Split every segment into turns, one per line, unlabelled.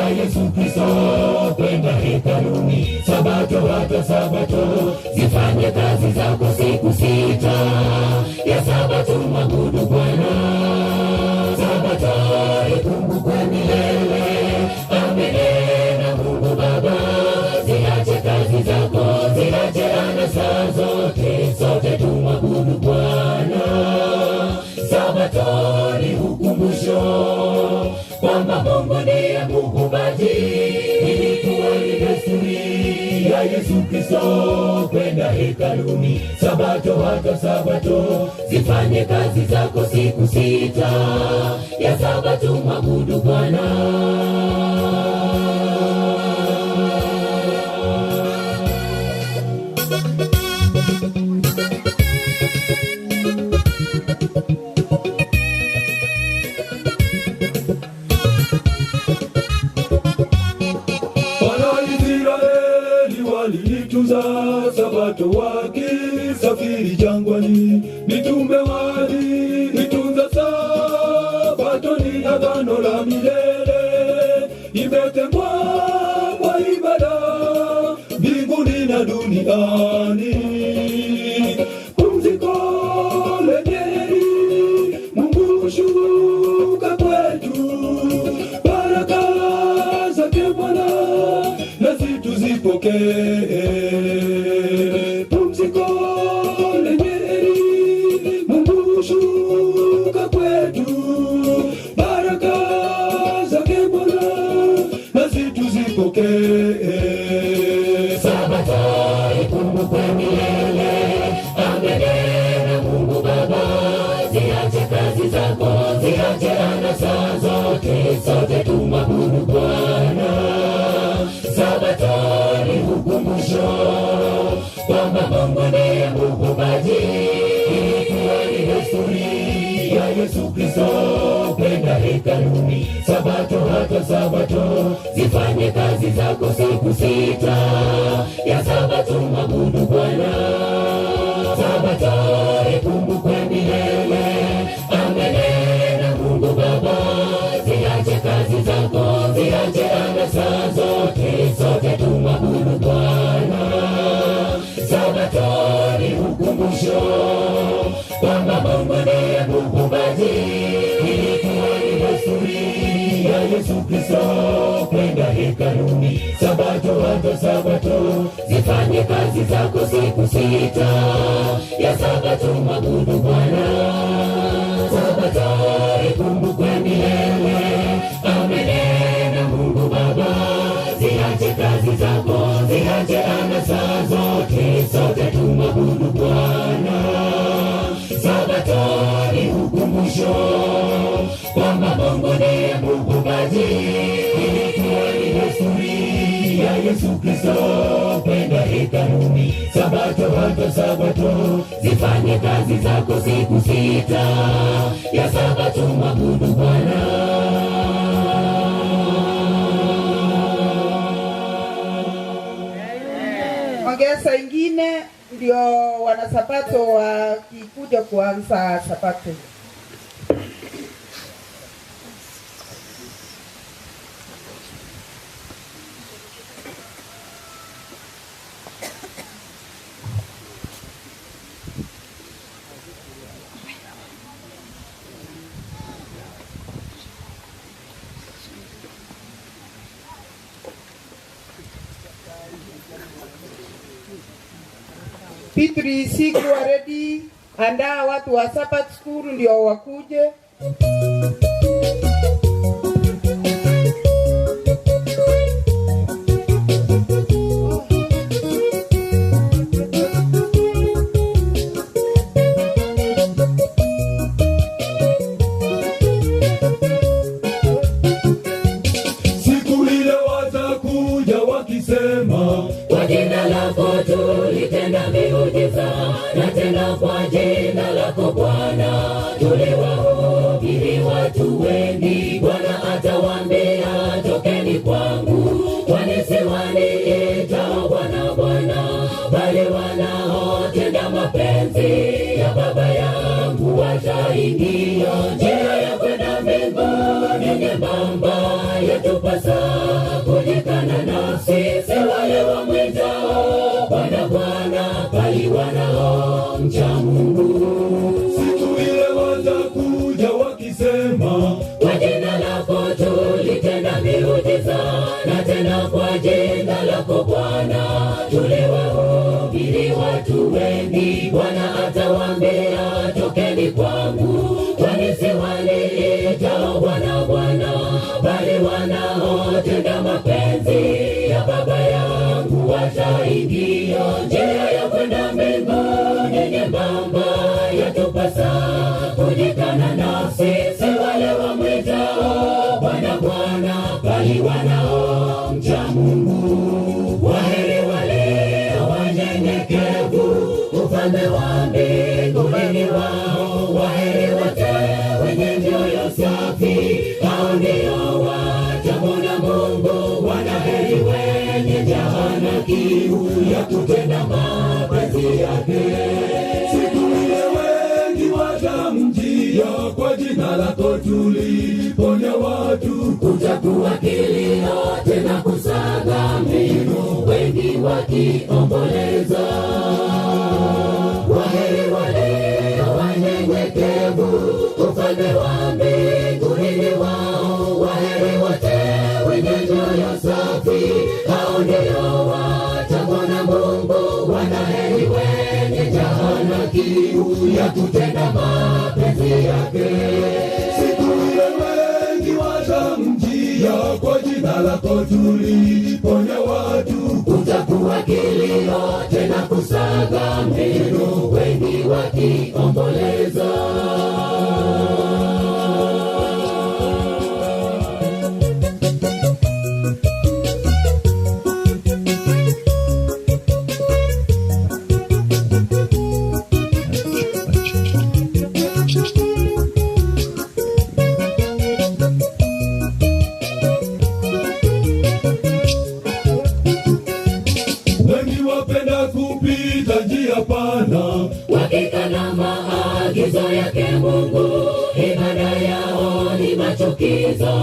ya Yesu Kristo kwenda hekaluni. Sabato hata sabato, zifanye kazi zako siku sita, ya sabato mwabudu Bwana. Sabato ikumbukwe milele, amenena Mungu Baba. Ziache kazi zako, ziache anasa zote, sote tumwabudu Bwana. Sabato ni ukumbusho kwamba Mungu ndiye muumbaji. Ilikuwa ni desturi ya Yesu Kristo kwenda hekaluni. Sabato hata sabato, zifanye kazi zako siku sita, ya sabato mwabudu Bwana.
Sabato wakisafiri jangwani, mitume waliitunza sabato, ni agano la milele, imetengwa kwa ibada mbinguni na duniani. Pumziko lenye heri, Mungu hushuka kwetu, baraka zake Bwana nasi tuzipokee. Pumziko lenye heri, Mungu hushuka kwetu, baraka zake Bwana nasi tuzipokee.
Sabato ikumbukwe milele, amenena Mungu Baba. Ziache kazi zako, ziache anasa zote, sote tumwabudu Bwana. Sabato ni ukumbusho kwamba Mungu ndiye muumbaji. Ilikuwa ni desturi ya Yesu Kristo kwenda hekaluni. Sabato hata sabato, zifanye kazi zako siku sita, ya sabato mwabudu Bwana. Sabato ikumbukwe milele, amenena Mungu Baba. Ziache kazi zako, ziache anasa zote, sote tumwabudu Bwana. Sabato ni ukumbusho kwamba Mungu ndiye muumbaji. Ilikuwa ni desturi ya Yesu Kristo kwenda hekaluni. Sabato hata sabato, zifanye kazi zako siku sita, ya sabato mwabudu Bwana. Sabato ikumbukwe milele, amenena Mungu Baba. Ziache kazi zako, ziache anasa zote, sote tumwabudu Bwana. Sabato ni ukumbusho kwamba Mungu ndiye muumbaji. Ilikuwa ni desturi ya Yesu Kristo kwenda hekaluni. Sabato hata sabato, zifanye kazi zako siku sita, ya sabato mwabudu Bwana.
Ongeza ingine ndio wanasabato wakikuja kuanza sabato. P3 siku ready, andaa watu wa Sabbath school ndio wakuje.
Siku ile watakuja wakisema,
kwa jina lako tulitenda miujiza, na tena kwa jina lako Bwana tuliwahubiri watu wengi. Bwana atawaambia, tokeni kwangu, kwani si waniitao Bwana Bwana, bali wanaotenda mapenzi ya Baba yangu wataingia. Njia ya kwenda mbinguni nyembamba, yatupasa Wanaotenda mapenzi ya Baba yangu wataingia. Njia ya kwenda mbinguni nyembamba, yatupasa kujikana nafsi. Si wale wamwitao Bwana Bwana, bali wanaomcha Mungu. Waheri wale wanyenyekevu, ufalme wa mbinguni ni wao. Waheri wote wenye mioyo safi, hao ndio watamwona Mungu. Wanaheri wenye njaa na kiu ya kutenda mapenzi yake.
Siku ile wengi watamjia, kwa jina lako tuliponya watu.
Kutakuwa kilio tena kusaga meno, wengi wakiomboleza. Waheri wale wanyenyekevu, ufalme wa mbinguni ni wao. Waheri wote wenye mioyo safi, hao ndio watamwona Mungu. Wanaheri wenye njaa na kiu ya kutenda mapenzi yake.
Siku ile wengi watamjia, kwa jina lako tuliponya watu.
Kutakuwa kilio tena kusaga meno, wengi wakiomboleza.
Wengi wapenda kupita njia pana,
wakikana maagizo yake Mungu, ibada yao ni machukizo.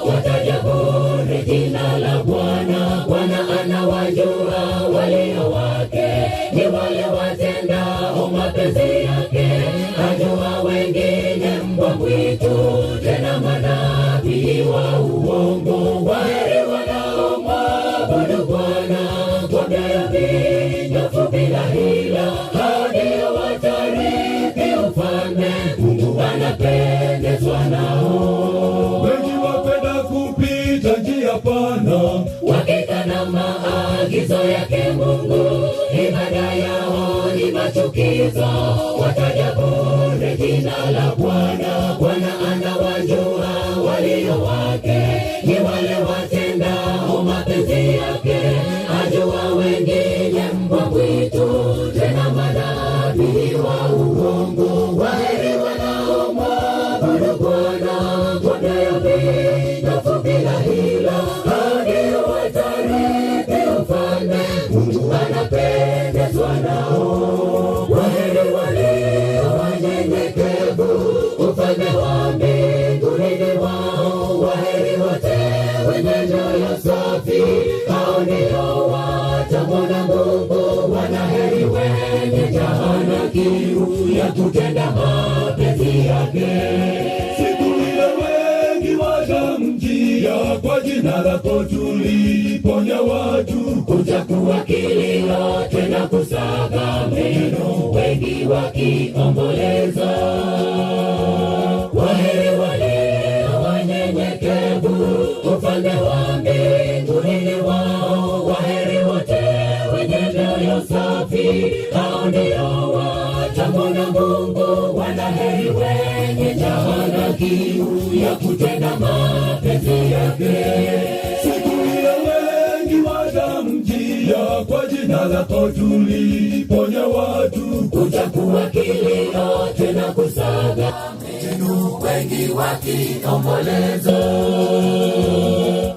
Wataja bure jina la Bwana, Bwana anawajua walio wake, ni wale watendao mapenzi yake. Ajua wengine mbwa mwitu, tena manabii wa uongo. Waheri wanaomwabudu Bwana kwa mioyo minyofu bila hila, hao ndio watarithi ufalme, Mungu anapendezwa nao.
Wengi wapenda kupita njia pana,
wakikana maagizo yake Mungu, ibada yao ni machukizo. Wataja bure jina la Bwana, Bwana anawajua walio wake, ni wale watendao mapenzi yake. Ajua wengine mbwa mwitu, tena manabii wa uongo. Waheri wanaomwabudu Bwana kwa mioyo minyofu bila hila, hao ndio watarithi ufalme, Mungu anapendezwa nao. Waheri wale wanyenyekevu, ufalme wa mbinguni ni wao. Waheri wote wenye mioyo safi, hao ndio watamwona Mungu. Wanaheri wenye njaa na kiu ya kutenda mapenzi yake.
Siku ile wengi watamjia, kwa jina lako tuliponya watu.
Kutakuwa kilio tena kusaga meno, wengi wakiomboleza. Waheri wale wanyenyekevu, ufalme wa mbinguni ni wao. Waheri wote wenye mioyo safi, hao ndio watamwona Mungu. Wanaheri wenye njaa na kiu ya kutenda mapenzi yake.
Siku ile wengi watamjia, kwa jina lako tuliponya watu.
Kutakuwa kilio tena kusaga meno, wengi wakiomboleza.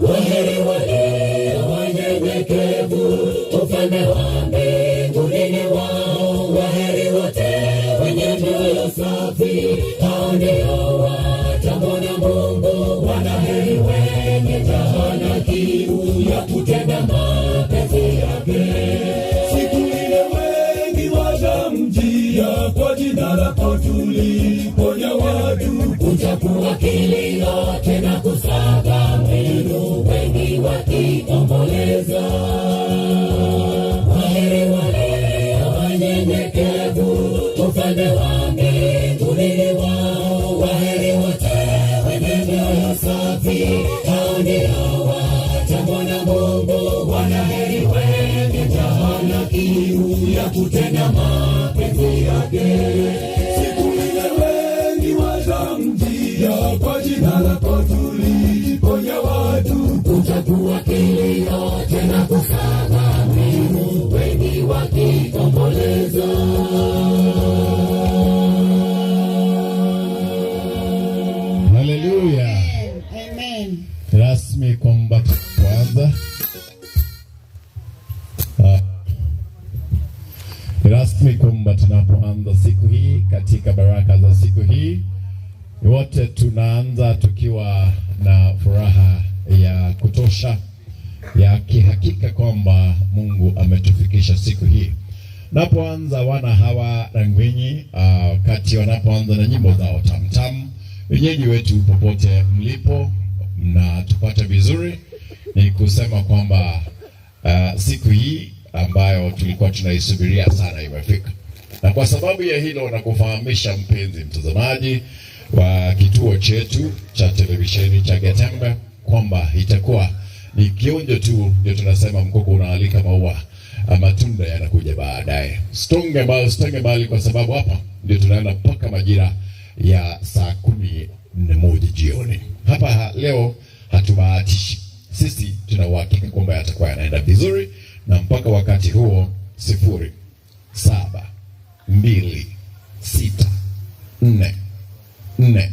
Waheri wale wanyenyekevu, ufalme wa mbinguni ni wao. Waheri wote wenye mioyo safi, hao ndio watamwona Mungu. Wanaheri wenye njaa na kiu ya kutenda mapenzi yake.
Siku ile wengi watamjia, kwa jina lako tuliponya watu.
Kutakuwa kilio tena kusaga meno, wengi wakiomboleza. Waheri wale wanyenyekevu, ufalme wa mbinguni ni wao. Waheri wote wenye mioyo safi, hao ndio Watamwona Mungu, wanaheri wenye njaa na kiu ya kutenda mapenzi yake.
Siku ile wengi watamjia, kwa jina lako tuliponya watu.
Kutakuwa kilio tena kusaga meno, wengi wakiomboleza.
Haleluya.
Amen.
Rasmi kwamba kwanza rasmi kwamba tunapoanza siku hii katika baraka za siku hii, wote tunaanza tukiwa na furaha ya kutosha ya kihakika kwamba Mungu ametufikisha siku hii. Napoanza wana hawa Rangwinyi, wakati wanapoanza na nyimbo zao tamtam, wenyeji wetu popote mlipo na tupate vizuri, ni kusema kwamba siku hii ambayo tulikuwa tunaisubiria sana imefika. Na kwa sababu ya hilo, na kufahamisha mpenzi mtazamaji wa kituo chetu cha televisheni cha Getembe kwamba itakuwa ni kionjo tu, ndio tunasema mkoko unaalika maua, matunda yanakuja baadaye. Sitonge mbali, sitonge mbali, kwa sababu hapa ndio tunaenda mpaka majira ya saa 11 jioni. Hapa leo hatubahatishi, sisi tuna uhakika kwamba yatakuwa yanaenda vizuri, na mpaka wakati huo 0 7 2 6 4 4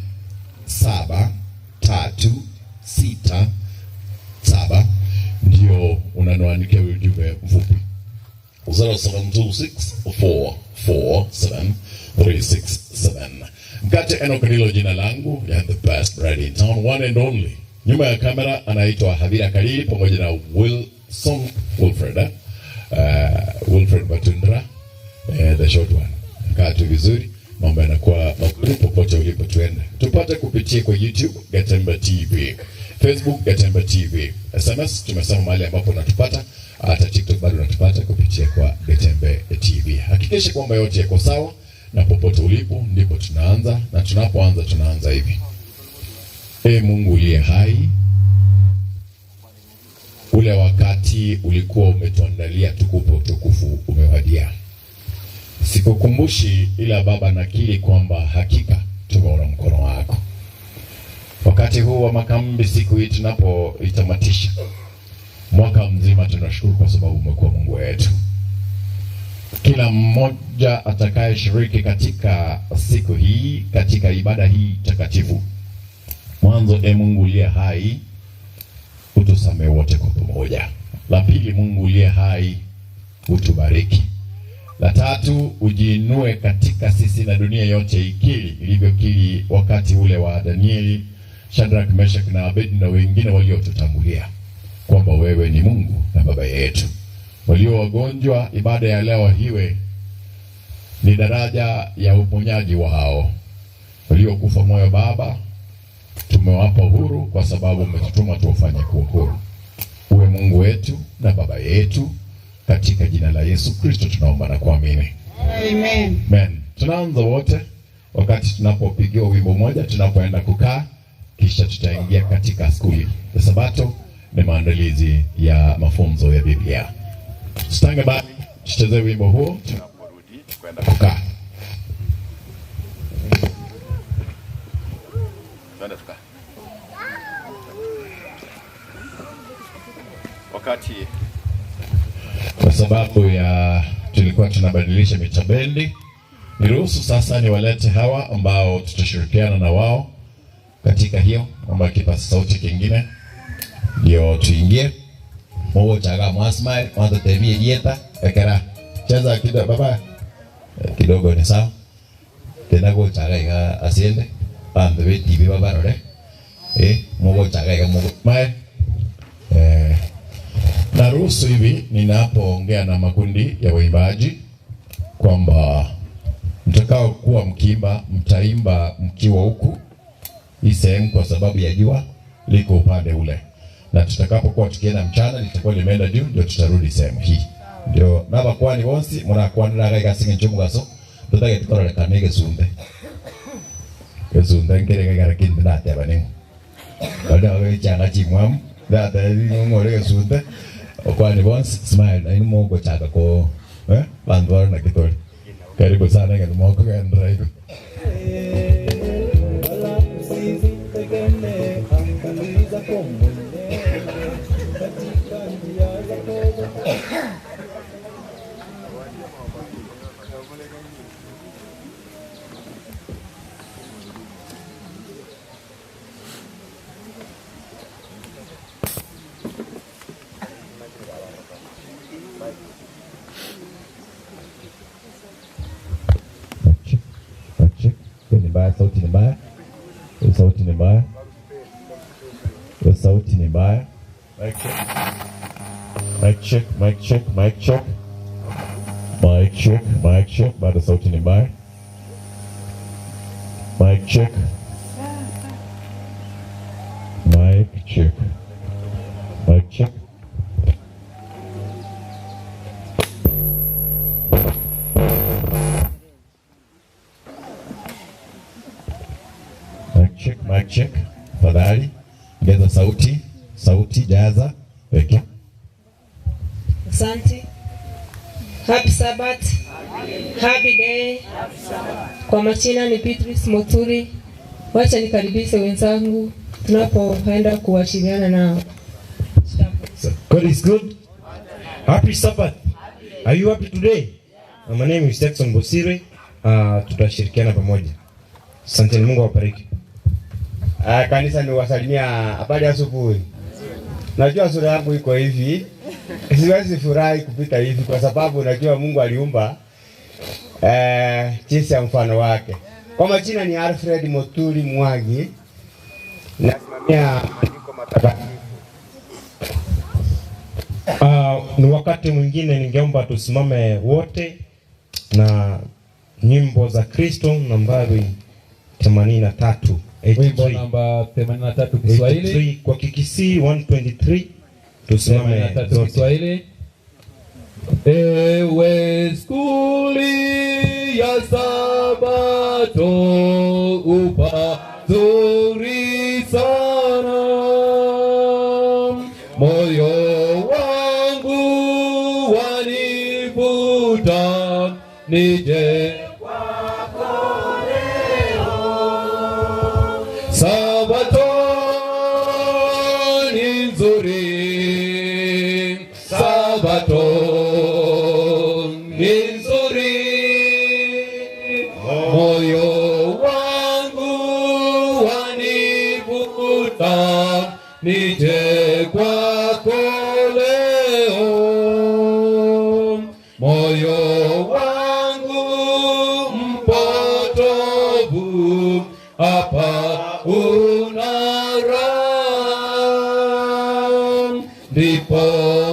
7 3 6 7 ndio unanoandikia ujumbe mfupi 0726 447 367. Mkate Enoch ndilo jina langu, ya the best bread in town, one and only. Nyuma ya kamera anaitwa Hadhira Kalili pamoja na Wilson Wilfred, Wilfred Batundra, the short one. Kaa tu vizuri, mambo yanakuwa mazuri popote ulipo. Tuende tupate kupitia kwa YouTube Getembe TV, Facebook Getembe TV, SMS tumesema mahali ambapo unatupata, hata TikTok bado unatupata kupitia kwa Getembe TV. Hakikisha kwamba yote yako sawa, na popote ulipo ndipo tunaanza, na tunapoanza tunaanza hivi. E Mungu uliye hai, ule wakati ulikuwa umetuandalia tukupe utukufu umewadia. Sikukumbushi, ila Baba nakiri kwamba hakika tumeona mkono wako. Wakati huu wa makambi, siku hii tunapoitamatisha mwaka mzima, tunashukuru kwa sababu umekuwa Mungu wetu. Kila mmoja atakayeshiriki katika siku hii, katika ibada hii takatifu, mwanzo, e Mungu uliye hai, utusamehe wote kwa pamoja. La pili, Mungu uliye hai, utubariki. La tatu, ujiinue katika sisi na dunia yote ikiri ilivyokiri wakati ule wa Danieli, Shadrach, Meshach na Abednego na wengine waliotutangulia, kwamba wewe ni Mungu na Baba yetu. Walio wagonjwa, ibada ya leo hiwe ni daraja ya uponyaji wao. Waliokufa moyo, Baba, tumewapa uhuru kwa sababu umetutuma tuwafanye kuwa huru. Uwe Mungu wetu na Baba yetu, katika jina la Yesu Kristo tunaomba na kuamini.
Amen.
Amen. Tunaanza wote wakati tunapopigiwa wimbo moja, tunapoenda kukaa, kisha tutaingia katika skuli ya Sabato na maandalizi ya mafunzo ya Biblia. Tutange bali, tucheze wimbo huo tunaporudi kwenda kukaa. Twende tukae. Wakati kwa sababu ya tulikuwa tunabadilisha mitabendi, niruhusu sasa niwalete hawa ambao tutashirikiana na wao katika hiyo, kwamba kipaza sauti kingine ndio tuingie.
Mogochaga mwasmile mwanzo tebie dieta ekera cheza kidogo baba kidogo ni sawa tena gochaga iga asiende bandu be TV babarore mogochaga iga mogo
Mae naruhusu hivi ninapoongea na makundi ya waimbaji kwamba mtakao kuwa mkiimba mtaimba mkiwa huku hii sehemu, kwa sababu ya jua liko upande ule, na tutakapokuwa tukienda mchana litakuwa limeenda juu, ndio tutarudi sehemu hii.
Ndio nabakwani bonsi murakwaniraga igasinga nchomugaso tutagete kororekana gesunde gesunde nkerege gara kindi nateba ningo baada wechanga chimwamu Data ngore gesunte. Okwani bonsi smile na inu gochaka ko bantu na kitori. Karibu sana ngeno moko gendra iko. Sauti ni mbaya. Sauti ni mbaya. Sauti ni mbaya. Mic check. Mic check, mic check, mic check. Mic check, mic check. Bado sauti ni mbaya. Mic check. Mic check. Mic check. Mic check. Fadhali, ongeza sauti, sauti jaza, weke.
Asante. Happy Sabbath. Happy day. Kwa majina ni Beatrice Moturi. Wacha nikaribishe wenzangu tunapoenda kuwashiriana nao.
God is good. Happy Sabbath. Are you happy today? My name is Jackson Bosire. Tutashirikiana pamoja. Asante, Mungu awabariki.
Kanisa ni wasalimia habari ya asubuhi. Najua sura yangu iko hivi. Siwezi furahi kupita hivi kwa sababu najua Mungu aliumba jinsi ya mfano wake. Kwa majina ni Alfred Moturi Mwagi. Nasimamia maandiko matakatifu.
Ni wakati mwingine ningeomba tusimame wote na nyimbo za Kristo nambari 83.
Wimbo namba 83 Kiswahili
kwa Kikisii 123. Tusimame
83 Kiswahili. Ewe skuli ya Sabato upazuri sana, moyo wangu wanivuta nije Sabato ni nzuri, Sabato ni nzuri, moyo wangu wanivuta nije kwako leo, moyo wangu mpotovu hapa una raha, ndipo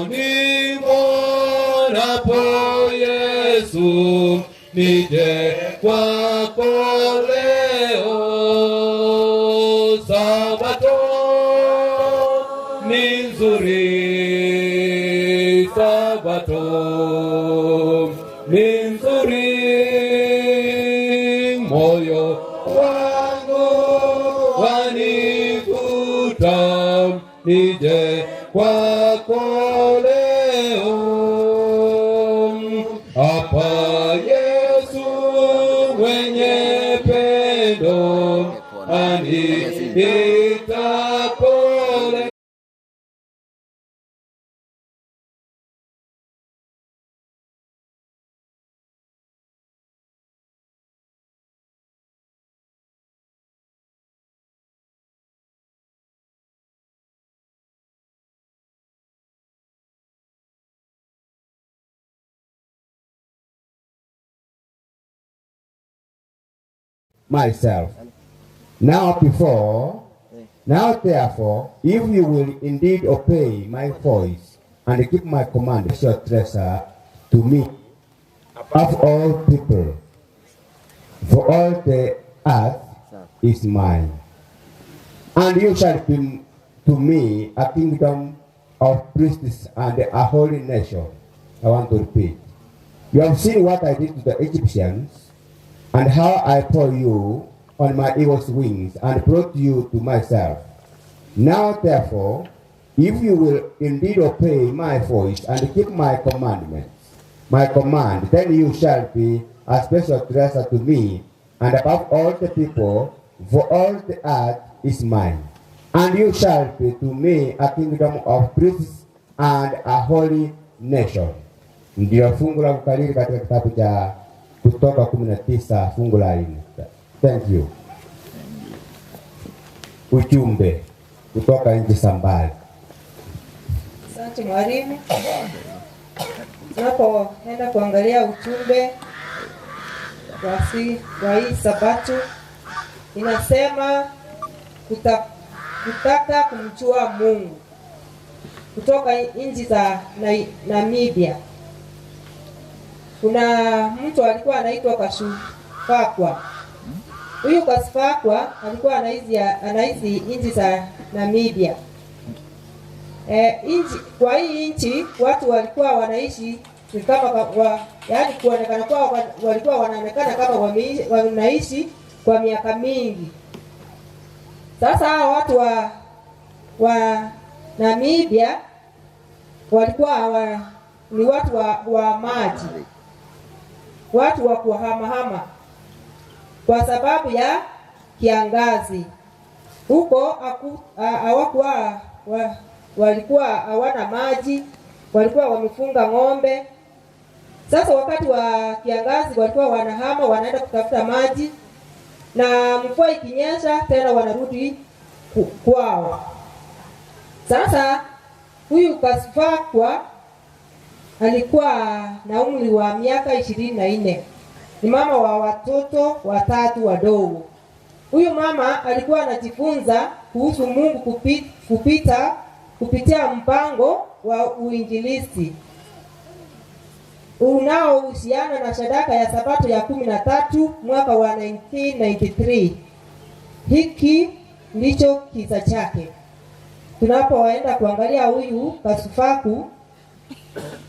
nimwonapo Yesu nije kwako leo. Sabato ni nzuri, Sabato ni nzuri, moyo wangu wanivuta nije kwako leo. Hapa Yesu mwenye pendo aniita pole.
Myself. Now therefore, if you will indeed obey my voice and keep my command, your treasure to me above all people, for all the earth is mine. And you shall be to me a kingdom of priests and a holy nation. I want to repeat. You have seen what I did to the Egyptians, and how I bore you on my eagle's wings and brought you to myself. Now therefore, If you will indeed obey my voice and keep my commandments, my command, then you shall be a special treasure to me, and above all the people, for all the earth is mine. And you shall be to me a kingdom of priests and a holy nation. Ndio fungu la kukariri katika kitabu cha Kutoka 19 fungu la 4. Thank you. Ujumbe kutoka nchi za mbali.
Asante mwalimu. Tunapoenda kuangalia ujumbe wa hii Sabato, inasema kutaka kumjua Mungu, kutoka nchi za Namibia. Kuna mtu alikuwa anaitwa Kasufakwa. Huyu Kasufakwa alikuwa anaishi nchi za Namibia. Kwa hii nchi watu walikuwa wanaishi kama yaani kuonekana kwa walikuwa wanaonekana kama wanaishi kwa miaka mingi. Sasa hawa watu wa Namibia walikuwa ni watu wa maji, watu wa kuhamahama kwa sababu ya kiangazi. Huko hawakuwa walikuwa hawana maji, walikuwa wamefunga ng'ombe. Sasa wakati wa kiangazi walikuwa wanahama, wanaenda kutafuta maji, na mvua ikinyesha tena wanarudi kwao. Sasa huyu Kasufakwa alikuwa na umri wa miaka 24. Ni mama wa watoto watatu wadogo. Huyu mama alikuwa anajifunza kuhusu Mungu kupitia mpango wa uinjilisti unaohusiana na sadaka ya Sabato ya 13 mwaka wa 1993. Hiki ndicho kisa chake. Tunapoenda kuangalia huyu Kasufaku,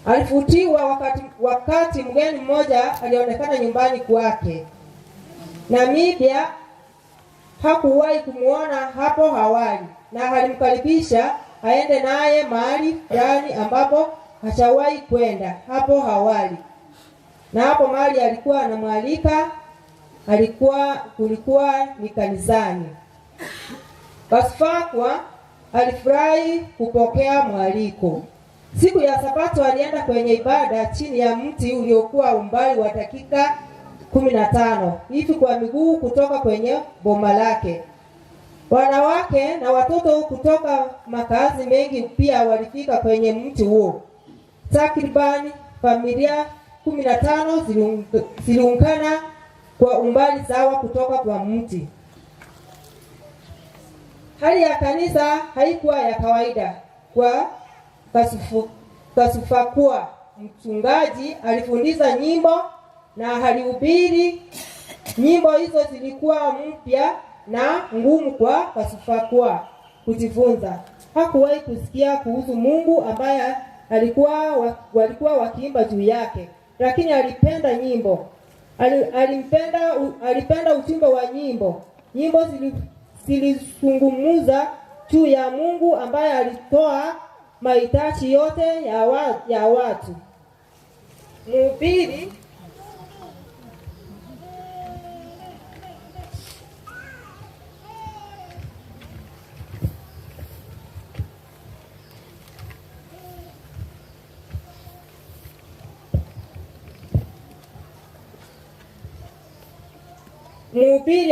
alifutiwa wakati mgeni mmoja alionekana nyumbani kwake. Namibia hakuwahi kumuona hapo awali, na alimkaribisha aende naye mahali fulani ambapo hajawahi kwenda hapo awali. Na hapo mahali alikuwa anamwalika kulikuwa ni kanisani. Kasufakwa alifurahi kupokea mwaliko. Siku ya Sabato alienda kwenye ibada chini ya mti uliokuwa umbali wa dakika 15 hivi kwa miguu kutoka kwenye boma lake. Wanawake na watoto kutoka makazi mengi pia walifika kwenye mti huo. Takribani familia 15 ziliungana kwa umbali sawa kutoka kwa mti. Hali ya kanisa haikuwa ya kawaida kwa Kasufakwa. Mchungaji alifundisha nyimbo na alihubiri. Nyimbo hizo zilikuwa mpya na ngumu kwa Kasufakwa kujifunza. Hakuwahi kusikia kuhusu Mungu ambaye walikuwa wakiimba juu yake, lakini alipenda nyimbo. Alipenda ujumbe wa nyimbo. Nyimbo zilizungumza juu ya Mungu ambaye alitoa mahitaji yote ya watu. Mhubiri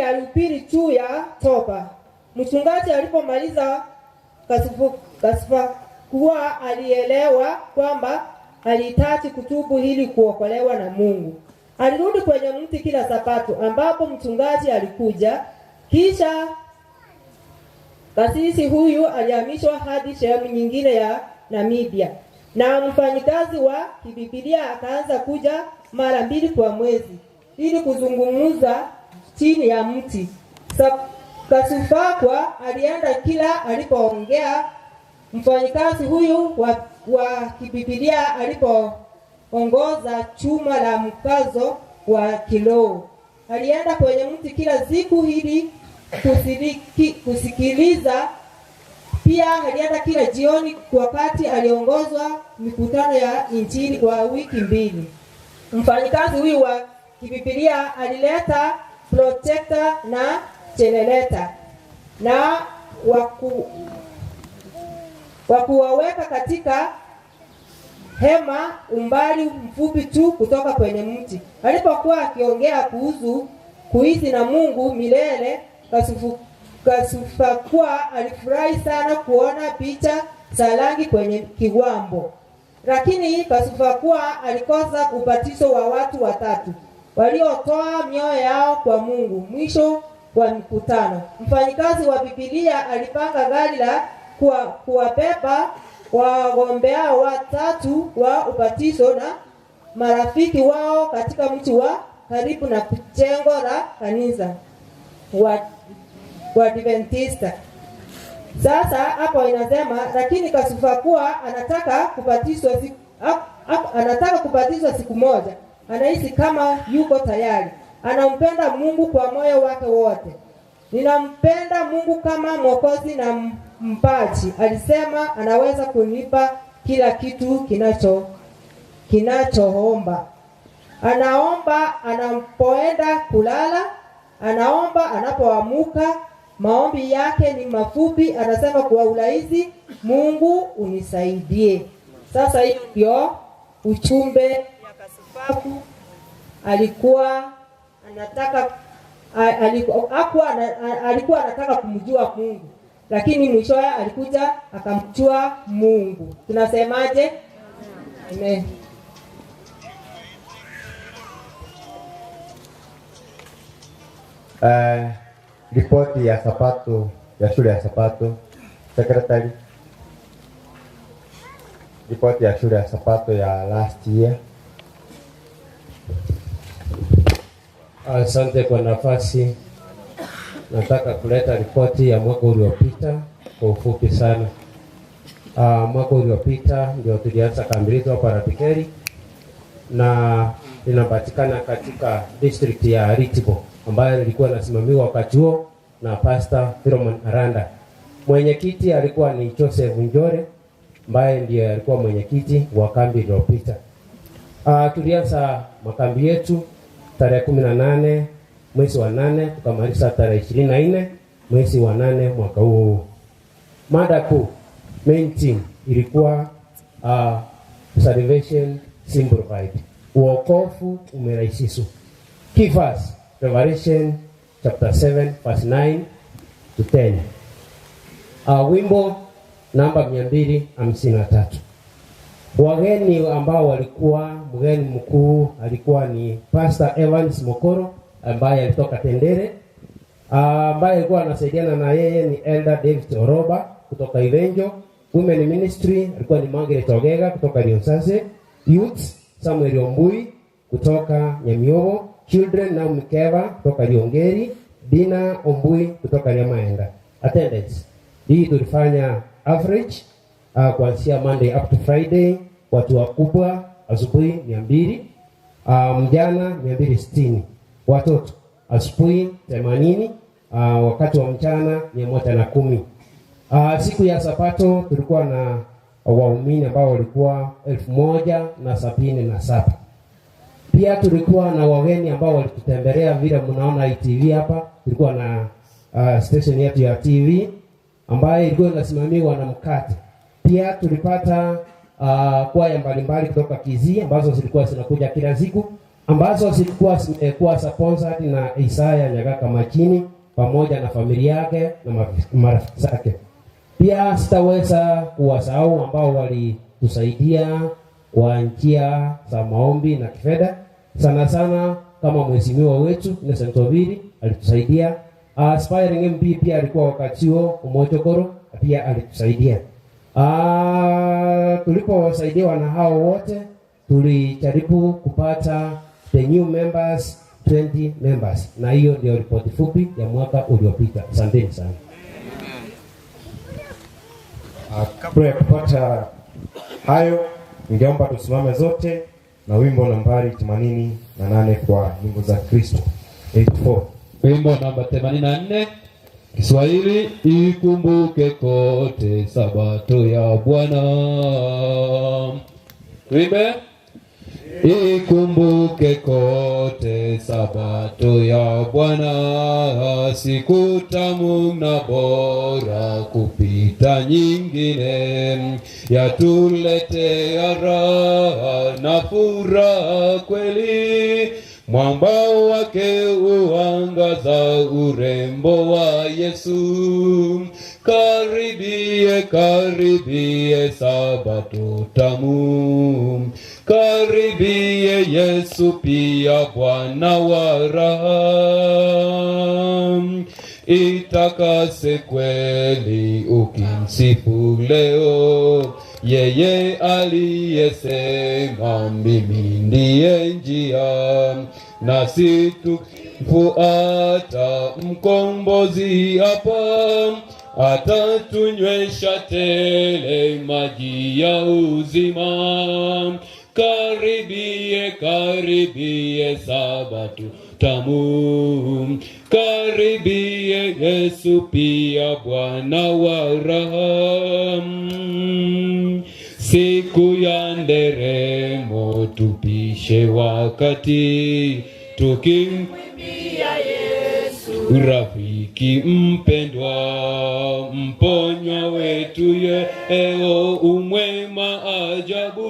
alihubiri juu ya toba. Mchungaji alipomaliza, Kasufakwa alielewa kwamba alihitaji kutubu ili kuokolewa na Mungu. Alirudi kwenye mti kila Sabato ambapo mchungaji alikuja. Kisha kasisi huyu alihamishwa hadi sehemu nyingine ya Namibia, na mfanyikazi wa kibibilia akaanza kuja mara 2 kwa mwezi ili kuzungumza chini ya mti. Kasufakwa alienda kila alipoongea. Mfanyikazi huyu wa kibibilia alipoongoza chuma la mkazo wa kiroho, alienda kwenye mti kila siku ili kusikiliza Pia alienda kila jioni wakati aliongozwa mikutano ya Injili kwa wiki 2. Mfanyikazi huyu wa kibibilia alileta projector na generator na wakuwaweka katika hema umbali mfupi tu kutoka kwenye mti. Alipokuwa akiongea kuhusu kuishi na Mungu milele, Kasufakwa alifurahi sana kuona picha za rangi kwenye kiwambo. Lakini Kasufakwa alikosa ubatizo wa watu watatu waliotoa mioyo yao kwa Mungu. Mwisho wa mkutano, mfanyikazi wa Biblia alipanga gari la kuwabeba wagombea watatu wa ubatizo na marafiki wao katika mji wa karibu na jengo la kanisa wa Adventista. Sasa hapo inasema, lakini Kasufakwa anataka kubatizwa siku moja. Anahisi kama yuko tayari. Anampenda Mungu kwa moyo wake wote. Ninampenda Mungu kama Mwokozi na mpaji. Alisema anaweza kunipa kila kitu kinachoomba. Anaomba anapoenda kulala, anaomba anapoamuka. Maombi yake ni mafupi, anasema kwa urahisi, Mungu unisaidie. Sasa hiyo ndio ujumbe ya Kasufaku. Alikuwa anataka kumjua Mungu, lakini mwishowe alikuja akamjua Mungu. Tunasemaje? Amen.
Ripoti ya Sabato ya shule ya Sabato, secretary. Ripoti ya shule ya Sabato ya last year.
Asante kwa nafasi. Nataka kuleta ripoti ya mwaka uliopita kwa ufupi sana. Mwaka uliopita ndio tulianza kambi yetu hapa Ratikeri na inapatikana katika district ya Ritibo ambayo ilikuwa inasimamiwa wakati huo na Pastor Philemon Aranda. Mwenyekiti alikuwa ni Joseph Njore ambaye ndiye alikuwa mwenyekiti wa kambi iliyopita. Tulianza makambi yetu tarehe 18 mwezi wa 8 tukamaliza tarehe 24 mwezi wa 8 mwaka huu. Mada kuu, main theme ilikuwa salvation simplified. Wokovu umerahisishwa. Key verse, Revelation chapter 7 verse 9 to 10. Wimbo namba 253. Wageni ambao walikuwa, mgeni mkuu alikuwa ni Pastor Evans Mokoro ambaye alitoka Tendere. Ambaye alikuwa anasaidiana na yeye ni Elder David Oroba kutoka Ivenjo. Women Ministry alikuwa ni Margaret Ogega kutoka Rionsase. Youth Samuel Ombui kutoka Nyamiobo. Children Naomi Keva kutoka Riongeri. Dina Ombui kutoka Nyamaenga. Attendance hii tulifanya average kuanzia Monday up to Friday, watu wakubwa asubuhi 200, mjana 260, watoto asubuhi 80, wakati wa mchana 110. Siku ya Sabato tulikuwa na waumini ambao walikuwa 1077. Pia tulikuwa na wageni ambao walitutembelea, vile mnaona ITV hapa, tulikuwa na station yetu ya TV ambayo ilikuwa inasimamiwa na Mkate. Pia tulipata kwaya mbalimbali kutoka Kisii ambazo zilikuwa zinakuja kila siku, ambazo zilikuwa zimekuwa sponsored na Isaya Nyagaka Machini pamoja na familia yake na marafiki zake. Pia sitaweza kuwasahau ambao walitusaidia kwa njia za maombi na kifedha, sana sana kama mheshimiwa wetu Innocent Obiri alitusaidia. Aspiring MP pia alikuwa wakati huo Umochokoro pia alitusaidia. Tulipowasaidiwa na hao wote, tulijaribu kupata the new members, 20 members. Na hiyo ndio ripoti fupi ya mwaka uliopita. Asanteni sana.
Kabla ya kupata hayo, ningeomba tusimame zote na wimbo nambari 88 kwa nyimbo za Kristo. 84.
Wimbo namba 84. Kiswahili ikumbuke kote Sabato ya Bwana. Tuimbe. Ikumbuke kote Sabato ya Bwana, siku tamu na bora kupita nyingine, yatuletea raha na furaha kweli, mwamba wake uangaza urembo wa Yesu. Karibie, karibie Sabato tamu, karibie Yesu pia Bwana wa raha. Itakase kweli ukimsifu leo, yeye aliyesema mimi ndiye njia, nasi tukifuata mkombozi hapa, atatunywesha tele maji ya uzima. Karibie, karibie Sabato tamu, karibie Yesu pia Bwana wa raha. Siku ya nderemo tupishe wakati, tukimwimbia Yesu rafiki mpendwa, mponywa wetu yeo, umwema ajabu,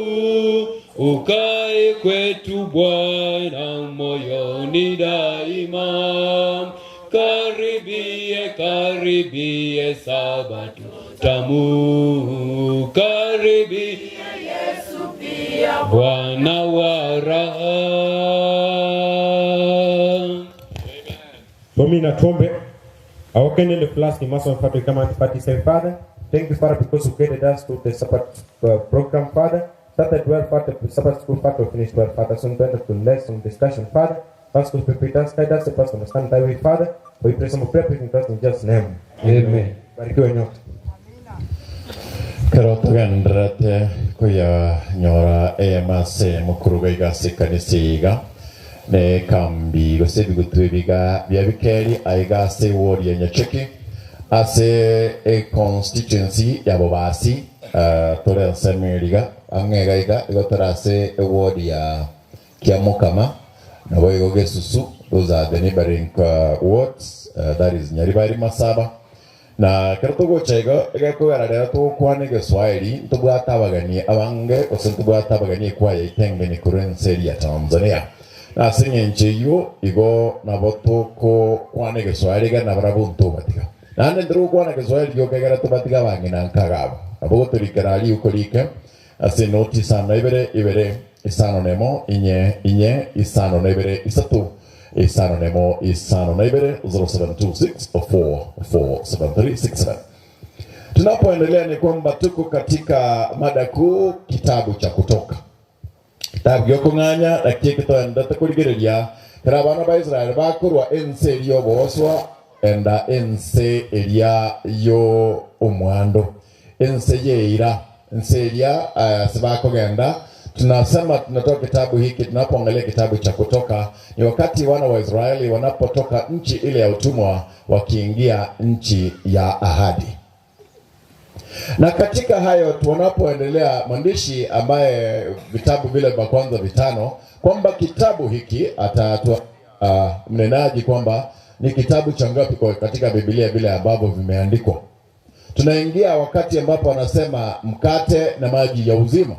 ukae kwetu Bwana moyoni daima. Karibie, karibie Sabato tamu, karibie Yesu pia Bwana wa raha.
Domina Tuombe. Our Kenyan class ni Mason Father kama 37 Father. Thank you Father because you created us to the Sabbath program Father. Started well Father, Sabbath school Father, finished well Father. Soon to to lesson discussion Father. Pastor prepare us, guide us, help us understand thy way Father. We pray some prayer in Christ in Jesus name. Amen. Barikiwe nyote.
Karotogenderete kuya nyora EMC mukuru gaiga kanisiga ne kambi gose bigutu biga bya bikeri aiga se ward ya Nyacheki ase e constituency ya Bobasi tore nsemiriga angega iga igotora se ward ya Kiamokama na boigo Gesusu, those are the neighboring wards, that is Nyaribari Masaba. Na kero chego egekogera rero togokwana Egeswahili ntobwate abageni abange gose ntobwate abageni ekwaya itengeni korwa ense eria ya Tanzania. Na ase eng'encho eywo igo nabo tokokwana Egeswahili iga nabarabwo ntobatiga. Naende ntorogokwana Egeswahili gioka egere tobatiga abang'ina nkagabo. Nabo gotorikera aria okorika ase enoti isano na ibere ibere isano nemo inye inye isano na ibere isato isano nemo isano na ibere 0726447367. Tunapoendelea ni kwamba tuko katika mada kuu, kitabu cha Kutoka. Kitabu gyokong'anya lakini kitoenda tukurigereria kera abana ba Israel bakorwa ense eria oboswa enda ense eria yo omwando ense yeira ense eria sibakogenda. Tunasema tunatoa kitabu hiki, tunapoangalia kitabu cha Kutoka ni wakati wana wa Israeli wanapotoka nchi ile ya utumwa wakiingia nchi ya ahadi. Na katika hayo tunapoendelea, mwandishi ambaye vitabu vile vya kwanza vitano, kwamba kitabu hiki atatua mnenaji kwamba ni kitabu cha ngapi katika Biblia vile ambavyo vimeandikwa. Tunaingia wakati ambapo anasema mkate na maji ya uzima.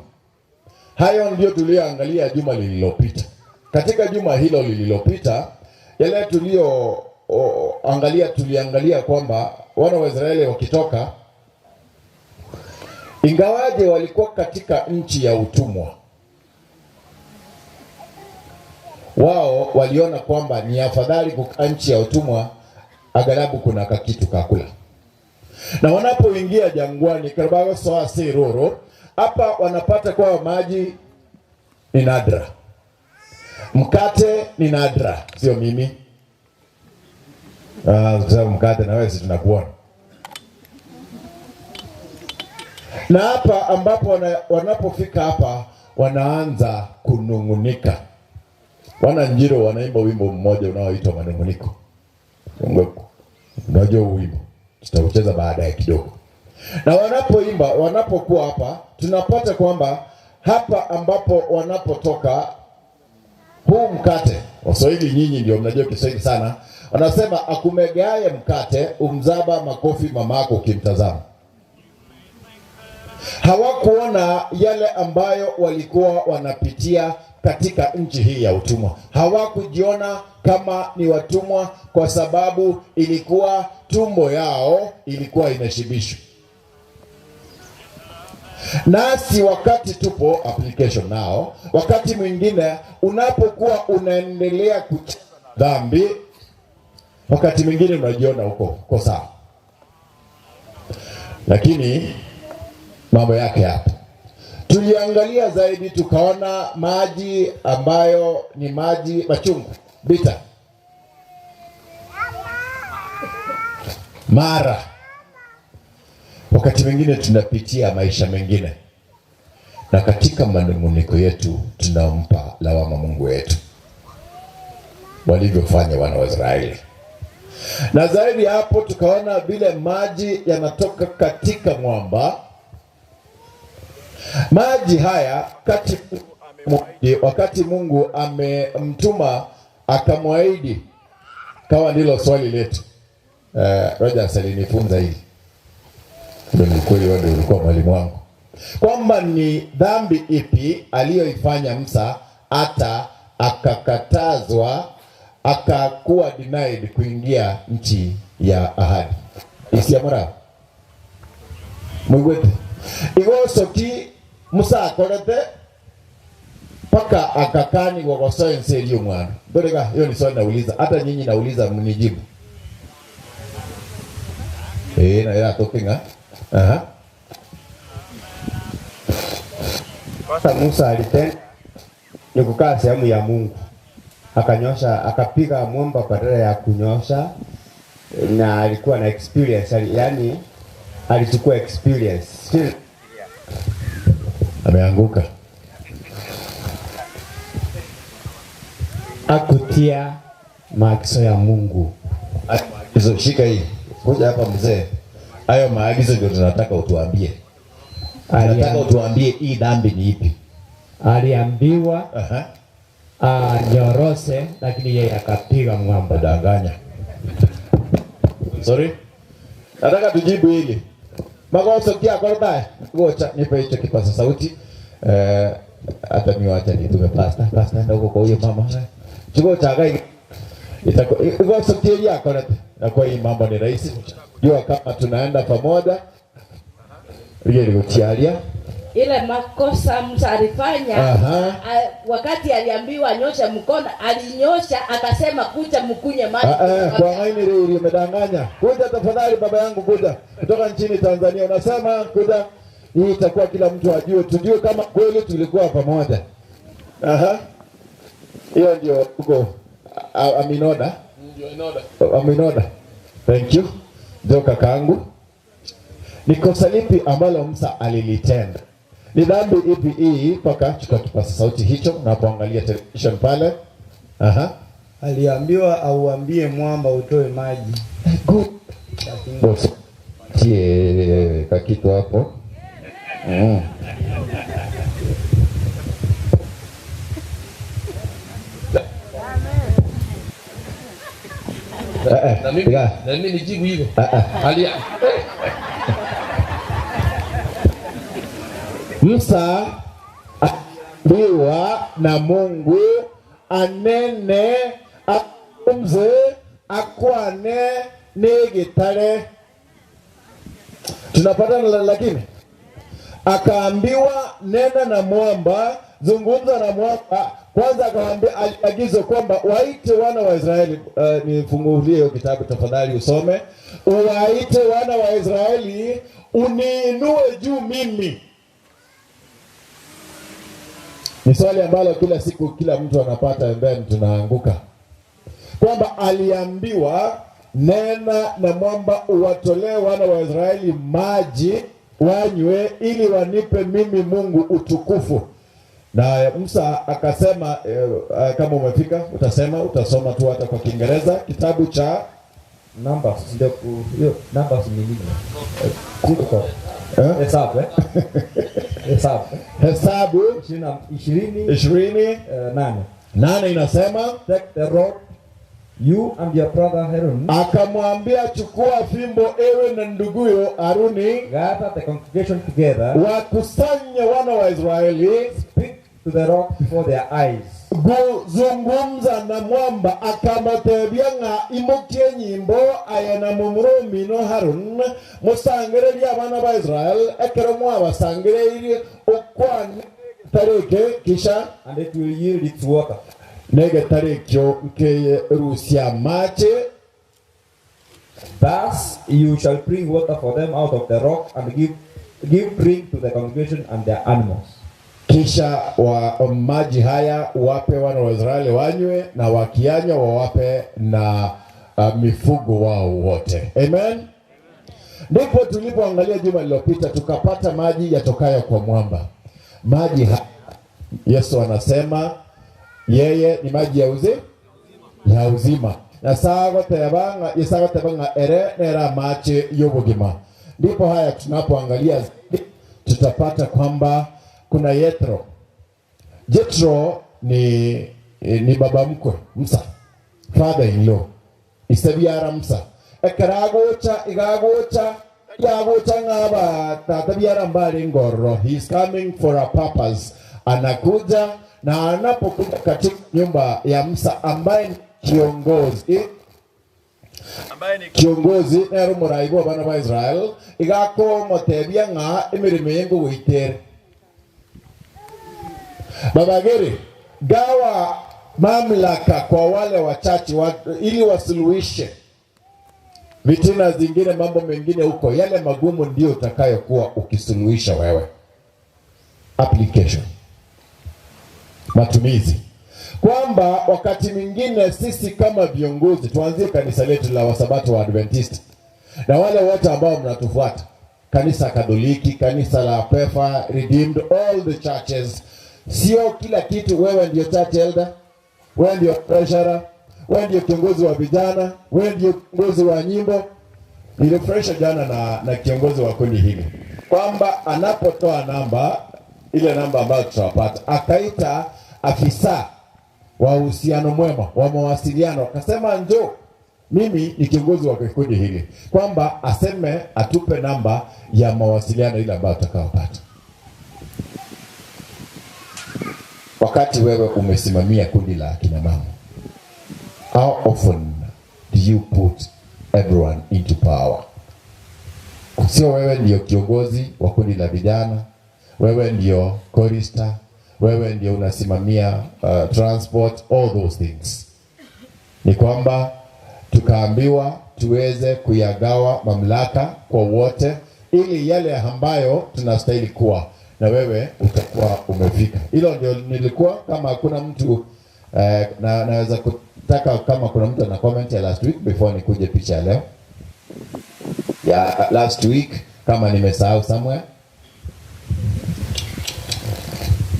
Hayo ndio tuliyoangalia juma lililopita. Katika juma hilo lililopita, yale tulio angalia, tuliangalia kwamba wana wa Israeli wakitoka, ingawaje walikuwa katika nchi ya utumwa, wao waliona kwamba ni afadhali kukaa nchi ya utumwa, aghalabu kuna kakitu kakula. Na wanapoingia jangwani karibu sawa siroro, hapa wanapata kwa maji ni nadra, mkate ni nadra, sio mimi. Sasa mkate na wewe si tunakuona. Na hapa ambapo wanapofika hapa wanaanza kunungunika. Wana Njiro wanaimba wimbo mmoja unaoitwa Manunguniko. Unajua wimbo?
Tutaucheza baadaye kidogo. Na wanapoimba, wanapokuwa hapa, tunapata kwamba hapa ambapo wanapotoka huu mkate, Waswahili nyinyi ndio mnajua Kiswahili sana, wanasema akumegaye mkate umzaba makofi mamako ukimtazama. Hawakuona yale ambayo walikuwa wanapitia katika nchi hii ya utumwa. Hawakujiona kama ni watumwa kwa sababu ilikuwa tumbo yao ilikuwa inashibishwa. Nasi wakati tupo application nao, wakati mwingine unapokuwa unaendelea kucheza dhambi, wakati mwingine unajiona uko sawa. Lakini mambo yake hapa tuliangalia zaidi, tukaona maji ambayo ni maji machungu, bita mara. Wakati mwingine tunapitia maisha mengine, na katika manunguniko yetu tunampa lawama Mungu wetu, walivyofanya wana wa Israeli. Na zaidi hapo tukaona vile maji yanatoka katika mwamba. Maji haya wakati Mungu amemtuma akamwahidi, kawa ndilo swali letu. Rogers alinifunza hili. Ndio ni kweli, wewe ndio ulikuwa mwalimu wangu. Kwamba ni dhambi ipi aliyoifanya Musa hata akakatazwa, akakuwa denied kuingia nchi ya ahadi. Isiamora. Mwigwete. Igosoki Musa akorete paka akakani kwa kosoense hiyo mwana. Ndio hiyo ni swali nauliza. Hata nyinyi nauliza mnijibu. Na ila talking. Aha.
Sasa Musa alitenda ni kukaa sehemu ya Mungu. Akanyosha, akapiga mwamba badala ya kunyosha, na alikuwa na experience, yani alichukua experience.
Ameanguka.
Akutia maagizo ya Mungu.
Maagizo, shika hii. Kuja hapa mzee. Hayo maagizo ndio tunataka utuambie. Tunataka utuambie hii dhambi ni ipi.
Aliambiwa anyorose, lakini yeye akapiga mwamba.
Danganya. Sorry. Nataka tujibu hili. Makosa kia kwa bae. Ngoja nipe hicho kipaza sauti. Hata mimi acha nitume pastor. Pastor ndio huko kwa huyo mama. Chukua chagai. Itakuwa ngoja kia yako na kwa hii mambo ni rahisi. Jua kama tunaenda pamoja. Ile ile
ile makosa Musa alifanya, wakati aliambiwa anyoshe mkono, alinyosha akasema kuja mkunye maji.
Kwa nini ile umedanganya? Kuja tafadhali baba yangu, kuja kutoka nchini Tanzania unasema kuja. Hii itakuwa kila mtu ajue, tujue kama kweli tulikuwa pamoja. Hiyo ndio uko Aminoda.
Ndio Inoda.
Aminoda. Thank you. Ndio kakaangu. Ni kosa lipi ambalo Musa alilitenda? Ni dhambi ipi hii? Paka chukua kipaza sauti hicho unapoangalia television pale.
Aliambiwa auambie mwamba utoe maji.
Good. Boss. Tie kakitu hapo.
Na mimi nijibu hivyo.
Musa aliambiwa na Mungu anene, akumze, akwane negitare. Tunapatana lakini akaambiwa nena na mwamba, zungumza na mwamba. Kwanza akaambia, aliagizwa kwamba waite wana wa Israeli. Nifungulie hiyo kitabu tafadhali usome. Waite wana wa Israeli, uniinue juu mimi. Ni swali ambalo kila siku kila mtu anapata, and then tunaanguka. Kwamba aliambiwa nena na mwamba uwatolee wana wa Israeli maji wanywe ili wanipe mimi Mungu utukufu. Na Musa akasema, kama umefika utasema, utasoma tu hata kwa Kiingereza kitabu cha
Numbers ndio hiyo numbers ni nini? Ziko Hesabu Hesabu.
Hesabu
20
8 inasema
take the rod you and your brother Aaron.
Akamwambia, chukua fimbo ewe na nduguyo Aruni,
gather the congregation together,
wakusanye wana wa Israeli,
speak to the rock before their eyes,
guzungumza na mwamba. Akamutebia ng'a imukie nyimbo aya na mumurumi no Harun musangererie abana ba Israel ekero mwabasangereirie okwane tareke kisha
and it will yield its water.
Negetarikyo nkeye rusia mache.
Thus you shall bring water for them out of the rock and give drink to the congregation and their animals.
Kisha wa maji haya wape wana wa Israeli wanywe, na wakianywa wawape na mifugo wao wote. Amen. Ndipo tulipoangalia juma lililopita tukapata maji yatokayo kwa mwamba. Maji haya Yesu anasema yeye ni maji ya uzima, ya uzima. Na sago tebanga ere nera mache yobugima. Ndipo haya tunapoangalia tutapata kwamba kuna Yetro. Yetro ni baba mkwe Musa, father in law. Isebiara Musa. Ekaragocha igagocha yagocha ngaba tatabiara mbali ngoro. He is coming for a purpose. Anakuja na anapokuja katika nyumba ya Musa ambaye ni kiongozi, nero muraibu abana ba Israel igako motebia ng'a emirimo yengo goitere. Babagere, gawa mamlaka kwa wale wachache ili wasuluhishe vitina zingine, mambo mengine huko yale magumu ndio utakayokuwa ukisuluhisha wewe. Application, matumizi. Kwamba wakati mwingine sisi kama viongozi, tuanzie kanisa letu la Wasabato wa Adventist na wale wote ambao mnatufuata, kanisa Katoliki, kanisa la Pefa, Redeemed, all the churches, sio kila kitu wewe ndio church elder, wewe ndio treasurer, wewe ndio kiongozi wa vijana, wewe ndio kiongozi wa nyimbo. Nilifresha jana na kiongozi wa kundi hili kwamba anapotoa namba, ile namba ambayo tutapata, akaita afisa wa uhusiano mwema wa mawasiliano, akasema njoo, mimi ni kiongozi wa kikundi hili, kwamba aseme atupe namba ya mawasiliano ile ambayo tutakayopata. Wakati wewe umesimamia kundi la akina mama, how often do you put everyone into power? Sio wewe ndio kiongozi wa kundi la vijana, wewe ndio chorister, wewe ndio unasimamia transport, all those things. Ni kwamba tukaambiwa tuweze kuyagawa mamlaka kwa wote, ili yale ambayo tunastahili kuwa na wewe utakuwa umefika. Hilo ndio nilikuwa, kama hakuna mtu naweza kutaka kama kuna mtu ana comment ya last week before nikuje picha ya leo ya last week, kama nimesahau somewhere.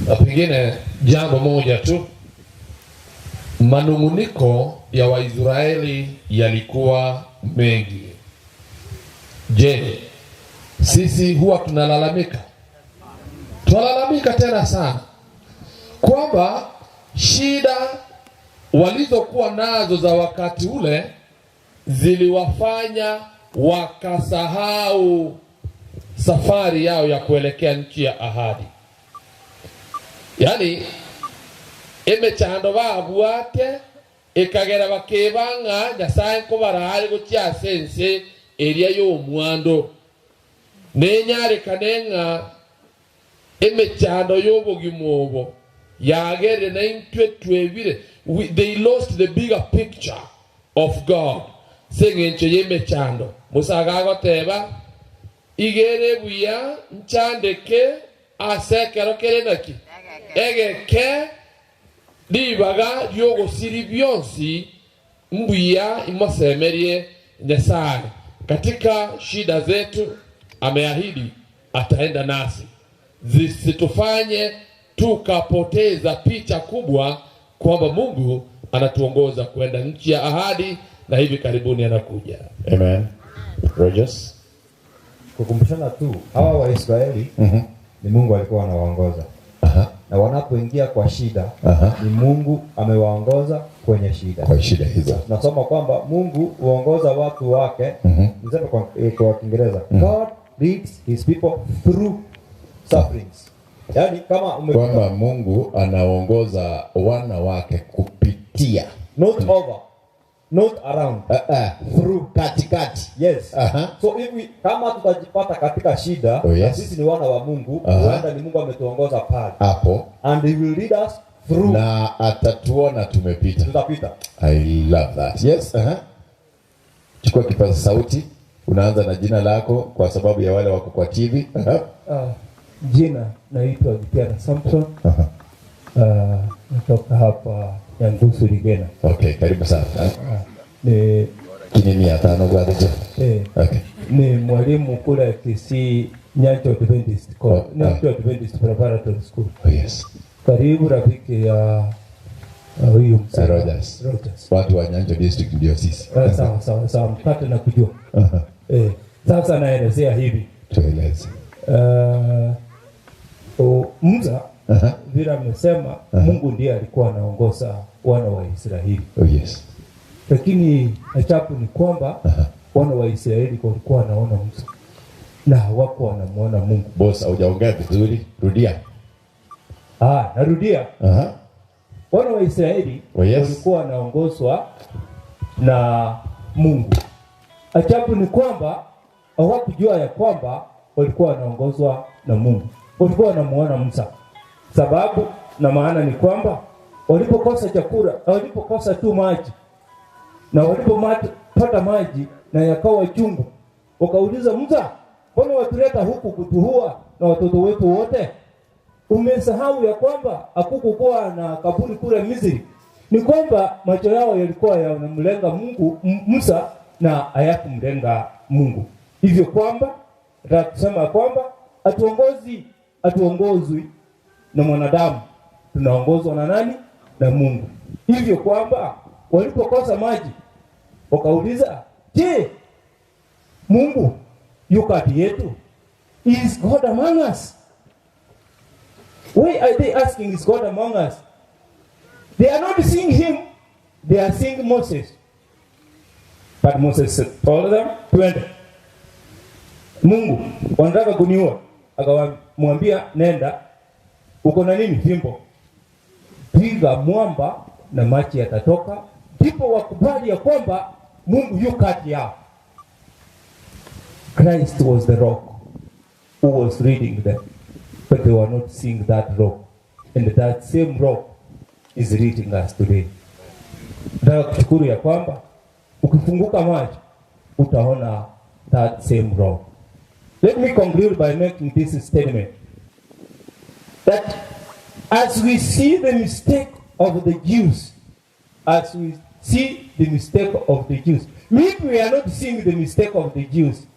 Na pengine jambo moja tu, manunguniko ya Waisraeli yalikuwa mengi. Je, sisi huwa tunalalamika? Tunalalamika tena sana kwamba shida walizokuwa nazo za wakati ule ziliwafanya wakasahau safari yao ya kuelekea nchi ya ahadi. Yani emechando babwate ekagera bakebanga Nyasaye ko barahari gochia sense eria y'omwando nenyarekane ng'a emechando y'obogima obo yagere na intwe twebire. They lost the bigger picture of God. Seng'encho y'emechando Musa agagoteba igere buya nchandeke asekero kere naki egeke libaga ryogosiri byonsi mbuya imosemerie Nyasaye. Katika shida zetu ameahidi ataenda nasi, zisitufanye tukapoteza picha kubwa kwamba Mungu anatuongoza kwenda nchi ya ahadi na hivi karibuni anakuja.
Amen. Rogers.
Kukumbushana tu hawa Waisraeli ni Mungu alikuwa anawaongoza. Na wanapoingia kwa shida ni Mungu amewaongoza kwenye shida.
Kwa shida hizo.
Tunasoma kwamba Mungu huongoza watu wake. Niseme kwa Kiingereza. God leads his people through sufferings. Yaani kama
kwamba Mungu anaongoza wana wake kupitia,
not over, not around,
through, katikati.
Yes. So if we, kama tutajipata katika shida, sisi ni wana wa Mungu, huenda ni Mungu ametuongoza pale
hapo,
and he will lead us through,
na atatuona tumepita,
tutapita.
I love that. Yes. Chukua kipaza sauti, unaanza na jina lako kwa sababu ya wale wako kwa TV.
Jina naitwa Gitiana Samson. Natoka hapa Nyangusu Rigena.
Okay, karibu sana.
Ni
kinini ya tano kwa hiyo. Okay.
Ni mwalimu kule Kisii Nyancho Adventist College, Nyancho Adventist Preparatory School.
Oh yes.
Karibu rafiki ya huyu mzee
Rogers.
Rogers.
Watu wa Nyancho District ndio sisi.
Sawa sawa sawa, mpate na kujua. Sasa naelezea hivi.
Tueleze.
Musa vile amesema Mungu ndiye alikuwa anaongoza wana wa Israeli.
Oh yes.
Lakini ajabu ni kwamba wana wa Israeli walikuwa wanaona Musa na hawakuwa wanamuona Mungu.
Boss, haujaongea vizuri, rudia.
Narudia. Wana wa Israeli walikuwa wanaongozwa na Mungu. Ajabu ni kwamba hawakujua ya kwamba walikuwa wanaongozwa na Mungu. Walikuwa wanamuona Musa. Sababu na maana ni kwamba walipokosa chakula, walipokosa tu maji, na walipopata maji na yakawa chungu, wakauliza Musa, mbona watuleta huku kutuhua na watoto wetu wote? Umesahau ya kwamba hakukuwa na kaburi kule Misri? Ni kwamba macho yao yalikuwa yanamlenga Mungu Musa na hayakumlenga Mungu. Hivyo kwamba nataka kusema kwamba hatuongozwi na mwanadamu, tunaongozwa na nani? Na Mungu. Hivyo kwamba walipokosa maji wakauliza, je, Mungu yu kati yetu? Is God among us? Why are they asking is God among us? They are not seeing him, they are seeing Moses. But Moses told them, twende. Mungu wanataka kuniua. Akamwambia nenda, uko na nini? Fimbo. Piga mwamba na maji yatatoka. Ndipo wakubali ya kwamba Mungu yu kati yao. Christ was the rock who was leading them, but they were not seeing that rock, and that same rock is leading us today. Nataka kushukuru ya kwamba ukifunguka macho utaona that same rock. Let me conclude by making this statement, that as we see the mistake of the Jews, as we see the mistake of the Jews, maybe we are not seeing the mistake of the Jews.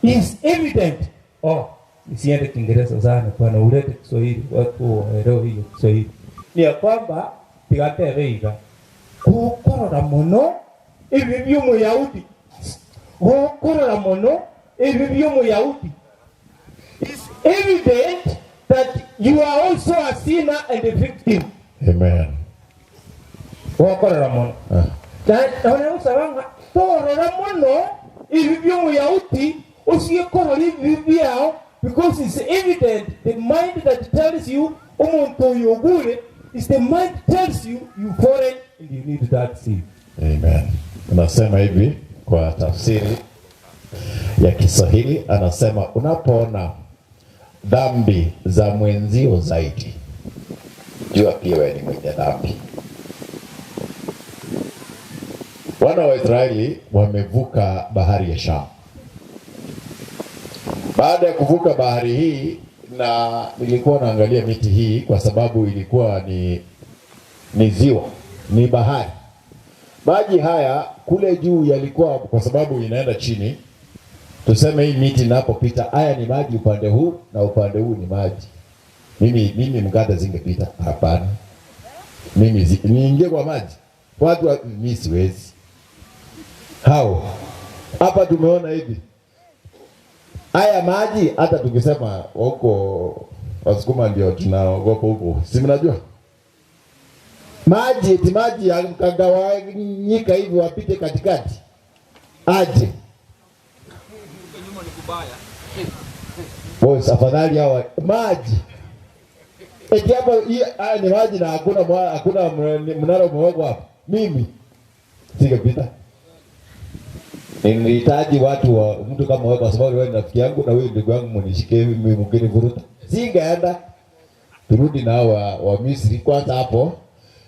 It's evident. Oh, nisiende Kiingereza sana bwana, ulete Kiswahili watu waelewe hiyo Kiswahili. Ni ya kwamba tigatebeiga gukorora muno ibi by'Umuyahudi, gukorora muno ibi by'Umuyahudi. It's evident that you are also a sinner and a victim.
Amen.
Gukorora muno. Na usabanga torora muno ibi by'Umuyahudi usiyekorora ibi byao, because it's evident the mind that tells you umuntu uyugure is the mind tells you you foreign and you need that seed.
Amen. Anasema hivi kwa tafsiri ya Kiswahili, anasema unapoona dhambi za mwenzio zaidi, jua pia wewe ni mwenye dhambi. Wana wa Israeli wamevuka bahari ya Shamu. Baada ya kuvuka bahari hii, na nilikuwa naangalia miti hii kwa sababu ilikuwa ni ziwa, ni bahari. Maji haya kule juu yalikuwa, kwa sababu inaenda chini, tuseme hii miti inapopita, haya ni maji upande huu na upande huu ni maji. Mimi mkate zingepita, hapana. Mimi niingie kwa maji. Watu mimi siwezi.
Hao hapa tumeona hivi haya maji, hata tukisema huko Wasukuma ndio tunaogopa huko, si mnajua maji eti maji yakagawanyika hivi wapite katikati aje. Boss, afadhali hawa maji eti hapo, haya ni maji na hakuna mnara umewekwa hapo. Mimi singepita. Nilihitaji watu wa mtu kama wewe, kwa sababu wewe ni rafiki yangu na wewe ndugu yangu, mnishike mimi mgeni vuruta. Singeenda. Turudi nao wa Misri kwanza, hapo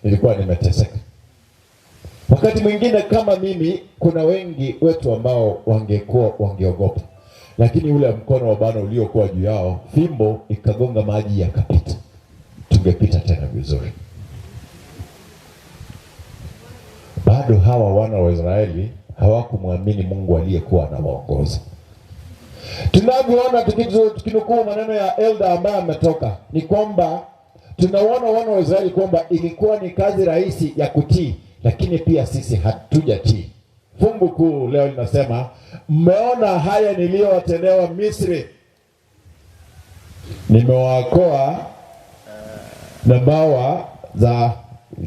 nilikuwa nimeteseka. Wakati mwingine kama mimi, kuna wengi wetu ambao wangekuwa wangeogopa, lakini ule mkono wa Bwana uliokuwa juu yao, fimbo ikagonga maji yakapita, tungepita tena vizuri. Bado hawa wana wa Israeli hawakumwamini Mungu aliyekuwa anawaongoza. Tunavyoona tukinukuu maneno ya elder ambaye ametoka, ni kwamba tunaona wana wa Israeli kwamba ilikuwa ni kazi rahisi ya kutii, lakini pia sisi hatujatii. Fungu kuu leo linasema, mmeona haya niliyowatendewa Misri, nimewaokoa na mbawa za,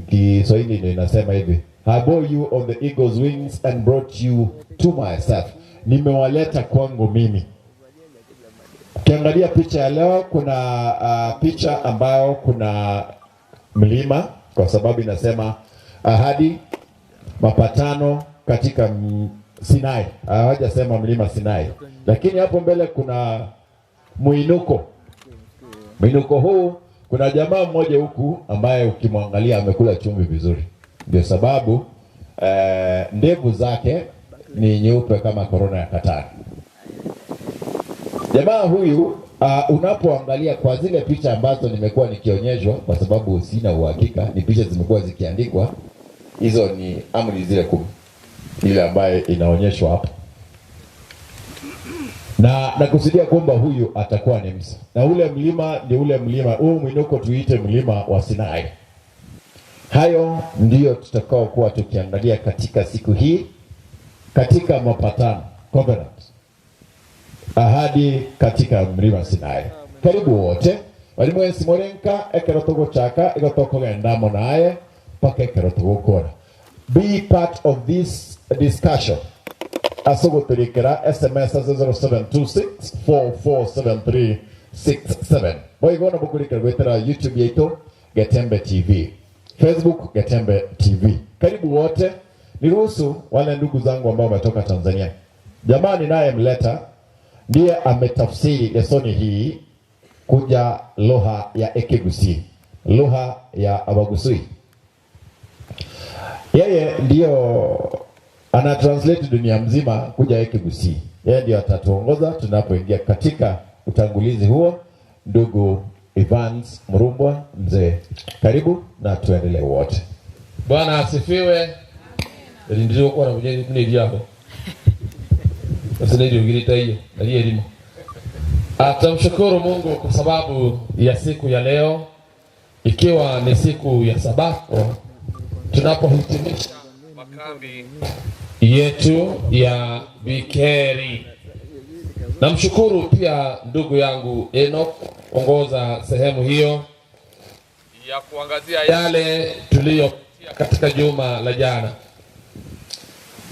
Kiswahili ndio inasema hivi, I bore you on the eagle's wings and brought you to myself. Nimewaleta kwangu mimi. Ukiangalia picha ya leo, kuna picha ambayo kuna mlima, kwa sababu inasema ahadi, mapatano katika Sinai. Hawajasema mlima Sinai, lakini hapo mbele kuna muinuko. Muinuko huu kuna jamaa mmoja huku ambaye ukimwangalia amekula chumvi vizuri. Ndio sababu ndevu zake ni nyeupe kama korona ya Katari. Jamaa huyu unapoangalia kwa zile picha ambazo nimekuwa nikionyeshwa, kwa sababu sina uhakika, ni picha zimekuwa zikiandikwa, hizo ni amri zile 10, ile ambaye inaonyeshwa hapa. Na nakusudia kwamba huyu atakuwa ni Musa. Na ule mlima ni ule mlima, huu mwinuko tuite mlima wa Sinai. Hayo ndiyo tutakao kuwa tukiangalia katika siku hii, katika mapatano, covenant, ahadi katika mlima Sinai. Karibu wote. Walimu ensi morenka ekerotogo chaka igotokogenda monaye paka ekerotogo kora. Be part of this discussion. Asogoturikira SMS 0726447367. Boigona bukurikira gwetera YouTube yetu Getembe TV, Facebook Getembe TV. Karibu wote. Niruhusu wale ndugu zangu ambao wametoka Tanzania. Jamani naye mleta ndiye ametafsiri lesoni hii kuja lugha ya Ekegusii, lugha ya Abagusii. Yeye ndiyo ana translate dunia mzima kuja Ekegusii. Yeye ndiyo atatuongoza tunapoingia katika utangulizi huo. Ndugu Evans Murumbwa mzee, karibu na tuendelee wote.
Bwana asifiwe. Ndio kwa na kujenga kuna idiapo. Sasa ndio ngirita hiyo, na hiyo elimu. Atamshukuru Mungu kwa sababu ya siku ya leo, ikiwa ni siku ya Sabato, tunapohitimisha makambi yetu ya Bikeri. Namshukuru pia ndugu yangu Enoch ongoza sehemu hiyo ya kuangazia yale tuliyopitia katika juma la jana.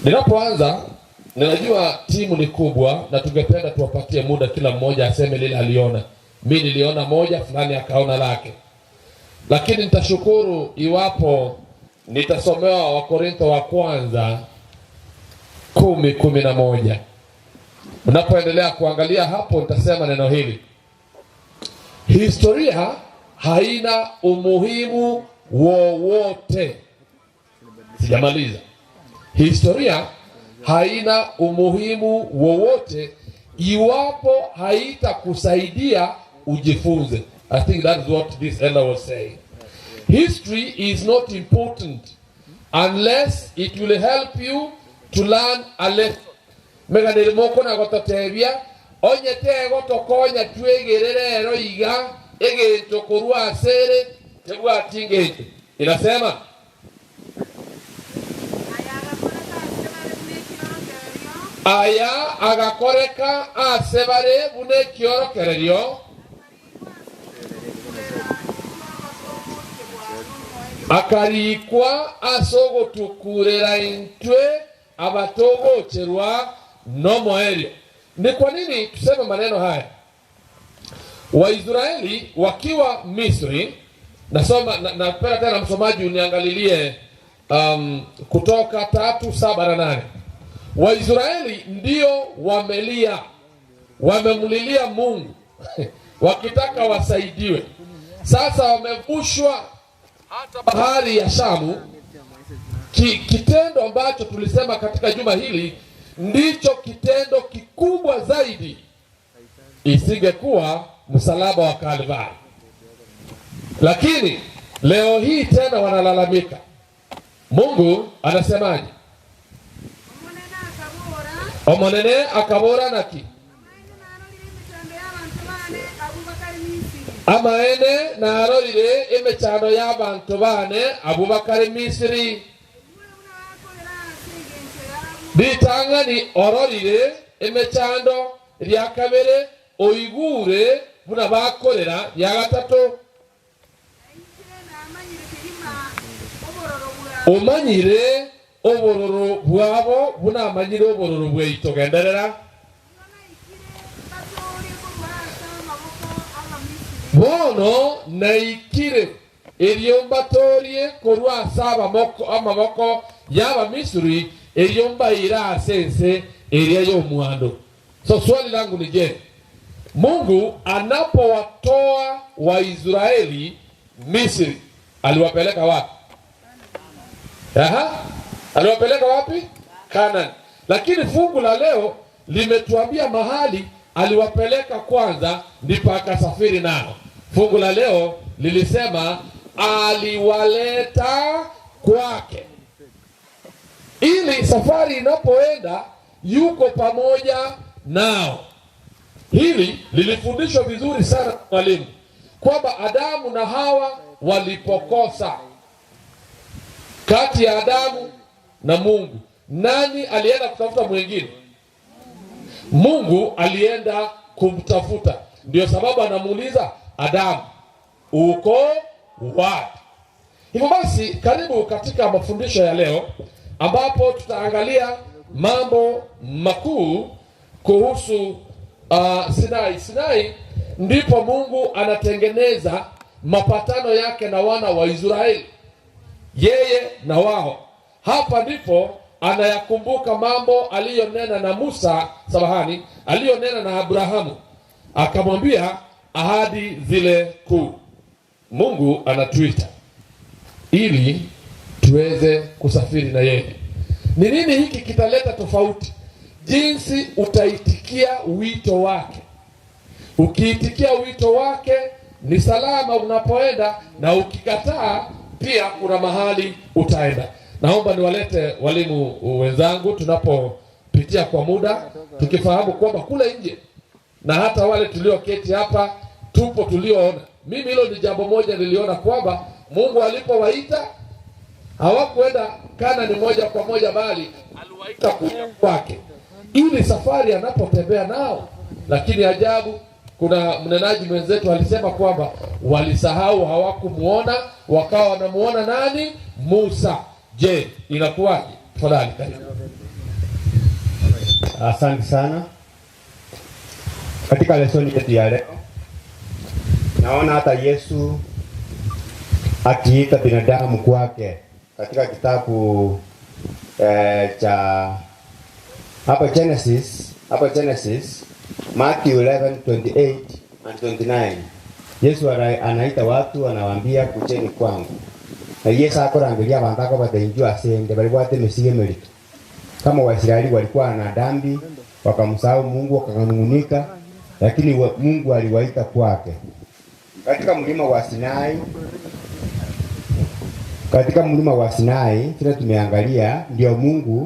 Ninapoanza, ninajua timu ni kubwa na tungependa tuwapatie muda kila mmoja aseme lile aliona. Mimi niliona moja, fulani akaona lake. Lakini nitashukuru iwapo nitasomewa Wakorintho wa kwanza 10:11. Unapoendelea kuangalia hapo nitasema neno hili. Historia haina umuhimu wowote. Sijamaliza. Historia haina umuhimu wowote iwapo haitakusaidia ujifunze. I think that is what this elder was saying. History is not important unless it will help you to learn a lesson. Meganeri moko na gototebia onyete gotokonya twegerere ero iga egento korwa asere tegwa tingeje. Inasema Aya agakoreka asebare bune kiorokererio akarikwa asogotukurera intwe abatogocherwa nomoerio. Ni kwa nini tuseme maneno haya? Waisraeli wakiwa Misri, nasoma napenda tena msomaji uniangalilie Kutoka 3:7-8. Waisraeli ndio wamelia, wamemlilia Mungu wakitaka wasaidiwe. Sasa wamevushwa hata bahari ya Shamu. Kitendo ambacho tulisema katika juma hili ndicho kitendo kikubwa zaidi, isingekuwa msalaba wa Kalvari. Lakini leo hii tena wanalalamika. Mungu anasemaje? Omonene akabora naki amaene narorire emechando y'abantu bane abubakare Misri bitangani ororire emechando lya kabere oigure buna bakorera lya gatatu omanyire obororo bwabo buna amanyire obororo bweito genderera bono naikire eriyombatorie korwa saba moko amaboko yaba Misri eriyombaira asense eria y'omwando. So swali langu ni je, Mungu anapowatoa Waisraeli Misri aliwapeleka wapi? Aha, aliwapeleka wapi? Kanani. Lakini fungu la leo limetuambia mahali aliwapeleka kwanza ndipo akasafiri nao. Fungu la leo lilisema aliwaleta kwake, ili safari inapoenda yuko pamoja nao. Hili lilifundishwa vizuri sana mwalimu kwamba Adamu na Hawa walipokosa, kati ya Adamu na Mungu nani alienda kutafuta mwingine? Mungu alienda kumtafuta. Ndio sababu anamuuliza Adamu, uko wapi? Hivyo basi karibu katika mafundisho ya leo ambapo tutaangalia mambo makuu kuhusu Sinai. Sinai ndipo Mungu anatengeneza mapatano yake na wana wa Israeli, yeye na wao. Hapa ndipo anayakumbuka mambo aliyonena na Musa, samahani, aliyonena na Abrahamu, akamwambia ahadi zile kuu. Mungu anatuita ili tuweze kusafiri na yeye. Ni nini hiki kitaleta tofauti? Jinsi utaitikia wito wake. Ukiitikia wito wake ni salama unapoenda, na ukikataa pia kuna mahali utaenda. Naomba niwalete walimu wenzangu tunapopitia kwa muda, tukifahamu kwamba kule nje na hata wale tulioketi hapa tupo tulioona. Mimi hilo ni jambo moja niliona kwamba Mungu alipowaita hawakuenda Kanani moja kwa moja, bali aliwaita kuja kwake ili safari anapotembea nao. Lakini ajabu, kuna mnenaji mwenzetu alisema kwamba walisahau, hawakumuona, wakawa wanamuona nani? Musa. Je, inakuwaje? Tafadhali karibu.
Asante sana. Katika lesoni yetu ya leo naona hata Yesu akiita binadamu kwake katika kitabu cha hapa Genesis Matthew 11:28 and 29. Yesu anaita watu, anawaambia kujeni kwangu. Na Yesu akorangeria abantu akabatenjua asende bali bwate misige melito. Kama Waisraeli walikuwa na dhambi, wakamsahau Mungu, wakanungunika, lakini Mungu aliwaita kwake. Katika mlima wa Sinai, tena tumeangalia ndio Mungu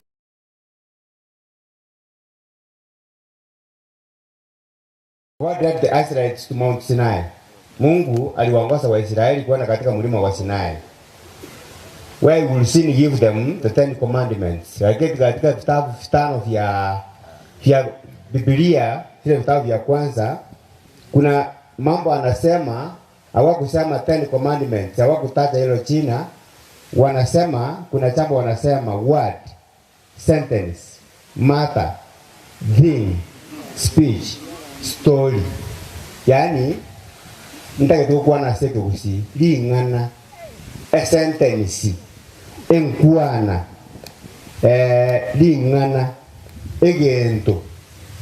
God led the Israelites to Mount Sinai. Mungu aliwaongoza Waisraeli kwenda katika mlima wa Sinai, where he will soon give them the 10 commandments. Lakini katika vitabu vitano vya vya Biblia, vile vitabu vya kwanza, kuna mambo anasema hawakusema Ten Commandments, hawakutaja hilo jina. Wanasema kuna jambo wanasema word, sentence, matter, thing, speech, story. Yaani ntakitukuwa sekusi ling'ana a sentence enkwana ling'ana egento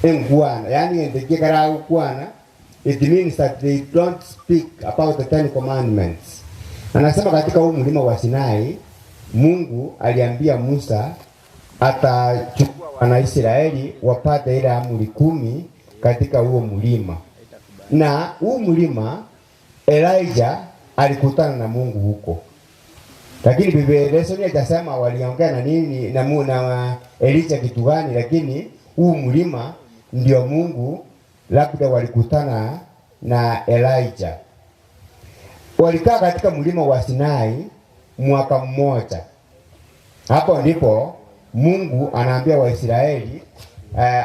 enkwana, yaani ente kikara kukwana. It means that they don't speak about the Ten Commandments. Anasema katika huu mlima wa Sinai Mungu aliambia Musa atachukua Wanaisraeli wapate ile amri 10 katika huo mlima. Na huu mlima Elijah alikutana na Mungu huko. Lakini Biblia lesoni haijasema waliongea na nini na na Elijah kitu gani, lakini huu mlima ndio Mungu labda walikutana na Elijah. Walikaa katika mlima wa Sinai mwaka mmoja. Hapo ndipo Mungu anaambia Waisraeli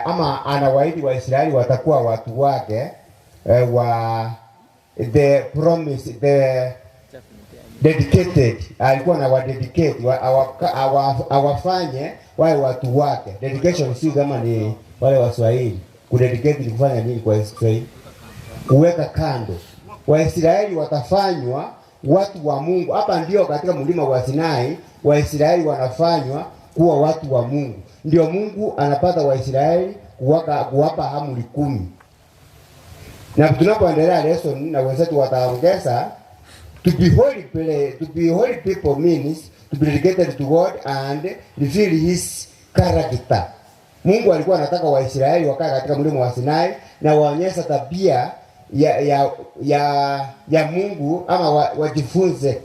ama anawaahidi Waisraeli watakuwa watu wake wa the promise, the dedicated. Alikuwa na wadedicate awafanye wale watu wake. Dedication si kama ni wale Waswahili. Kudedicate ni kufanya nini kwa Israeli? Kuweka kando. Waisraeli watafanywa watu wa Mungu. Hapa ndio katika mlima wa Sinai Waisraeli wanafanywa kuwa watu wa Mungu. Ndio Mungu anapata Waisraeli kuwapa amri 10. Na tunapoendelea lesson na wenzetu wataongeza, to be holy to be holy people means to be dedicated to God and reveal his character. Mungu alikuwa anataka Waisraeli wakae katika mlima wa Sinai na waonyesha tabia ya Mungu, ama wajifunze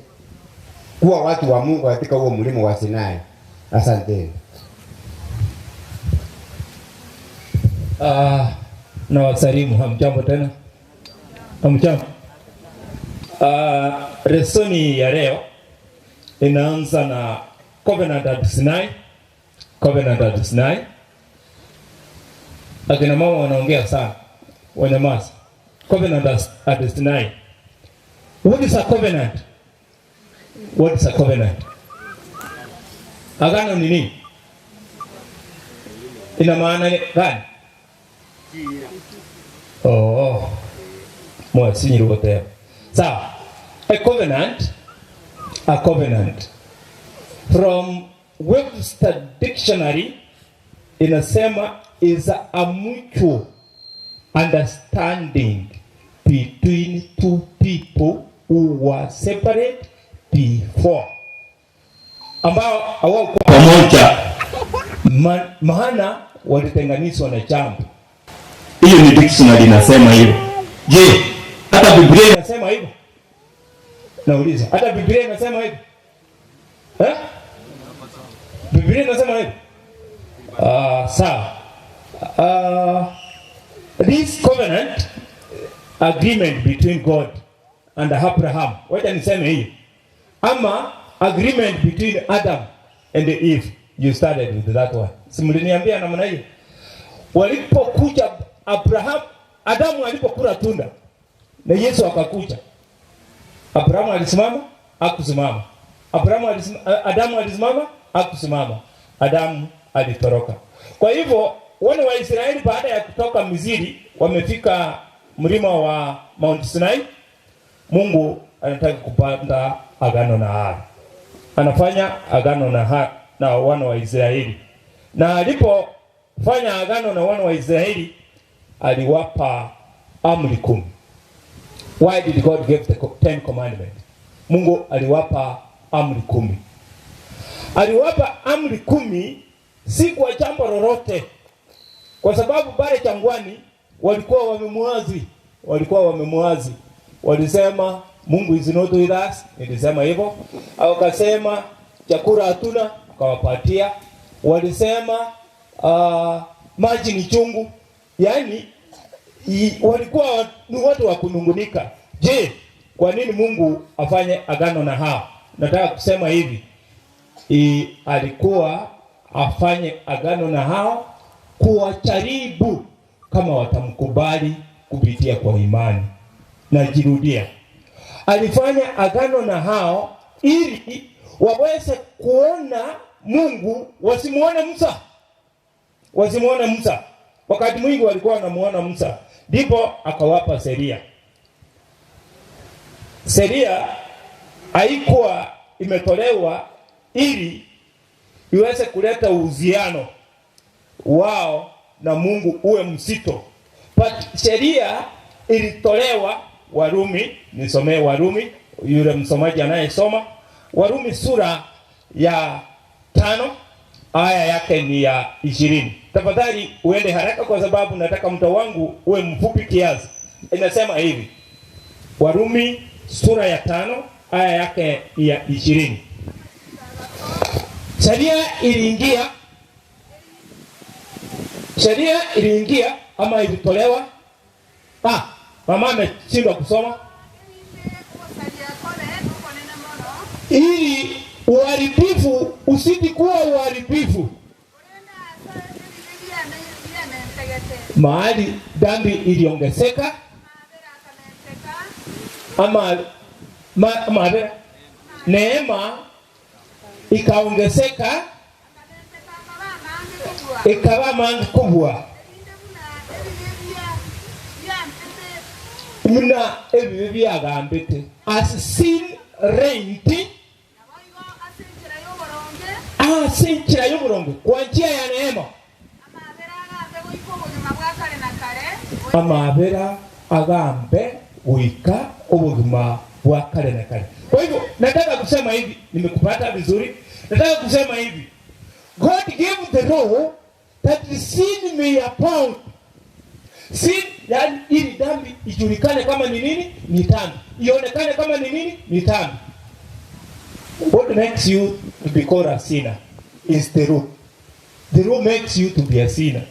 kuwa watu wa Mungu katika huo mlima wa Sinai. Asante.
Na wasalimu, hamjambo tena? Hamjambo. Lesoni ya leo inaanza na Covenant at Sinai. Covenant at Sinai. Akina mama wanaongea sana, wanyamaza. Covenant at Sinai. What is a covenant? What is a covenant? Agano ni nini? Ina maana gani? Oh, sawa. A covenant from Webster Dictionary inasema is a mutual understanding between two people who were separate before, ambao hawakuwa pamoja, maana walitenganishwa na jambo. Hiyo ni dictionary inasema hivyo. Je, hata Biblia inasema hivyo? Nauliza, hata Biblia inasema hivyo? Eh? Biblia inasema hivyo? Sawa. This covenant agreement between God and Abraham, wacha niseme hiyo, ama agreement between Adam and Eve. You started with that one. Si mliniambia namna hiyo? Walipokuja Abraham, Adamu alipokula tunda na Yesu akakuja, Abrahamu alisimama? Hakusimama. Adamu alisimama? Hakusimama. Adamu alitoroka. Kwa hivyo wana wa Israeli baada ya kutoka Misri wamefika mlima wa Mount Sinai. Mungu anataka kupanda agano na hao. Anafanya agano na wana wa Israeli. Na alipofanya agano na wana wa Israeli aliwapa amri 10. Why did God give the 10 commandments? Mungu aliwapa amri 10. Aliwapa amri 10 si kwa jambo lolote, kwa sababu pale jangwani walikuwa wamemuasi. Walisema Mungu is not with us, nilisema hivyo. Wakasema chakula hatuna, akawapatia. Walisema maji ni chungu. Yaani walikuwa ni watu wa kunungunika. Je, kwa nini Mungu afanye agano na hao? Nataka kusema hivi, alikuwa afanye agano na hao kuwajaribu kama watamkubali kupitia kwa imani. Najirudia, alifanya agano na hao ili waweze kuona Mungu, wasimuone Musa. Wasimuone Musa. Wakati mwingi walikuwa wanamuona Musa. Ndipo akawapa sheria. Sheria haikuwa imetolewa ili iweze kuleta uhusiano wao na Mungu uwe mzito. But sheria ilitolewa Warumi, nisomee Warumi, yule msomaji anayesoma Warumi sura ya 5 aya yake ni ya 20. Tafadhali uende haraka kwa sababu nataka muda wangu uwe mfupi kiasi. Inasema hivi. Warumi sura ya 5 aya yake ni ya 20. Sheria iliingia ama ilitolewa? Mama ameshindwa kusoma. Ili uharibifu usidi kuwa uharibifu. Mahali dhambi iliongezeka ama neema ikaongezeka ikawa mangi kubwa. Muna ebibi byagambite as sin reigned asinjira y'oburongo kwa njia ya neema amabera agambe wika obugima bwa kale na kale. Kwa hivyo nataka kusema hivi, nimekupata vizuri. Nataka kusema hivi, God gave the law that sin may abound. Sin, yani ili dhambi ijulikane kama ni nini? Ni dhambi. Ionekane kama ni nini? Ni dhambi. What makes you to be called a sinner is the law. The law makes you to be a sinner.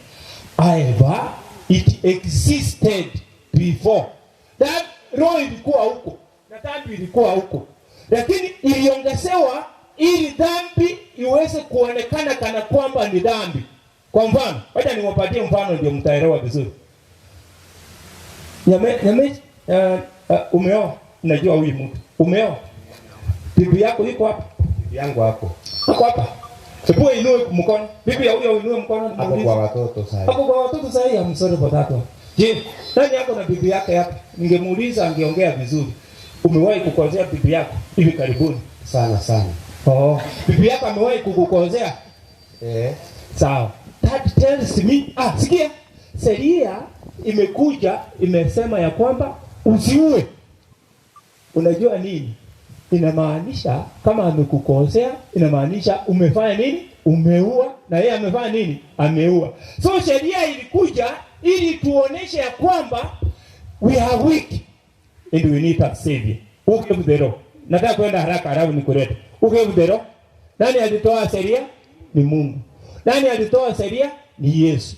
However, it existed before. That law ilikuwa huko na dhambi ilikuwa huko, lakini iliongezewa ili dhambi iweze kuonekana kana kwamba ni dhambi. Kwa mfano, wacha niwapatie mfano ndio mtaelewa vizuri. Umeoa? Najua huyu mtu. Umeoa? Bibi yako yuko hapa?
Bibi yangu hapo.
Hapo hapa. Hebu inue mkono. Bibi ya huyo inue mkono.
Hapo kwa watoto sasa.
Hapo kwa watoto sasa, I'm sorry for that one. Je, nani yako na bibi yake hapa? Ningemuuliza angeongea vizuri. Umewahi kukosea bibi yako hivi karibuni?
Sana sana.
Oh, bibi yako amewahi kukukosea?
Eh.
Sawa. That tells me, sikia. Sheria imekuja imesema ya kwamba usiue. Unajua nini? Inamaanisha kama amekukosea, inamaanisha umefanya nini? Umeua. Na yeye amefanya nini? Ameua. So sheria ilikuja ili tuoneshe ya kwamba we are weak and we need a savior. Who gave the law? Nataka kwenda haraka halafu nikulete. Who gave the law? Nani alitoa sheria? Ni Mungu. Nani alitoa sheria? Ni Yesu.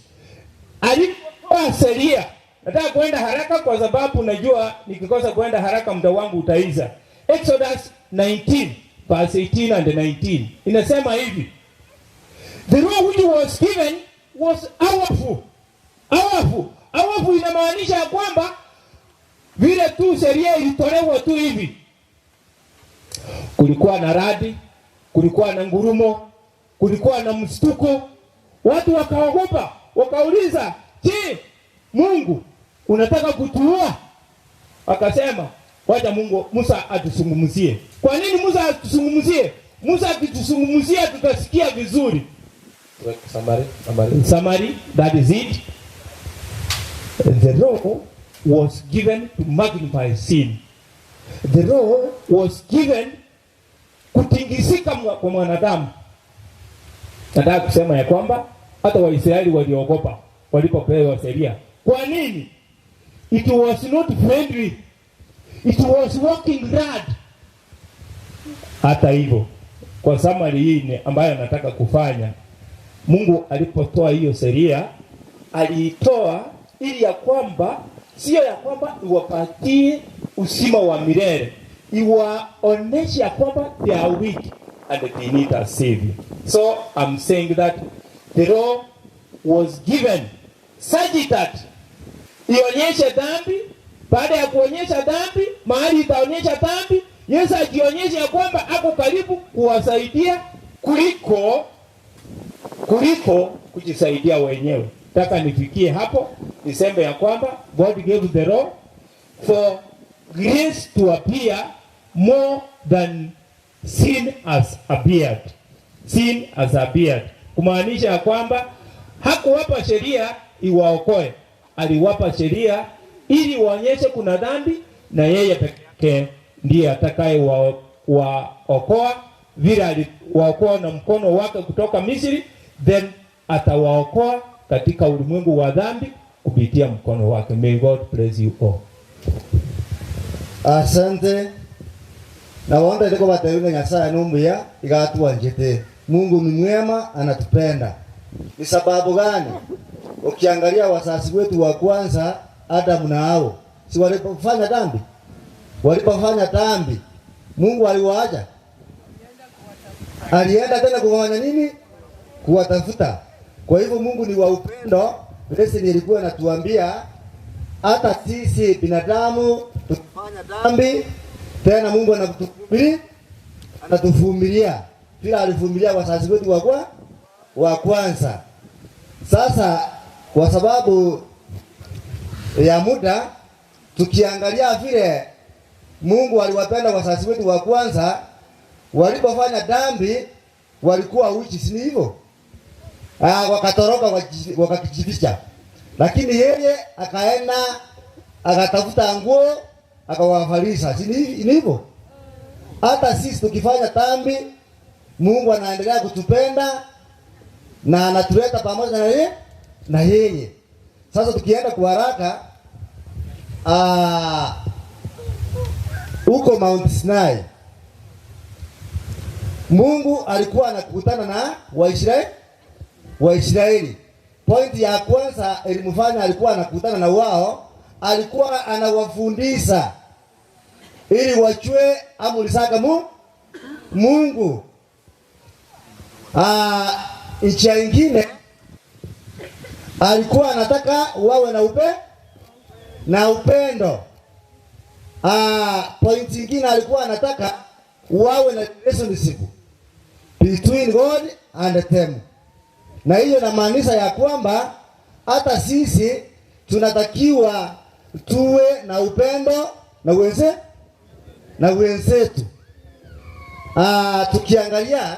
Alitoa sheria. Nataka kwenda haraka kwa sababu najua nikikosa kwenda haraka muda wangu utaisha. Exodus 19 verse 18 and 19 inasema hivi: the law which was given was powerful. Powerful. Powerful inamaanisha kwamba vile tu sheria ilitolewa tu hivi, kulikuwa na radi, kulikuwa na ngurumo, kulikuwa na mshtuko. Watu wakaogopa, wakauliza, je, Mungu unataka kutuua? Akasema, wacha Mungu Musa atuzungumzie. Kwa nini Musa atuzungumzie? Musa akituzungumzia tutasikia vizuri. Summary, that is it. The law was given to magnify sin. The law was given kutingisika kwa mwanadamu. Nataka kusema ya kwamba hata Waisraeli waliogopa walipopewa sheria. Kwa nini? It was not friendly. It was working hard. Hata hivyo, kwa summary hii ambayo nataka kufanya, Mungu alipotoa hiyo sheria, aliitoa ili ya kwamba sio ya kwamba iwapatie uzima wa milele, iwaoneshe ya kwamba they are weak and they need a savior. So I'm saying that the law was given such that ionyeshe dhambi. Baada ya kuonyesha dhambi, mahali itaonyesha dhambi, Yesu ajionyeshe ya kwamba ako karibu kuwasaidia kuliko kujisaidia wenyewe. Nataka nifikie hapo niseme ya kwamba God gave the law for grace to appear more than sin has appeared. Sin has appeared. Kumaanisha ya kwamba hakuwapa sheria iwaokoe, aliwapa sheria ili waonyeshe kuna dhambi na yeye pekee ndiye atakaye waokoa, vile aliwaokoa na mkono wake kutoka Misri, then atawaokoa katika ulimwengu wa dhambi kupitia mkono wake. May God bless you all.
Asante. Na waombe ndiko batayunga Nyasaye numbuya igatuwa njete. Mungu ni mwema, anatupenda. Ni sababu gani? Ukiangalia wazazi wetu wa kwanza Adamu na Hawa, si walipofanya dhambi? Walipofanya dhambi, Mungu aliwaacha. Alienda tena kufanya nini? Kuwatafuta. Kwa hivyo Mungu ni wa upendo. Blessing ilikuwa inatuambia hata sisi binadamu tukifanya dhambi, tena Mungu anatuvumilia, anatuvumilia. Vile alivumilia wazazi wetu wa kwanza. Sasa kwa sababu ya muda, tukiangalia vile Mungu aliwapenda wazazi wetu wa kwanza, walipofanya dhambi walikuwa uchi, si hivyo? Wakatoroka, wakakijificha. Lakini yeye akaenda akatafuta nguo akawavalisha, si hivyo? Hata sisi tukifanya dhambi, Mungu anaendelea kutupenda na anatuleta pamoja na yeye na yeye. Sasa tukienda kwa haraka huko Mount Sinai, Mungu alikuwa anakutana na Waisraeli. Point ya kwanza ilimfanya alikuwa anakutana na wao, alikuwa anawafundisha ili wachue amri zake Mungu. Nchi nyingine alikuwa anataka wawe na na upendo. Point nyingine alikuwa anataka wawe na relationship between God and them. Na hiyo inamaanisha ya kwamba hata sisi tunatakiwa tuwe na upendo na na wenzetu. Tukiangalia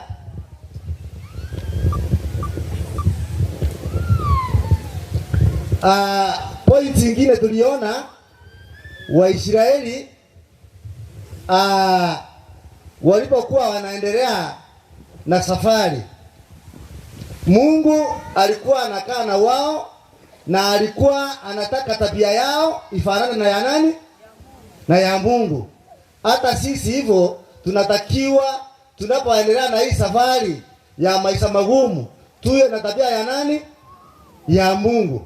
point nyingine tuliona Waisraeli walipokuwa wanaendelea na safari, Mungu alikuwa anakaa na wao na alikuwa anataka tabia yao ifanane na ya nani? Na ya Mungu. Hata sisi hivyo tunatakiwa tunapoendelea na hii safari ya maisha magumu tuwe na tabia ya nani? Ya Mungu.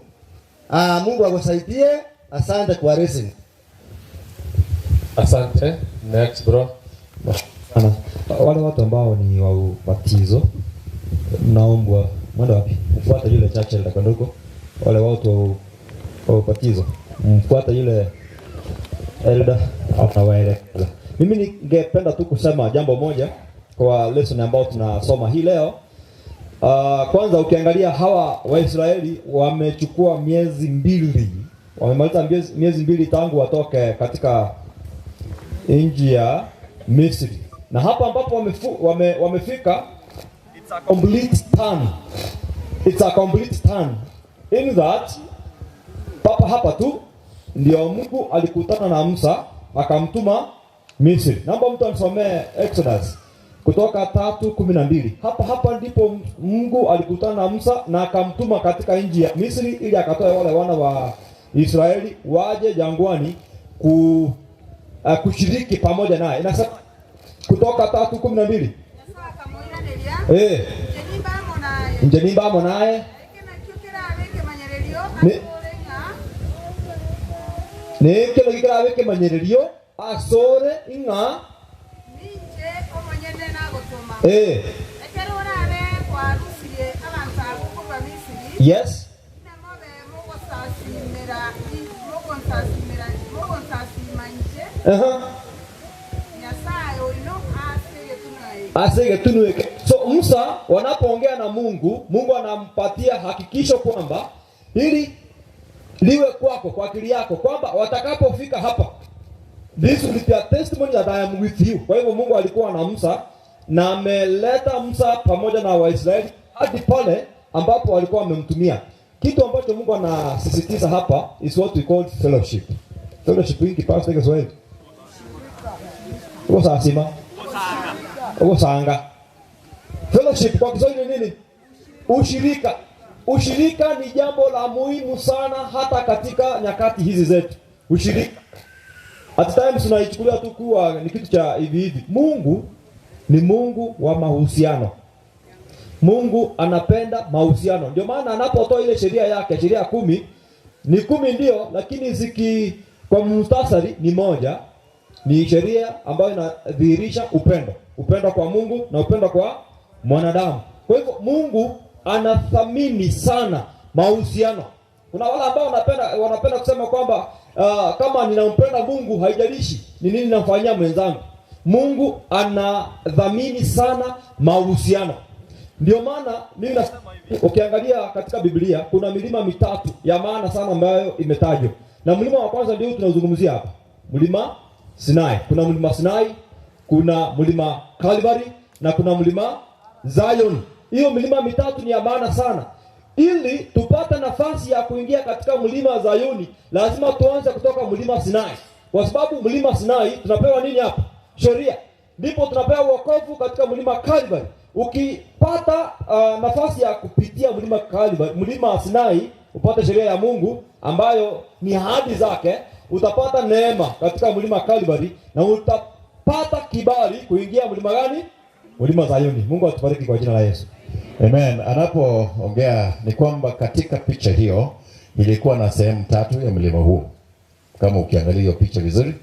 Mungu akusaidie. Asante kwa listening.
Asante. Next bro.
Sana. Wale watu ambao ni wa ubatizo, naombwa mwenda wapi? Mfuate yule chache la huko. Wale watu wa ubatizo, mfuate yule elder atawaelekeza. Mimi ningependa tu kusema jambo moja kwa lesson ambayo tunasoma hii leo. Kwanza ukiangalia hawa Waisraeli wamechukua miezi mbili. Wamemaliza miezi mbili tangu watoke katika nchi ya Misri. Na hapa ambapo wamefika, it's a complete turn. It's a complete turn. In that, papa hapa tu ndio Mungu alikutana na Musa akamtuma Misri. Naomba mtu anisomee Exodus Kutoka 3:12. Hapa ndipo Mungu alikutana na Musa na akamtuma katika nchi ya Misri ili akatoe wale wana wa Israeli waje jangwani kushiriki pamoja naye. Inasema Kutoka 3:12. Njenimba amo naye. Ne kilo kikirabe kimanyererio asore inga Yes. Asegetunueke. So Musa wanapoongea na Mungu, Mungu anampatia hakikisho kwamba ili liwe kwako kwa akili yako kwamba watakapofika hapa, this will be a testimony that I am with you. Kwa hivyo Mungu alikuwa na Musa na ameleta Musa pamoja na Waisraeli hadi pale ambapo walikuwa wamemtumia. Kitu ambacho Mungu anasisitiza hapa is what we call fellowship. Fellowship hii pastor kwa Kiswahili. Uko sasima? Uko sanga. Fellowship kwa Kiswahili ni nini? Ushirika. Ushirika ni jambo la muhimu sana hata katika nyakati hizi zetu. Ushirika. At times tunaichukulia tu kuwa ni kitu cha hivi hivi. Mungu ni Mungu wa mahusiano. Mungu anapenda mahusiano. Ndio maana anapotoa ile sheria yake, sheria 10, ni 10 ndio, lakini ziki kwa muhtasari ni moja. Ni sheria ambayo inadhihirisha upendo. Upendo kwa Mungu na upendo kwa mwanadamu. Kwa hivyo Mungu anathamini sana mahusiano. Kuna wale ambao wanapenda kusema kwamba kama ninampenda Mungu haijalishi ni nini ninamfanyia mwenzangu. Mungu anathamini sana mahusiano. Ndio maana mimi nasema hivi, ukiangalia katika Biblia kuna milima mitatu ya maana sana ambayo imetajwa. Na mlima wa kwanza ndio tunazungumzia hapa, mlima Sinai. Kuna mlima Sinai, kuna mlima Calvary na kuna mlima Zion. Hiyo milima mitatu ni ya maana sana. Ili tupate nafasi ya kuingia katika mlima Zayuni, lazima tuanze kutoka mlima Sinai. Kwa sababu mlima Sinai tunapewa nini hapa? Sheria. Ndipo tunapewa wokovu katika mlima Calvary. Ukipata nafasi ya kupitia mlima Calvary, mlima Sinai, upate sheria ya Mungu ambayo ni ahadi zake, utapata neema katika mlima Calvary na utapata kibali kuingia mlima gani? Mlima Zayuni. Mungu atubariki kwa jina la Yesu.
Amen. Anapoongea ni kwamba katika picha hiyo ilikuwa na sehemu tatu ya mlima huo. Kama ukiangalia hiyo picha vizuri,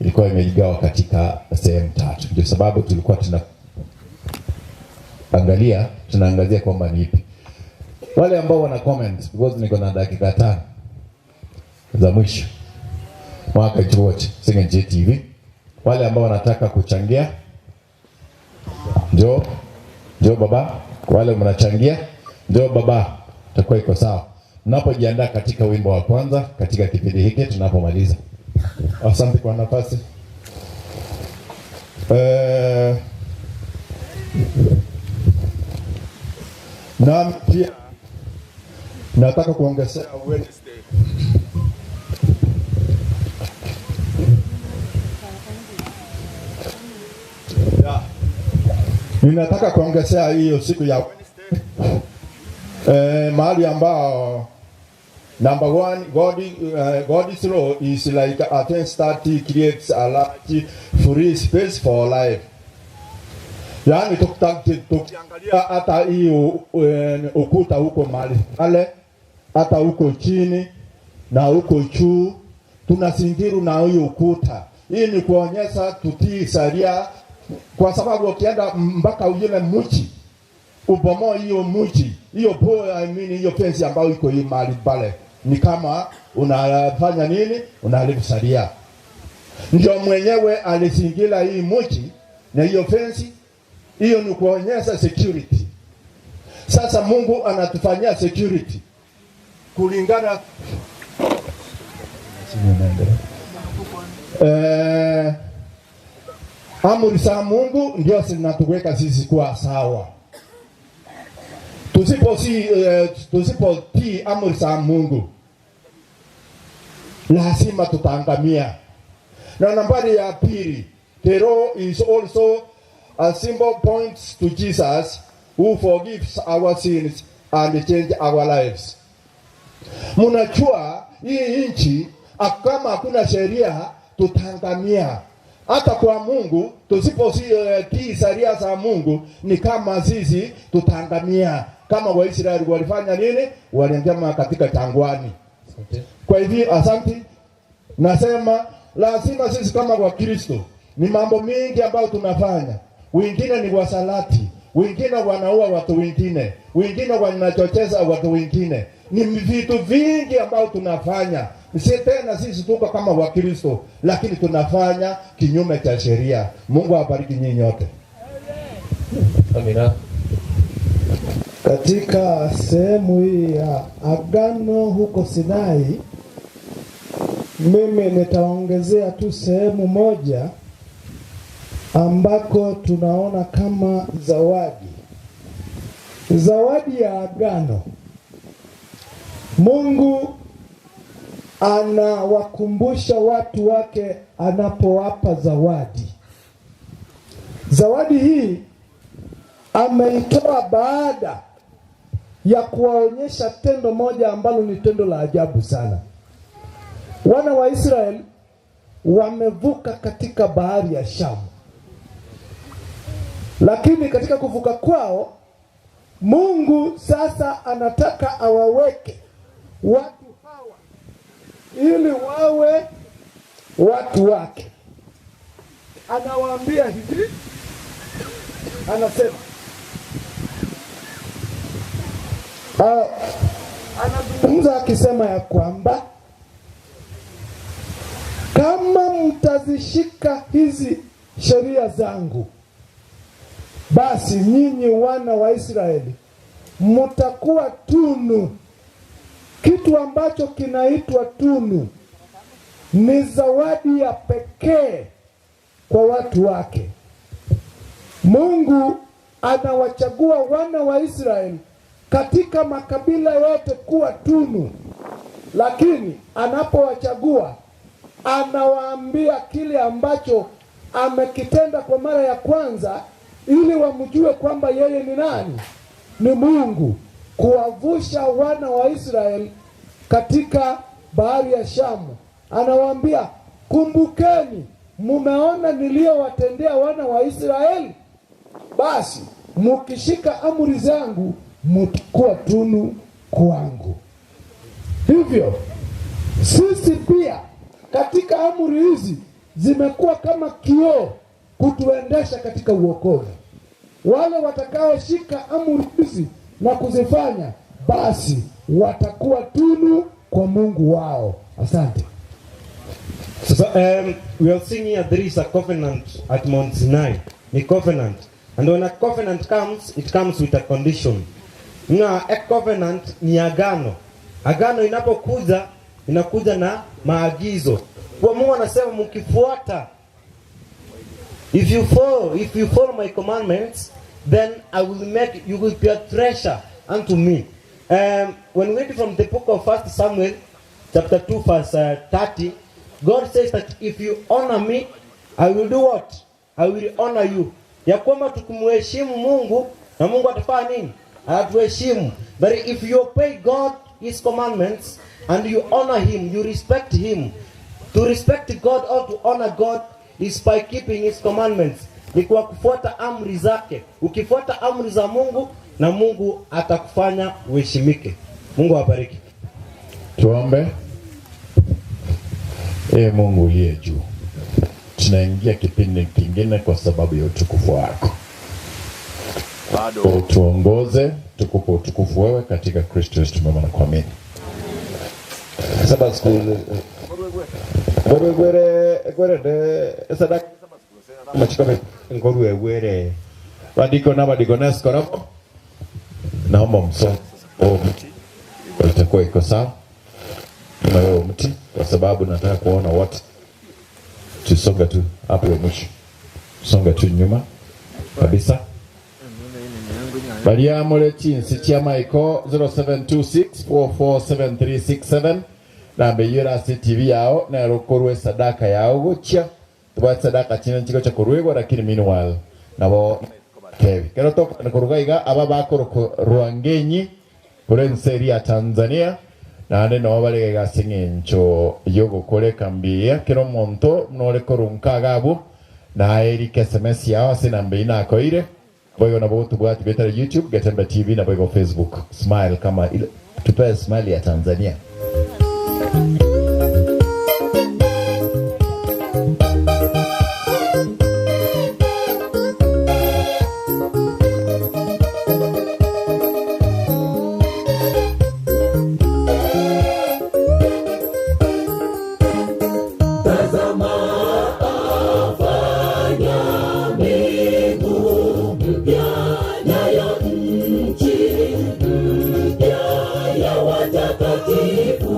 ilikuwa imejigawa katika sehemu tatu. Ndio sababu tulikuwa tunaangazia kwamba ni ipi. Wale ambao wana comment, because niko na dakika 5 za mwisho. Mwaka wote Singe TV. Wale ambao wanataka kuchangia, njoo baba. Wale mnachangia, njoo baba, itakuwa iko sawa. Mnapojiandaa katika wimbo wa kwanza katika kipindi hiki tunapomaliza.
Asante kwa nafasi. Na pia nataka kuongezea Wednesday. Yeah. Ninataka kuongezea hiyo siku ya Wednesday. Mahali ambao number one, God's law is like a fence that creates a large free space for life. Yaani tukiangalia hata hiyo ukuta huko mahali pale, hata huko chini na huko juu, tunazingira na hiyo ukuta. Hii ni kuonyesha tutii sheria, kwa sababu ukienda mpaka ule mji ubomoe hiyo mji, hiyo hiyo fence ambayo iko hii mahali pale, ni kama unafanya nini? Unaharibu sheria. Ndio mwenyewe alizingira hii mji na hiyo fence. Hiyo ni kuonyesha security. Sasa Mungu anatufanyia security kulingana amri za Mungu ndio zinatuweka sisi kuwa sawa. Tusipotii amri za Mungu lazima tutaangamia. Na nambari ya pili, the law is also a symbol points to Jesus who forgives our sins and change our lives. Mnajua hii nchi kama hakuna sheria tutaangamia. Hata kwa Mungu tusipotii sheria za Mungu ni kama sisi tutaangamia. Kama Waisraeli walifanya nini? Waliangamia katika jangwani. Kwa hivyo asante. Nasema lazima sisi kama Wakristo, ni mambo mingi ambayo tunafanya. Wengine ni wasalati, Wengine wanaua watu wengine, wengine wanachocheza watu wengine. Ni vitu vingi ambao tunafanya. Si tena sisi tuko kama Wakristo, lakini tunafanya kinyume cha sheria. Mungu awabariki nyinyi nyote.
Amina.
Katika sehemu hii ya agano huko Sinai, mimi nitaongezea tu sehemu moja ambako tunaona kama zawadi, zawadi ya agano. Mungu anawakumbusha watu wake anapowapa zawadi. Zawadi hii ameitoa baada ya kuwaonyesha tendo moja ambalo ni tendo la ajabu sana. Wana wa Israeli wamevuka katika bahari ya Shamu, lakini katika kuvuka kwao Mungu sasa anataka awaweke watu hawa ili wawe watu wake. Anawaambia hivi, anasema anazungumza akisema ya kwamba kama mtazishika hizi sheria zangu, basi nyinyi wana wa Israeli mtakuwa tunu. Kitu ambacho kinaitwa tunu ni zawadi ya pekee kwa watu wake. Mungu anawachagua wana wa Israeli katika makabila yote kuwa tunu, lakini anapowachagua anawaambia kile ambacho amekitenda kwa mara ya kwanza, ili wamjue kwamba yeye ni nani? Ni Mungu. Kuwavusha wana wa Israeli katika bahari ya Shamu, anawaambia kumbukeni, mumeona niliyowatendea wana wa Israeli, basi mukishika amri zangu mtakuwa tunu kwangu. Hivyo sisi pia katika amri hizi zimekuwa kama kioo kutuendesha katika uokovu. Wale watakaoshika amri hizi na kuzifanya, basi watakuwa tunu kwa Mungu wao. Asante.
Sasa we are seeing here there is a covenant at Mount Sinai. Ni covenant. And when a covenant comes, it comes with a condition. Na a covenant ni agano. Agano inapokuja inakuja na maagizo. Kwa Mungu anasema mkifuata, if you follow my commandments, then I will make you will be a treasure unto me. When we read from the book of 1 Samuel chapter 2 verse 30, God says that if you honor me, I will do what? I will honor you. Ya kwamba tukimheshimu Mungu na Mungu atafanya nini? Atatuheshimu. But if you obey God, his commandments, and you honor him, you respect him. To respect God or to honor God is by keeping his commandments. Ni kwa kufuata amri zake. Ukifuata amri za Mungu, na Mungu atakufanya uheshimike. Mungu awabariki.
Tuombe. Ee Mungu uliye juu, tunaingia kipindi kingine kwa sababu ya utukufu wako. Bado tuongoze, tukupe utukufu wewe katika Kristo Yesu tumeomba na kuamini.
Sabbath school. Ngorwe sadaka machikome ngorwe gwere.
Wadiko na wadikonesi korabo. Naomba msongo mti itakuwa iko sawa. Kama wewe mti, kwa sababu nataka kuona wote. Tusonga tu hapo mwisho. Songa tu nyuma kabisa. Baliamole chinsi chia maiko 0726447367 na beyura CTV yao na rokorwe sadaka yao gochia. Tuba sadaka china chiko cha korwego, lakini meanwhile nabo kevi. Kero toka na korugaiga aba bakoro Rwangenyi kore ya Tanzania na ande no bale gasingencho yogo kore kambia kero monto nore korunka gabu na Eric SMS yao sinambe inakoire boyo na botu bwati betara YouTube Getembe TV na boyo Facebook. Smile kama ile tupe smile ya Tanzania.
mpya, nayo nchi mpya ya watakatifu.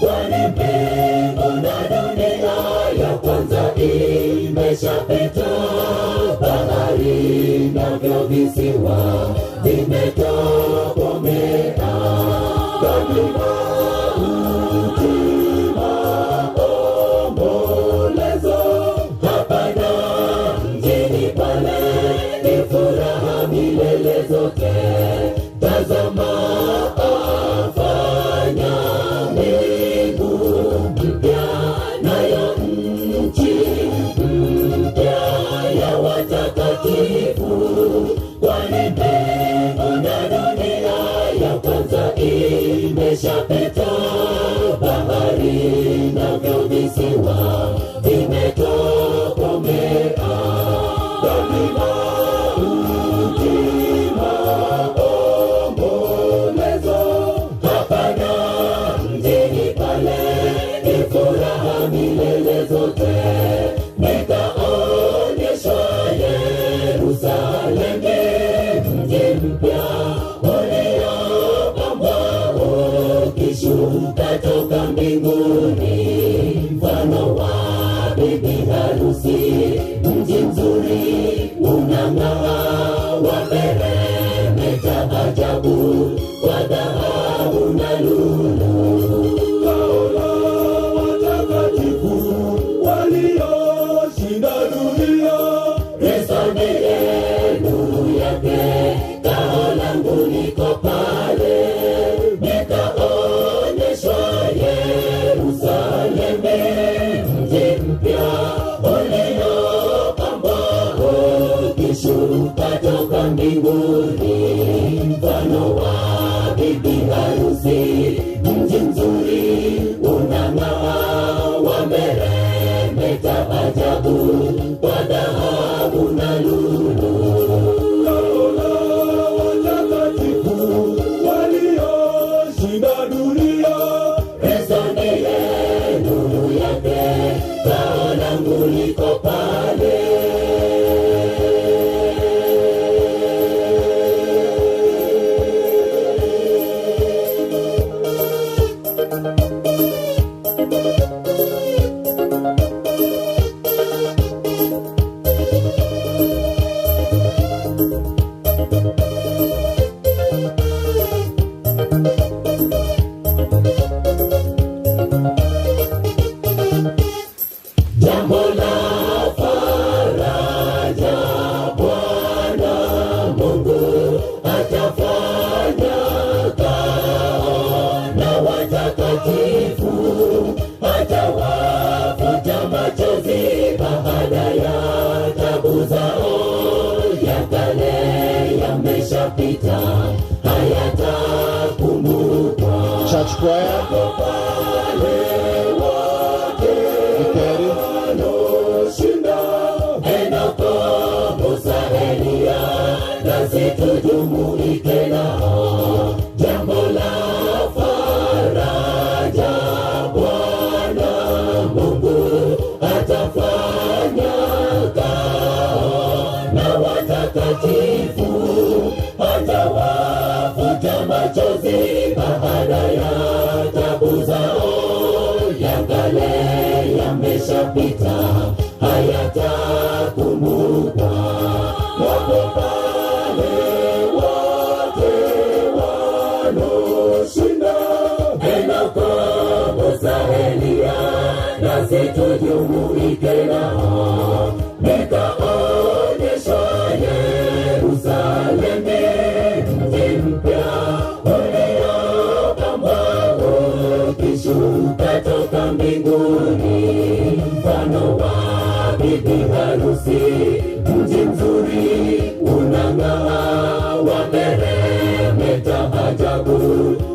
Kwani mbingu na dunia ya kwanza imeshapita, bahari navyo visiwa vimetokomea. Dhambi, mauti, maombolezo hapana mjini pale, ni furaha milele zote. Tazama afanya mbingu mpya, nayo nchi mpya ya watakatifu. Kwani mbingu na dunia ya kwanza imeshapita, bahari navyo visiwa vimetokomea. Dhambi, mauti, maombolezo hapana mjini pale, ni furaha milele zote. Nikaonyeshwa Yerusalemu, mji mpya uliopambwa ukishuka toka mbinguni, mfano wa bibi harusi. Mji mzuri unang'aa, wameremeta ajabu kwa dhahabu na lulu.
Kaola watakatifu walioshinda dunia,
Kristo ndiye nuru yake, kao langu liko pale. Nikaonyeshwa Yerusalemu, mji mpya uliopambwa ukishuka toka mbinguni, mfano wa bibi harusi. Mji mzuri unang'aa, wameremeta ajabu kwa dhahabu na lulu.
Kaola watakatifu walioshinda dunia,
Kristo ndiye nuru yake, kao langu liko pale. Jambo la faraja, Bwana Mungu atafanya kao na watakatifu, atawafuta machozi baada ya tabu zao. Ya kale yameshapita, hayatakumbukwa.
Church choir.
Wako pale wote walioshinda, Henoko, Musa, Eliya, nasi tujumuike nao. Jambo la faraja, Bwana Mungu atafanya kao na watakatifu, atawafuta machozi baada ya tabu zao. Ya kale yameshapita, hayatakumbukwa. Wako pale wote walioshinda, Henoko, Musa, Eliya, nasi tujumuike nao. Nikaonyeshwa Yerusalemu, mji mpya uliopambwa ukishuka toka mbinguni, mfano wa bibi harusi. Mji mzuri unang'aa, wameremeta ajabu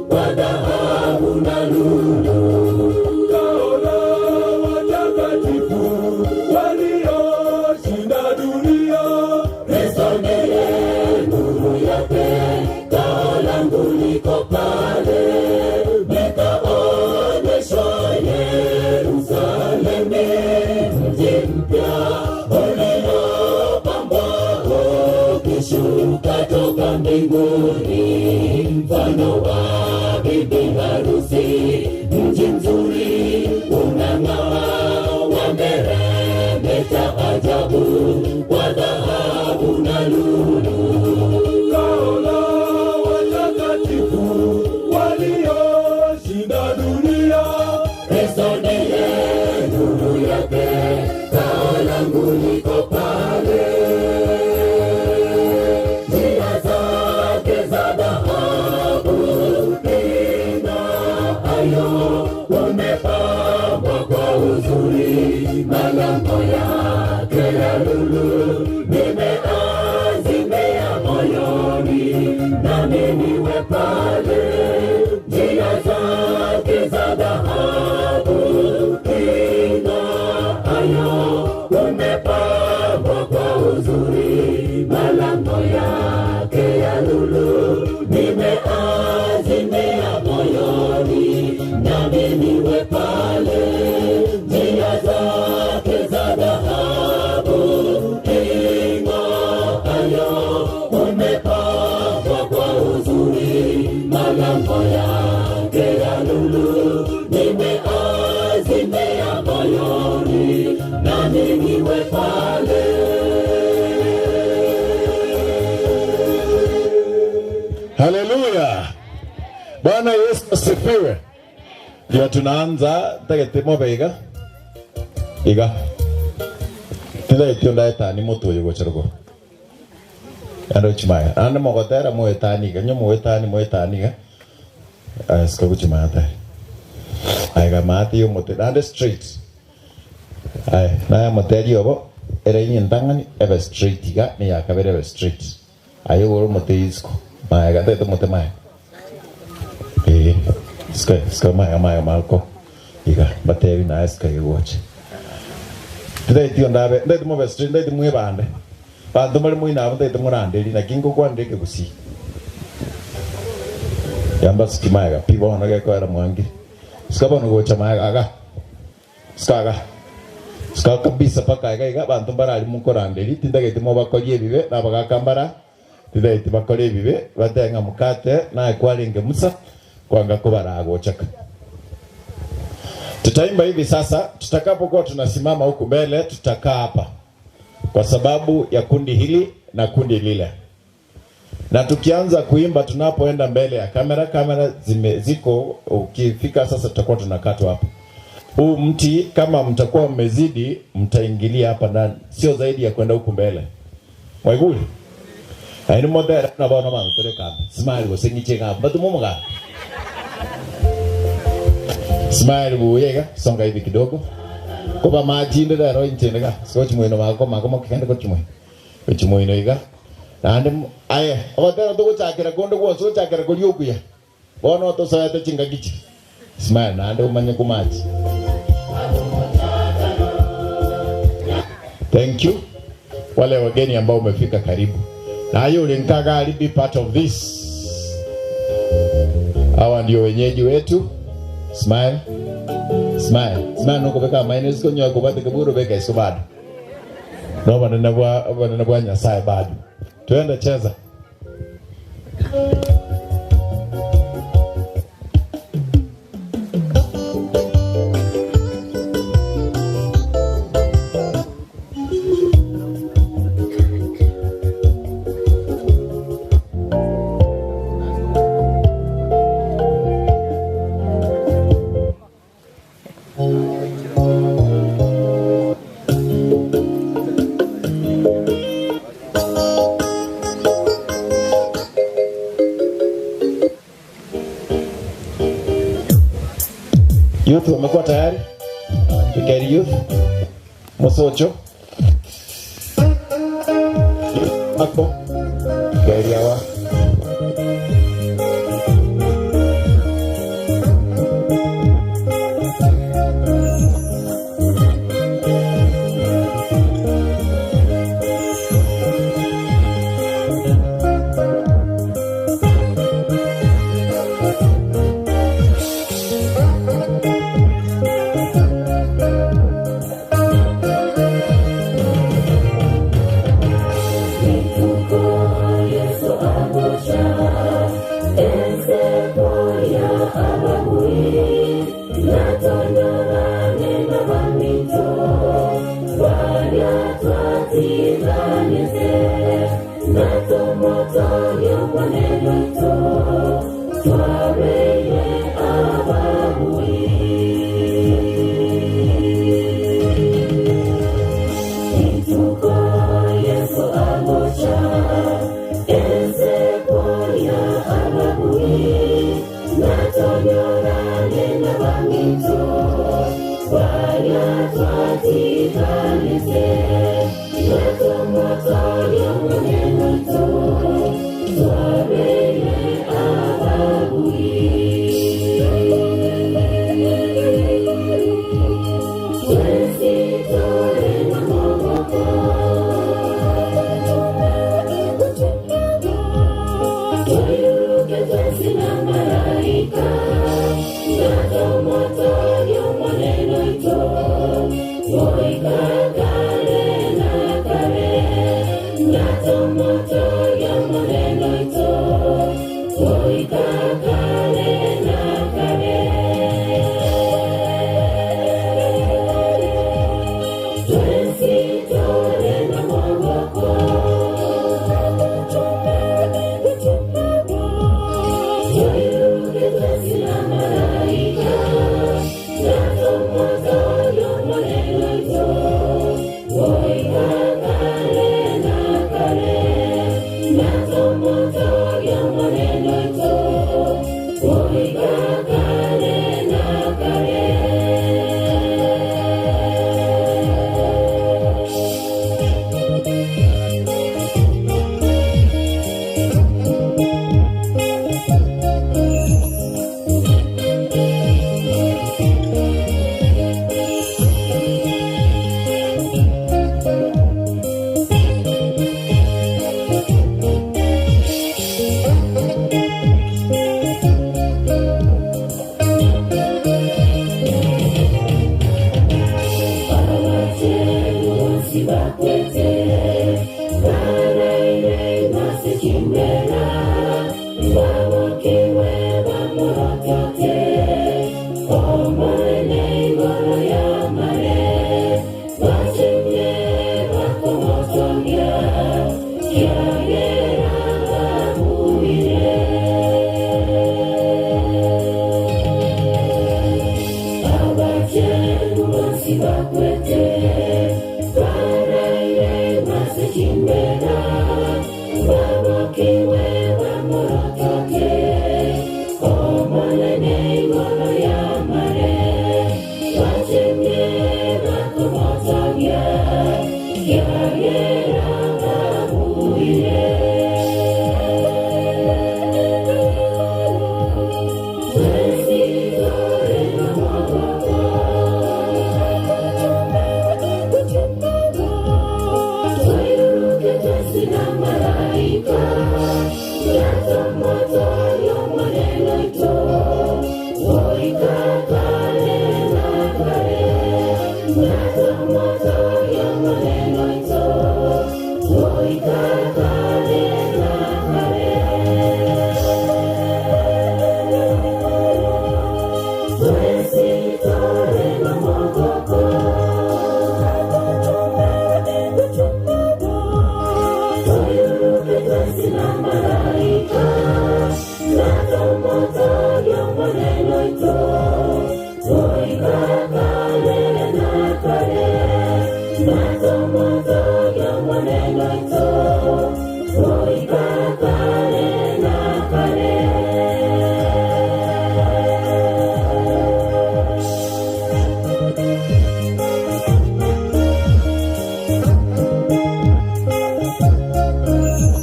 kwa dhahabu na lulu.
Kaola watakatifu walioshinda dunia,
Kushuka toka mbinguni, mfano wa bibi harusi, mji mzuri unang'aa, wameremeta ajabu kwa dhahabu na lulu.
Kao la watakatifu walioshinda dunia,
Kristo ndiye nuru yake, kao langu liko pale. Njia zake za dhahabu ing'aayo, umepambwa kwa uzuri, malango yake ya lulu nimeazimia moyoni, nami niwe pale. Njia zake za dhahabu ing'aayo, umepambwa kwa uzuri, malango yake ya lulu nimeazimia moyoni, nami niwe pale. Njia zake za dhahabu ing'aayo, umepambwa kwa uzuri, malango yake ya lulu nimeazimia moyoni, nami niwe pale.
Haleluya. Bwana Yesu asifiwe. Ndio tunaanza tagete mobega. Iga. Tindagete ndaetani mutu gochergo. Ando chimaya. Ando mogotera moetani ga nyo moetani moetani ga. Asko kuchimaya ta. Aiga mati yo mote ande straight. Ai, na moteri obo ere nyentangani ebe straight iga ni yakabere ebe straight. Ayo woro mote isko. Maya ga te mote maya. Ska ska maya maya malko. Iga batevi na ska iwoche. Ndai ndabe ndai mo best ndai mo bande. Bandu mali mo ina ndai mo rande na kingo kwande ke gusi. Yamba skimaya pibo na ke ko era mwangi. Ska bono gocha maya aga. Ska aga. Ska kabisa paka iga iga bandu barali mo korande ri tindage timo bakorie bibe na bagakambara. Tindage tibakore bibe batenga mukate na kwalinge musa kwanga kubaragochaka. Tutaimba hivi sasa, tutakapokuwa tunasimama huku mbele tutakaa hapa kwa sababu ya kundi hili na kundi lile. Na tukianza kuimba tunapoenda mbele ya kamera, kamera ziko, ukifika sasa tutakuwa tunakatwa hapa. Huu mti kama mtakuwa mmezidi mtaingilia hapa ndani, sio zaidi ya kwenda huku mbele. Mwaiguli. Ainu modera na bona mangu tereka. Smile go singiche batu mumoga. Smile buyega songa hivi kidogo. Koba maji ndera ro inche sikochi mwino mako mako mokende kochi mwino. Kochi mwino iga. Nande aye abatera tuguchakira kondo gwonse gochakira kori okuya. Bono tosoete chingagichi. Smile nande umanye kumaji. Thank you. Wale wageni ambao umefika karibu. Na hiyo ulinkaga be part of this. Hawa ndio wenyeji wetu. Smile. Smile. Smile nuko beka minus konyo kubate kaburu beka iso bado. No banana bwa Nyasaye bado. Tuende cheza. Youth wamekuwa tayari? Ikari youth. Mosocho. Ako. Ikari hawa.
Tuko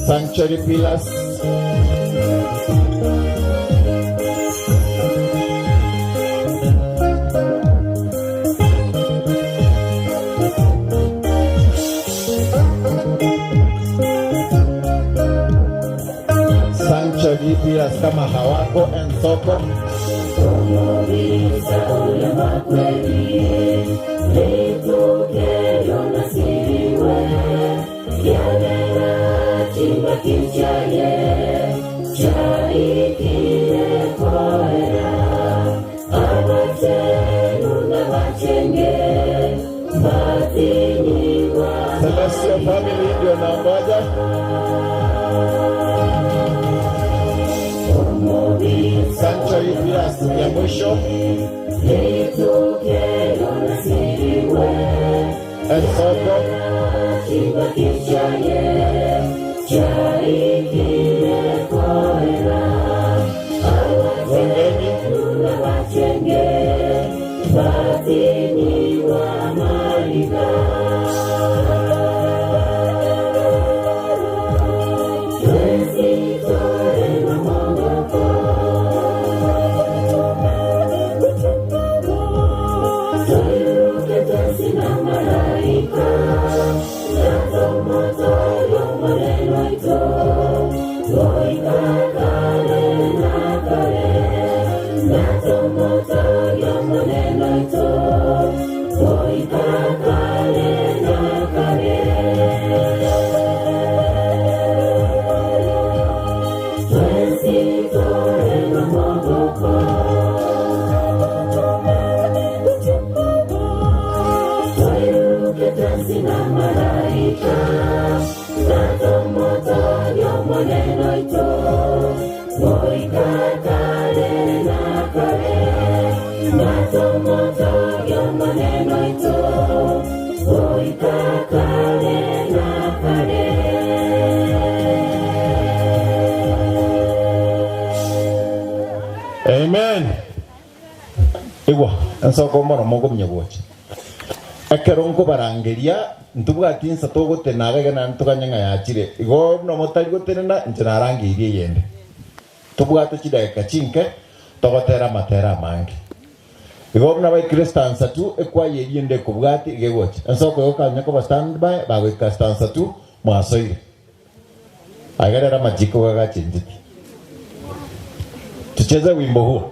Sanctuary Pillars. Sanctuary Pillars kama hawako Ensoko. Celestial Family ndio naongoja. Mwisho. Ensoko. Amen. Igwa, ensoko mono mogo mnyagochi. Ekero nkobarangeria ntubwati nsa togotenaga gena ntuganyanga yachire. Igo no motari gotenena nche narangirie yende. Tubwate chidakika chinke togotera matera mangi. Igo mna bai Kristansa tu ekwaye yende kubwati igegochi. Ensoko yokanya ko stand by bagwika stansa tu mwasoire. Agerera majiko gagachinjiti. Tucheze wimbo huo.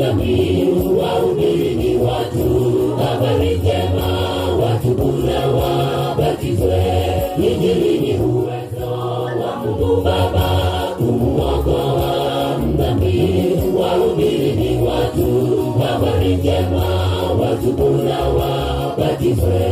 mdhambi, wahubirini watu habari njema, watubu na wabatizwe. Injili ni uwezo wa Mungu Baba kumuokoa mdhambi, wahubirini watu habari njema, watubu na wabatizwe.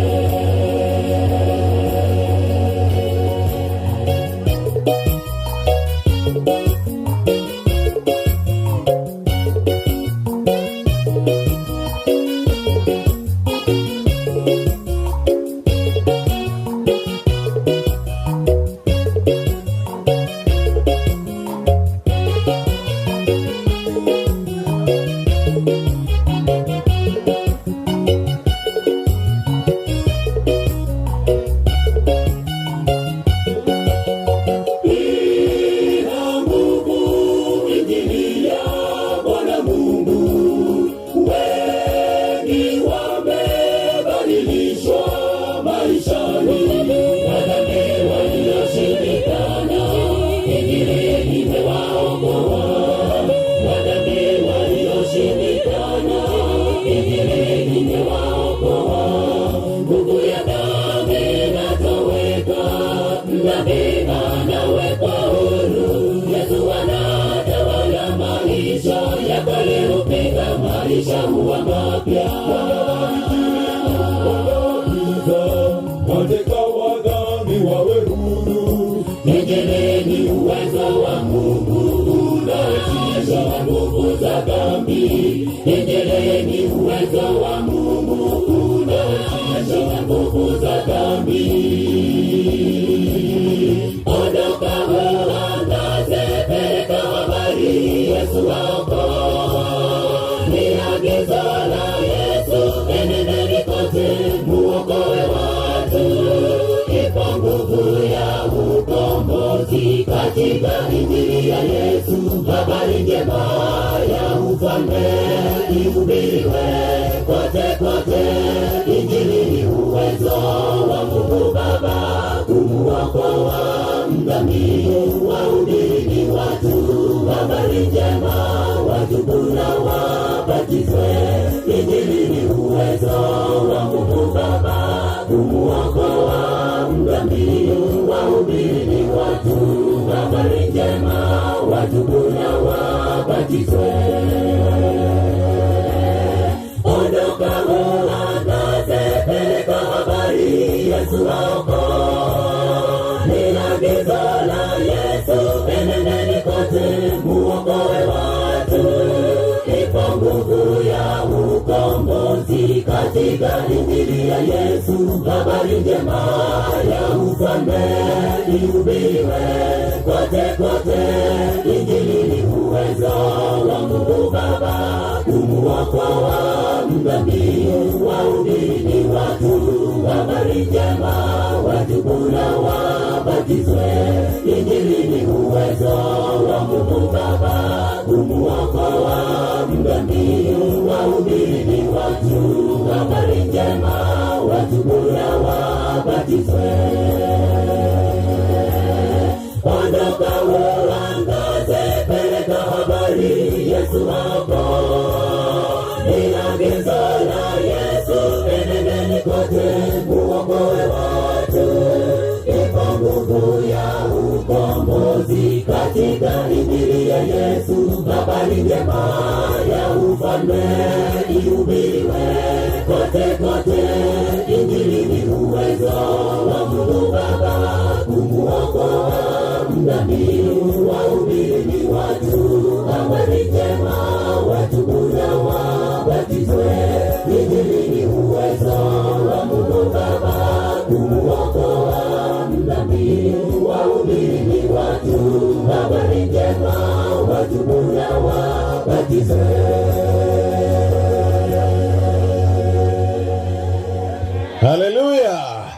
Hallelujah.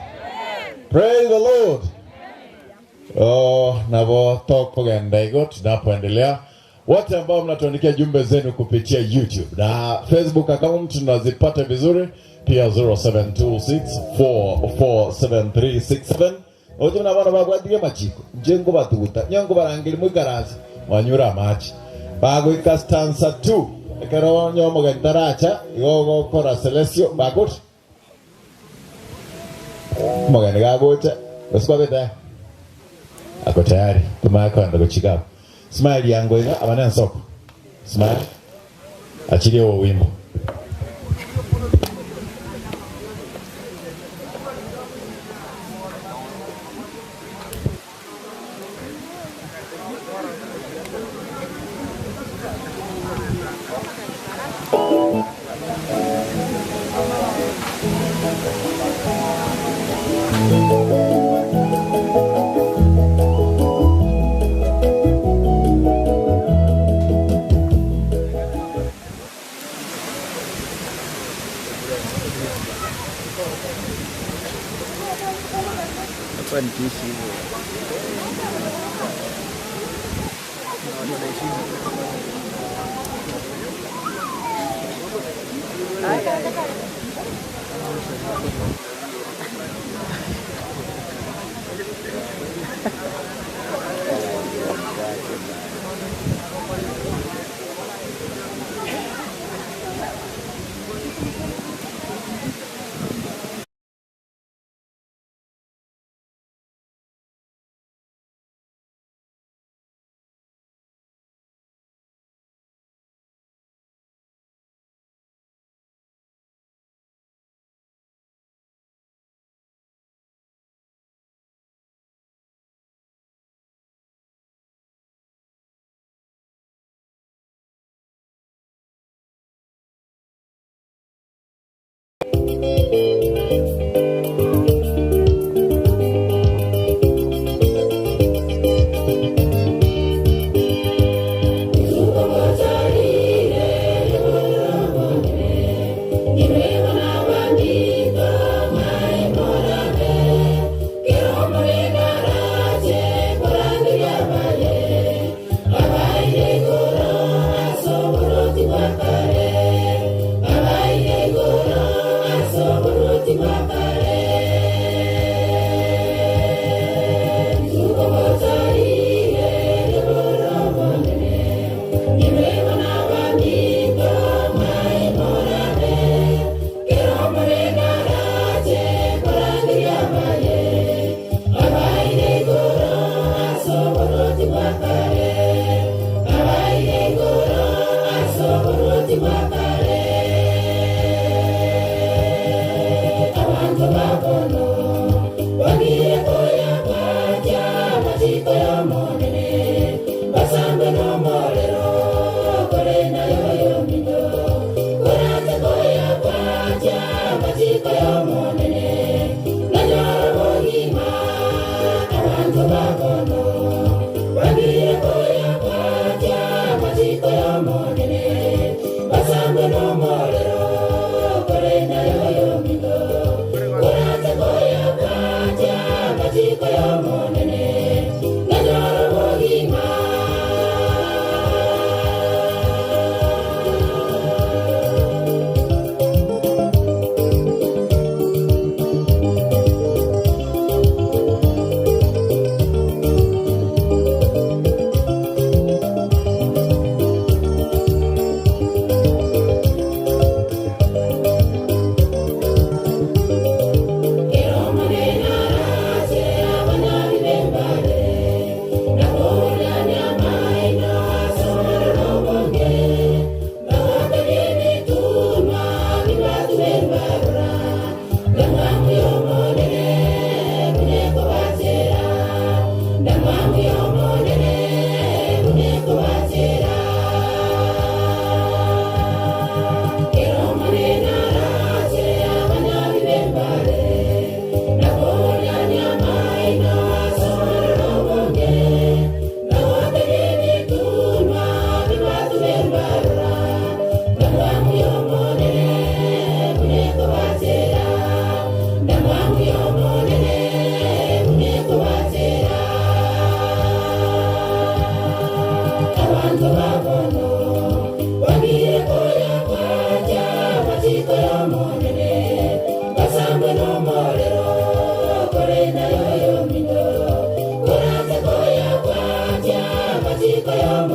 Praise the Lord. Oh, navo tunapoendelea, wote ambao mnatuandikia jumbe zenu kupitia YouTube na Facebook account tunazipata vizuri pia 0726447367. Oje na bana bagwadige machiko njengo batuguta nyango barangiri mu garage wanyura machi bagwika stanza 2
Ekero nyomo gentaracha igo gokora celestio bakut. Mugeni gagocha usikwabeta. Ako tayari tumaka ndo kuchika. Smile yangu ina abana soko. Smile. Achilie huo wimbo.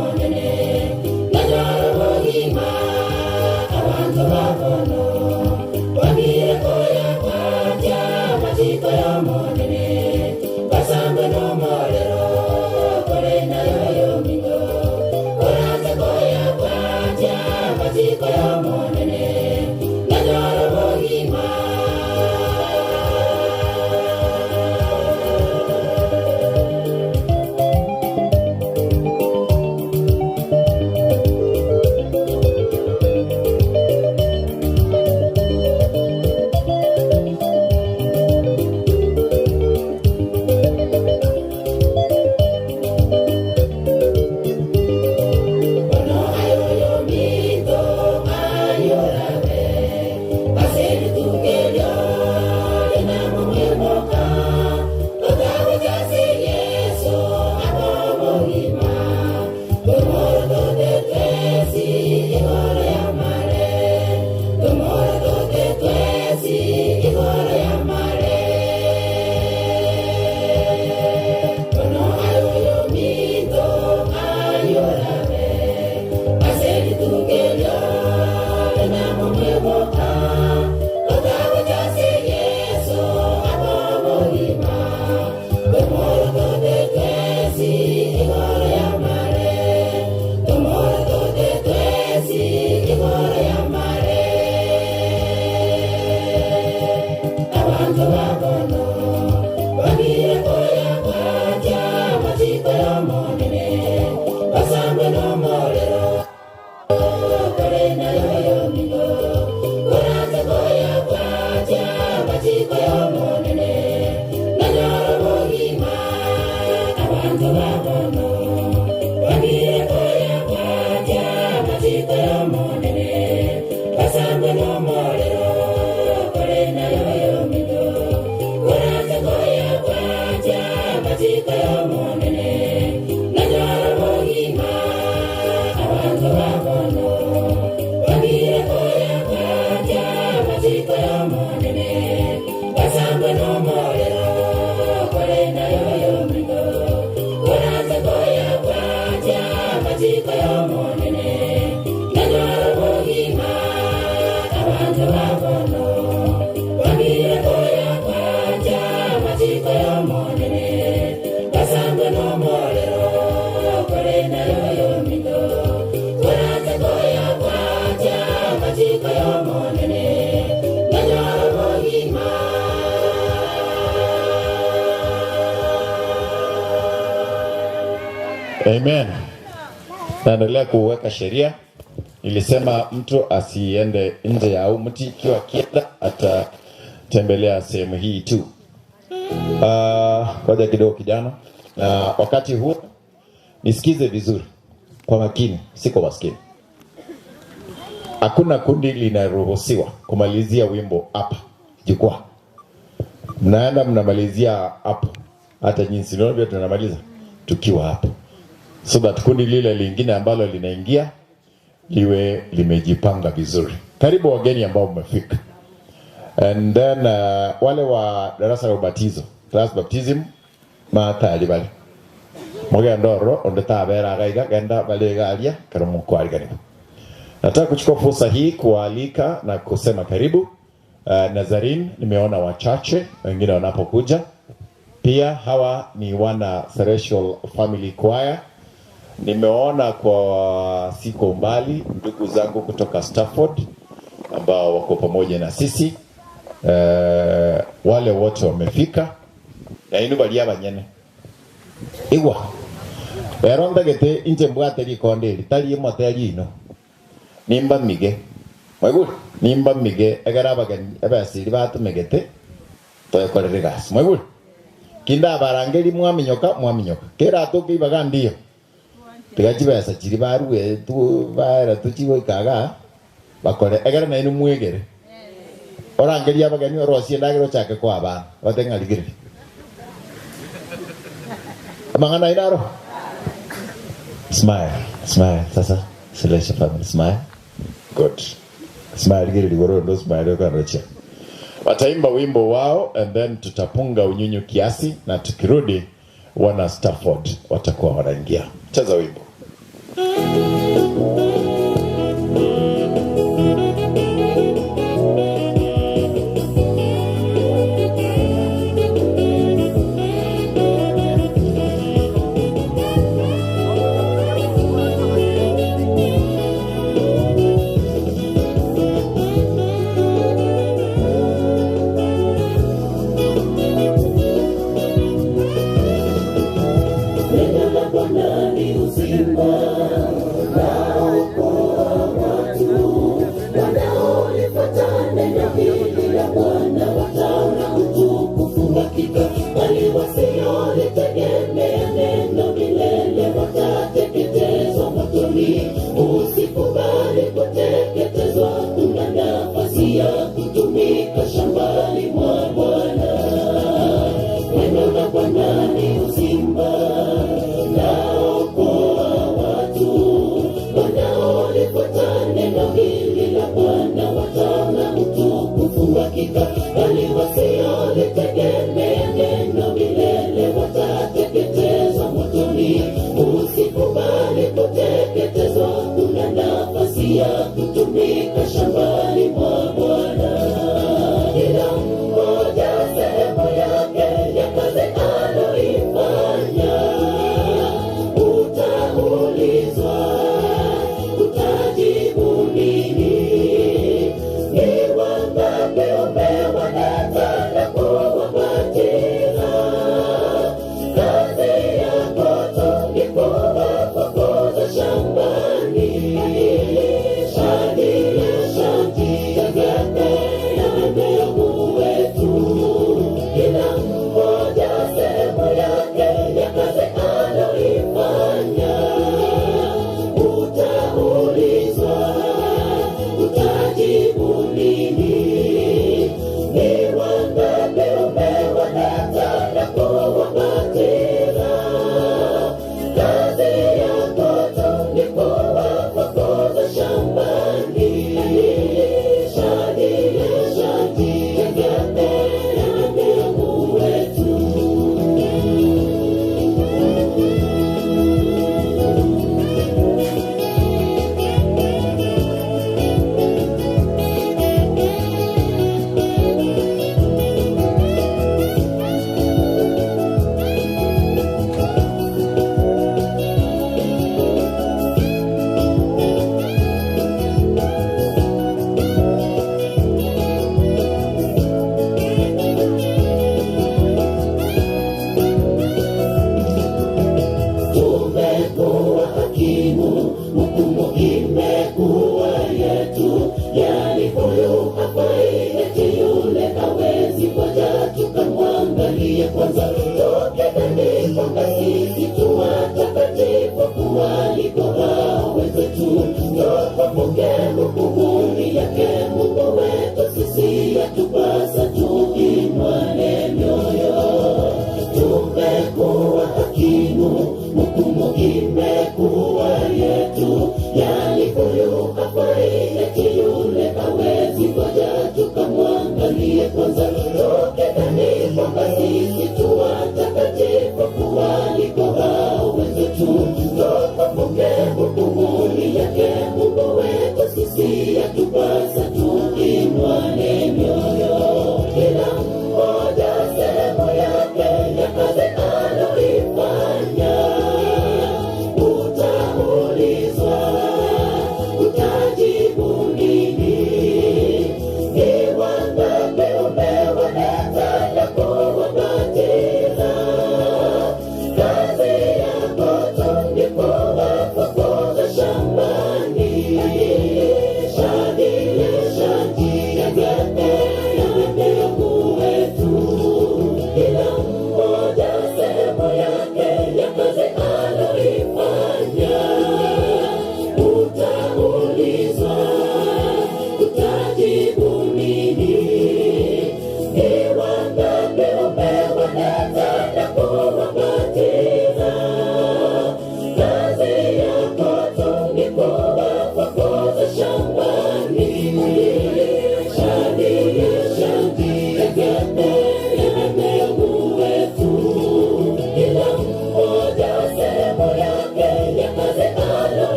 Monene,
Amen. Naendelea kuweka sheria. Nilisema mtu asiende nje ya mti, ikiwa akienda atatembelea sehemu hii tu. Ngoja kidogo kijana. Na wakati huu nisikize vizuri kwa makini, si kwa maskini. Hakuna kundi linaruhusiwa kumalizia wimbo hapa jukwaa. Mnaenda mnamalizia hapo. Hata jinsi nilivyo tunamaliza tukiwa hapo. So that kundi lile lingine ambalo linaingia liwe limejipanga vizuri. Karibu wageni ambao mmefika. And then wale wa darasa la ubatizo, class baptism, matali bale. Moja ndoro ondeta bera gaiga genda bale galia karamu kwa karibu. Nataka kuchukua fursa hii kualika na kusema karibu. Nazarin nimeona wachache, wengine wanapokuja. Pia hawa ni wana Celestial Family Choir. Nimeona kwa siko mbali ndugu zangu kutoka Stafford ambao wako pamoja na sisi. Wale wote wamefika. Na inu balia banyene. Igwa. Beronda gete inje mbwate likonde litali moteli ino. Nimba mige. Mweguri. Nimba mige egera abageni abasiri batumegete toekorere gas. Mweguri. Kinda barangeli mwaminyoka mwaminyoka. Kera toke ibaga ndiyo. Tigachi chiri baruwe tu bara tuchiwo ikaga bakore egera na inu mwegere. Orangeli abageni orosie ndagero chake kwa abana batengaligire. Mangana inaro. Smile, smile sasa. Celestial Family smile. Good. Smile giri ligoro ndo smile kwa rocha. Wataimba wimbo wao and then tutapunga unyunyu kiasi na tukirudi wana Stafford watakuwa wanaingia. Cheza wimbo.
Usikubali kuteketezwa, una nafasi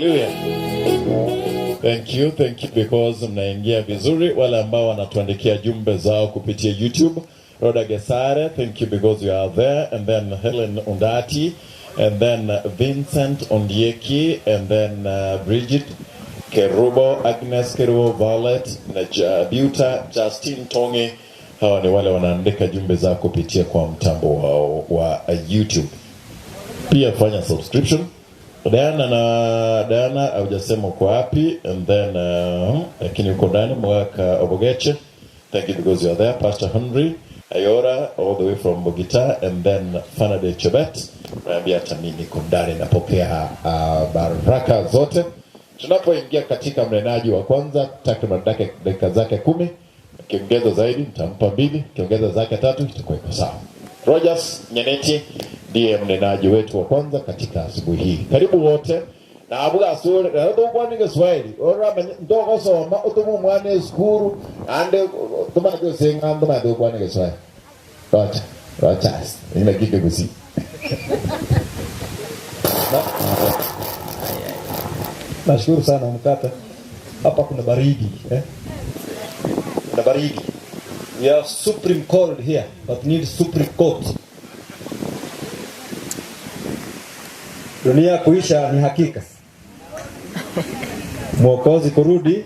Hallelujah. Thank you, thank you because mnaingia vizuri. Wale ambao wanatuandikia jumbe zao kupitia YouTube, Roda Gesare, thank you because you are there, and then Helen Undati, and then Vincent Ondieki, and then Bridget Kerubo, Agnes Kerubo, Violet Buta, Justin Tonge. Hawa ni wale wanaandika jumbe zao kupitia kwa mtambo wao wa YouTube. Pia fanya subscription. Diana na Diana haujasema uko wapi, and then lakini uko ndani. Mwaka Obogeche, thank you because you are there. Pastor Henry Ayora all the way from Bogita, and then Fanade Chebet, naambia hata mimi niko ndani, napokea baraka zote. Tunapoingia katika mnenaji wa kwanza, takriban dakika zake 10, kiongeza zaidi nitampa 2, kiongeza zake 3 itakuwa iko sawa. Rogers Nyeneti ndiye mnenaji wetu wa kwanza katika asubuhi hii. Karibu wote. Na abuga asuri, na ndo ni Kiswahili. Ora ndo kosoma utumu mwana skuru ande tumado senga ndo mado kwa ni Kiswahili. Rocha, Rochas. Ina kike gusi.
Nashukuru sana mkata. Hapa kuna baridi, eh? Kuna baridi. We have supreme court here, but need supreme court. Dunia kuisha ni hakika. Mwokozi kurudi.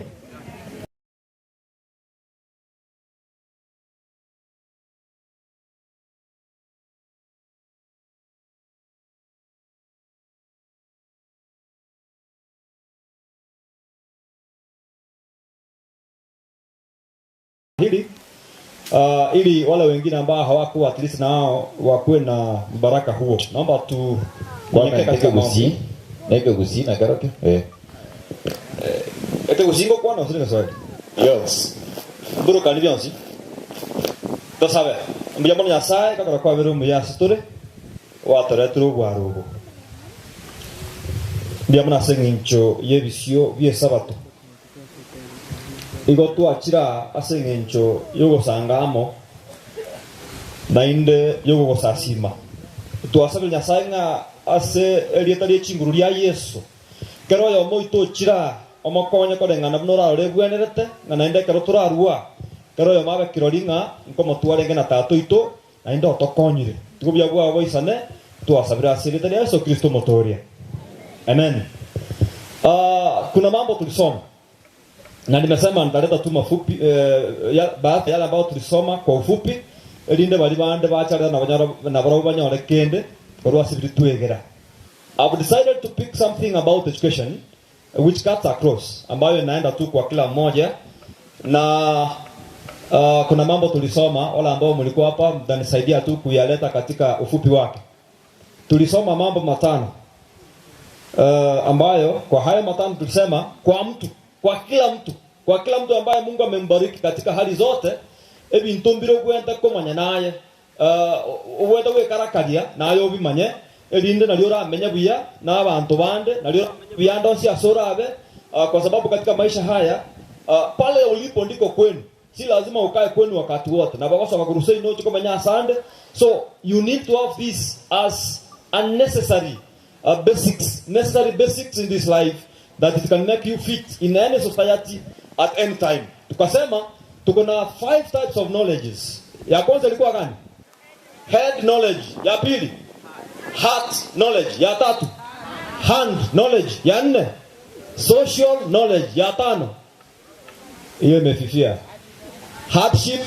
Hili ili wale wengine ambao hawakuwa at least na wao wakuwe na baraka huo. Naomba tu
katika gusi. Neke gusi na karoke.
Ete gusi ngo kwa na usini Kiswahili.
Yes.
Mburu kani bionsi. Tosabe. Mbiyambo Nyasaye kakora kwa biru muyasitore. Watoreturu gwarugo. Mbiyambo nasengincho yebisio byesabato. Igo twachira asengencho yogosangamo nainde yogosasima. Twasabira Nyasaye ng'a ase erieta rie chinguru ria Yesu. Kero yo moito chira omokonye koreng'ana buna orarore bwenerete ng'a nainde ekero torarua kero oyo mabe kirori ng'a nkomotwarenge na tata oito nainde otokonyire. Tigo buya bwabo boisane twasabira ase erieta ria Yesu Kristo motoria. Amen. Kuna mambo tulisoma na nimesema nitaleta tu mafupi baadhi yale ambayo tulisoma kwa ufupi elinde bali bande bacharira na banyara na barabo banyore kende korwa sibiri twegera. I've decided to pick something about education which cuts across, ambayo inaenda tu kwa kila mmoja na kuna mambo tulisoma, wala ambao mlikuwa hapa mtanisaidia tu kuyaleta katika ufupi wake. Tulisoma mambo matano ambayo kwa hayo matano tulisema kwa mtu, kwa kila mtu, kwa kila mtu ambaye Mungu amembariki katika hali zote, ebintu mbire gwenda komanya naye, uwenda gwekarakaria naye obimanye, erinde nalio oramenya buya na abantu bande, nalio oramenya buya ndonsi asorabe, kwa sababu katika maisha haya pale ulipo ndiko kwenu. Si lazima ukae kwenu wakati wote. Na baba wakurusei no chikomanya asande. So you need to have this as unnecessary basics, necessary basics in this life that it can make you fit in any society at any time. Tukasema tuko na 5 types of knowledges. Ya kwanza ilikuwa gani? Head knowledge. Ya pili, heart knowledge. Ya tatu, hand knowledge. Ya nne, social knowledge. Ya tano, hiyo imefifia, hardship,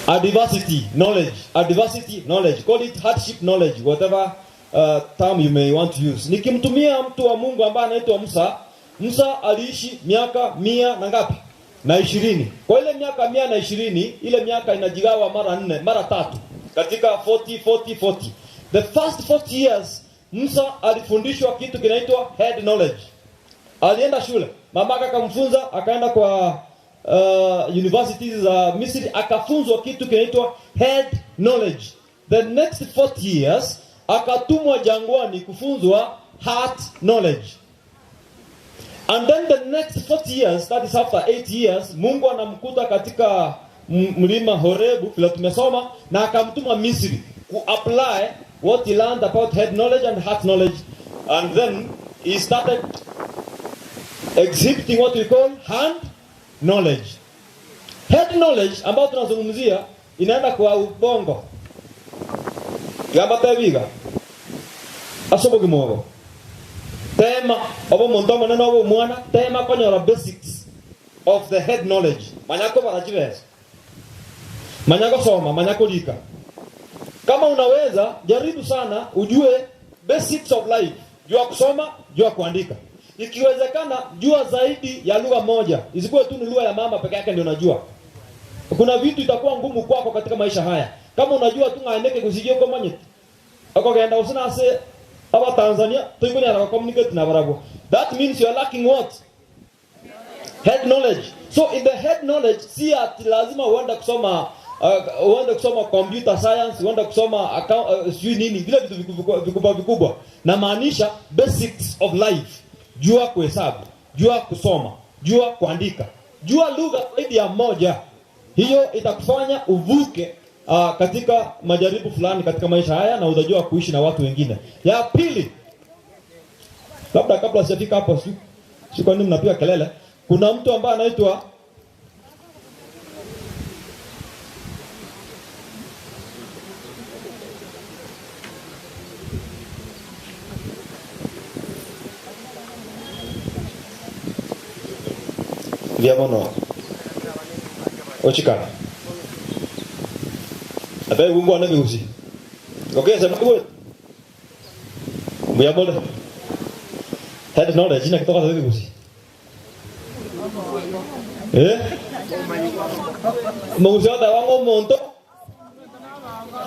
adversity knowledge. Adversity knowledge. Call it hardship knowledge, whatever term you may want to use. Nikimtumia mtu wa Mungu ambaye anaitwa Musa. Musa aliishi miaka 100 na ngapi? Na 20. Kwa ile miaka 120, ile miaka inajigawa mara 4, mara 3. Katika 40 40 40. The first 40 years Musa alifundishwa kitu kinaitwa head knowledge. Alienda shule, mamaka akamfunza, akaenda kwa universities za Misri, akafunzwa kitu kinaitwa head knowledge. The next 40 years akatumwa jangwani kufunzwa heart knowledge. And then the next 40 years, that is after 8 years, Mungu anamkuta katika mlima Horebu, vile tumesoma, na akamtuma Misri ku apply what he learned about head knowledge and heart knowledge. And then he started exhibiting what we call hand knowledge. Head knowledge ambayo tunazungumzia inaenda kwa ubongo. Gamba tebiga. Asobo gimogo. Tema obo muntu omonene obo omwana tema konyora basics of the head knowledge. Manyako barachibesa. Manyako soma, manyako lika. Kama unaweza jaribu sana ujue basics of life. Jua kusoma, jua kuandika. Ikiwezekana jua zaidi ya lugha moja. Isikuwe tu ni lugha ya mama peke yake ndio unajua. Kuna vitu itakuwa ngumu kwako katika maisha haya. Kama unajua tu ngaendeke kusikia kwa manye. Akogenda usina se aba Tanzania tuikuni ana communicate na barabo. That means you are lacking what? Head knowledge. So in the head knowledge si ati lazima uende kusoma uende kusoma computer science, uende kusoma account, sijui nini, vile vitu vikubwa vikubwa. Na maanisha basics of life. Jua kuhesabu, jua kusoma, jua kuandika, jua lugha zaidi ya moja. Hiyo itakufanya uvuke katika majaribu fulani katika maisha haya na utajua kuishi na watu wengine. Ya pili, labda kabla sijafika hapo, si kwa nini mnapiga kelele? Kuna mtu ambaye anaitwa Viamono Ochikana. Abe wungu ane bigusi. Okay, sema kwa. Muyamole. Head knowledge ina kutoka bigusi. Eh? Mugusi ata wango monto.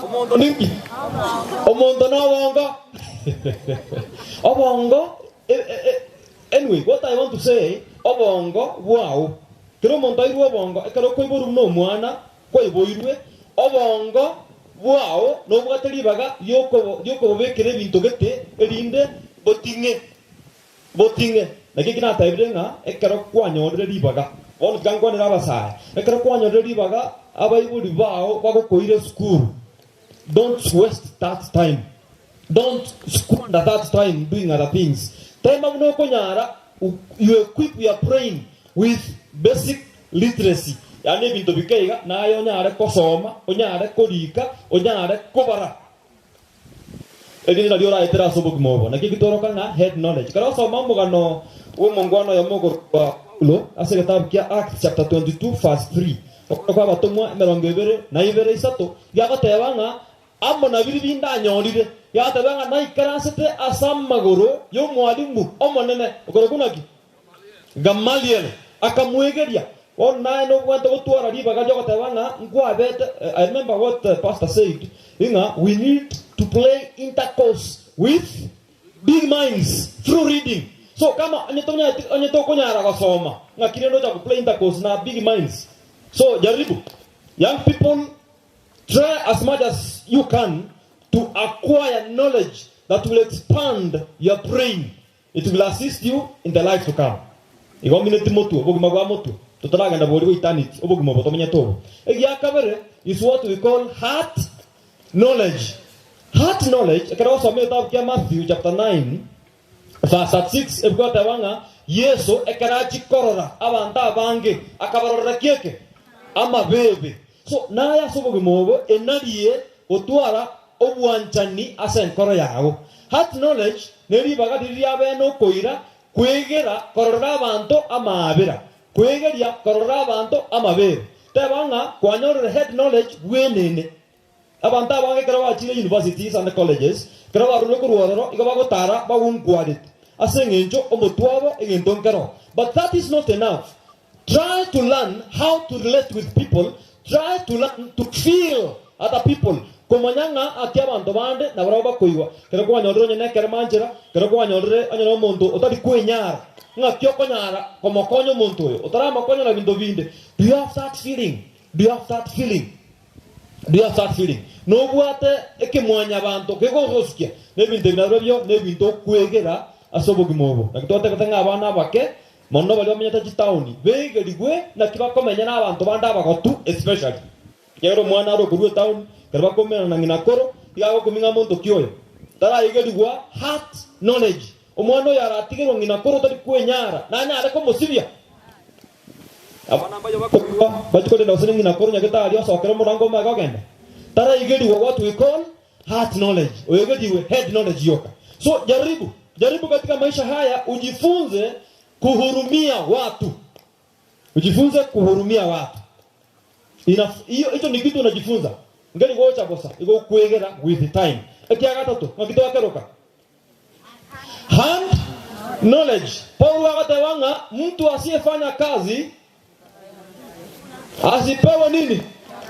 Omonto ningi. Omonto no wongo. Obongo. Anyway, what I want to say, obongo wow. Kero monto iru obongo, ekero koiboru no mwana, koiboirwe obongo bwao nobwate ribaga yoko bobekere ebinto gete erinde boting'e boting'e naki kinataibire ng'a ekero kwanyorire ribaga bono tigankwanera abasae ekero kwanyorire ribaga abaibori bao bagokoire sukuru. Don't waste that time. Don't squander that time doing other things. Time abunokonyara you equip your brain with basic literacy. Yani ebinto bikeiga naye onyare kosoma, onyare korika, onyare kobara. Ebinto nabio oraetera ase obogima obo. Naki gitoroka ng'a head knowledge. Kero osoma omogano wa omongwana oyomo okorwa Paulo ase egetabu kia Acts chapter 22 verse 3. Okoro kwa abatomwa emerongo ebere na ibere isato giagoteba ng'a amo nabiri bindanyorire giagoteba ng'a naikaransete ase amagoro ya omwalimu omonene okoro kunaki Gamaliel akamwegeria. Naye no gotwara ribaga ryogoteba ng'a nkwabete. I remember what the pastor said ng'a we need to play intercourse with big minds through reading. So kama onyetokonyara gosoma ng'a kire ndo cha play intercourse na big minds. So jaribu, young people, try as much as you can to acquire knowledge that will expand your brain. It will assist you in the life to come. Igomineti motu obogima bwa motu tutaragenda bori bwa eternity obogima botomenya tobo. Egia kabere is what we call heart knowledge. Heart knowledge ekero osome etabu kia Matthew chapter 9 verse 6 ebwata banga Yesu ekerachi korora abantu abange akabarorera kieke amabebe. So naya sobogima obo enarie otwara obwanchani ase enkoro yago. Heart knowledge neribaga riria bene okoira kwegera korora abantu amabera kwegeria korora abantu amabere tebanga kwanyorere head knowledge bwenene abantu abange kero bachire universities and colleges kero barure korwororo igo bagotara bagunkwarete ase eng'encho omotwabo egento nkero. But that is not enough. Try to learn how to relate with people. Try to learn to feel other people. Komanyanga ati abantu bande na barabo bakoigwa kero kwanyorire onye nekere manchera kero kwanyorire onye omonto otari kwenyara ng'aki okonyara komokonya omonto oyo otaramokonya na binto binde. Do you have that feeling? Do you have that feeling? Do you have that feeling? Nobwate ekemwanya banto kegogosikia nebinto ebinarobio nebinto okwegera ase obogima obo. Naki twatebete ng'a abana abake mono baria bamenyete chitaoni begerigwe naki bakomenya na abanto bande abagotu especially kero omwana are okorwa etown kero bakomena na ng'ina koro iga gokoming'a monto ki oyo taraigerigwa heart knowledge. Omwana oyo aratigerwa ng'ina koro tari kwenyara nanyare komosibia abana mbayo bakobiwa bachikorenda gose ng'ina koro nyagetari osokere omorango omage ogenda taraigeriwa what we call heart knowledge, oyegeriwe head knowledge yoka. So jaribu katika maisha haya ujifunze kuhurumia watu, ujifunze kuhurumia watu. Hiyo hicho ni kitu unajifunza ngeri gocha bosa iko kuegera with time. Ekia gatatu ngakitoa keroka hand knowledge. Paulo akatewanga mtu asiyefanya kazi asipewe nini?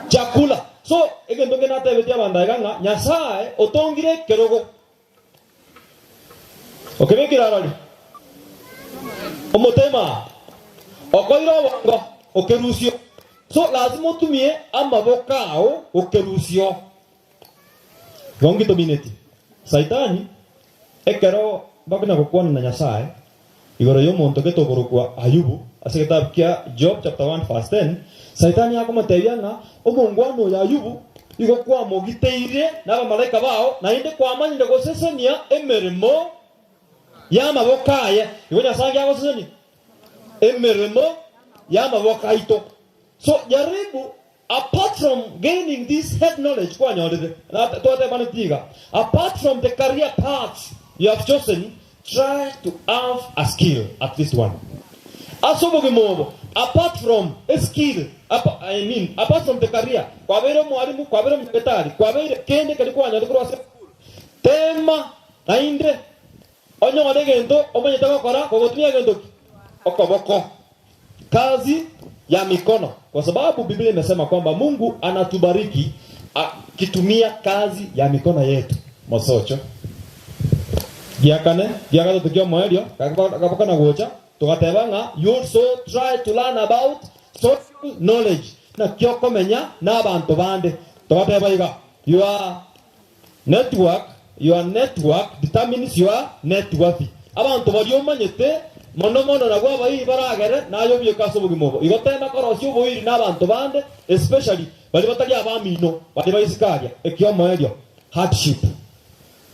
Chakula. So egento ngenatebetia bandaiganga Nyasaye otongire kerogo okebekira arori omotema okoira obongo okerusio. So lazima utumie amaboko ao okerusio gongitomineti saitani ekero bakuna gokwana na Nyasaye igoro yomonto getogorokwa Ayubu ase kitabu kia Job chapter 1 verse 10 saitani akomotebia ng'a omongwano ya Ayubu igo kwamogiteire n'abamalaika bao naende kwamanyire gosesenia emeremo y'amaboko aye. Igo Nyasaye agosesenia emeremo y'amaboko aito. So jaribu apart from gaining this head knowledge kwanyorire twatebanetiga, apart from the career path you have chosen, try to have a skill, at least one. Asobogimobo, apart from a skill, apart from the career, kwabere mwalimu, kwabere msekretari, kwabere kende kalikuwa nyandikwa tema nainde onyore gento omanyete gokora kogotumia gento okoboko, kazi ya mikono, kwa sababu Biblia imesema kwamba Mungu anatubariki akitumia kazi ya mikono yetu. Mosocho giakane giakatatu tukio mwerio kaboka na gocha tugatebanga you also try to learn about social knowledge na kyokomenya na abantu bande. Tugateba iga your network determines your net worth. Abantu bari omanyete mono mono nagwo abairi baragere nayo byekaso bugimobo igo tema korosio boiri na abantu bande especially bari batari abamino bari baisikaria ekyo mwerio hardship.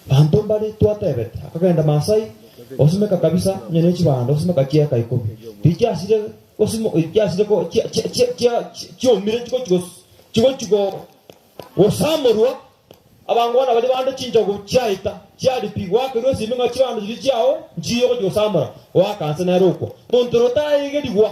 Bantu mbali twatebete akagenda Masai osimeka kabisa nyene chibando osimeka chiaka ikobi tichasire osimo tichasire ko chia chiomire chiko chiko chiko osamorwa abangwana bali bande chinjogo chiaita chiaripigwa kero siminga chibando chiri chiao nchiyo gosamora wakansa nerukwo muntu rotaigerigwa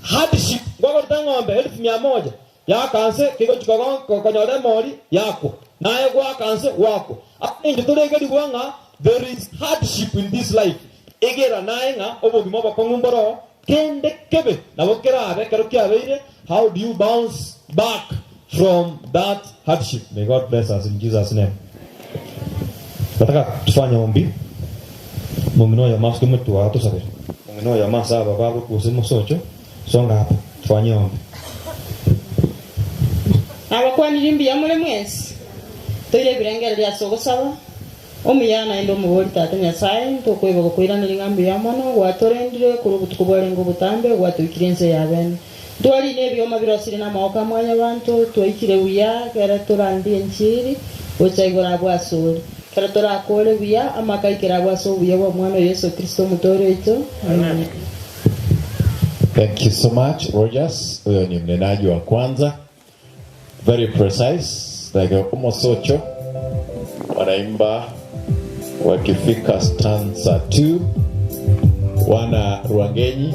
hardship gwagorta ng'ombe 100,000 yakanse kigo chiko konyore mori yako naye gwakanse wako atinje turegerigwa ng'a there is hardship in this life egera naye ng'a obogima bokong'umboro kende kebe nabo kerabe kero kiabeire. How do you bounce back from that hardship? May God bless us in Jesus name. Nataka tufanye ombi. Mungino ya mask mtu wa tusabiri. Mungino ya masa baba kusema socho songa hapa tufanye ombi.
Abakwanira imbiya muri mwese toire birengero lya sogosaba omuyana endo mubori tata Nyasaye ntokweba gukwiranira ingambi ya mono gwatorendire kuri obutuku bwarenga obutambe gwatwikire ense ya bene twari n'ebyoma birosire n'amaboko amwanya bantu twaikire buya kera turandi enchiri gochaigora bwasore kera turakore buya amakaikira bwaso buya bwa mwana Yesu Kristo mutore wetu. Amen.
Thank you so much Rogers. Huyo ni mnenaji wa kwanza, very precise like umosocho wanaimba wakifika stanza 2 wana Ruangenyi.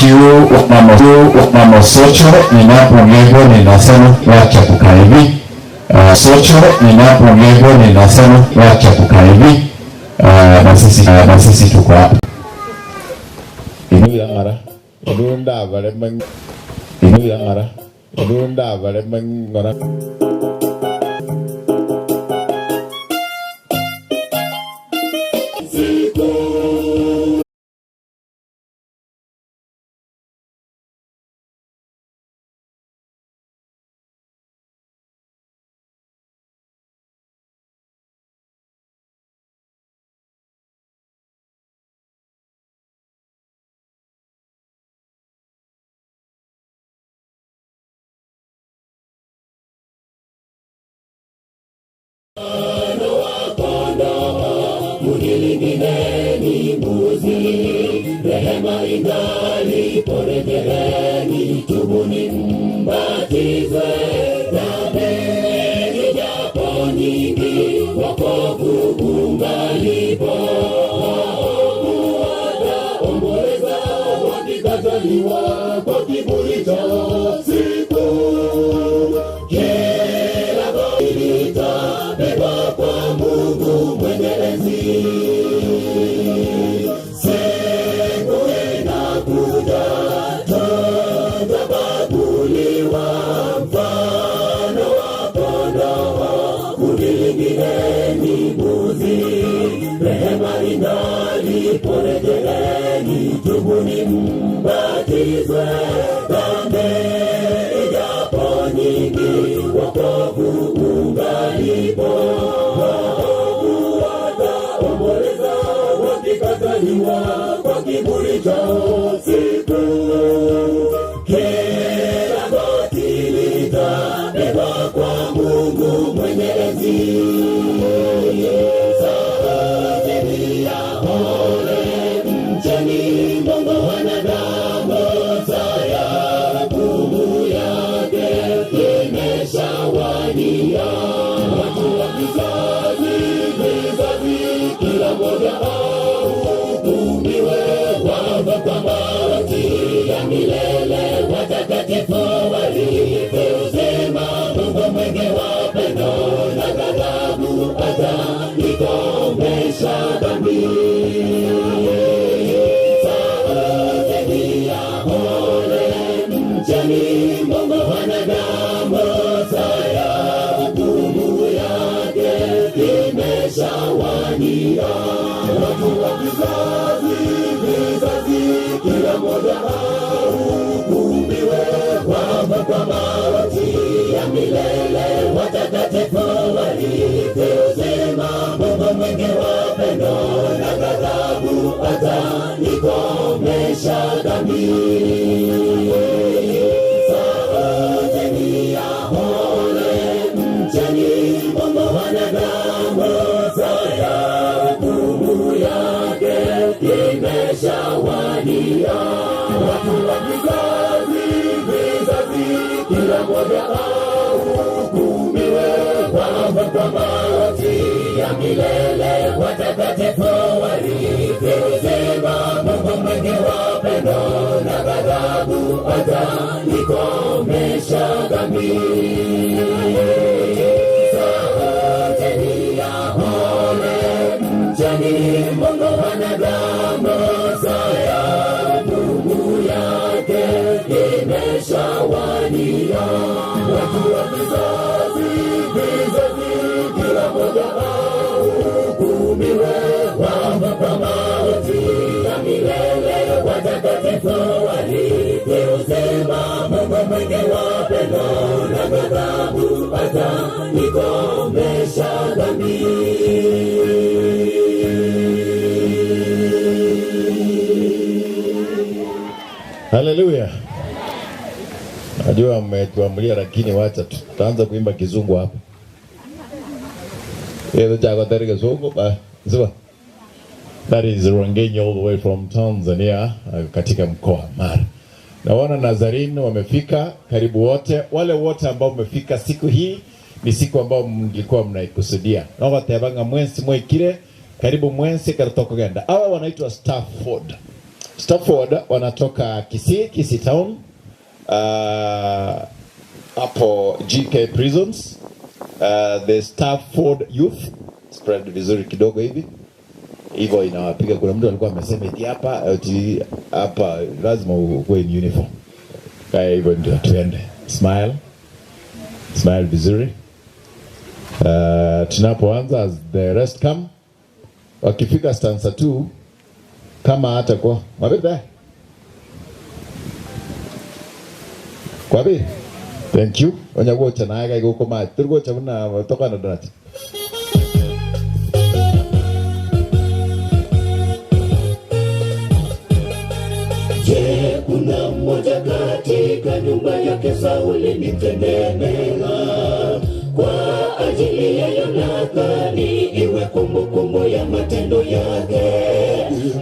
Thank you na Mosocho. Ninapoongea ninasema wacha kukaa hivi. Socho ninapoongea ninasema wacha kukaa hivi. Na sisi tuko hapa. Inu ya ngara, inu vale meng, inu ya ngara, inu vale meng ngara.
Rehema ingali porejeleni, tubuni mbatizwe, dhambi ijapo nyingi, wokovu ungalipo. Waovu wataomboleza, wakikataliwa kwa kiburi cha siku. Kila goti litapigwa kwa Mungu mwenye enzi. Porejeleni, tubuni mbatizwe, dhambi ijapo nyingi, wokovu ungalipo. Waovu wataomboleza, wakikataliwa kwa kiburi cha siku. Kila goti litapigwa kwa Mungu mwenye enzi. Milele watakatifu warithi uzima, Mungu mwingi wa pendo na ghadhabu ataikomesha dhambi. Sauti ya ole, mcheni Mungu wanadamu, saa ya hukumu yake imeshawadia. Watu wa vizazi vizazi, kila mmoja ahukumiwe kwa mauti ya milele, watakatifu warithi uzima, Mungu mwingi wa pendo na ghadhabu ataikomesha dhambi. Sauti ya ole, mcheni Mungu wanadamu, saa ya hukumu yake imeshawadia. Watu wa vizazi vizazi, kila mmoja ahukumiwe kwa mauti ya milele, watakatifu warithi uzima, Mungu mwingi wa pendo na ghadhabu ataikomesha dhambi. Sauti ya ole, mcheni Mungu wanadamu, saa ya hukumu yake imeshawadia. Watu wa vizazi vizazi, kila mmoja ahukumiwe kwa mauti ya milele, watakatifu warithi uzima, Mungu mwingi wa pendo na ghadhabu ataikomesha dhambi.
Haleluya. Najua mmetuamulia, lakini wacha tutaanza kuimba kizungu hapa. Yeye ndio kizungu ba. Ziwa. That is Rwangenyo all the way from Tanzania, katika mkoa Mara. Na wana Nazarene wamefika karibu wote. Wale wote ambao mmefika siku hii ni siku ambao mlikuwa mnaikusudia. Naomba tebanga mwensi mwekire karibu mwensi karotoko genda. Hawa wanaitwa Stafford. Stafford wanatoka Kisii, Kisii Town, hapo GK Prisons. The Stafford Youth spread vizuri kidogo hivi hivyo inawapiga. Kuna mtu alikuwa amesema eti hapa, eti hapa lazima ukuwe in uniform. Kaya hivyo ndio tuende. Smile. Smile vizuri. Tunapoanza, as the rest come, wakifika stanza 2 kama hata kwa mabebe kwabi, thank you onya gocha naga igoko ma turgocha buna toka na donat.
Je, kuna mmoja katika nyumba yake Sauli nitendee mema kwa ajili ya Yonathani, iwe kumbukumbu ya matendo yake.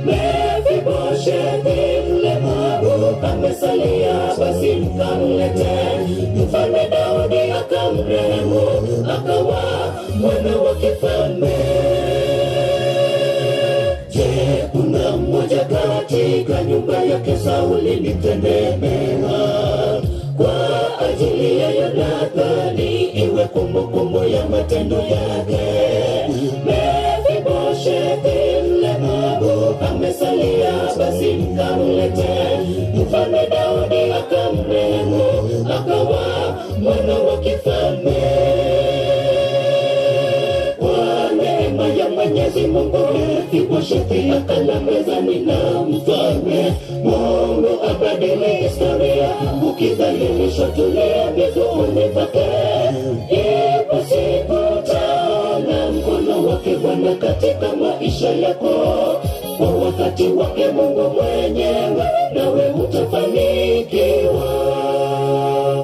Mefiboshethi mlemavu amesalia, basi mkamlete. Mfalme Daudi akamrehemu, akawa mwana wa kifalme. Je, kuna mmoja katika nyumba yake Sauli nitendee mema kwa ajili ya Yonathani, iwe kumbukumbu ya matendo yake. Mefiboshethi mlemavu amesalia, basi mkamlete. Mfalme Daudi akamrehemu, akawa mwana wa kifalme. Kwa neema ya Mwenyezi Mungu Mefiboshethi akala mezani na mfalme. Mungu abadili historia, ukidhalilishwa tulia miguuni pake. Ipo siku utaona mkono wake Bwana katika maisha yako. Kwa wakati wake Mungu mwenyewe, nawe utafanikiwa.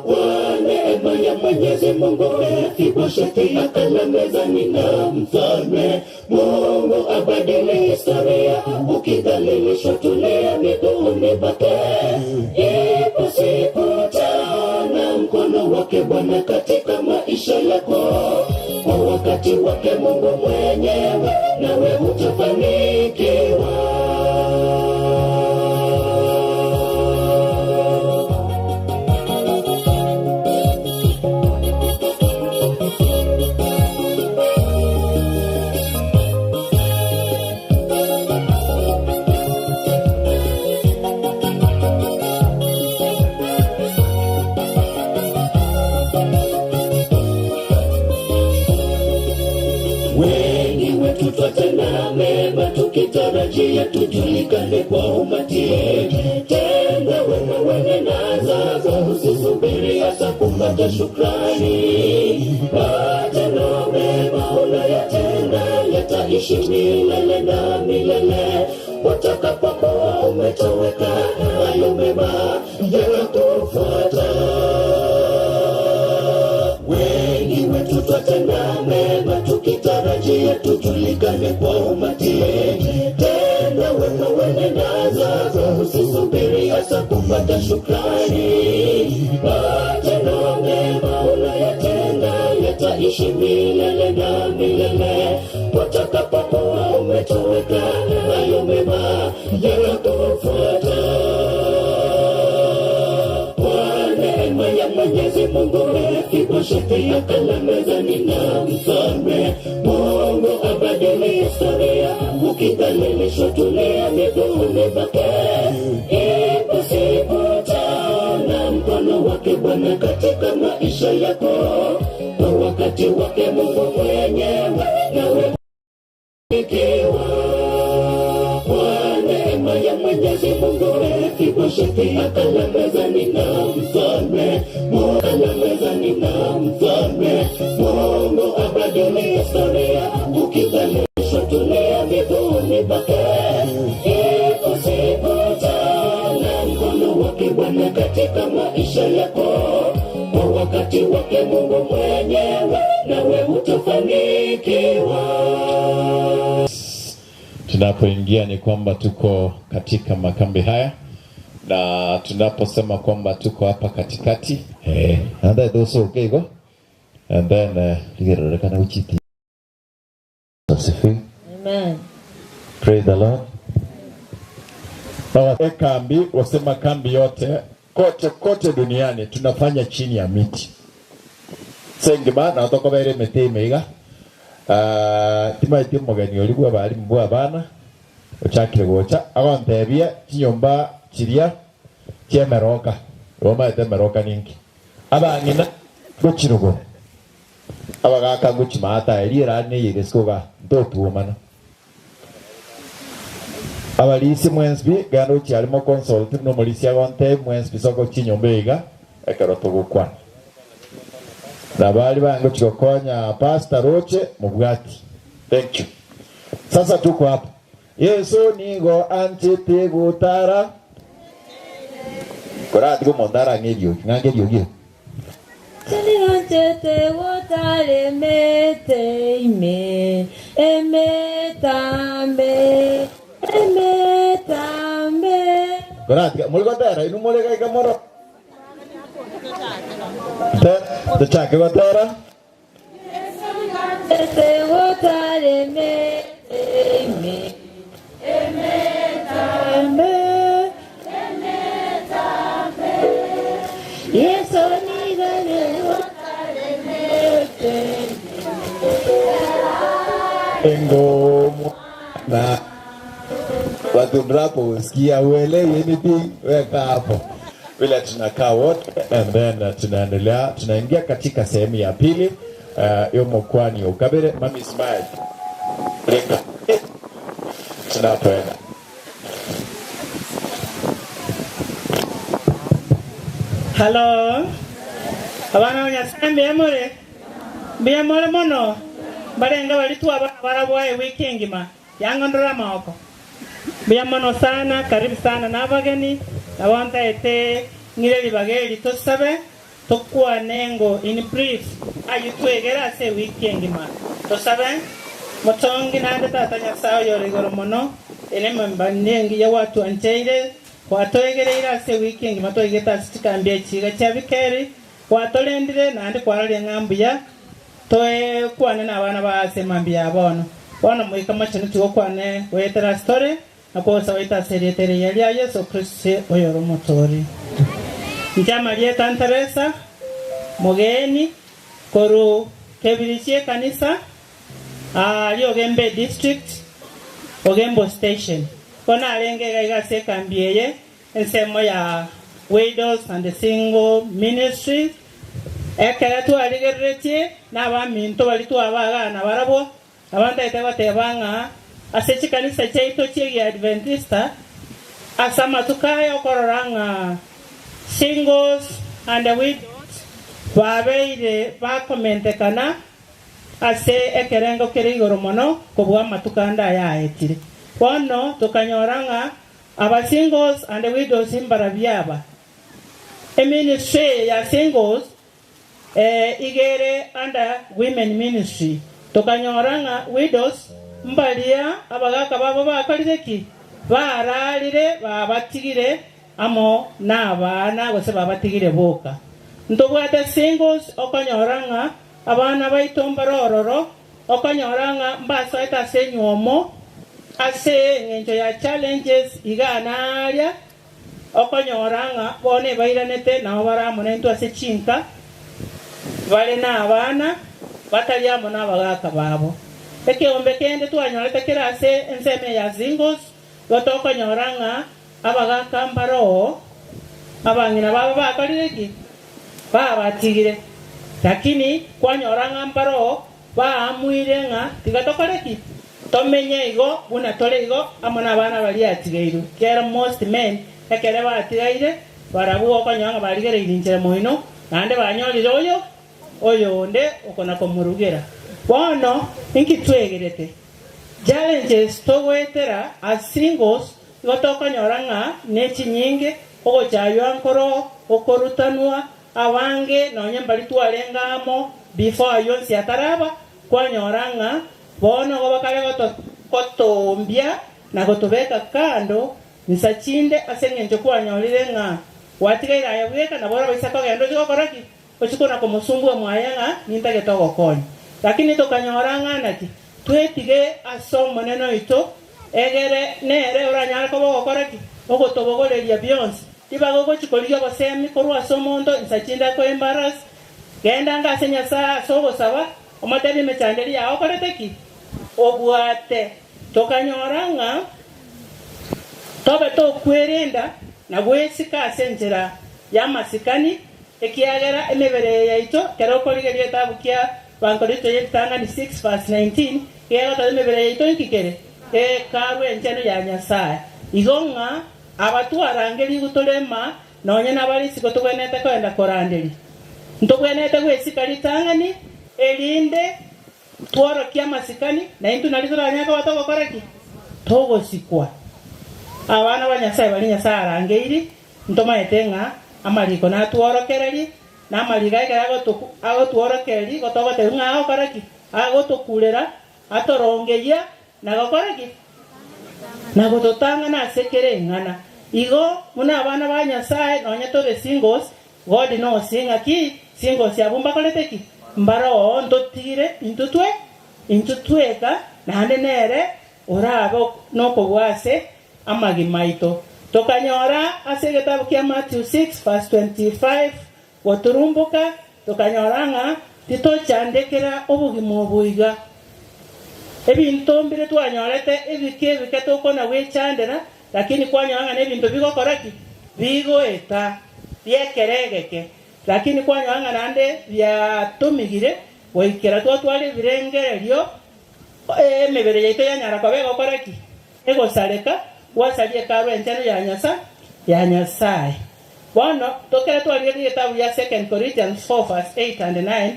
Kwa neema ya Mwenyezi Mungu Mefiboshethi akala mezani na mfalme. Mungu abadili historia, ukidhalilishwa tulia miguuni pake. Ipo siku utaona mkono wake Bwana katika maisha yako. Kwa wakati wake Mungu mwenyewe, nawe utafanikiwa. Wengi wetu twatenda mema tukitarajia tujulikane kwa umati. Tenda wema wenena zako, usisubiri hasa kupata shukrani. Matendo mema unayotenda yataishi milele na milele. Watakapokuwa umetoweka, hayo mema yatakufuata. Wengi wetu twatenda mema tukitarajia tujulikane kwa umati. Tenda wema wenena zako, usisubiri hasa kupata shukrani. Matendo mema unayotenda yataishi milele na milele. Watakapokuwa umetoweka, hayo mema yatakufuata. Ya Mwenyezi Mungu Mefiboshethi akala mezani na mfalme. Mungu abadili historia, ukidhalilishwa tulia miguuni pake. Ipo siku utaona mkono wake Bwana katika maisha yako. Kwa wakati wake Mungu mwenyewe, nawe utafanikiwa. Kwa neema ya Mwenyezi Mungu Mefiboshethi akala mezani na mfalme. Mungu akala mezani na mfalme. Mungu abadili historia, ukidhalilishwa tulia miguuni pake. Ipo siku utaona mkono wake Bwana katika maisha yako. Kwa wakati wake Mungu mwenyewe, nawe utafanikiwa.
Tunapoingia ni kwamba tuko katika makambi haya, na tunaposema kwamba tuko hapa katikati, and that also okay go, and then ligerekana uchiti.
Amen.
Praise the Lord.
Kambi wasema kambi yote kote kote duniani tunafanya chini ya miti sengima na tokobere miti imeiga timaiti mugeni origwa bari mbwa bana ochakire gocha agontebia chinyomba chiria chiemeroka omaete meroka ninki abang'ina gochirugo abagaka gochimata eriera neyeresikoga ntotuomana abalisi mwensbi gano chialimo consult no molisi agonte mwensbi soko chinyombe iga ekero togokwana na bali bango chikokonya Pastor Roche mubwati. Thank you. Sasa tuko hapa. Yesu nigo anchete gutara korati kumondara ngerio ngangerio gi
Anchete gutare mete ime emetambe emetambe
korati muligotera inu muliga ikamoro tuchake gotera
Anchete gutare mete ime emetambe emetambe Yesu nigo gutare mete
engo na watu drapo usikia uelewi anything, weka hapo vile tunakaa wote, and then tunaendelea, tunaingia katika sehemu ya pili yomokwani ukabere mami smile reka tunapoenda.
Hello. Abana nyasaye mbiyamore mbiyamore mono barenga balitwa barabwaye wiki ngima yangondora maoko mbiyamano sana, karibu sana n'abageni nabonta ete ngire libageli tosabe tokwa nengo in brief ayitwegera ase wiki ngima tosabe motongi nande tata nyasaye yorigoro mono ene mbanengi ya watu ancheire kwatoegereire ase wiki ngima toigeta chikambi chiga chabikeri kwatolendire nande kwararia ng'ambuya toe kwane n'abana ba semambia bono bono muika machino tugokwane wetera story nakosa waita serietere ya Yesu Kristo oyoro motori njama lieta Teresa mugeni koru kebirichie kanisa ali Ogembe district Ogembo station kona alenge gaiga sekambieye ensemo ya widows and the single ministries ekere twarigeretie n'abaminto bali twabagana barabo abandaite batebanga ase chikanisa chaito chiegi Adventista asamatukayo okororanga singles and the widows babeire bakomentekana ase ekerengo kere igoro mono kobwa matukanda yaetire bono tukanyoranga aba singles and the widows imbarabyaba eministry ya singles igere under women ministry tukanyoranga widows mbalia abagaka babo bakorire bararire babatigire amo n'abana gose babatigire boka ntobwate singles okanyoranga abana baitombarororo okanyoranga mbasoeta ase nyuomo ase eng'encho ya challenges iganaria okanyoranga bone bairanete nabo baramonentwe ase chinka bale n'abana batari amo n'abagaka babo ekiombe kende twanyorete kera ase enseme ya singles gotokonyoranga abagaka mbaro abang'ina babo bakorire ki babatigire lakini kwanyoranga mbaro baamwire ng'a tigatokore ki tomenye igo buna tore igo amo n'abana bari atigeiru kera most men ekere batigaire barabu okonyanga barigereire inchera moino naende banyorire oyo oyonde okona komurugera bono inkitwegerete challenges togwetera as singles gotokonyora ng'a nechinyinge ogochaywa nkoro okorutanwa abange nonye mbari twarengamo before yonsi ataraba kwanyora ng'a bono gobakare gotombia na gotobeka kando nsachinde ase eng'encho kwanyorire ng'a watigaire aya bweka nabo baisa kogenda ochigokora ki ochikona komosumbua mwaye ng'a nintagete ogokonya lakini tokanyora ng'a naki twetige ase omonene oito egere nere oranyare koba ogokora ki
Ogotobogoreria bionsi tibagogochikorigia obosemi korwa ase omonto nsachinda ko embarrass genda ngase Nyasaye ase ogosaba omotebi emechanderi yao okorete ki obwate tokanyora ng'a tobe tokwerenda na gwesika ase enchera ya masikani ekiagera emebere yaito kero okorigeria etabu kia Bakorintho yetangani 6 verse 19 kero emebere yaito nkikere ekarwe encheno ya Nyasaye igo ng'a abatwarangeri gutolema nonye nabarisiko tugwenete kwenda koranderi ntugwenete gwesika ritangani erinde tworokia masikani na intu nari turanyaka batogokora ki togosikwa abana ba Nyasaye bari Nyasaye arangeiri ntomaete ng'a amariko natworokereri na amariga ekero agotworokereri gotogotebi ng'a agokora ki agotokurera atorongeria na gokora ki na gototang'ana ase kere eng'ana igo muna abana ba Nyasaye nonye tore singles God knows ng'aki singles yabo mbakorete ki mbaro ntotigire intutwe intutweka naende nere orabe nokobwase amagima aito tokanyora ase egetabu kia Matthew 6 verse 25 goturumbuka tokanyora ng'a titochandekera obogima oboiga ebinto mbire twanyorete ebike ebike tokona gwechandera lakini kwanyora ng'a nebinto bigokora ki bigoeta biekeregeke lakini kwanyora ng'a naende biatumigire goikera twatwara ebirengererio emebere yaito yanyara koba egokora ki egosareka gwasaria ekarwa enchano ya Nyasaye bono tokere twarigereria etabu ya 2 Corinthians 4 verse 8 and 9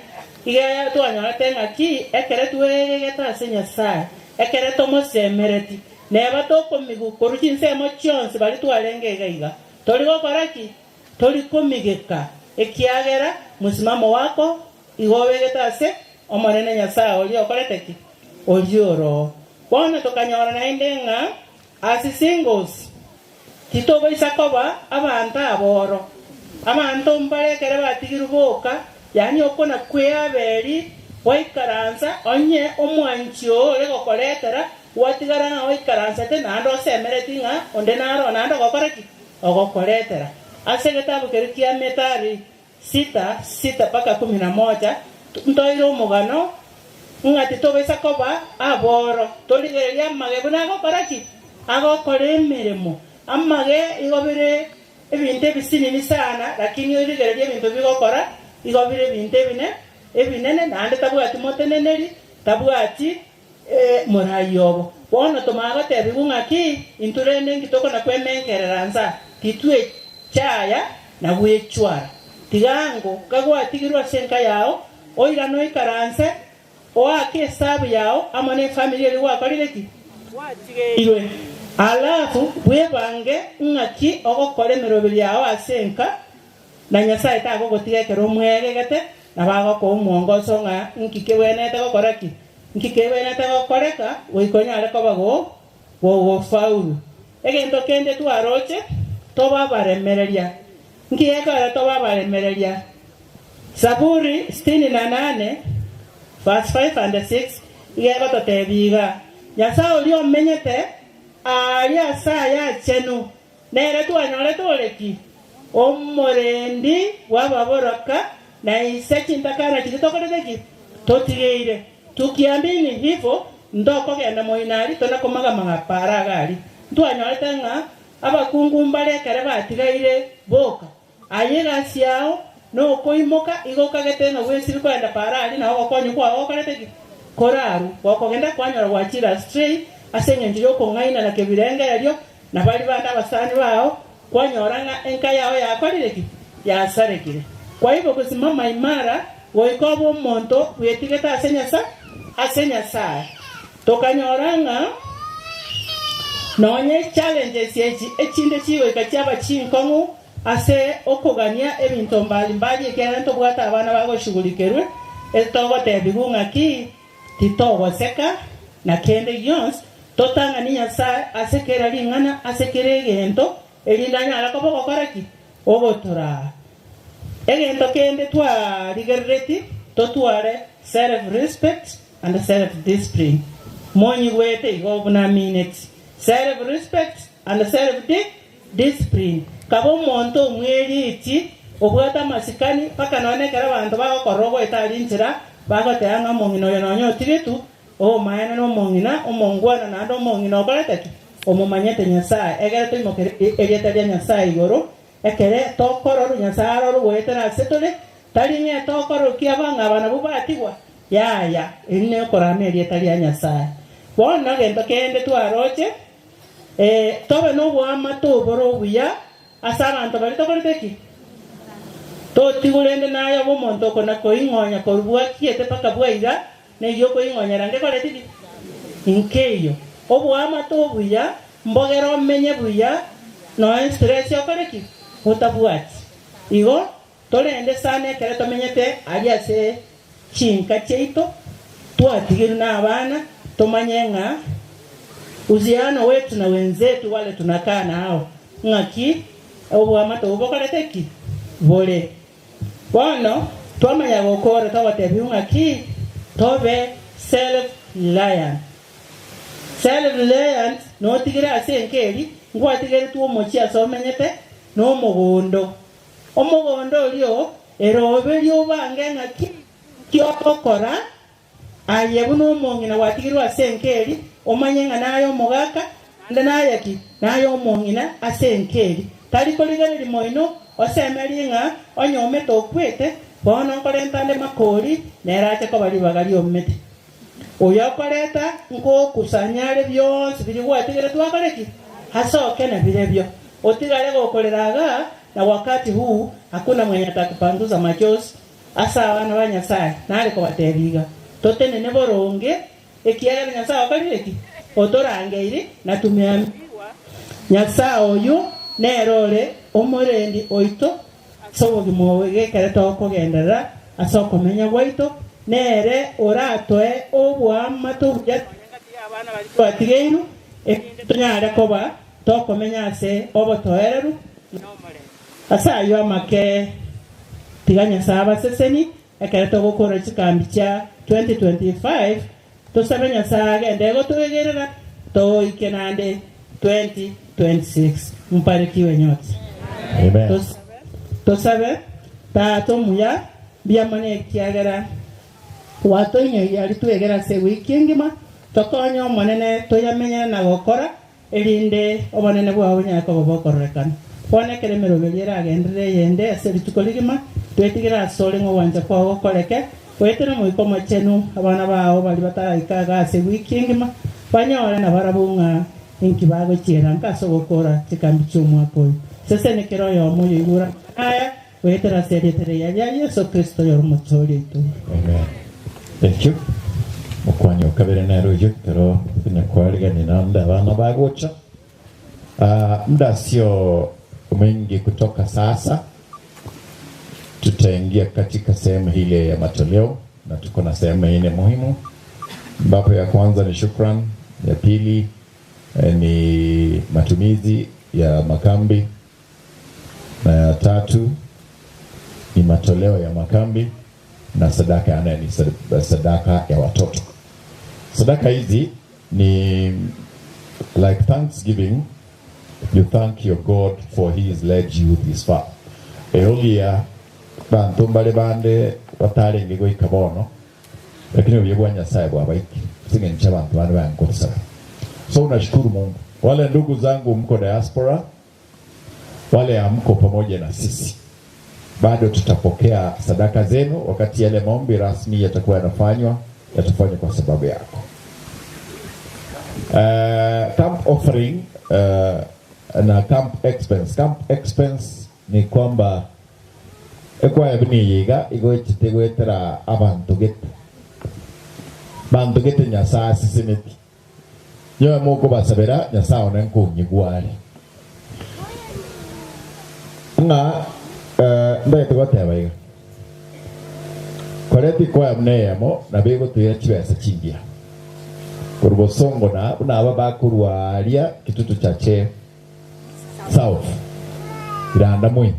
iga twanyorete ng'aki ekere twegete ase Nyasaye ekere tomosemereti neba tokomigu korwa chinsemo chionsi bari twarenge iga iga tori gokora ki tori komigeka ekiagera musimamo wako igo wegete ase omonene Nyasaye oria okorete ki oria oro bono tokanyora naende ng'a ase singles titobaisa koba abanto aboro abanto mbarekere batigirwe boka yani okona kweyaberi waikaransa onye omwanchi ore gokoretera watigara ng'a waikaransa te naende osemereti ng'a onde naro naende ogokora ki ogokoretera ase egetabu keri kia Methali 6:6 mpaka 11 ntoire omogano ng'a titobaisa koba aboro torigereria amage buna agokora ki agokora emirimo amage igo bire ebinto ebisinini sana lakini origereria ebinto bigokora igo bire ebinto ebine ebinene naende tabwati moteneneri tabwati morai obo bono tomagotebigu ng'aki inturende nkitokona kwemenkerera nsa titwe chaya na gwechwara tigango kagwatigirwa ase enka yao oirana oikaranse oake esabu yao amo na efamiri eri gwakorire ki watigeirwe alafu bwebange ng'aki ogokora emeroberi yao ase enka na Nyasaye tagogotiga ekero omwegegete na bagokoa omwongoso ng'a nki kebwenete gokora ki nki kebwenete gokoreka goikonyare koba gogofaulu egento kende twaroche tobabaremereria nki ekora tobabaremereria Zaburi 68 verse 5 and 6 igegototebiga Nyasaye oria omenyete aria ase ayachenu nere twanyorete oreki omorendi wababoroka na ise chintakana chiri tokorete ki totigeire tukiambini hivyo ndokogenda moinari tonakomagamaga para gari ntwanyorete ng'a abakungu mbarekere batigaire boka aye egasi yao nokoimoka igo okagete ng'a gwesiri kwenda parari nao gokonyu kwao gokorete ki koraru gokogenda kwanyora gwachira straight ase eng'encho yokong'aina na kebirengererio na bari bande abasani bao kwanyora ng'a enka yao yakorire ki yasarekire kwa hivyo kusimama imara goika obe omonto bwetigete ase Nyasaye tokanyora ng'a nonye challenges echi echinde chigoika chiaba chinkong'u ase okogania ebinto mbalimbali ekiagera ntobwate abana bagoshughulikerwe etogotebigu ng'aki titogoseka na kende gionsi totang'ani Nyasaye ase kera ring'ana ase kera egento erinde anyare koba ogokora ki ogotoraa egento kende twarigerereti totware self respect and self discipline monyigwete igo buna minute self respect and self Discipline kaba omonto omweriti obwate amasikani paka nonekera abanto bagokora ogoetari nchera bagotea ng'a omong'ina oyo nonya otigetu omaene na omong'ina omongwana naende omong'ina okorete ki omomanyete Nyasaye egere toimokere erieta ria Nyasaye igoro ekere tokororu Nyasaye aroru goetera ase tore tari ng'e tokororu kia abang'a aba nabo batigwa yaya eri neokorama erieta ria Nyasaye. Bono gento kende twaroche tobe nobwamate oboro obuya ase abanto bari tokorete ki totigurende naye obo omonto okona koing'onya korubwakiete paka bwaira neiyo koing'onyera ngekorete ki nkeiyo obwamate obuya mbogera omenye buya noe stress okore ki otabwati igo torende sana ekere tomenyete aria ase chinka chiaito twatigeru na abana tomanye ng'a uhusiano wetu na wenzetu wale tunakaa nao ng'aki obwamate obokorete ki bore. Bono twamanya gokora twabatebi ng'aki tobe self reliant. Self reliant notigere ase enkeri ngwatigere tu omochi ase omenyete na omogondo omogondo orio erobe riobange ng'aki kiokokora aye buno omong'ina watigirwe ase enkeri omanye ng'a naye omogaka ande naye ki naye omong'ina ase enkeri tari korigereria moino osemerie ng'a onyomete okwete bono nkorentande makori nerache koba ribaga riomete oyo okoreta nkokusanyare bionsi biri gwatigere twakore ki hasoke na birebyo otigare gokoreraga na wakati huu hakuna mwenye atakupanguza machozi asa abana ba Nyasaye nare kobatebiga totenene boronge ekiagera Nyasaye okorire ki otorangeire na tumeambiwa Nyasaye oyu nerore omorendi oito ase obogima obo gekere tokogenderera ase okomenya gwaito nere oratoe obwamate obuya twatigeiru ekinde tonyare koba tokomenya ase obotoereru ase ayo amake tiga Nyasaye abaseseni ekere togokora chikambi chia 2025 tosabe Nyasaye agende gotoegerera toike nande 2026 mparikiwe nyote.
Amen.
Tosabe tato muya biamane ekiagera watoinyoiria ari twegera ase wiki engima tokonya omonene toyamenyana na gokora erinde obonene bwao bunyare koba bokororekana bonekere emeroberi eragenderere eyende ase rituko rigima twetigere ase ore ng'a obwancha kwao gokoreke wetere moiko mochenu abana bao bari bataraikaga ase wiki engima banyore na barabwo ng'a inki bagochiera nka ase ogokora chikambi chia omwaka oyo sesenekere oyomo oyoigura aya wetera ase erietere ya Yesu Kristo yoromotori oito.
Amen. Thank you. Mukwanyo kabere nero oyo kero tunyakwarigani nanda abana bagocha. Muda sio mwingi kutoka sasa tutaingia katika sehemu ile ya matoleo na tuko na sehemu nne muhimu ambapo ya kwanza ni shukran, ya pili ni matumizi ya makambi, na ya tatu ni matoleo ya makambi, na sadaka ya nne ni sadaka ya watoto. Sadaka hizi ni like thanksgiving. You thank your God for he has led you this far. Eolia bantu mbale bande batarenge goika bono lakini obuya Nyasaye bwabaiki singencha bantu bande bankosa. So unashukuru Mungu. Wale ndugu zangu mko diaspora, wale hamko pamoja na sisi, bado tutapokea sadaka zenu wakati yale maombi rasmi yatakuwa yanafanywa, yatafanywa kwa sababu yako. Camp offering na camp expense. Camp expense ni kwamba ekwa ebiniyiga igochitegwetera abantu gete bantu gete Nyasaye sisimiti nyowe muko basabera Nyasaye one nkunyigwari ng'a ndete goteba iga koreti kwa mneyamo na bego tuya chibesa chingia kurubosongo na unaba bakurwaria kitutu chache south iranda mwe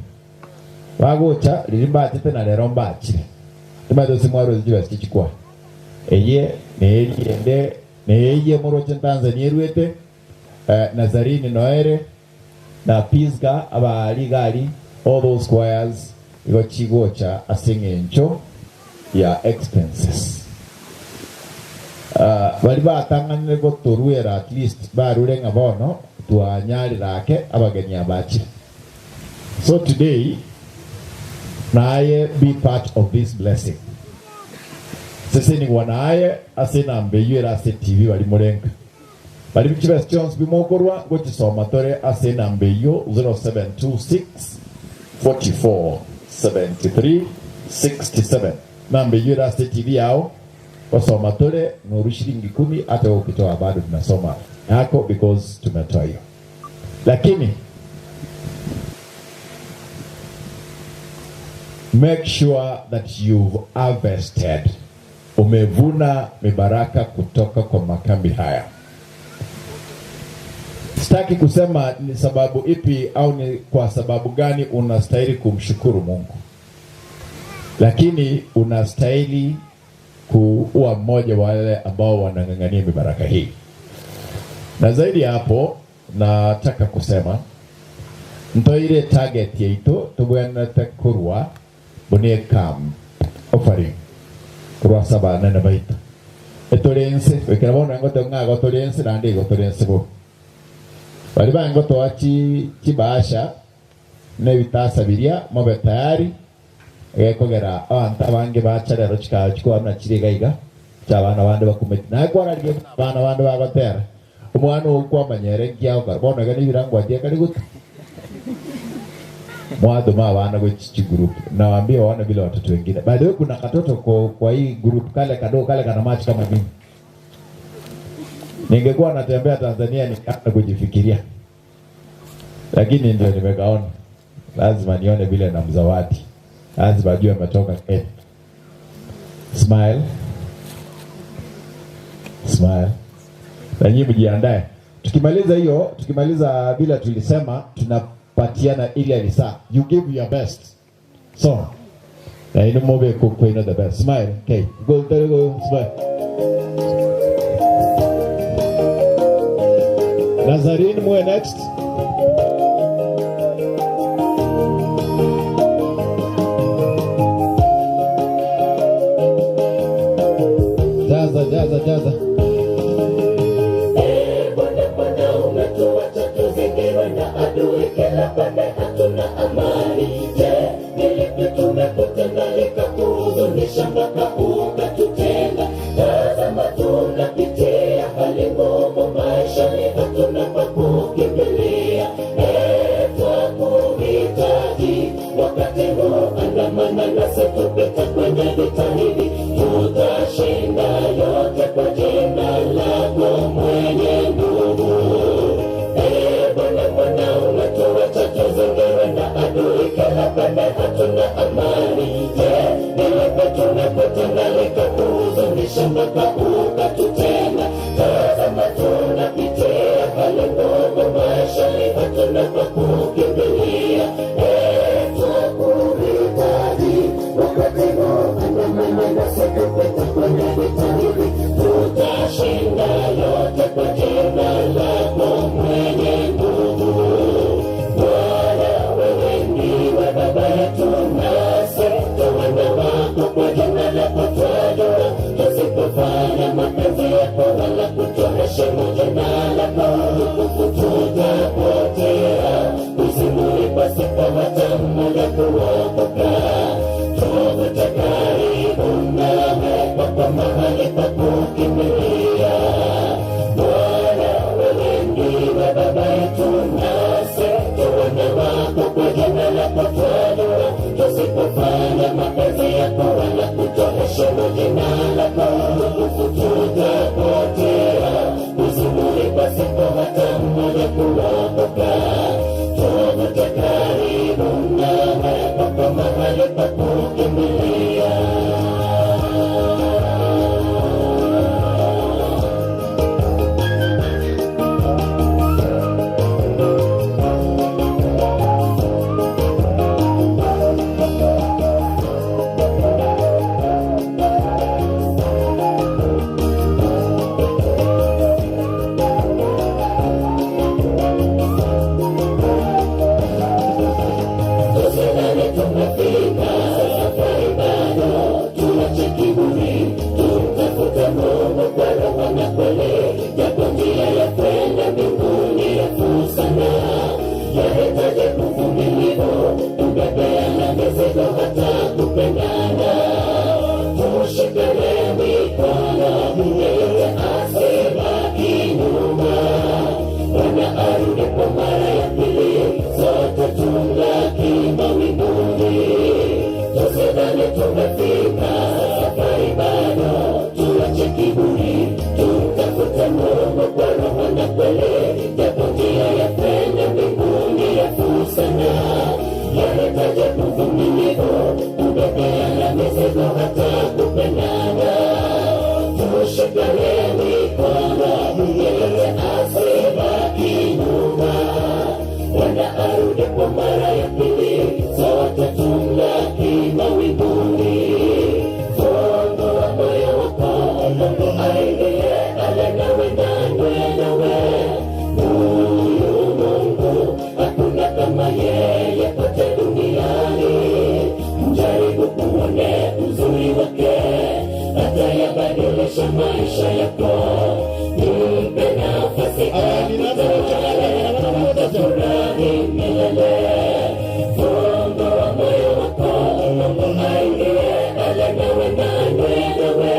bagocha ririmba tete na lero mbachire timato simwaro chibesa chichikwa eye neyende neye moroche Tanzania ruete Nazarini noere Na Pisga abaligali all those choirs igo chigocha asing'encho ya expenses. Bari batang'anire gotoruera at least barure ng'a bono twanyarira abageni abachi. So today naye be part of this blessing. Sisi ni wanaye asina mbeyera ase TV bali murenga. Bali bichibes Jones bimokorwa gochisoma tore asina mbeyo 0726 44 73 67. Nambe yura ase TV yao wasoma tore nuru shilingi 10 hata ukitoa bado tunasoma yako because tumetoa hiyo. Lakini make sure that you've harvested. Umevuna mibaraka kutoka kwa makambi haya. Sitaki kusema ni sababu ipi au ni kwa sababu gani unastahili kumshukuru Mungu. Lakini unastahili kuwa mmoja wa wale ambao wanang'ang'ania mibaraka hii. Na zaidi hapo nataka kusema ntoire target yetu tubwenete kurwa bunie kam offering kurwa saba nene baita etorense wekera bona ngote ngago torense nandi go torense bo bali bango toachi kibasha ne bitasa biria mobe tayari ekogera abantu abange bacharero chikayo chikwa na chiriga iga chabana bande bakumeti na kwararie abana bande bagotera omwana okwamanyere ngiao bona gani birangwa je kali gutu mwadoma abana gwe group na waambie waone bila watoto wengine. By the way kuna katoto kwa hii group kale kadogo kale kana match kama mimi. Ningekuwa natembea Tanzania nikaanza kujifikiria. Lakini ndio nimekaona. Lazima nione vile na mzawadi. Lazima ajue ametoka Kenya. Smile. Smile. Na nyinyi mjiandae. Tukimaliza hiyo, tukimaliza bila tulisema tunapatiana ile alisa. You give your best. So, na ino mobe kukweno the best. Smile. Okay. Go go go smile. Nazarene muwe next. Jaza, jaza, jaza.
Bwana, Bwana umetuacha tuzingirwe na adui kila pande, hatuna amani. Je, ni lipi tumekutenda likakuhuzunisha mpaka ukatutenga? Tazama tunapitia hali ngumu maishani, hatuna pa kukimbilia. Twakuhitaji wakati huu, andamana nasi tupite kwenye vita hivi, tutashinda yote kwa jina lako mwenye nguvu. Bwana, Bwana umetuacha tuzingirwe na adui kila pande, hatuna amani. Je, ni lipi tumekutenda likakuhuzunisha mpaka ukatutenga? Tazama tunapitia hali ngumu maishani, hatuna pa kukimbilia. Twakuhitaji wakati huu, andamana nasi tupite kwenye vita hivi, tutashinda yote kwa jina lako mwenye nguvu. Bwana, wewe ndiwe Baba yetu, nasi tu wana wako, kwa jina lako twajua. Tusipofanya mapenzi yako wala kutoheshimu jina lako tukufu, tutapotea uzimuni pasipo hata mmoja kuokoka. Tuvute karibu nawe kwa mahali pa kukimbilia. Bwana, wewe ndiwe Baba yetu, nasi tu wana wako, kwa jina lako twajua. Tusipofanya mapenzi yako wala kutoheshimu jina lako tukufu, tutapotea uzimuni pasipo hata mmoja kuokoka. Tuvute karibu nawe kwa mahali pa kukimbilia. Japo njia ya kwenda mbinguni refu sana, yahitaji uvumilivu, kubebeana mizigo hata kupendana. Tushikane mikono, yeyote asibaki nyuma. Bwana arudi kwa mara ya pili, sote tumlaki mawinguni. Fungua moyo wako, Mungu aingie, ale nawe na anywe nawe. Huyu Mungu hakuna kama yeye kote duniani. Mjaribu uone uzuri wake, atayabadilisha maisha yako. Mpe nafasi akutawale, utafurahi milele. Fungua moyo wako, Mungu aingie, ale nawe na anywe nawe.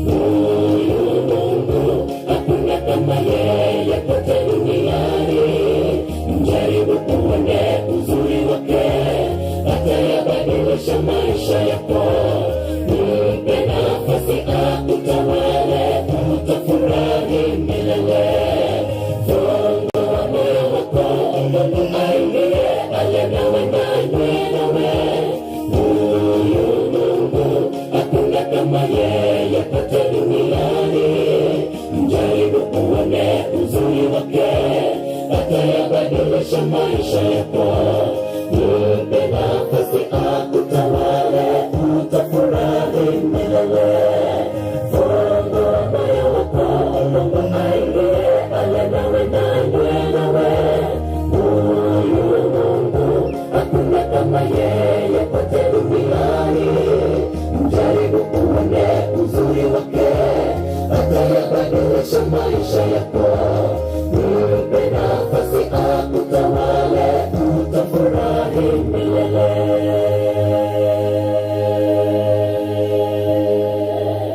Huyu Mungu hakuna kama yeye kote duniani. Mjaribu uone uzuri wake, atayabadilisha maisha yako. Mpe nafasi akutawale, utafurahi milele. Fungua moyo wako, Mungu aingie, ale nawe na anywe nawe. Huyu Mungu hakuna kama yeye kote duniani. Mjaribu uone uzuri wake, atayabadilisha maisha yako. Mpe nafasi akutawale, utafurahi milele. Fungua moyo wako, Mungu aingie, ale nawe na anywe nawe. Huyu Mungu hakuna kama yeye kote duniani. Mjaribu uone uzuri wake, atayabadilisha maisha yako. Mpe nafasi akutawale, utafurahi milele.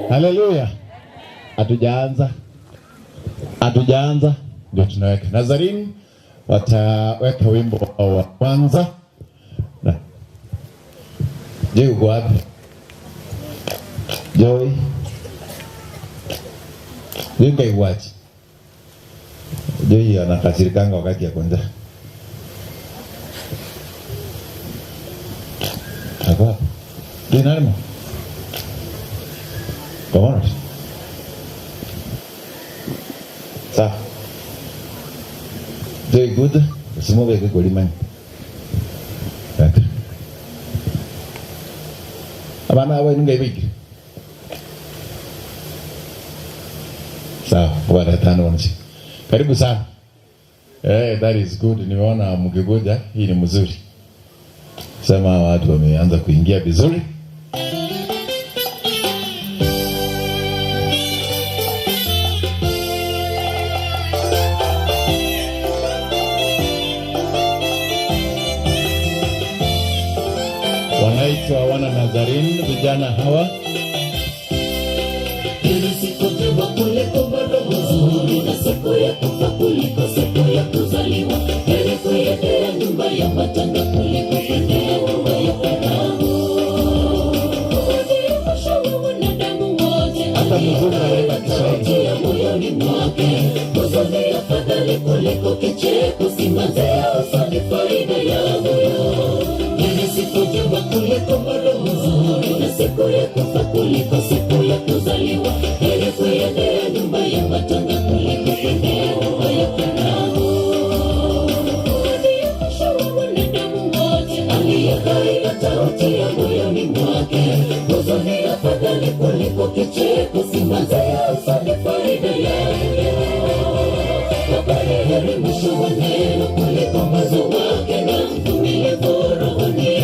Haleluya. Hatujaanza ndio tunaweka. Nazarene wataweka wimbo wao wa kwanza. Na je, uko wapi? Joy. Linga iwachi. Joy anakasirikanga wakati ya kwanza. Hapa. Joy nani? Come on. Sawa. Very good. Usimweke kulimani. Abana awe nunga ibiki. Sawa, bwana tano wanchi. Karibu sana. That is good. Nimeona mkikuja, hii ni mzuri. Sema watu wameanza kuingia vizuri. Wanaitwa wana Nazarene, vijana hawa.
Siku njema kuliko bado mzuri, na siku ya kufa kuliko siku ya kuzaliwa. Heri kuiendea nyumba ya matanga kuliko kuendea nyumba ya karamu. Ndiye mwisho wa wanadamu wote,
Hata mzungu anaimba Kiswahili.
ya moyoni mwake. Huzuni afadhali kuliko kicheko, simanzi ya usoni faida ya moyo. Heri siku njema kuliko bado mzuri, na siku ya kufa kuliko siku ya kuzaliwa. Heri kuiendea nyumba ya matanga kuliko kuendea nyumba ya karamu. Ndiye mwisho wa wanadamu wote, aliye hai atautia moyoni mwake. Huzuni afadhali kuliko kicheko, simanzi ya usoni faida ya moyo. Habari heri mwisho wa neno kuliko mwanzo wake, na mvumilivu rohoni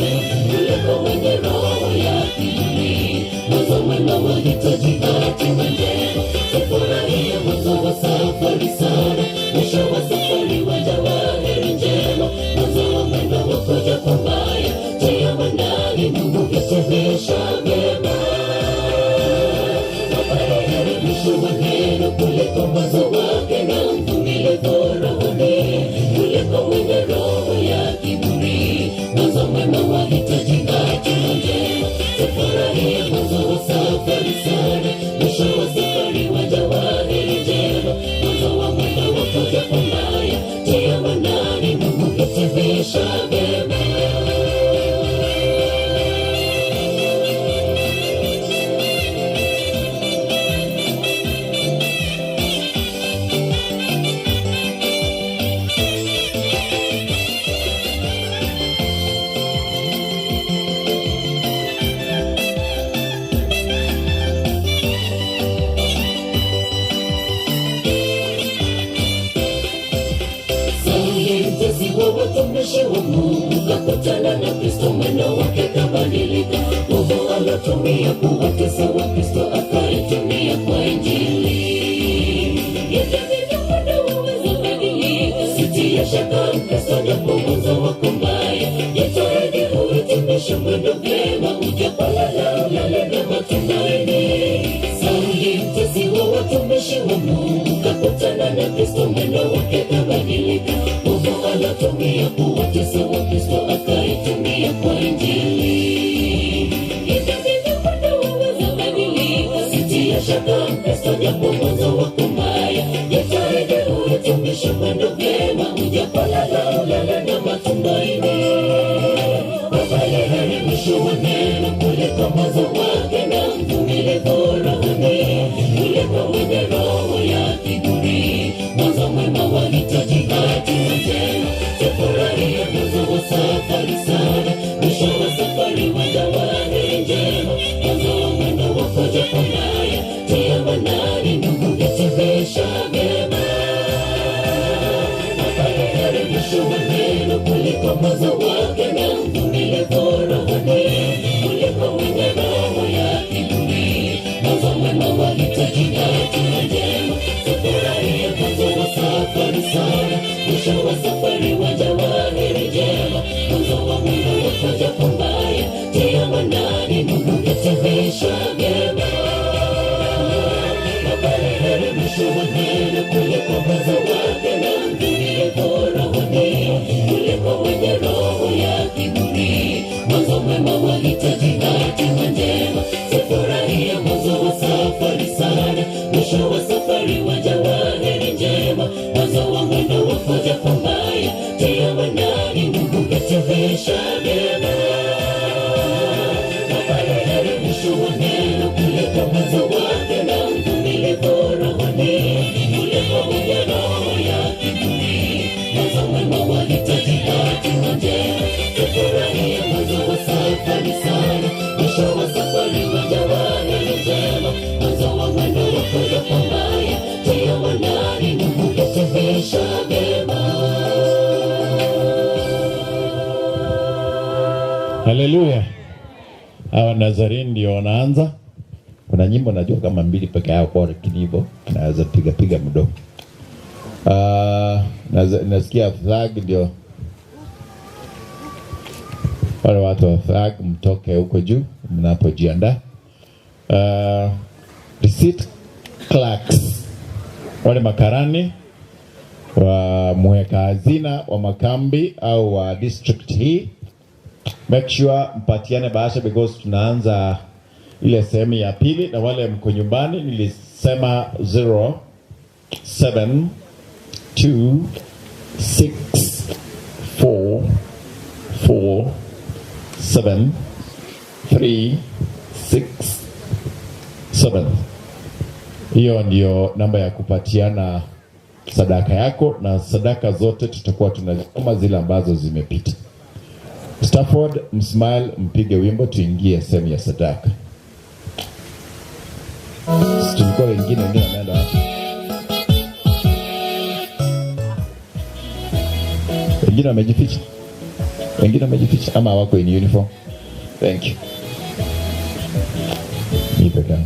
kuliko mwenye roho ya kiburi. Mwanzo mwema wahitaji hatima njema, sifurahie mwanzo wa safari sana, mwisho wa safari waja wa heri njema. Mwanzo wa mwendo wako japo mbaya, tia maanani Mungu hitimisha mema. Habari heri mwisho wa neno kuliko mwanzo wake, na mvumilivu rohoni kuliko mwenye roho wa watumishi wa Mungu, kakutana na Kristo, mwendo wake kabadilika. Nguvu alotumia kuwatesa wa Kristo akaitumia kwa Injili. Sitia shaka Mkristo japo mwanzo wako mbaya, jitahidi uhitimishe mwendo vyema, ujapolala ulale na matumaini. Sauli mtesi wa watumishi wa Mungu, kakutana na Kristo, mwendo wake kabadilika. Nguvu alotumia kuwatesa wa Kristo akaitumia kwa Injili. Sitia shaka Mkristo japo mwanzo wako mbaya, jitahidi uhitimishe mwendo vyema, ujapolala ulale na matumaini. Heri mwisho wa neno kuliko mwanzo wake, na mvumilivu rohoni kuliko mwenye roho ya kiburi. Mwanzo mwema wahitaji hatua njema, tufurahie mwanzo wa safari sana, mwisho wa safari wajawa heri njema. Mwanzo wa mwendo wako japo mbaya, tia maanani ndugu, hitimisha vyema. Heri mwisho wa neno kuliko mwanzo wake, na mvumilivu rohoni kuliko mwenye roho ya kiburi. Mwanzo mwema wahitaji hatua njema, tufurahie mwanzo wa safari sana, mwisho wa safari wajawa heri njema. Mwanzo wa mwendo wako japo mbaya, tia maanani ndugu, hitimisha vyema. Heri mwisho wa neno kuliko mwanzo wake, na mvumilivu rohoni kuliko mwenye roho ya kiburi. Mwanzo mwema wahitaji hatua njema, tufurahie mwanzo wa safari sana, mwisho wa safari wajawa heri njema. Mwanzo wa mwendo wako japo mbaya, tia maanani ndugu, hitimisha vyema. Heri mwisho wa neno kuliko mwanzo wake, na mvumilivu rohoni kuliko mwenye roho ya kiburi. Mwanzo mwema wahitaji hatua njema, tufurahie mwanzo wa safari sana, mwisho wa safari wajawa heri njema. Mwanzo wa mwendo wako japo mbaya, tia maanani ndugu, hitimisha vyema.
Haleluya. Hawa Nazarene ndio wanaanza. Kuna nyimbo najua kama mbili peke yao kwa lakini hivyo naweza piga piga mdomo. Nasikia flag ndio. Wale watu wa flag mtoke huko juu mnapojiandaa. Receipt clerks, wale makarani wa mweka hazina wa makambi au wa district hii, make sure mpatiane bahasha because tunaanza ile sehemu ya pili. Na wale mko nyumbani nilisema 0 7 2 6 4 4 7 3 6 7. Hiyo ndio namba ya kupatiana sadaka yako, na sadaka zote tutakuwa tunazisoma zile ambazo zimepita. Stafford, msmile, mpige wimbo tuingie sehemu ya sadaka. Tulikuwa wengine ndio wameenda wapi? Wengine wamejificha. Wengine wamejificha ama wako in uniform. Thank you. Nipe kama.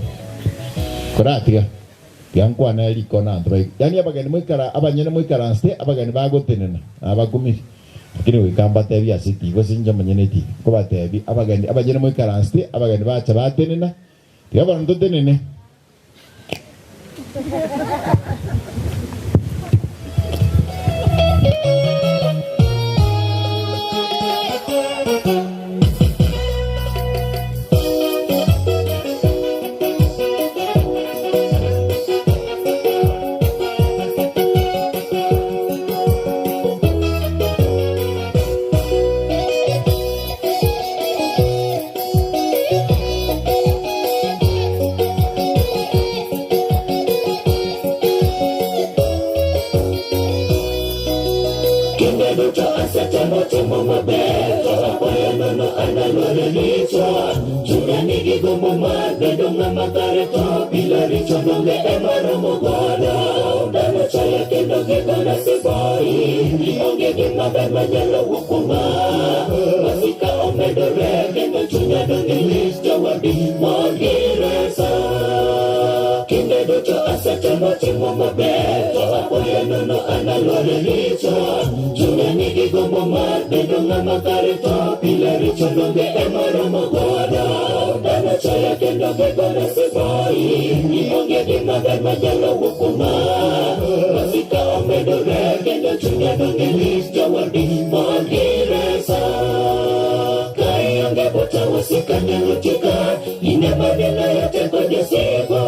Koratiga. Yankwa na liko na ndrai. Yani abageni mwikara abanyene mwikara nste abageni bagotenena abagumi. Lakini wikamba tebi asiti gosinja manyene ti. Ko batebi abageni abanyene mwikara nste abageni bacha batenena. Tiga bantu tenene.
Kinde duto asetemo timo maber, to apoya nono analwar e richo. Chunya nigi gombo mar bedo ng'ama kare, to bila richo donge ema romo godo. Dhano chaya kendo gigona siboi, onge gima ber manyalo wuok kuoma. Wasika omedore kendo chunya donge lich, jowadi mor gi resa. Kinde duto asetemo timo maber, to apoya nono analwar e richo. Chunya nigi gombo mar bedo ng'ama kare, to pile richo donge ema romo godo. Dhano chaya kendo gigona siboi, onge gima ber manyalo wuok kuoma. Wasika omedore kendo chunya donge lich, jowadi mor gi resa. Ka ionge bota wasika nyalo tieka, in ema niloyo teko jasigu.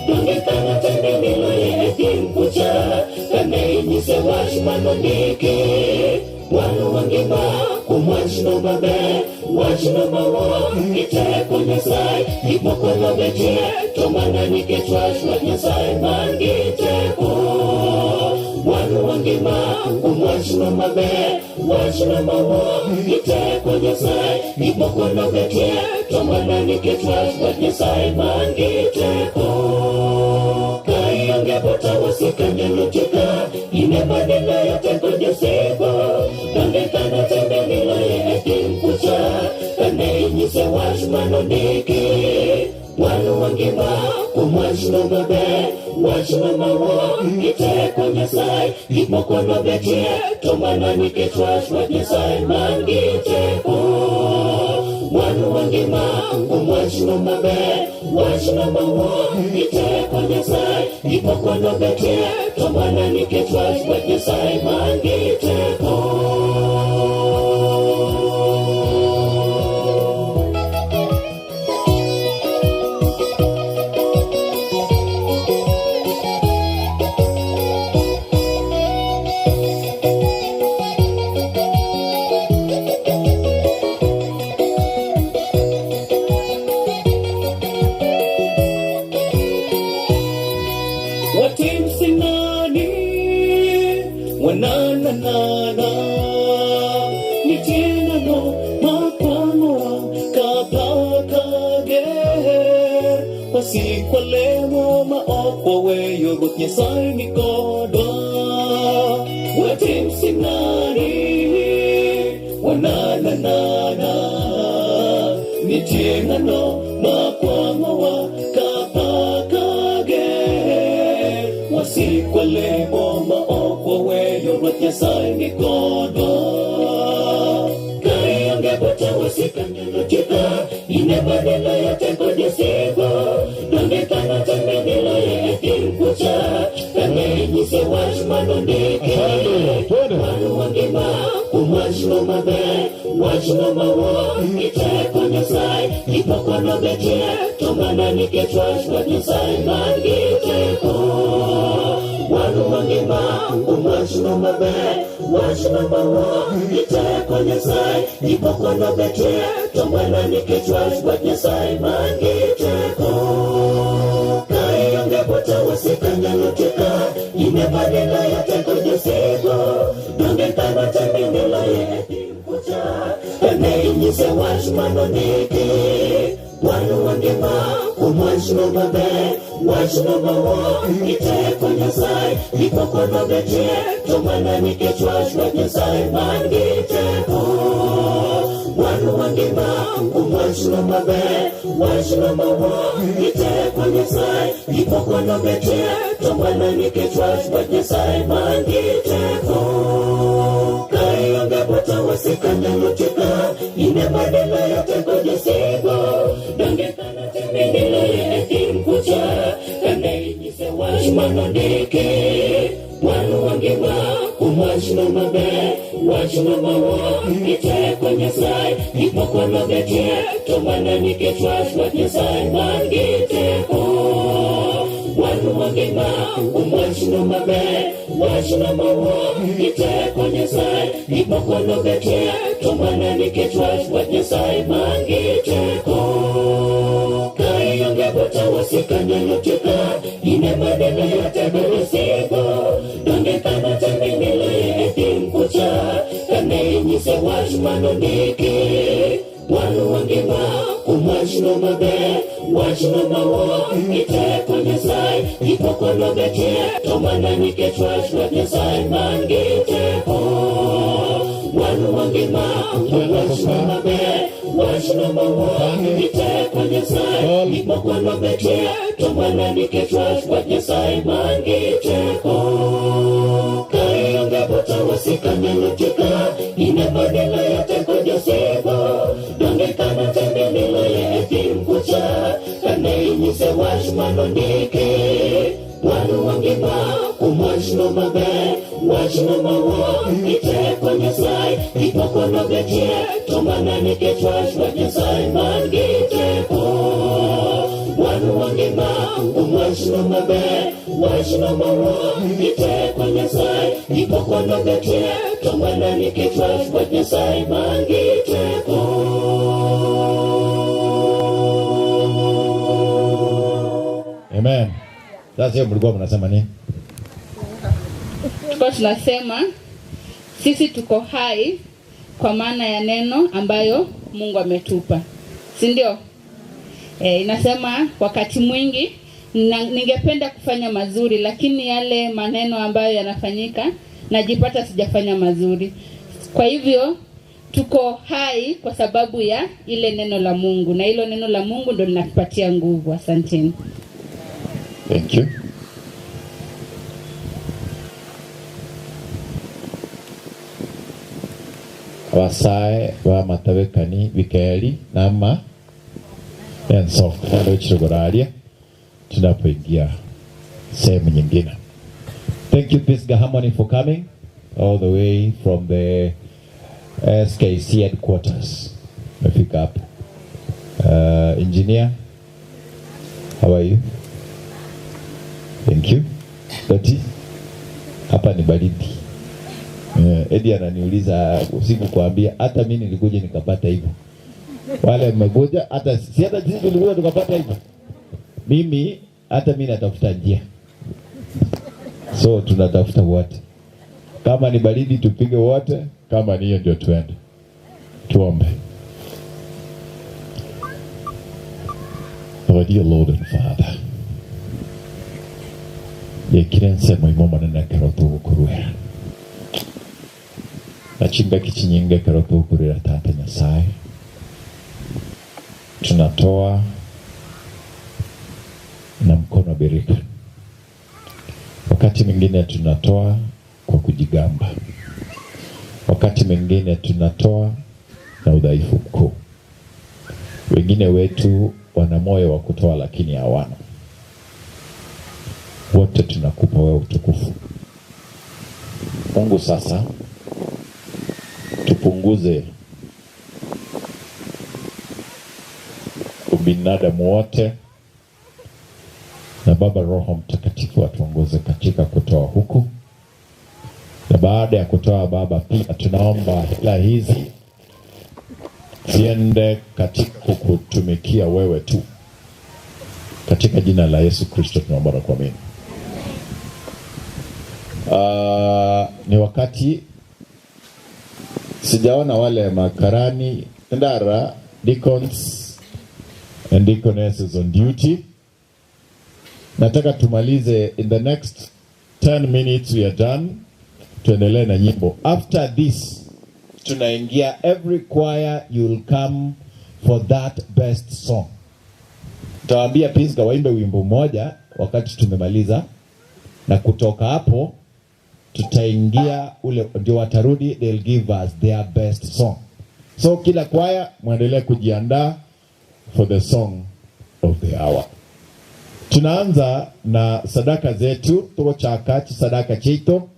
Donge kama tembe miloye e thim kucha, kane inyise wach manondiki. Wan wangima kuom wachno maber, wachno mawuok gi teko Nyasaye. Gik moko nobetie to mana nikech wach mar Nyasaye man gi teko. Wan wangima kuom wachno maber, wachno mawuok gi teko Nyasaye. Gik moko nobetie to mana nikech wach mar Nyasaye man gi teko. Ka ionge bota wasika nyalo tieka, in ema niloyo teko jasigu. Donge kano tembe miloye e thim kucha, kane inyise wach manondiki. Wan wangima kuom wachno maber, wachno mawuok gi teko Nyasaye. Gik moko nobetie to mana nikech wach mar Nyasaye man gi teko. Wan wangima kuom wachno maber, wachno mawuok gi teko Nyasaye. Gik moko nobetie to mana nikech wach mar Nyasaye man gi teko. Watim sinani, wananana, nitie no makwang'owa kapaka ger. Wasikwa lemo ma ok waweyo, Ruoth Nyasaye ni kodwa. Watim sinani, wananana, nitie ng'ano makwang'owa kapaka ger. Wasikwa lemo ma ok waweyo, Ruoth Nyasaye ni kodwa. Ka ionge bota wasika nyalo tieka, in ema niloyo teko jasigu. Donge kano tembe miloye e thim kucha, kane inyise wach manondiki. Wan wangima kuom wachno maber, wachno mawuok gi teko Nyasaye. Gik moko nobetie to mana nikech wach mar Nyasaye man gi teko. Wan wangima kuom wachno maber, wachno mawuok gi teko Nyasaye. Gik moko nobetie to mana nikech wach mar Nyasaye man gi teko. Ka ionge bota wasika nyalo tieka, in ema niloyo teko jasigu. Donge kano tembe miloye e thim kucha, kane inyise wach manondiki. Wan wangima kuom wachno maber, wachno mawuok gi teko Nyasaye. Gik moko nobetie to mana nikech wach mar Nyasaye man gi teko. Wan wangima kuom wachno maber, wachno mawuok gi teko Nyasaye. Gik moko nobetie to mana nikech wach mar Nyasaye man gi teko. Ka ionge bota wasika nyalo tieka, in ema niloyo teko jasigu. Donge kano tembe miloye e thim kucha, kane inyise wach manondiki. Wan wangima kuom wachno maber, wachno mawuok gi teko Nyasaye. Gik moko nobetie to mana nikech wach mar Nyasaye man gi teko. Wan wangima kuom wachno maber, wachno mawuok gi teko Nyasaye. Gik moko nobetie to mana nikech wach mar Nyasaye man gi teko. Ka ionge bota wasika nyalo tieka, in ema niloyo teko jasigu. Donge kano tembe miloye e thim kucha, inyise wach manondiki wan wangima kuom wachno maber wachno mawuok gi teko Nyasaye gipoko nobetie to mana nikech wach mar Nyasaye man gi teko wan wangima kuom wachno maber wachno mawuok gi teko Nyasaye gipoko nobetie to mana nikech wach mar Nyasaye man gi teko ka ionge bota wasika nyalo tika ine badala ya teko josigo donge kana tembe miloye e thim kucha kane inyise wach manondiki wan wangima kuom wachno maber wachno mawuok gi teko Nyasaye gipoko nobetie to mana nikech wach mar Nyasaye man gi teko wan wangima kuom wachno maber wachno mawuok gi teko Nyasaye gipoko nobetie to mana nikech wach mar Nyasaye man gi teko.
Amen. Sasa hiyo mlikuwa mnasema nini?
Tulikuwa tunasema sisi tuko hai kwa maana ya neno ambayo Mungu ametupa, si ndio? Inasema wakati mwingi ningependa kufanya mazuri, lakini yale maneno ambayo yanafanyika najipata sijafanya mazuri. Kwa hivyo tuko hai kwa sababu ya ile neno la Mungu, na hilo neno la Mungu ndio linatupatia nguvu. Asanteni.
Thank you. Abasae ba matabekani bikeli nama enso ndio chirogoraria tunapoingia sehemu nyingine. Thank you Pisgah Harmony for coming all the way from the SKC headquarters. Mefika hapo. Engineer, how are you? Thank you. Doti, hapa ni baridi. Eddie ananiuliza usiku kuambia hata mimi nilikuja nikapata hivyo. Wale mmekuja hata si hata sisi tulikuja tukapata hivyo. Mimi hata mimi natafuta njia. So tunatafuta wote. Kama ni baridi tupige wote, kama ni hiyo ndio tuende. Tuombe. Our dear Lord and Father, yekirense muimo manene kero tugukurwera nachinga kichinyinge kero tugukurwera Tata Nyasaye, tunatoa na mkono birika. Wakati mwingine tunatoa kwa kujigamba, wakati mwingine tunatoa na udhaifu mkuu. Wengine wetu wana moyo wa kutoa lakini hawana. Wote tunakupa wewe utukufu. Mungu, sasa tupunguze ubinadamu wote, na Baba Roho Mtakatifu atuongoze katika kutoa huku. Na baada ya kutoa Baba, pia tunaomba hela hizi ziende katika kukutumikia wewe tu. Katika jina la Yesu Kristo tunaomba na kuamini. Ni wakati sijaona wale makarani ndara, deacons and deaconesses on duty. Nataka tumalize in the next 10 minutes, we are done. Tuendelee na nyimbo. After this tunaingia every choir, you'll come for that best song. Tutawaambia Pisgah waimbe wimbo mmoja wakati tumemaliza, na kutoka hapo tutaingia ule ndio watarudi, they'll give us their best song. So kila kwaya muendelee kujiandaa for the song of the hour. Tunaanza na sadaka zetu, tuko chakachi sadaka chetu.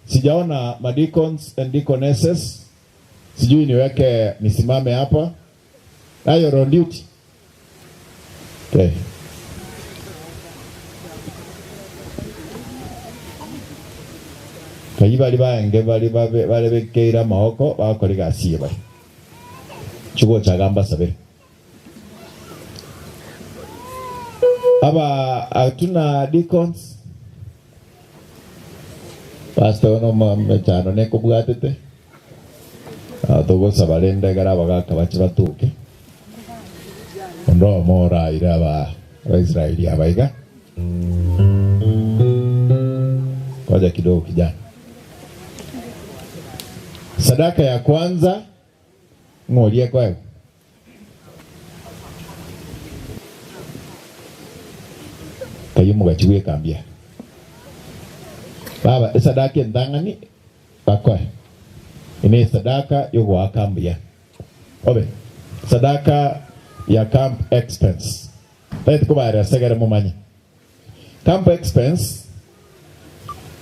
Sijaona madicons and deaconesses. Sijui niweke nisimame hapa. Ayo on duty. Okay. Kayi bali baenge bali babe bali bekeira mahoko bakoriga asiye bali. Chugo chagamba sabe. Aba hatuna deacons. Pastor ono mechano neko bugatete.
Togosaba rende ekero abagaka bache batuke onde omo oraire aba Abaisraeli aba iga. Ngoja kidogo kijana. Sadaka ya kwanza ng'orie kwayo. Kayumu gachiwe kambia. Baba sadaka ndangani bakwa. Ine sadaka yogwakambia. Obe sadaka ya camp expense. Taiti kubara segere mumanye. Camp expense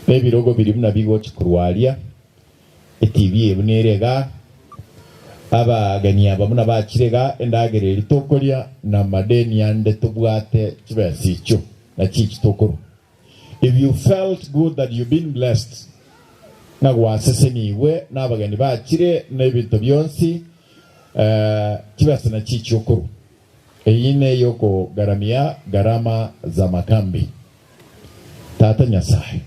nebirogo biri muna bigo chikurwalia etivi ebunerega abageni aba muna bachirega endagere ritokoria na madeni ande tobwate chibesicho na chichi tokoro. If you felt good that you've been blessed na gwaseseniwe n'abageni bachire n'ebintu byonsi chibesa na chichi okoro eyine yoko garamia garama za makambi. Tata Nyasaye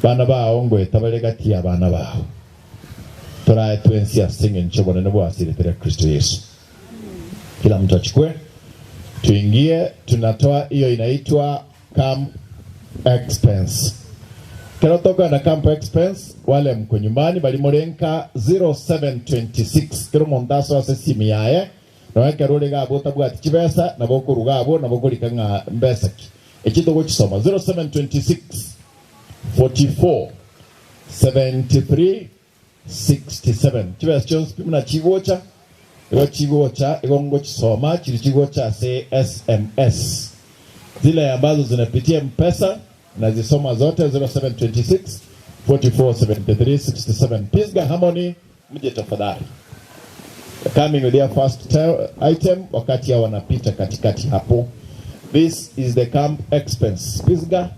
bana bao ngweta baregati abana bao torae twensi asinge nchobona nebo asiretere Kristo Yesu. Kila mtu achukue, tuingie, tunatoa hiyo inaitwa camp expense. Kero na camp expense wale mko nyumbani bali morenka 0726 kero mondaso ase simu yaye no kero rega bota bwati chibesa na boko rugabo na boko rikanga mbesa ki ekito gochisoma 0726 44 73 67 chibesa chonsi pimuna chigocha igo chigocha igo ngochisoma chiri chigocha se SMS zile ambazo zinapitia Mpesa na zisoma zote 0726 44 73 67. Pisgah Harmony mje tafadhali. Coming with their first item wakati hao wanapita katikati hapo. This is the camp expense. Pisgah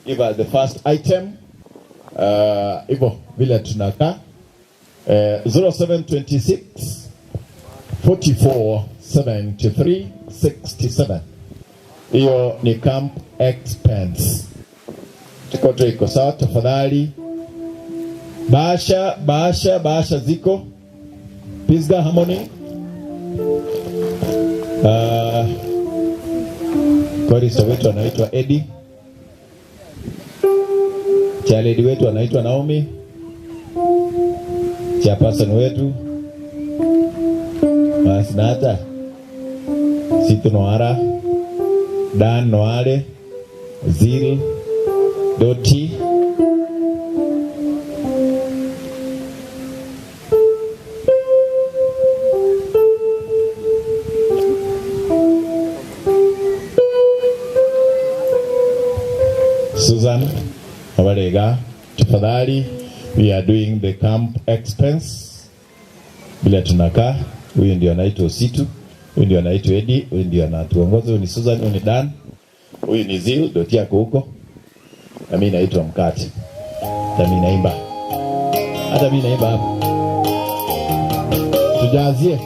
give us the first item. Hivyo vile tunakaa 0726 44 73 67. Hiyo ni camp expense. Tuko iko sawa tafadhali. Basha basha basha ziko Pisgah Harmony. Chorista wetu anaitwa Eddie. Chairlady wetu anaitwa Naomi. Chairperson wetu Masnata Situ Noara Dan Noale Zil Doti Susan Abarega. Tafadhali, we are doing the camp expense. Bila tunakaa, huyu ndio anaitwa Situ, huyu ndio anaitwa Eddie, huyu ndio anatuongoza, huyu ni Susan, huyu ni Dan, huyu ni Zil, Doti yako huko. Na mimi naitwa Mkate. Hata mimi naimba. Hata mimi naimba hapo. Tujazie.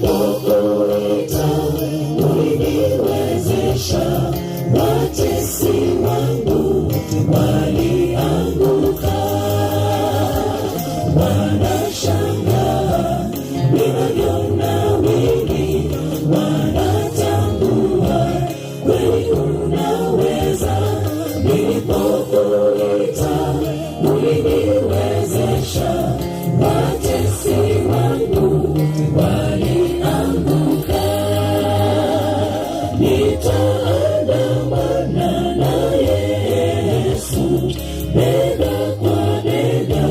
Nilipokuita uliniwezesha, watesi wangu walianguka. Wanashangaa ninavyonawiri, wanatambua kweli unaweza. Nilipokuita uliniwezesha, watesi wangu walianguka. Nitaandamana na Yesu bega kwa bega,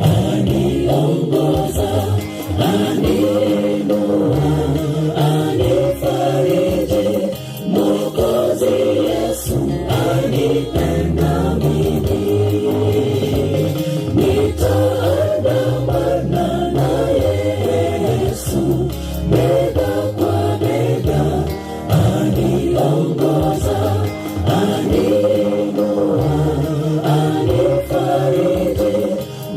aniongoza, aniinua, anifariji. Mwokozi Yesu anipenda mimi. Nitaandamana na Yesu bega kwa bega, aniongoza, aniinua, anifariji.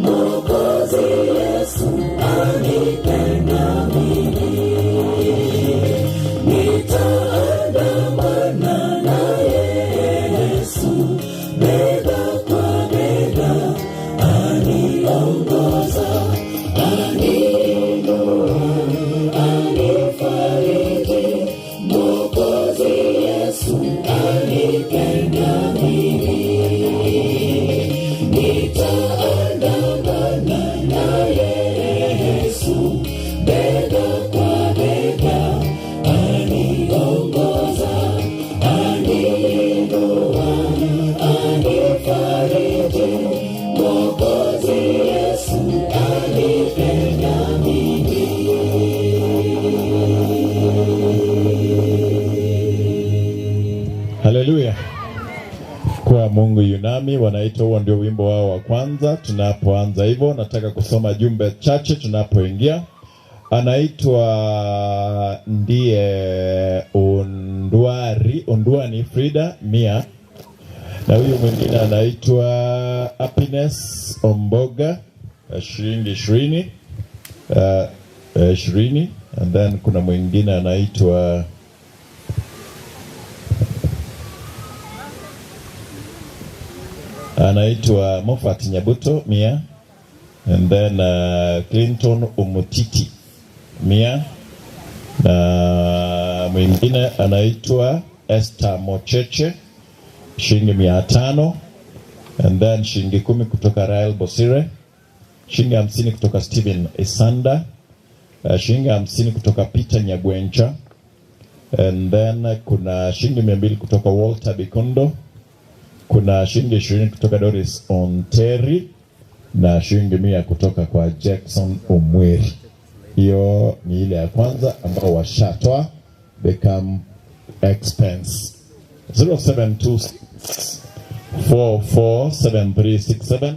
Mwokozi Yesu anipenda mimi. Nitaandamana na Yesu bega kwa bega, aniongoza, aniinua, anifariji. Mwokozi Yesu anipenda mimi. Nitaandamana na Yesu bega kwa bega, aniongoza, aniinua, anifariji. Mwokozi Yesu anipenda mimi.
Haleluya. Kwa Mungu yunami wanaitwa, huo ndio wimbo wao wa kwanza. Tunapoanza hivyo, nataka kusoma jumbe chache tunapoingia. Anaitwa ndiye Onduani Frida Mia, na huyu mwingine anaitwa Happiness Omboga, shilingi 20, 20. And then kuna mwingine anaitwa Moffat Nyabuto Mia, and then Clinton Umutiti Mia, na mwingine anaitwa Esther Mocheche shilingi 500, and then shilingi 10 kutoka Rael Bosire, shilingi 50 kutoka Steven Isanda, shilingi 50 kutoka Peter Nyagwencha, and then kuna shilingi 200 kutoka Walter Bikondo, kuna shilingi 20 kutoka Doris Onteri, na shilingi 100 kutoka kwa Jackson Omweri. Hiyo ni ile ya kwanza ambao washatoa the camp expense. 0726 447367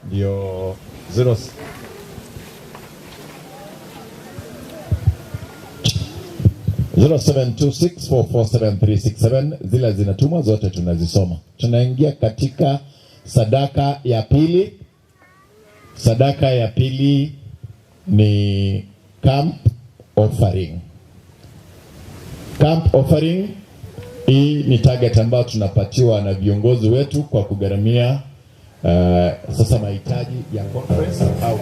ndio 0 0726447367. Zile zinatumwa zote tunazisoma. Tunaingia katika sadaka ya pili. Sadaka ya pili ni camp offering. Camp offering hii ni target ambayo tunapatiwa na viongozi wetu kwa kugharamia sasa mahitaji ya conference au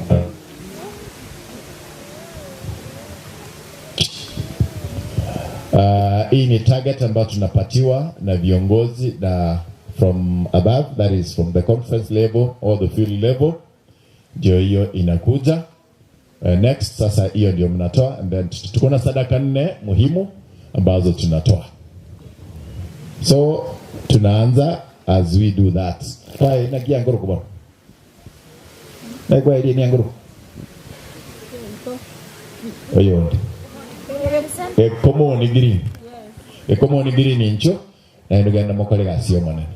hii ni target ambayo tunapatiwa na viongozi na from above, that is from the conference level or the field level, ndio hiyo inakuja. Next sasa hiyo ndio mnatoa, and then tuko na sadaka 4 muhimu ambazo tunatoa. So tunaanza as we do that. Kwa inagia ngoro kubwa. Na kwa ile ni ngoro. Oyo. Ekomo ni green. Ekomo ni green incho na ndugenda mokore gasio manene.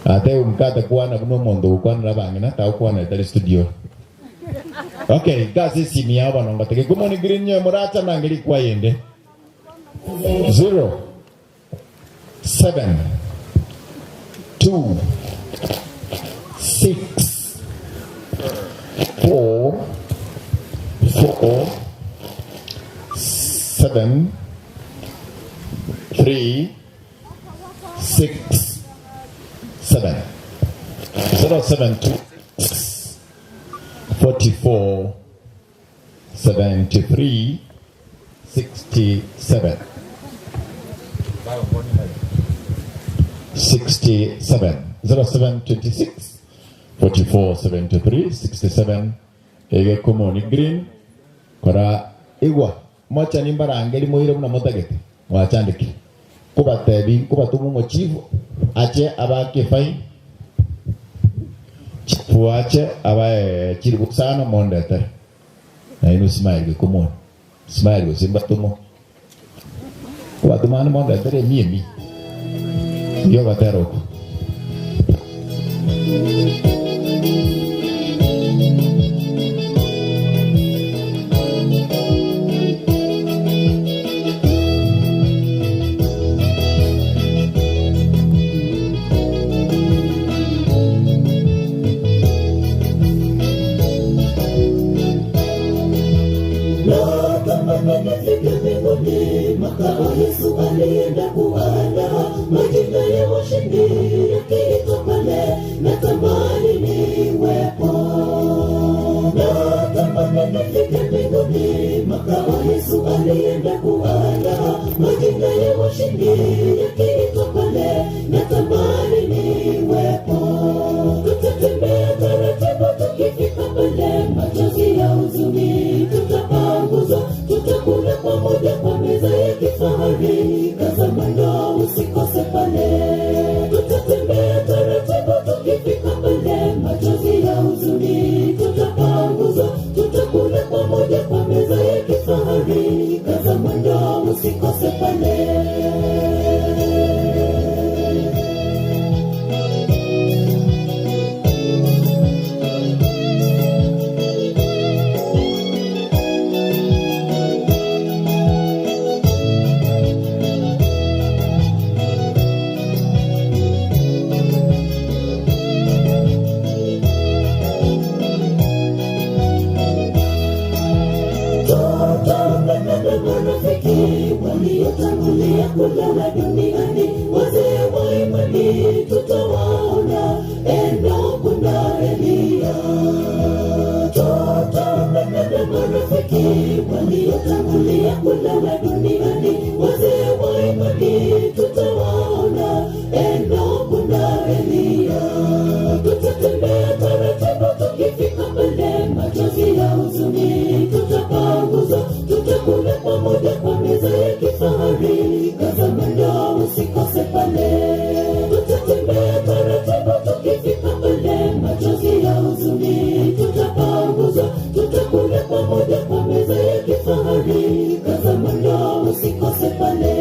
Ate umkata kuana kuno mondo kuana rabangina ta kuana itali studio. Okay, kasi simi hapa nonga teke kumo ni green nyo muracha nangeli kwa yende. 0 7 2 4 7 3 6 7. 0726 44 73 67. 67. 0726 44 73 67. Ege komoni green kora igwa mocha nimbarangeri moire muna motagete mwachandiki kubatebi kubatumu mochifu ache abake fine chifu ache abae chiribusano mondete na inu smile komoni smile simba tumo kubatumani mondete miemi yo bateroko.
Makao Yesu alienda kuandaa majina ya washindi yakiitwa pale, natamani niwepo. Natamani nifike mbinguni, makao Yesu alienda kuandaa majina ya washindi yakiitwa pale, natamani niwepo. Tutatembea taratibu tukifika pale, machozi ya huzuni tutapanguzwa, tutakula pamoja kwa meza ya kifahari, kaza mwendo usikose pale. Tutatembea taratibu tukifika pale, machozi ya huzuni tutapanguzwa, tutakula pamoja kwa meza ya kifahari, kaza mwendo usikose pale. Waliotangulia kulala duniani, wazee wa imani tutawaona, Enoku na Eliya. Tutaonana na marafiki waliotangulia kulala duniani, wazee wa imani tutawaona, Enoku na Eliya. Tutatembea taratibu tukifika pale, machozi ya huzuni tutapanguzwa, tutakula pamoja kwa meza ya kifahari, kaza mwendo usikose pale. Tutatembea taratibu tukifika pale, machozi ya huzuni tutapanguzwa, tutakula pamoja kwa meza ya kifahari, kaza mwendo usikose pale.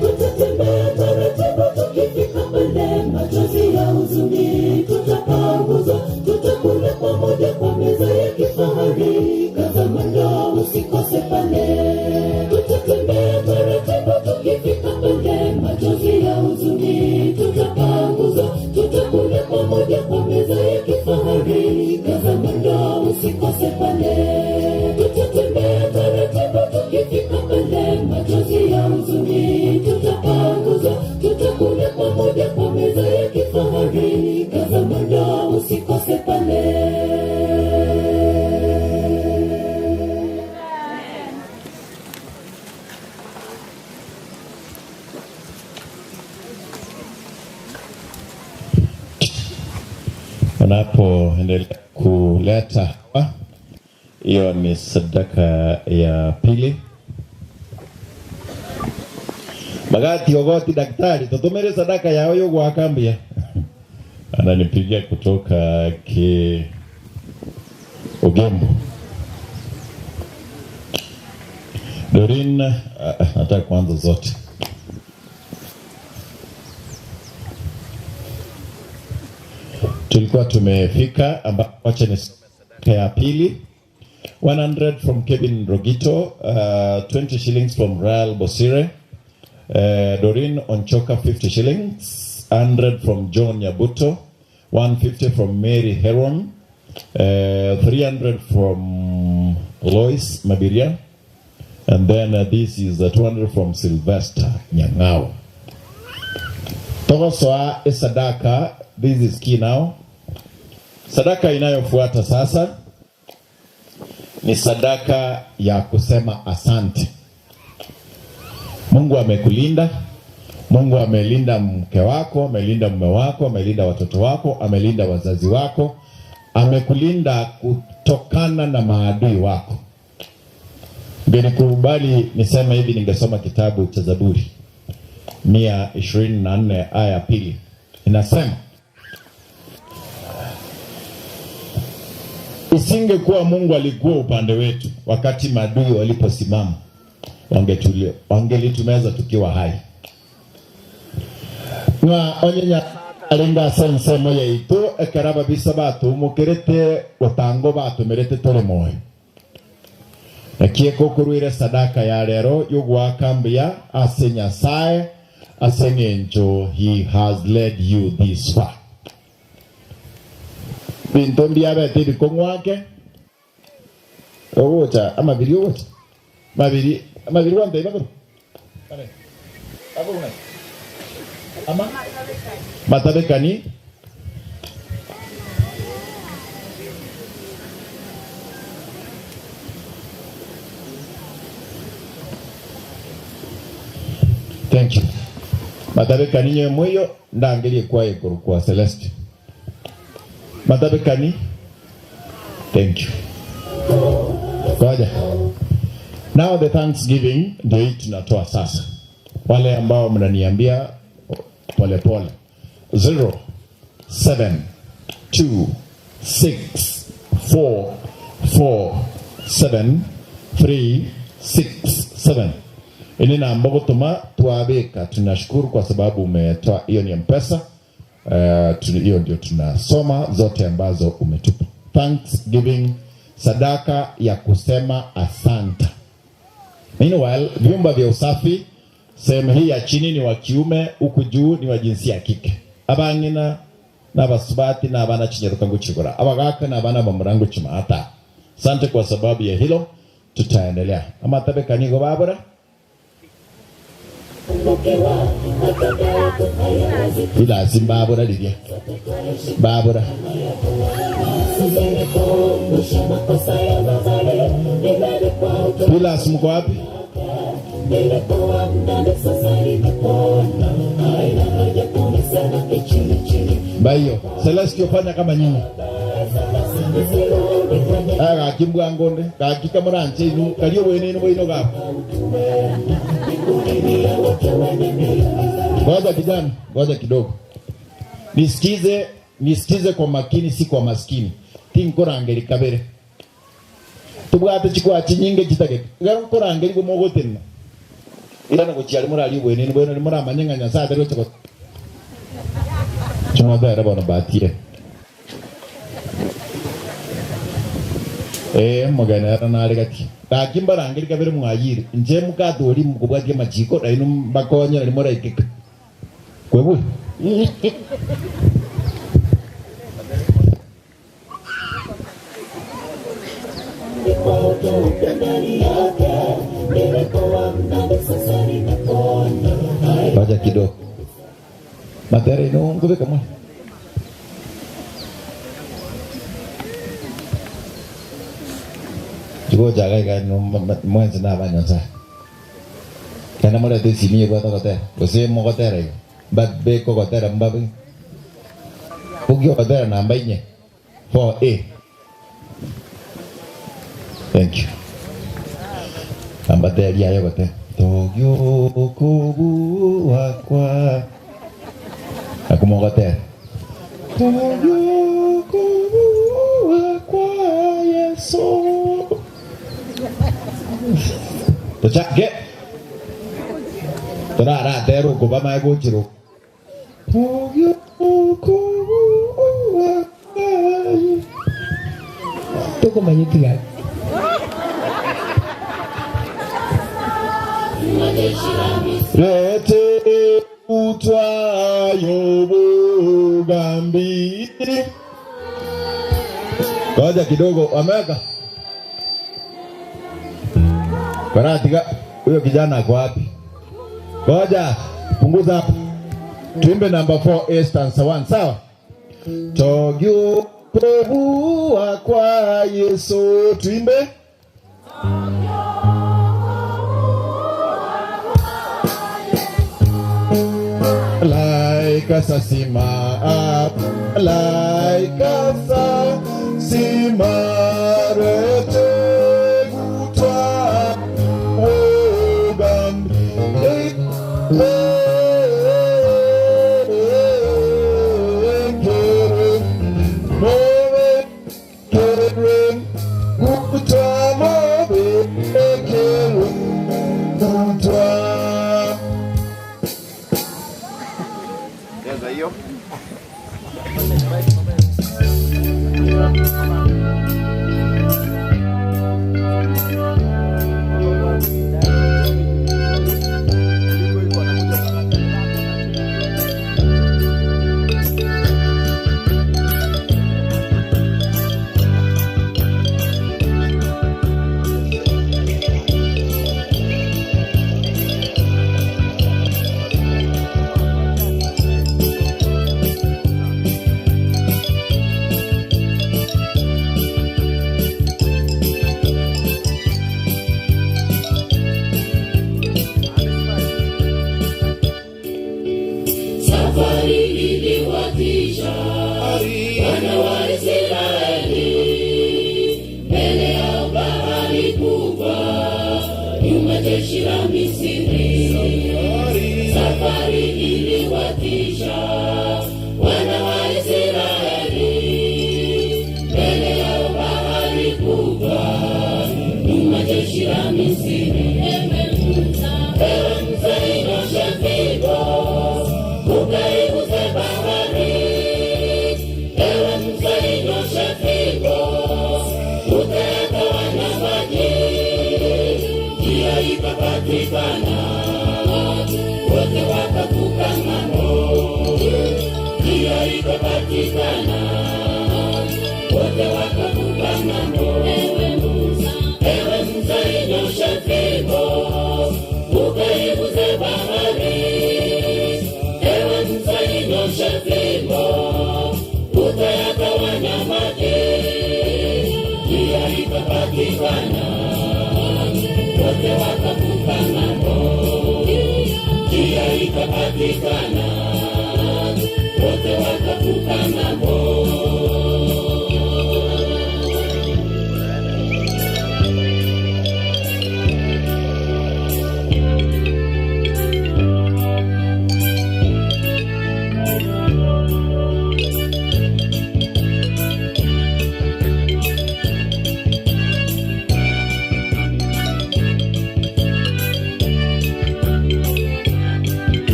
Tutatembea taratibu tukifika pale, machozi ya huzuni tutapanguzwa, tutakula pamoja kwa meza ya kifahari, kaza mwendo usikose pale. Tutatembea taratibu tukifika pale, machozi ya huzuni tutapanguzwa, tutakula pamoja kwa meza ya kifahari, kaza mwendo usikose pale. Tutatembea taratibu tukifika pale, machozi ya huzuni tutapanguzwa, tutakula pamoja kwa meza ya kifahari, kaza mwendo usikose pale.
Unapoendelea kuleta hapa, hiyo ni sadaka ya pili. Magati ogoti daktari tutumire sadaka yao yo gwakambia. Ananipigia kutoka ki Ogembo. Dorin, nataka kuanza zote. Tulikuwa tumefika ambapo acha ni sadaka ya pili. 100 from Kevin Rogito, 20 shillings from Rael Bosire, Doreen Onchoka 50 shillings, 100 from John Nyabuto, 150 from Mary Heron, 300 from Lois Mabiria, and then this is 200 from Sylvester Nyangao. Togosoa sadaka, this is key now. Sadaka inayofuata sasa ni sadaka ya kusema asante. Mungu amekulinda. Mungu amelinda mke wako, amelinda mume wako, amelinda watoto wako, amelinda wazazi wako, amekulinda kutokana na maadui wako. Ningelikubali niseme hivi, ningesoma kitabu cha Zaburi 124 aya 2. Inasema, isingekuwa Mungu alikuwa upande wetu wakati maadui waliposimama, wangelitumeza tukiwa hai. Nga onyenya alinga sense moya itu ekaraba bisabatu mukerete otango batu merete tole moyo. Nakieko kuruire sadaka ya lero yugwakambia ase Nyasaye ase ng'encho he has led you this far. Binto mbiabete bikong'wake ogocha amabiri ogocha mabiri amabiri wante ibakuru ama matabekani thank you matabekani nyewe mwiyo ndangerie kwa ikuru kwa Celeste matabekani thank you. Ngoja. Now the thanksgiving ndio hii tunatoa sasa. Wale ambao mnaniambia pole pole 0 7 2 6 4 4 7 3 6 7. Ini namba gutuma tuwabika. Tunashukuru kwa sababu umetoa. Hiyo ni M-Pesa. Hiyo ndio tunasoma zote ambazo umetupa. Thanksgiving, sadaka ya kusema asante. Meanwhile, vyumba vya usafi sehemu hii ya chini ni wa kiume, huku juu ni wa jinsia ya kike. Abangina na basubati na abana chinyaruka nguchigura. Abagaka na abana bamurangu chimata. Asante kwa sababu ya hilo, tutaendelea. Ama tabe kanigo babura. Ila simbabura lidia. Babura. Ila simko wapi? Bayo, Celestio fanya kama nyinyi. Aga kimbwa ngonde, kakika muranje inu, kalio wene inu ino gapo. Ngoja kijana, ngoja kidogo. Nisikize kwa makini, si kwa maskini. Tinkorangeri kabere. Tubwate chikwa chinyinge chitagete. Garo nkorangeri gomogotena. Ira nagochiari murari bwene bwene muramanyanga Nyasaye atari gochiko. Chimodera bona batire. Mugana nari gati. Gakimbarangeri kabere mwayire. Nje mukadori mukubwatie majiko nainu mbakonyera rimuraikika. Kwebu. Baja kidogo. Matere ino ngubeka mwe. Jugo jaga iga no mwenzi na abanyanza. Kana mora desimi kwa tokotera. Gose mogotera iyo. Babbe kogotera mbabe. Ugio kotera namba 4. 4A. Thank you. Ambateria yote. Togyo kobu wakwa. Akumogote. Togyo kobu wakwa Yesu. Tochake. Torara teru koba maego chiro. Togyo kobu wakwa.
Toko manyitiga.
Lete utwayo bugambi.
Ngoja kidogo, ameweka. Baratiga, huyo kijana ako wapi? Ngoja, punguza hapo. Tuimbe number 4 A stanza 1, sawa? Togyukohua kwa Yesu, tuimbe. Like a sasima, like a sasima, rete gutwa, wogan,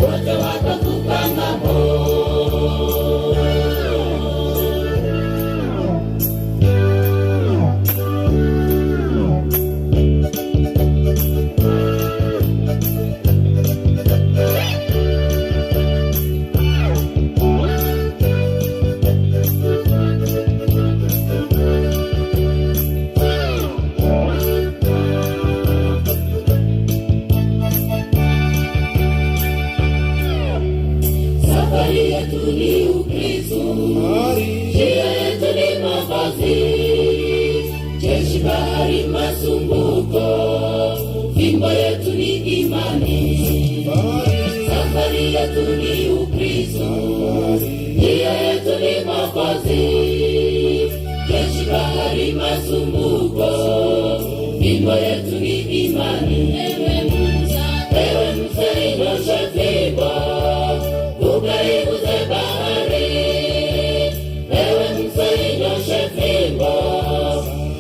Wote wakavuka ng'ambo. masumbuko, fimbo yetu ni imani. Safari yetu ni Ukristo, njia yetu ni Mwokozi. Jeshi, bahari, masumbuko, fimbo yetu ni imani. Ewe Musa, inyoshe fimbo, ukaiguze bahari. Ewe Musa, inyoshe fimbo,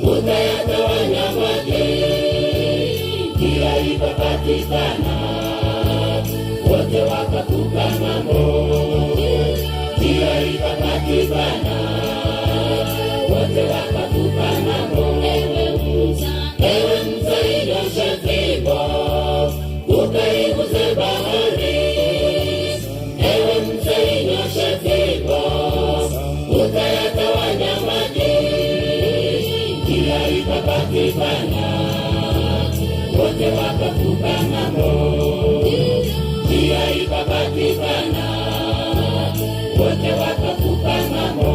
utayatawanya maji. Njia ikapatikana, wote wakavuka ng'ambo. Njia ikapatikana, wote wakavuka ng'ambo. Ewe Musa, inyoshe fimbo, ukaiguze bahari. Ewe Musa, inyoshe fimbo, utayatawanya maji. Njia ikapatikana, wote wakavuka ng'ambo. Njia ikapatikana, wote wakavuka ng'ambo.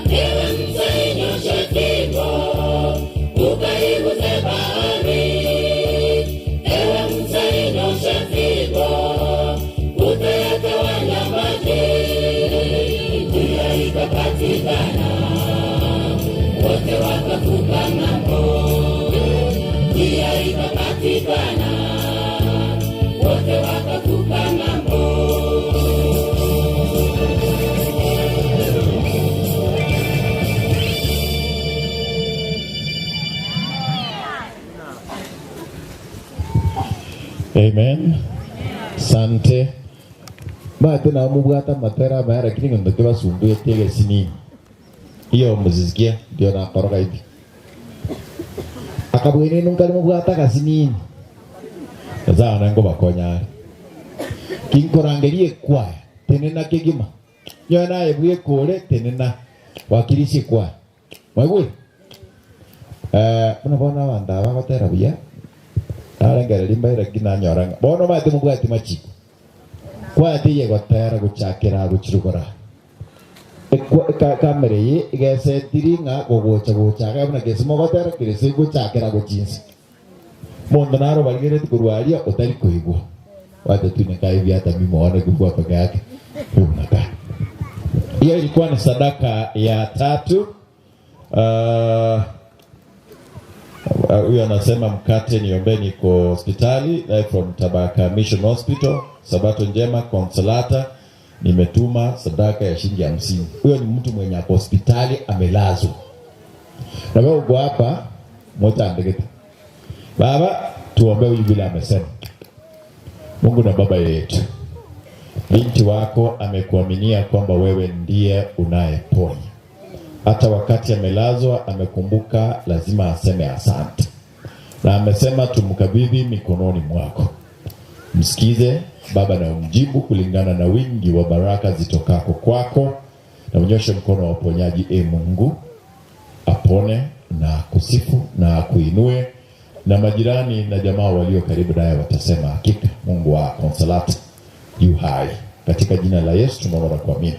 Ewe Musa, inyoshe fimbo, ukaiguze bahari. Ewe Musa, inyoshe fimbo, utayatawanya maji. Njia ikapatikana, wote wakavuka ng'ambo. Njia ikapatikana, wote wakavuka ng'ambo.
Amen. Sante. Bate na mubwata matera maya lakini ndo kibasumbuye tege sini. Iyo muzisikia ndio na koroga hivi. Akabwene nunga mubwata kasini. Sasa nango bakonya. Kinkorangerie kwa tenena kegima. Nyona ebuye kore tenena wakirishi kwa. Mwegwe. Muna bona banda bagotera buya. Arengereri mbaira kinanyoranga. Bono bate mubwati machiko. Kwatiye gotera guchakira guchirugora. Kamere ye igesetiri ng'a gogocha gochaka buna kesimo gotera kirese guchakira guchinsi. Mondo naro barigere kurwaria utari kuigwa. Wacha tu nikaa hivi hata mimi muone kukua peke yake. Unakaa. Hiyo ilikuwa ni sadaka ya tatu. Huyu anasema mkate niombee, niko hospitali live from Tabaka Mission Hospital. Sabato njema Consolata, nimetuma sadaka ya shilingi 50. Huyo ni mtu mwenye ako hospitali amelazwa. Na wewe uko hapa moja andikete. Baba, tuombe huyu vile amesema. Mungu na Baba yetu, binti wako amekuaminia kwamba wewe ndiye unayeponya. Hata wakati amelazwa amekumbuka lazima aseme asante. Na amesema tumkabidhi mikononi mwako. Msikize Baba na umjibu kulingana na wingi wa baraka zitokako kwako, na unyoshe mkono wa uponyaji, e Mungu, apone na kusifu na kuinue, na majirani na jamaa walio karibu naye watasema hakika Mungu wa Consolata yu hai. Katika jina la Yesu tunaomba na kuamini.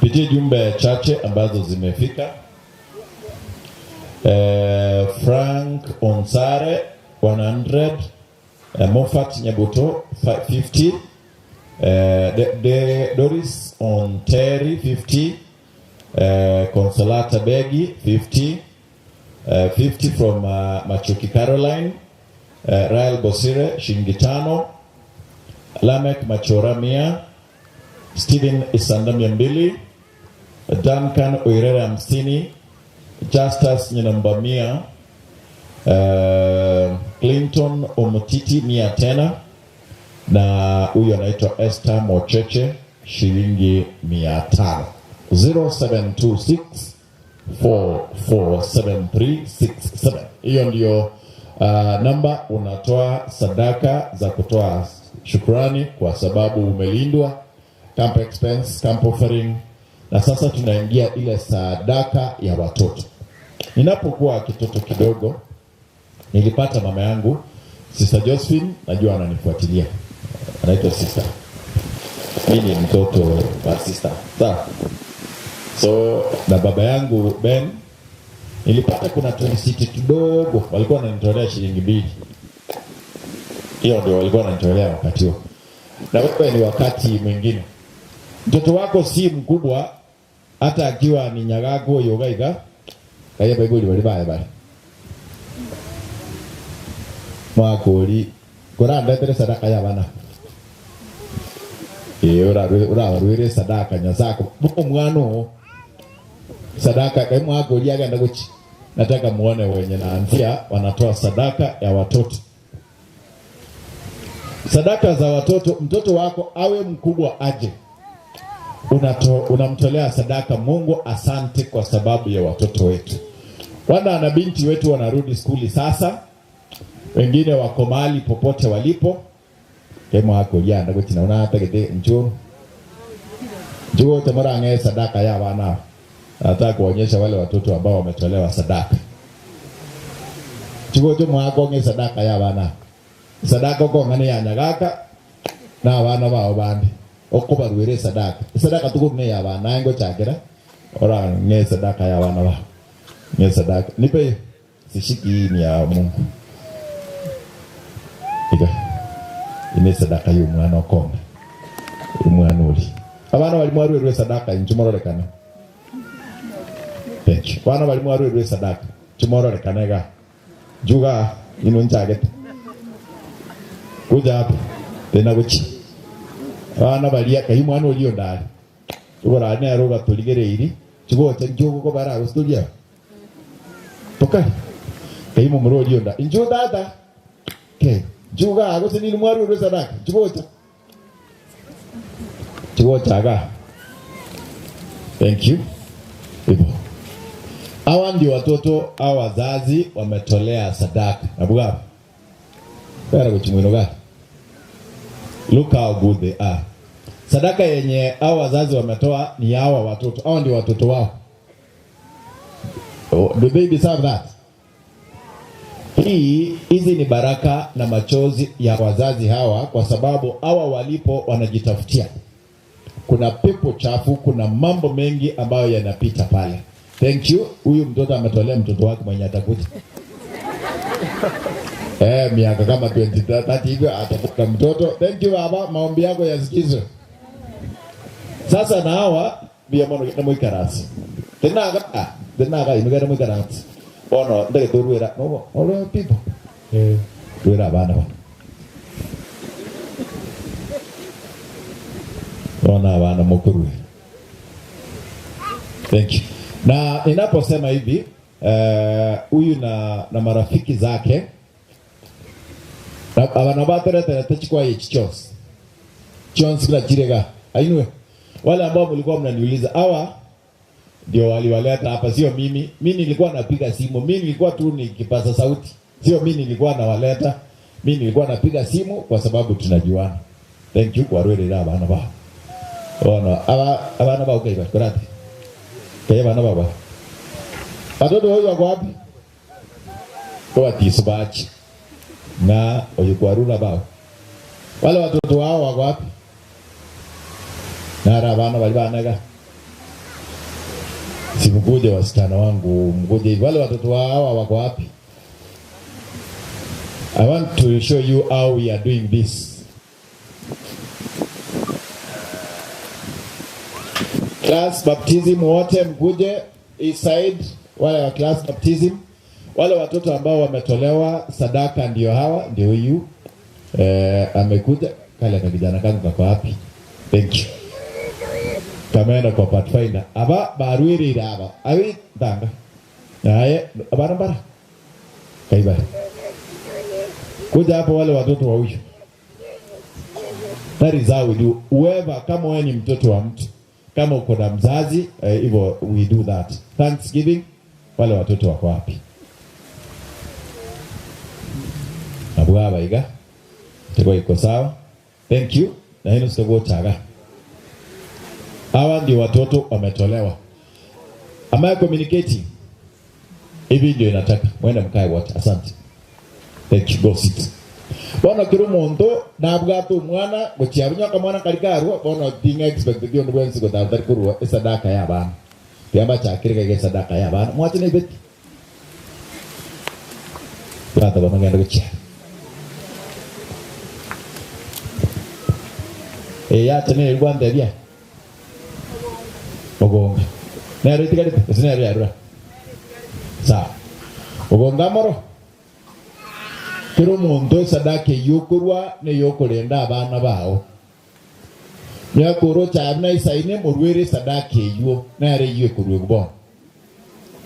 Pitie jumbe chache ambazo zimefika. Frank Onsare 100, Moffat Nyabuto 50, Doris Onteri 50, Consolata Begi 50, 50 from Machuki Caroline, Rael Bosire shilingi 5, Lamek Machora 100, Stephen Isanda 200, Duncan Oirere 50, Justus Nyenamba 100, Clinton Omotiti 100 tena, na huyu anaitwa Esther Mocheche shilingi 500. 0726 447367. Hiyo ndio namba unatoa sadaka za kutoa shukrani kwa sababu umelindwa, camp expense, camp offering. Na sasa tunaingia ile sadaka ya watoto. Ninapokuwa kitoto kidogo, nilipata mama yangu Sister Josephine, najua ananifuatilia. Anaitwa Sister. Mimi ni mtoto wa Sister. Sawa. So na baba yangu Ben, nilipata kuna tulisiti kidogo, walikuwa wananitolea shilingi 2. Hiyo ndio walikuwa wananitolea wakati huo. Na wewe ni wakati mwingine. Mtoto wako si mkubwa, hata akiwa ni nyagago yogaiga, kaya Bible wali baya. Mwakori koranda tere sadaka ya bana. Ora sadaka nyasako. Mwana sadaka kama mwakori agenda guchi. Nataka muone wenye naanzia wanatoa sadaka ya watoto. Sadaka za watoto, mtoto wako awe mkubwa aje, unamtolea sadaka Mungu, asante kwa sababu ya watoto wetu. Wana na binti wetu wanarudi skuli sasa, wengine wako mahali popote walipo. Kemo hako ya ndago china una hata kete njo. Njo temora nge sadaka ya wana. Nataka kuonyesha wale watoto ambao wametolewa sadaka. Njo temora nge sadaka ya wana. Sadaka ko ngane ya nyagaka na wana bao bandi. Okobarwere sadaka. Sadaka tuko ne ya wana ngo chakira. Ora nge sadaka ya wana bao. Nge sadaka. Nipe sishiki ni ya Mungu. Ika. Ine sadaka yu mwana okonga. Mwana uli. Abana bali mwarwe sadaka nchumororekana. Thank you. Bana bali mwarwe sadaka nchumororekana ga. Juga ino nchagete. Kuja hapo tena guchi. Abana bali ya mwana uli ondali. Ubora ne aroga tuligere iri. Chugo njugo ko bara gustulia. Toka. Kaimu mro uli onda. Njo dada. Ke. Juga agose ni mwaru rwe sadaka. Chugocha. Chugocha ga. Thank you. Hivyo. Hawa ndio watoto au wazazi wametolea sadaka. Nabuga. Pero kuchumunoga. Look how good they are. Sadaka yenye hao wazazi wametoa ni hawa watoto. Hawa ndio watoto wao. Oh, do they deserve that? Hizi ni baraka na machozi ya wazazi hawa, kwa sababu hawa walipo wanajitafutia. Kuna pepo chafu, kuna mambo mengi ambayo yanapita pale. Thank you. Huyu mtoto ametolea mtoto wake mwenye atakuja. Miaka kama 20 30 hivyo atakuta mtoto. Thank you baba, maombi yako yasikizwe. Sasa na hawa bia mono na muikarasi. Tena ga imegera muikarasi. Ono ndege turwira no olo people. Rwira bana ba. Ona bana mukuru. Thank you. Na ninaposema hivi, huyu na marafiki zake abana batere tachikwa hichi chons bila jirega. Ainwe. Wale ambao mlikuwa mnaniuliza hawa ndio waliwaleta hapa, sio mimi. Mimi nilikuwa napiga simu, mimi nilikuwa tu nikipaza sauti. Sio mimi nilikuwa nawaleta. Mimi nilikuwa napiga simu kwa sababu tunajuana. Thank you kwa rwele la bana ba. Ona abana ba okay ba. Kaya bana baba. Watoto wao wako wapi? Kwa tisubachi. Na oyukwarura bao. Wale watoto wao wako wapi? Nara bana bali banaga. Simkuje wasichana wangu, mkuje. Wale watoto wao wako wapi? I want to show you how we are doing this. Class baptism wote mkuje east side, wale wa class baptism. Wale watoto ambao wametolewa sadaka ndio hawa, ndio huyu amekuja. Kale ka kijana kangu kako wapi? Thank you. Kameenda kwa Pathfinder. Aba barwirira aba. Awi ndanga. Naye abana bara. Kaiba. Kuja hapo wale watoto wa huyu. That is how we do. Whoever, kama wewe ni mtoto wa mtu, kama uko na mzazi, hivyo we do that. Thanksgiving, wale watoto wako wapi? Abuaba iga. Teko iko sawa. Thank you. Na hino sitakuwa chaga. Hawa ndio watoto wametolewa. Am I communicating? Hivi ndio inataka. Mwende mkae wote. Asante. Thank you. Go sit. Bono kiri omonto nabwate omwana gochiabunyoka mwana kari karwa bono tinga expect dio ndwensi gotatari kurwa esadaka ya abana kiamba chakire kage esadaka ya abana mwache na ibeti bata bono ngenda gochia yatene rwanda bia ogonga nero itigarete ase nero yarura sawa ogonga moro kero omonto esadaka eyokorwa neyokorenda abana bao nyakoro chabna isaine morwere esadaka eyo nere eyo ekorwa bono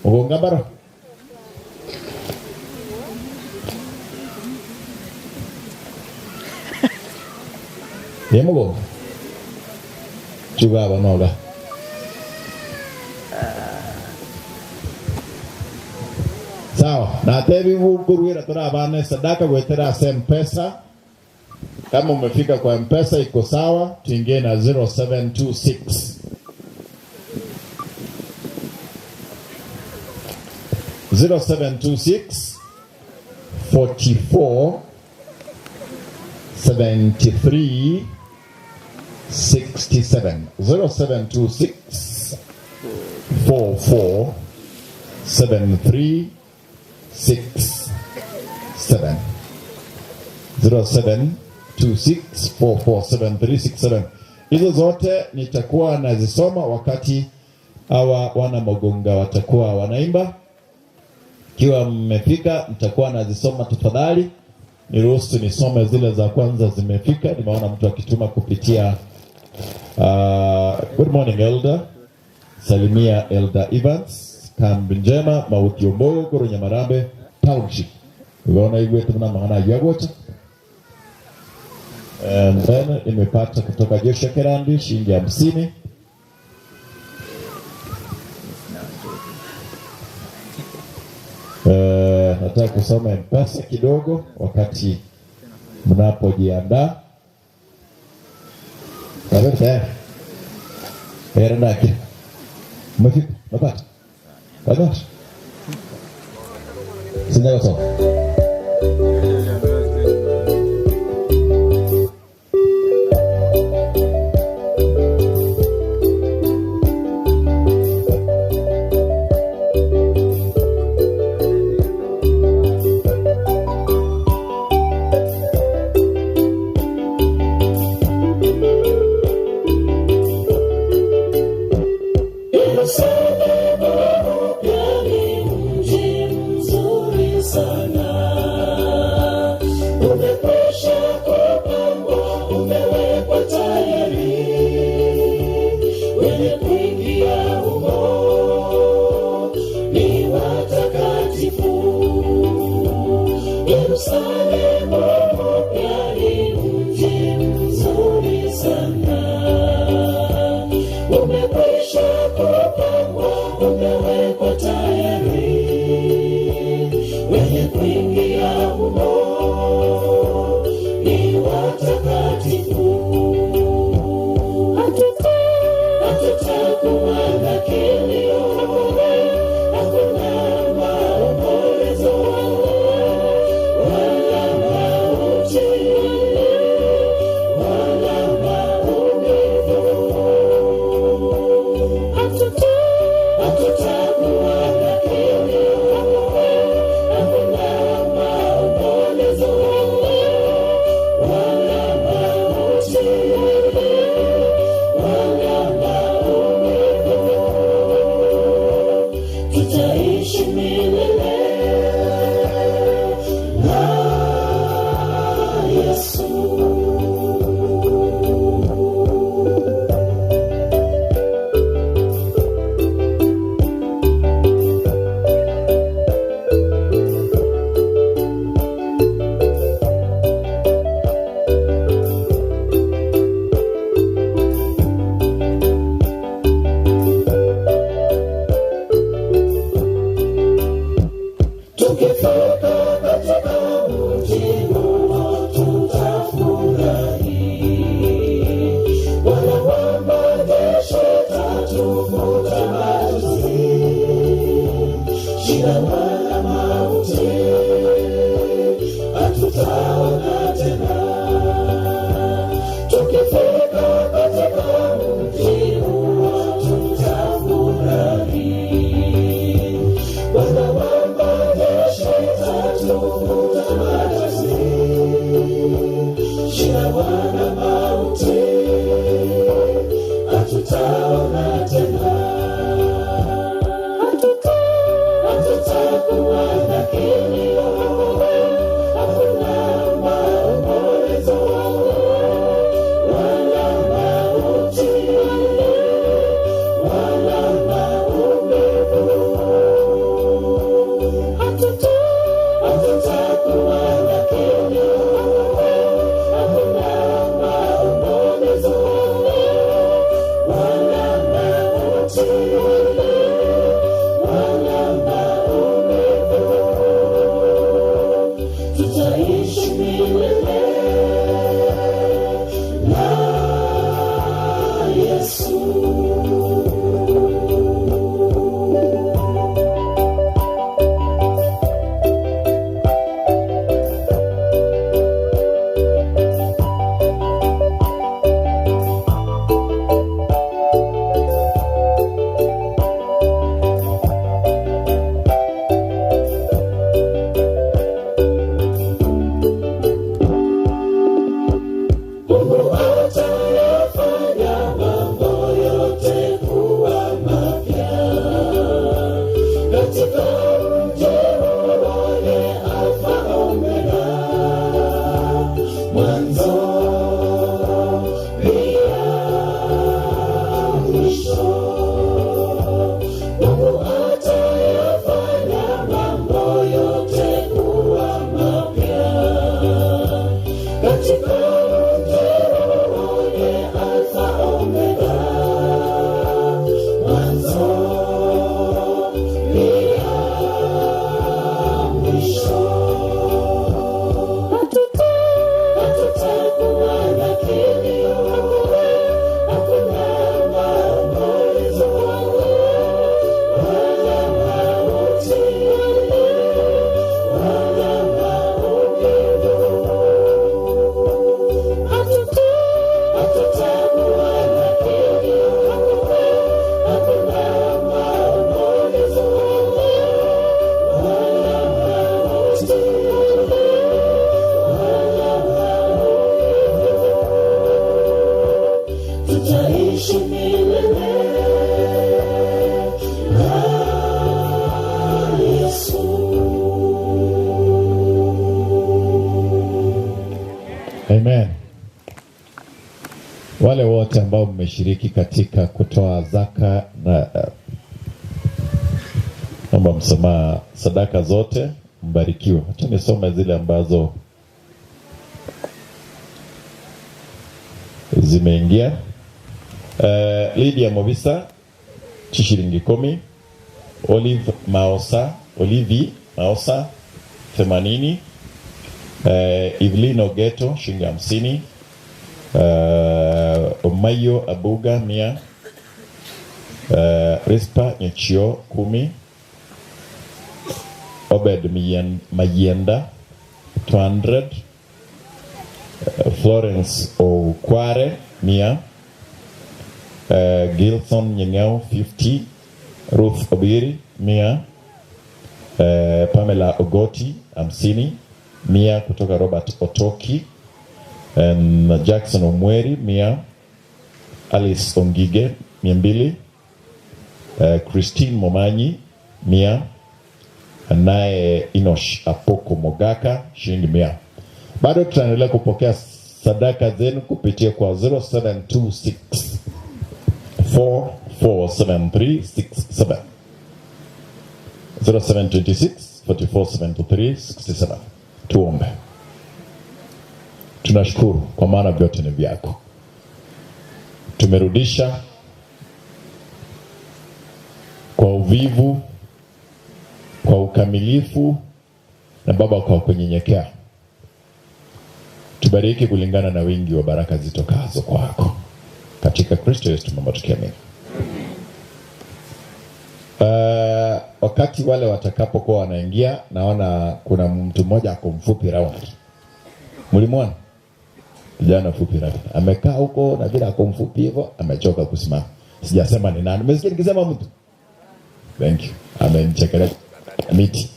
ogonga moro yemugonga chugaba noga sawa na tebi gukurwira turabana sadaka gwetera ase M-Pesa. Kama umefika kwa M-Pesa iko sawa, tuingie na 0726 0726 44 73 67 0726 44 73 67 0726447367. Hizo zote nitakuwa nazisoma wakati hawa wana Mogonga watakuwa wanaimba. Kiwa mmefika nitakuwa nazisoma, tafadhali niruhusu nisome zile za kwanza zimefika. Nimeona mtu akituma kupitia good morning Elder, salimia Elder Evans, kambi njema mauti ombogo koro Nyamarambe Township. Unaona hivyo tuna maana ya gocha. And then nimepata kutoka Joshua Kerandi shilingi 50. Nataka kusoma M-Pesa kidogo wakati mnapojiandaa. Tayari. Tayari ndaki. Umefika? Napata. Bado? Sina kusoma.
Mzuri sana. Shida wala mauti hatutaona tena. Hatutakuwa na kilio, hakuna maombolezo wala mauti wala maumivu. Hatutakuwa na kilio, hakuna maombolezo wala mauti wala maumivu. Tutaishi milele na Yesu. Mungu atayafanya mambo yote kuwa mapya. Katika mji ule Alfa Omega, mwanzo pia mwisho. Mungu atayafanya mambo yote kuwa mapya. Katika mji ule Alfa Omega, mwanzo pia mwisho. Hatutakuwa na kilio, hakuna maombolezo wala mauti wala maumivu. Hatutakuwa na kilio, hakuna maombolezo wala mauti wala maumivu. Tutaishi milele na Yesu.
Amen. Wale wote ambao mmeshiriki katika kutoa zaka na naomba msamaha, sadaka zote, mbarikiwe. Acha nisome zile ambazo zimeingia. Lydia Mobisa chishilingi 10, Olive Maosa, Olivi Maosa 80, Evelyn Ogeto shilingi 50, Omayo Abuga 100, Rispa Nyechio 10, Obed Mayenda 200, Florence Okware 100, Gilson Nyeng'au 50, Ruth Obiri 100, Pamela Ogoti 50, 100 kutoka Robert Otoki, Jackson Omweri 100, Alice Ongige 200, Christine Momanyi 100, naye Inosh Apoko Mogaka shilingi 100. Bado tutaendelea kupokea sadaka zenu kupitia kwa 0726 447367, 0726 447367. Tuombe. Tunashukuru kwa maana vyote ni vyako. Tumerudisha kwa uvivu, kwa ukamilifu, na Baba kwa kunyenyekea. Tubariki kulingana na wingi wa baraka zitokazo kwako. Katika Kristo Yesu tumeomba tukiamini. Wakati wale watakapokuwa wanaingia, naona kuna mtu mmoja ako mfupi round. Mlimuona? Kijana fupi round. Amekaa huko na vile ako mfupi hivyo, amechoka kusimama. Sijasema ni nani. Umesikia nikisema mtu? Thank you. Amenichekelea miti.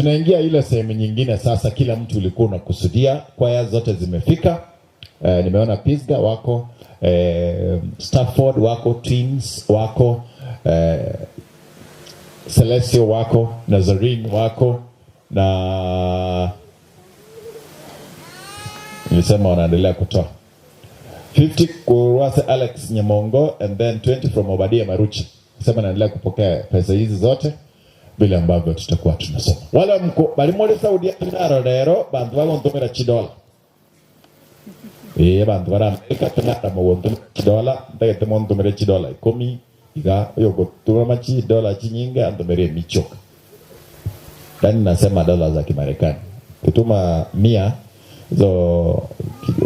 Tunaingia ile sehemu nyingine sasa, kila mtu ulikuwa unakusudia. Kwaya zote zimefika. Nimeona Pisga wako, Stafford wako, Twins wako, Celestio wako, Nazarene wako, na nilisema wanaendelea kutoa 50 Kurwase Alex Nyamongo and then 20 from Obadia Maruchi. Sema naendelea kupokea pesa hizi zote vile ambavyo tutakuwa tunasoma. Wala mko bali muri Saudi tunaro lero bantu bagontumira chidola. Bantu bara Amerika tunara mugontumira chidola, ndagete montumire chidola 10 iga yogo turama chidola chinyinga antumire michoka. Yani nasema dola za Kimarekani. Kutuma 100 zo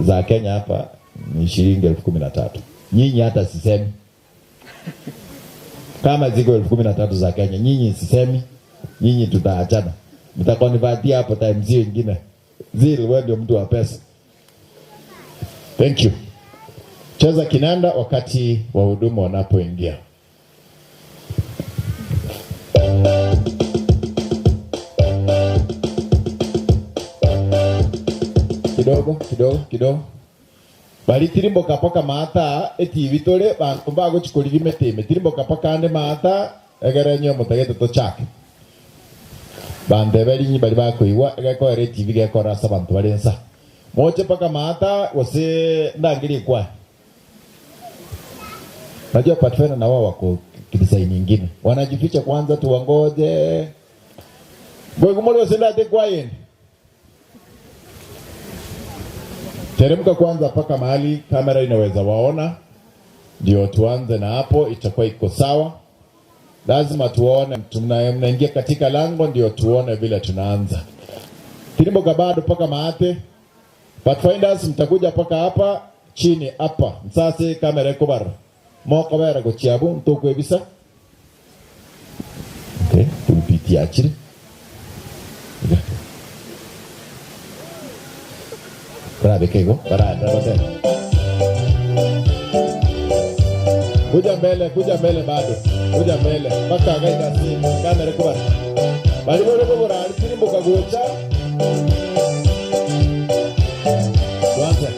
za Kenya hapa ni shilingi 13,000. Nyinyi hata sisemi. Kama ziko 13,000 za Kenya, nyinyi sisemi. Nyinyi tutaachana. Mtakonivatia hapo time zio nyingine. Zil, wewe ndio mtu wa pesa. Thank you. Cheza kinanda wakati wahudumu wanapoingia. Kidogo, kidogo, kidogo. Bali tirimbo kapoka maata eti vitole bantu bago chikoliri meteme tirimbo kapoka ande maata egere nyo mutagete to chake. Bande bali nyi bali bakoiwa egeko ere TV gekora sa bantu balensa. Moche paka maata wose ndangiri kwa. Najua Pathfinder na wao wako kidesign nyingine. Wanajificha kwanza tuwangoje. Gogo molo senda kwa yeni. Teremka kwanza paka mahali kamera inaweza waona, ndio tuanze na hapo, itakuwa iko sawa. Lazima tuone mnaingia katika lango, ndio tuone vile tunaanza. Tirimbo bado paka maate. Pathfinders mtakuja paka hapa chini hapa. Msase kamera iko bara. Moko bara gochiabu mtoko ebisa. Okay, tupitia chini. Bravo, kego. Bravo, kuja mbele bado. Kuja mbele. Paka gaida simu, kamera kubwa. Bali bora bora, tirimbo kagocha. Kwanza.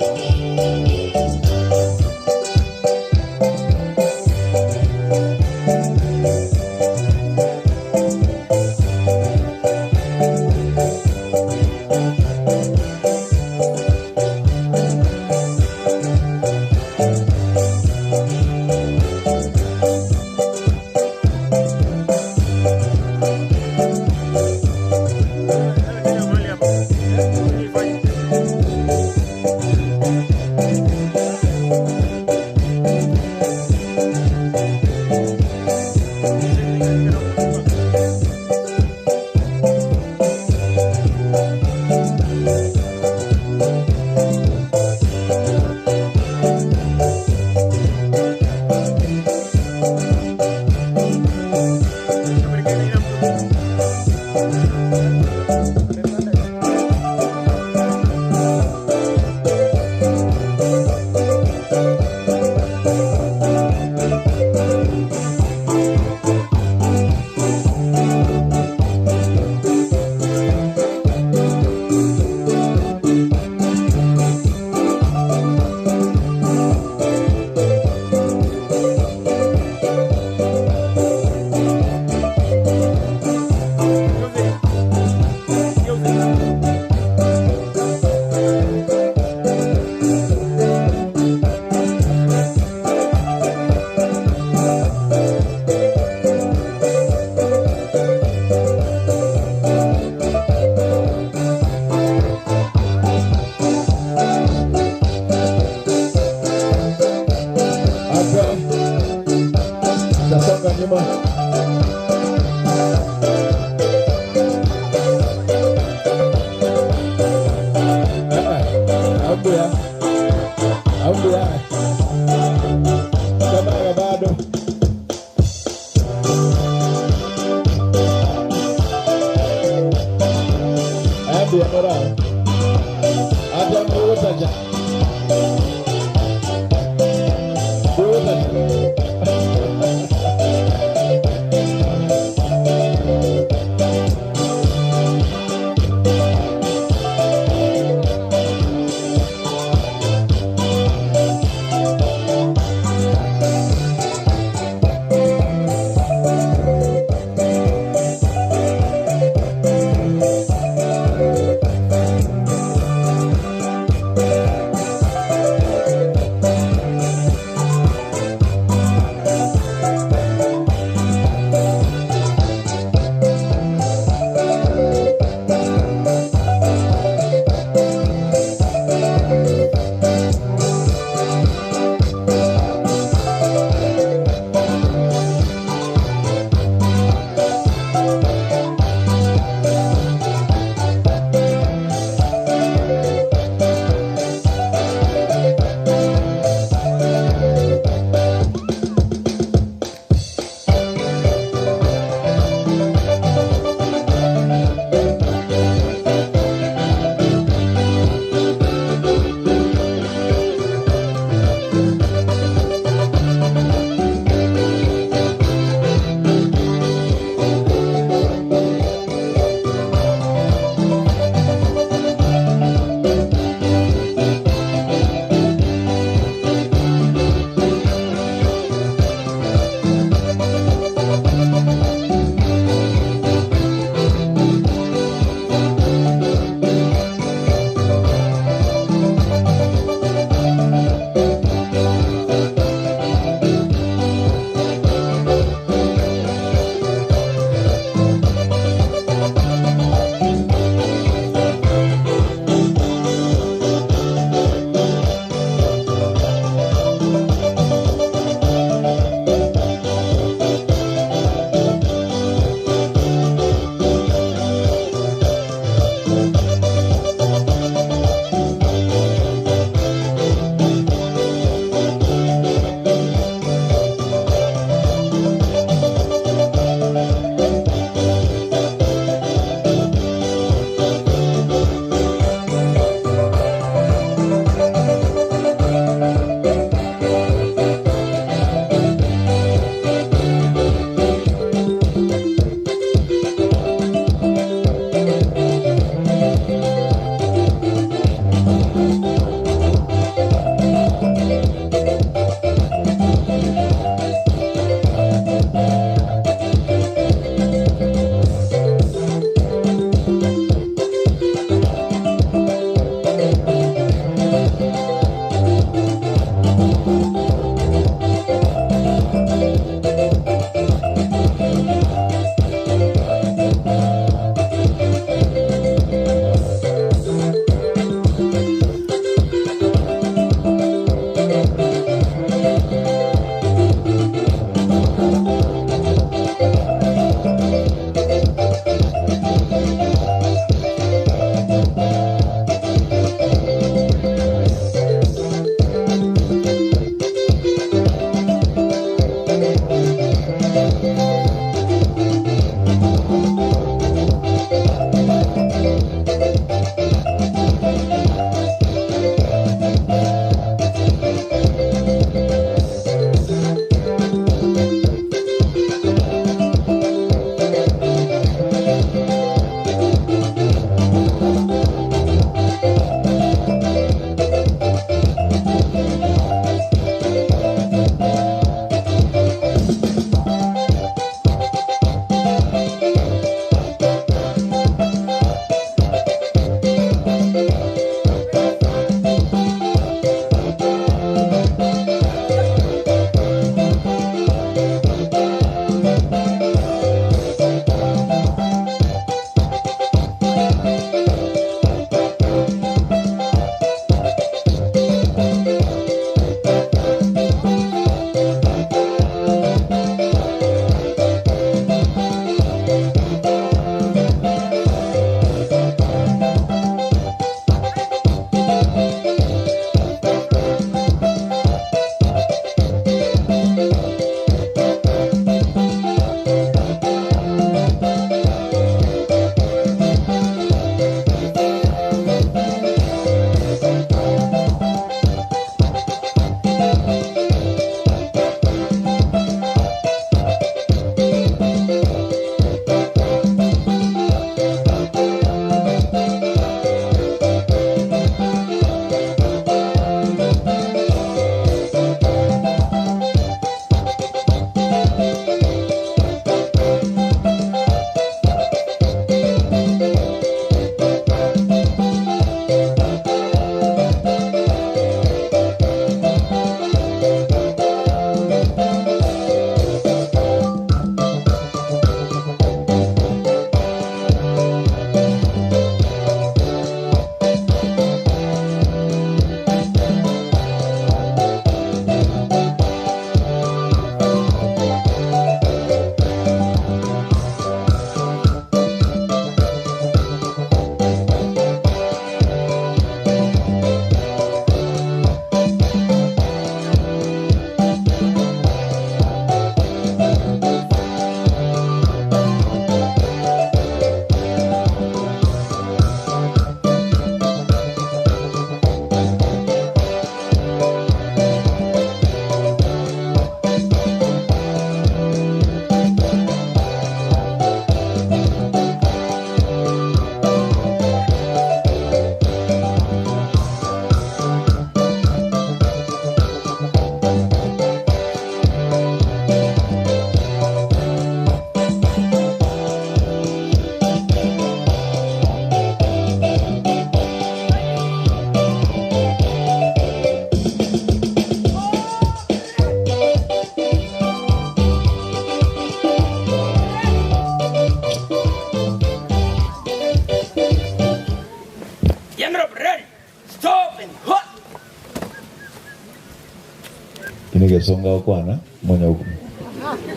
Kinigesonga okwana mwenye huku.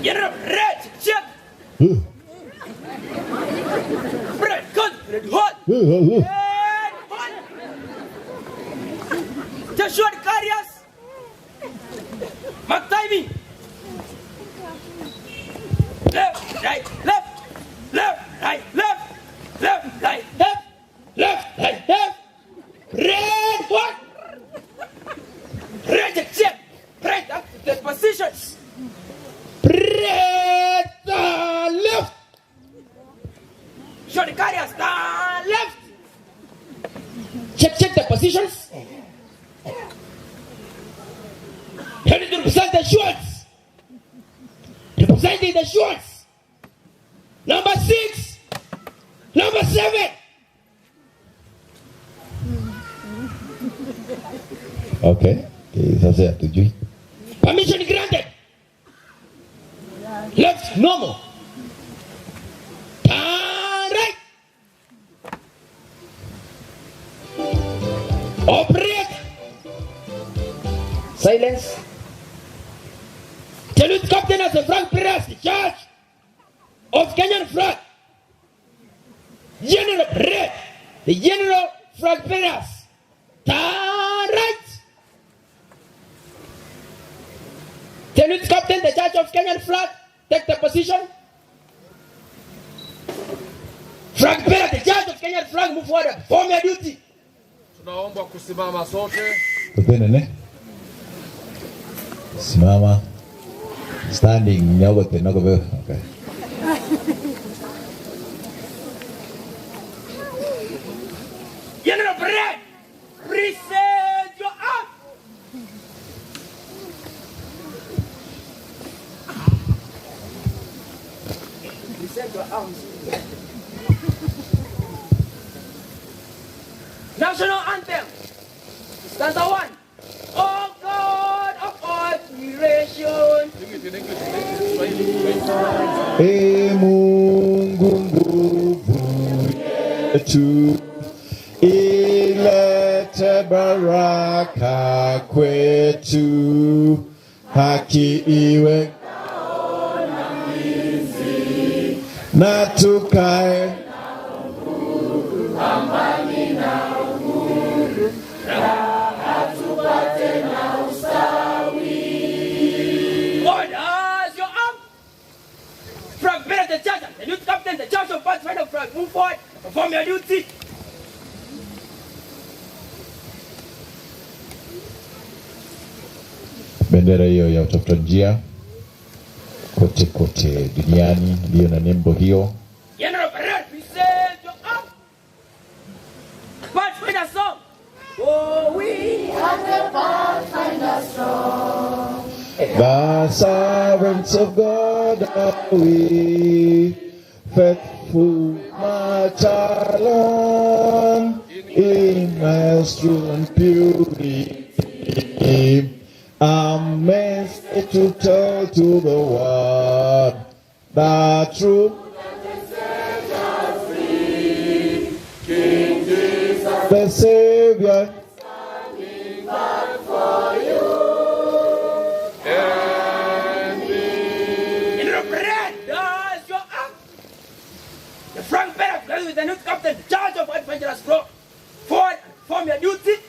General red check. Red gun, red hot. Red hot. Joshua carriers. Mark timing. Left, right, left, left, right, left, left, right, left, left, right, left. Red hot. Red check. Right up to the positions.
Red left.
Show the carriers stand left.
Check, check the positions. Ready to represent the shorts. Representing the shorts. Number 6. Number 7.
Okay. Sasa hatujui.
Permission granted. Left normal. Turn right. Operate. Silence. Salute captain as a flag bearers, the charge of Kenyan flag. General red. The general flag bearers. Turn right. Salute captain, the charge of Kenyan flag. Take the position. Flag bearer, the charge of Kenyan flag, move forward. Perform your duty.
Tunaomba kusimama sote.
Tupenene. Simama. Standing nyogote nogobe. Okay.
General Brad, present your arm. Present your arms. National anthem. Stanza 1. Oh God of all creation.
E Mungu nguvu yetu, ilete baraka kwetu, haki iwe na tukae
amani na uhuru, raha tupate na ustawi.
Orders your arm. From bearer the charger, the youth captain, the charge of Pathfinder flag, move forward, perform your duty.
Bendera hiyo ya utafuta njia kote kote duniani ndiyo na nembo hiyo.
General Parade, present your arm. Pathfinder song. Oh, we
are the Pathfinder strong.
The servants of God are we, faithful march along in mastery and purity. A message to tell to the world the truth.
King Jesus,
the Savior,
standing back for you and me.
General Parade, does your arm. The frank bearer together with the new captain, the charge of adventurous flow. Forward and perform your duty.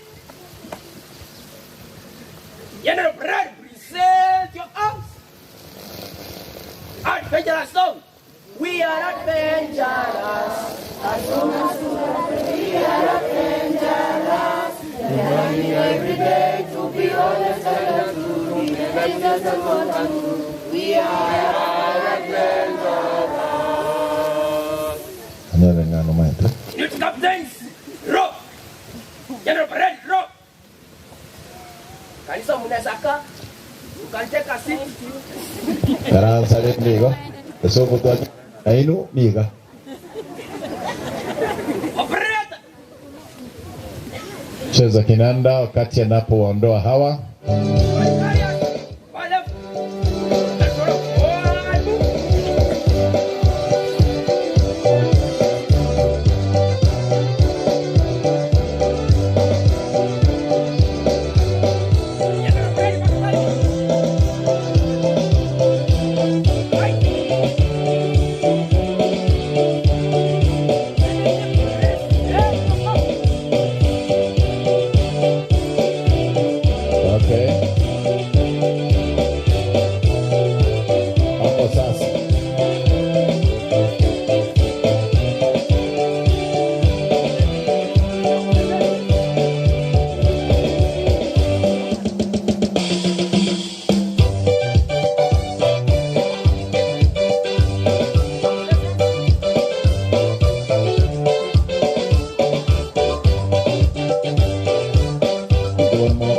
General Parade, present your arms. Adventurous song. We are adventurous.
As long as we are adventurous, learning every day to be honest and true. Jesus and what we are adventurous.
New captains, rope. General Parade, rope. Kanisa mnaweza you can take a seat.
Karansa niga. Esoko twa ainu niga.
Operator.
Cheza kinanda wakati anapowaondoa hawa.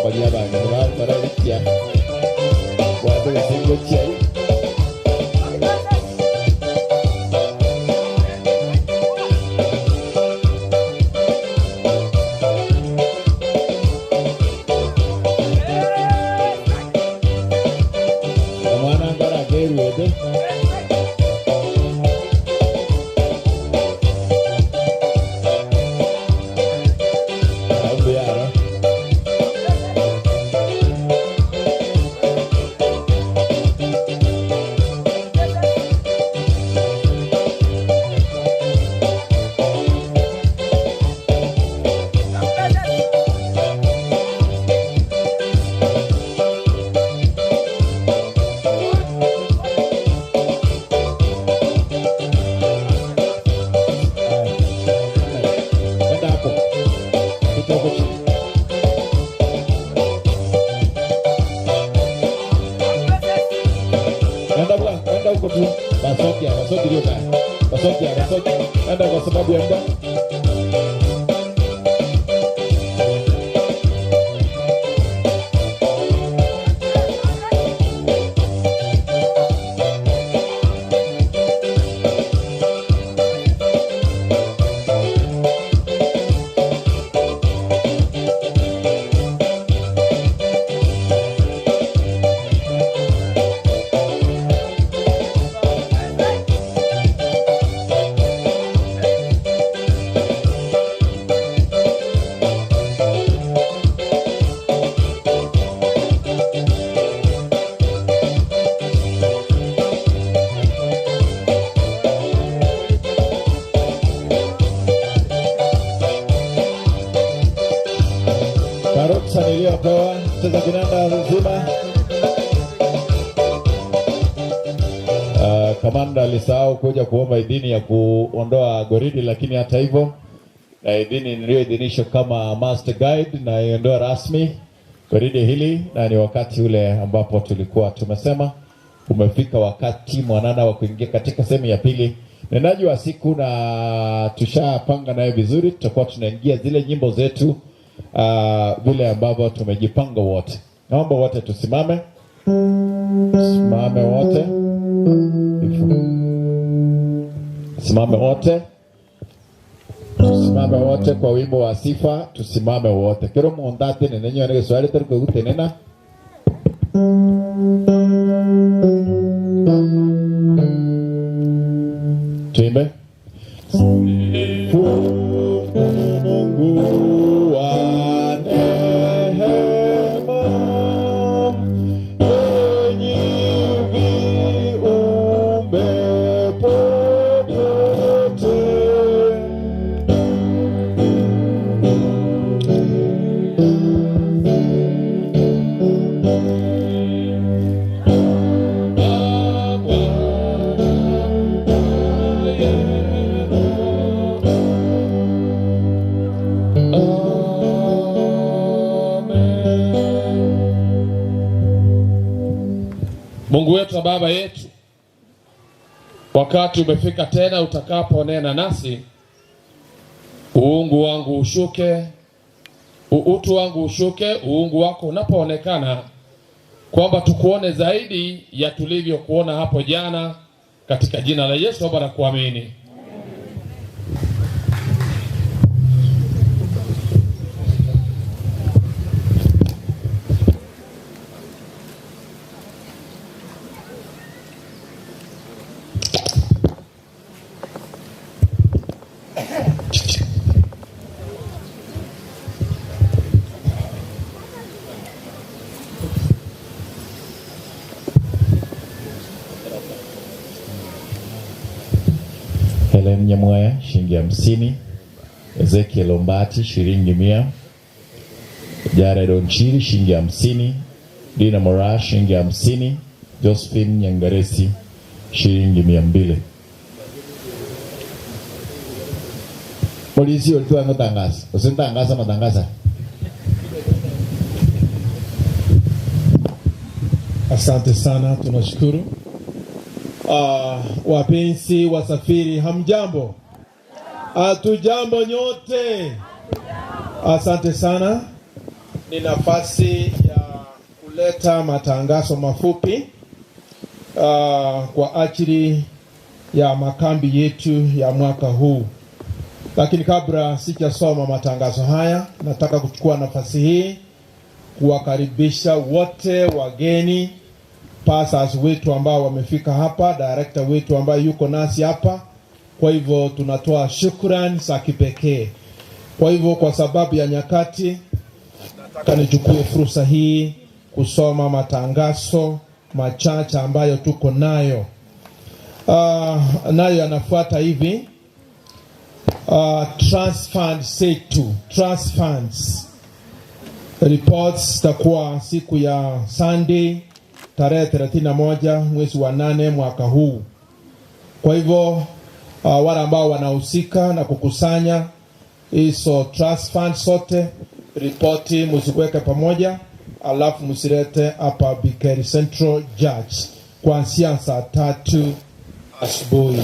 Kwa bange bara kia. Watu wasingo chai. Mwana ngara geru ede. Enda kwa sababu ya muda. Niliyopewa cheza kinanda nzima. Kamanda alisahau kuja kuomba idhini ya kuondoa goridi, lakini hata hivyo na idhini niliyoidhinishwa kama master guide na iondoa rasmi goridi hili, na ni wakati ule ambapo tulikuwa tumesema umefika wakati mwanana wa kuingia katika sehemu ya pili. Nenaji wa siku na tushapanga naye vizuri, tutakuwa tunaingia zile nyimbo zetu vile ambavyo tumejipanga wote. Naomba wote tusimame. Simame wote. Simame wote. Tusimame wote kwa wimbo wa sifa, tusimame wote. Kero mondate nenenyo ne swali terko gutenena. Tuimbe. Mungu wa neema, enyi viumbe popote,
Mungu wetu na Baba yetu, wakati umefika tena utakaponena nasi. Uungu wangu ushuke, utu wangu ushuke, uungu wako unapoonekana, kwamba tukuone zaidi ya tulivyokuona hapo jana, katika jina la Yesu Baba na kuamini.
Helen Nyamwaya shilingi 50, Ezekiel Ombati shilingi 100, Jared Onchiri shilingi 50, Dina Mora shilingi 50, Josephine Nyangaresi shilingi 200. Polisi walikuwa wanatangaza, usitangaza matangaza.
Asante sana, tunashukuru. Wapenzi wasafiri, hamjambo? Hatujambo nyote. Asante sana. Ni nafasi ya kuleta matangazo mafupi kwa ajili ya makambi yetu ya mwaka huu. Lakini kabla sijasoma matangazo haya, nataka kuchukua nafasi hii kuwakaribisha wote wageni, pastors wetu ambao wamefika hapa, director wetu ambaye yuko nasi hapa. Kwa hivyo tunatoa shukrani za kipekee. Kwa hivyo kwa sababu ya nyakati, nataka nichukue fursa hii kusoma matangazo machache ambayo tuko nayo. Nayo yanafuata hivi. Trust fund setu, trust funds reports zitakuwa siku ya Sunday tarehe 31 mwezi wa 8 mwaka huu. Kwa hivyo wale ambao wanahusika na kukusanya hizo trust fund sote, ripoti msiweke pamoja, alafu msilete hapa Bikeri Central Church kuanzia saa 3 asubuhi.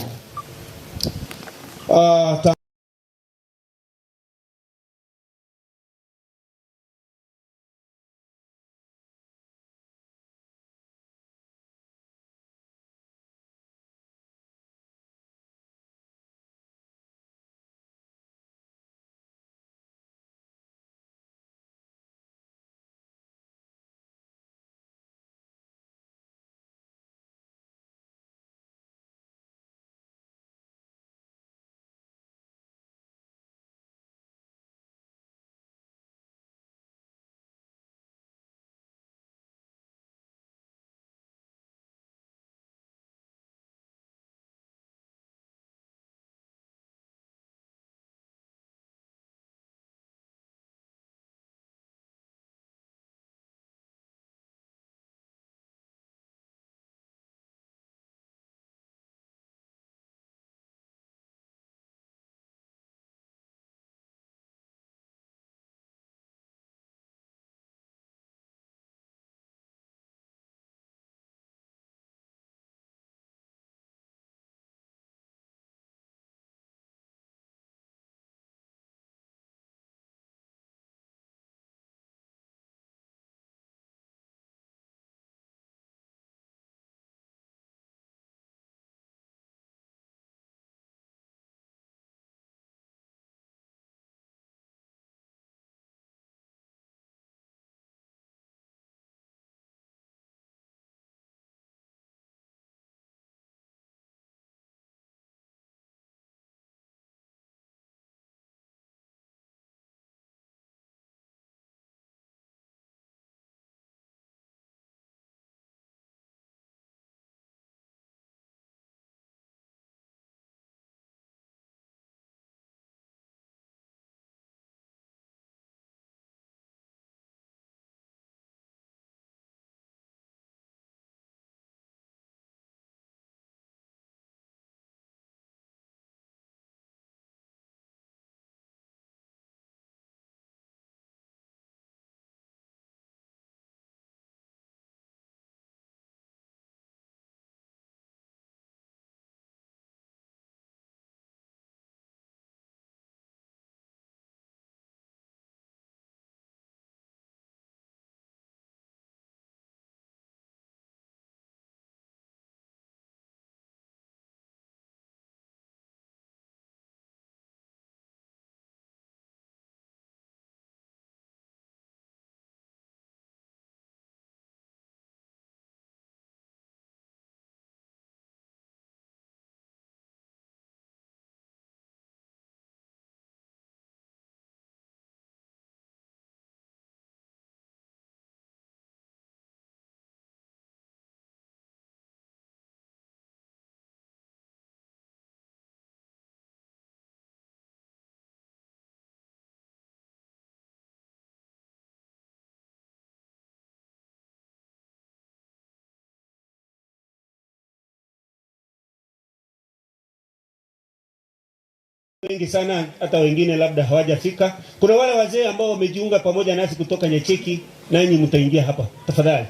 Wengi sana, hata wengine labda hawajafika. Kuna wale wazee ambao wamejiunga pamoja nasi kutoka Nyacheki, nanyi mtaingia hapa tafadhali.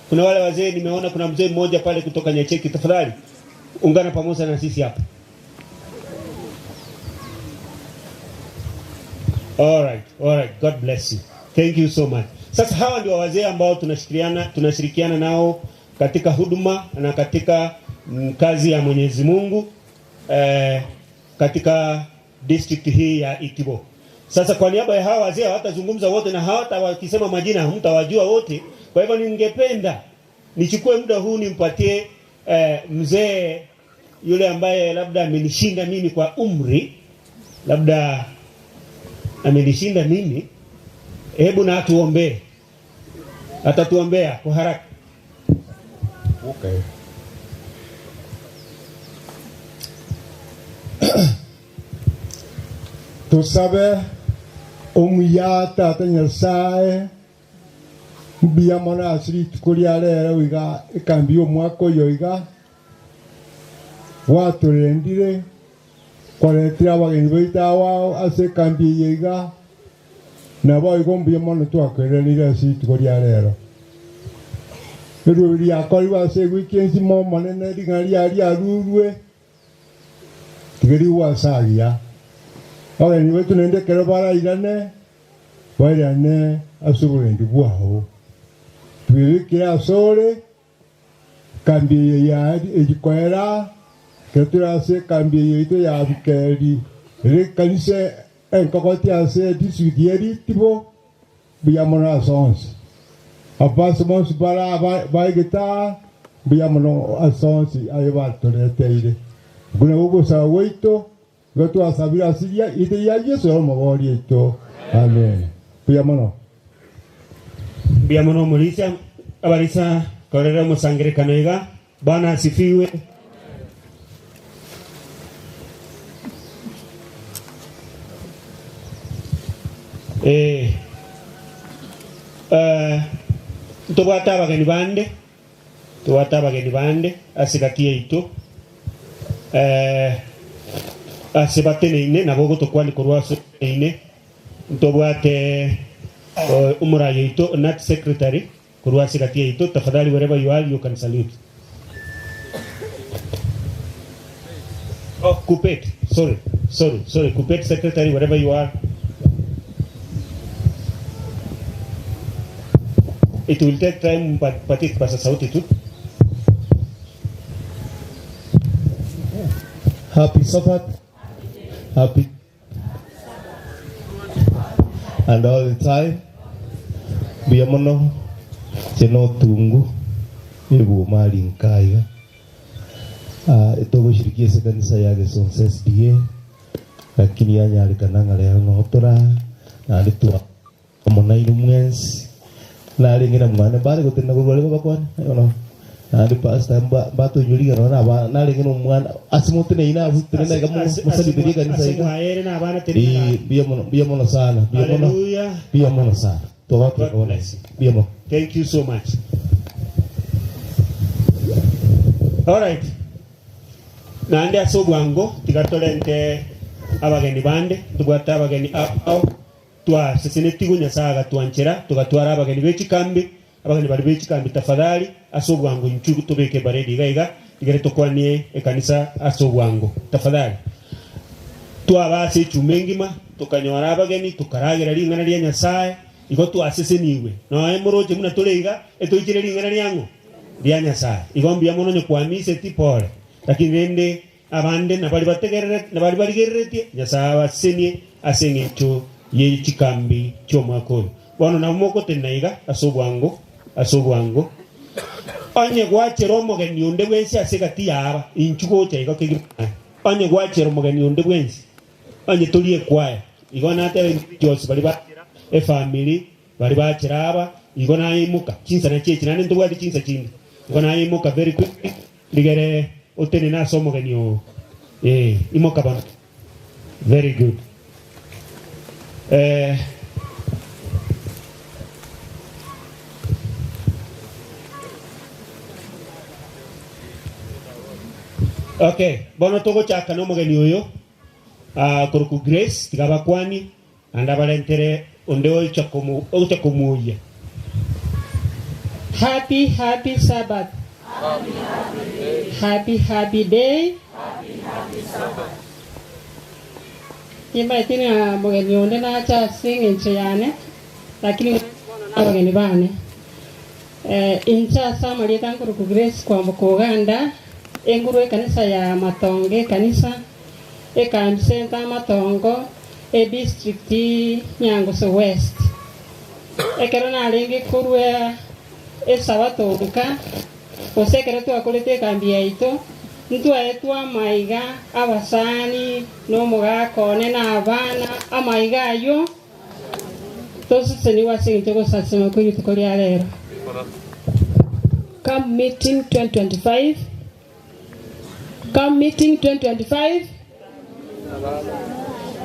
Kuna wale wazee nimeona, kuna mzee mmoja pale kutoka Nyacheki, tafadhali ungana pamoja na sisi hapa. All right, all right. God bless you. Thank you so much. Sasa hawa ndio wazee ambao tunashirikiana nao katika huduma na katika kazi ya Mwenyezi Mungu katika district hii ya Itibo. Sasa kwa niaba ya hawa wazee hawatazungumza wote na hawata wakisema majina hamtawajua wote. Kwa hivyo ningependa nichukue muda huu nimpatie mzee yule ambaye labda amenishinda mimi kwa umri, labda amenishinda mimi, hebu na atuombee. Atatuombea kwa haraka.
Okay. Tusabe omuya tata Nyasaye mbia mona asiri tukuria rero iga ikambi omwaka oyo iga waturendire kwaretire abageni baita wao ase ekambi eye iga nabo igo mbuya mono twakerereire ase rituko ria rero erwo riakorirwe ase ewiki ensima omonene ring'ana ria riarurwe tigeri gwasagia abageni baitu naende ekero barairane bairane ase oborendi bwao twibikire ase ore kambi eye ya egikoera kero tore ase ekambi eye yaito ya Bukeri ere ekanisa enkogoti ase district ya Itibo mbuya mono ase onsi abasi bonsi bara baegeta mbuya mono ase onsi aye batoreteire okwo nabwo ogosaba gwaito igo twasabire ase ite ya Yesu omobori oito. Amen. Mbuya mono.
Mbuya mono mulisa abarisa korera musangirekano iga. Bwana asifiwe. Tobwate abageni bande, tobwate abageni bande ase gati yaito ase bateneine nabo gotokwani korwa ase ine ntobwate umura yaito not secretary korwa ase gati yaito. Tafadhali wherever you are you can salute. Oh, Kupet, sorry, Kupet secretary, wherever you are. It will take time, but patik pasa sauti tu.
Happy Sabbath. Happy and all the time. Mbuya mono cheno tungu ebu mali nkaiga. Etogoshirikia ase kanisa ya Gesonso SDA lakini yanyarekana ng'a rero notora naende twa omonaino mwensi nareng'ina mwana mbare gotenda korwa rebo bakwane ono naende pastor mbatunyuriga nona aba nareng'ina omwana ase moteneine abwo tenena iga mosabiterie ekanisa iga
Asimwaere na abana tenena.
Mbuya mono sana, mbuya mono.
Hallelujah.
Mbuya mono sana.
God bless you.
Mbuya mono.
Thank you so much. All right. Naende ase obwango tigatorente abageni bande tubwate abageni ao twasesenetigo Nyasaye agatwanchera tugatwara abageni bechikambi abageni bari bechikambi tafadhali ase obwango inchu tubeke baredi iga iga igere tokwanie ekanisa ase obwango tafadhali twabase echuma engima tukanyora abageni tukaragera ring'ana ria Nyasaye igo twaseseniwe noe moroche muna tore iga etoichire ring'ana riang'o ria Nyasaye igo mbuya mono nyokwamise tipore lakini rende abande nabari bategerere nabari barigereretie Nyasaye abasenie ase eng'encho ye chikambi chi'omwaka oyo bono nabo mogotenena iga ase obwango ase obwango onye gwachera omogeni onde bwensi ase egati yaba inchu gocha igo kegima onye gwachera omogeni onde bwensi onye torie kwaya igo natebe Jos bari bachera efamily bari bachera aba igo naimuka chinsa na chechi nane ntobwate chinsa chinde igo naimuka very quickly ligere otenena ase omogeni oo imoka bana. Very good. Okay, bono togochaka no omogeni oyo koroku Grace tigabakwani anda barentere onde ocha komuya.
Happy happy Sabbath.
Happy happy day.
Happy happy day.
Happy happy Sabbath.
Imaitina mugeni onde nacha sing'encho yane
Lakini abageni bane incha sama lietanguru ku Grace kwa Uganda enguru ekanisa ya Matonge kanisa ekambi center Matongo e district Nyangusu West ekero narenge kurwe esabato nka osekere twakorete ekambi yaito ntwaetwa amaiga abasani n'omugakone n'abaana amaiga ayo toseseniwa ase egento gosasima kwa rituko ria rero.
Camp meeting 2025. Camp meeting 2025.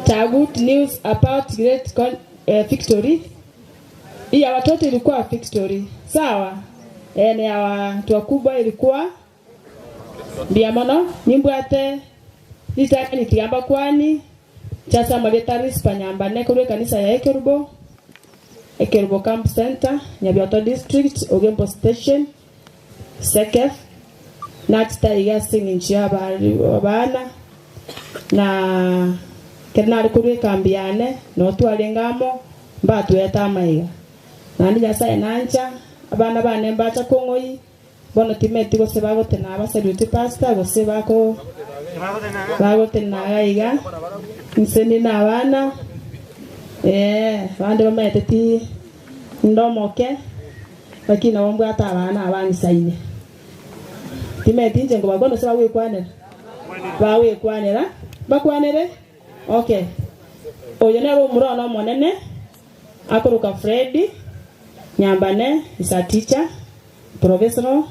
The good news about great victory. Hii ya watoto ilikuwa victory. Sawa? Na ya watu wakubwa ilikuwa ndiamono nimbwate nitaka nitigamba kwani chasa maletaris panyamba nekorwe kanisa ya Ekerubo Ekerubo Camp Center Nyabioto District Ogembo Station Sekef natitaiga sing'inchi abana na kernari kurwe kambiane no twarengamo mbatweta amaiga nandi Nyasaye nancha abana bane mbacha kong'oi bono timeti gose bagotena abasaluti pastor gose bako bagotena iga nseni na abana bande bamaete ti ndomoke lakini nabo mbwata abana abangisaine timeti nje ngo bagono se bawekwanera bawekwanera bakwanere. Okay, oyo nero omurona omonene akoroka Freddy Nyambane is a teacher professional.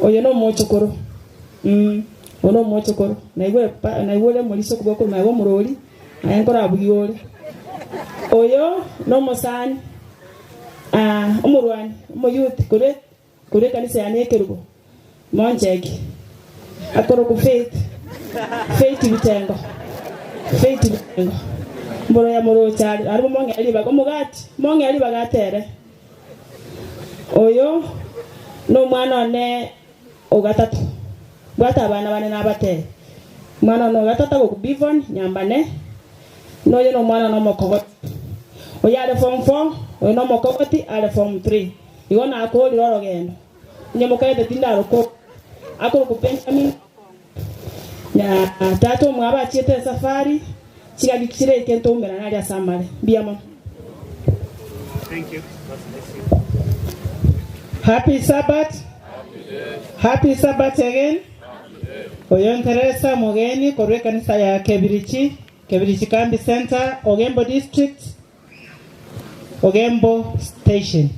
Oyo no mochokoro ono mochokoro naigwe naigwe moliso kuboko naigwe murori ayenkora abugiore oyo no mosani omurwani omo youth kure kure kanisa ya Ekerubo monjeki akoro ku faith bitengo faith bitengo mboro ya morochari aribo mongeli bago mugati mongeli bagatere oyo no mwana one ogatatu bwata abana bane nabatere mwana ono ogatatu go Bivon Nyambane noyo no mwana no mokogoti oyo are form 4 oyo no mokogoti are form 3 igo nakori rorogendo nyemokaete tindaroko akoro ku Benjamin na tatu mwabachiete safari chigagikire kento umera nali asamale biamo.
Thank you. God bless you.
Happy Sabbath. Happy Sabbath again. Oyo Teresa Mugeni korwe kanisa ya Kebirichi, Kebirichi Kambi Center, Ogembo District, Ogembo Station.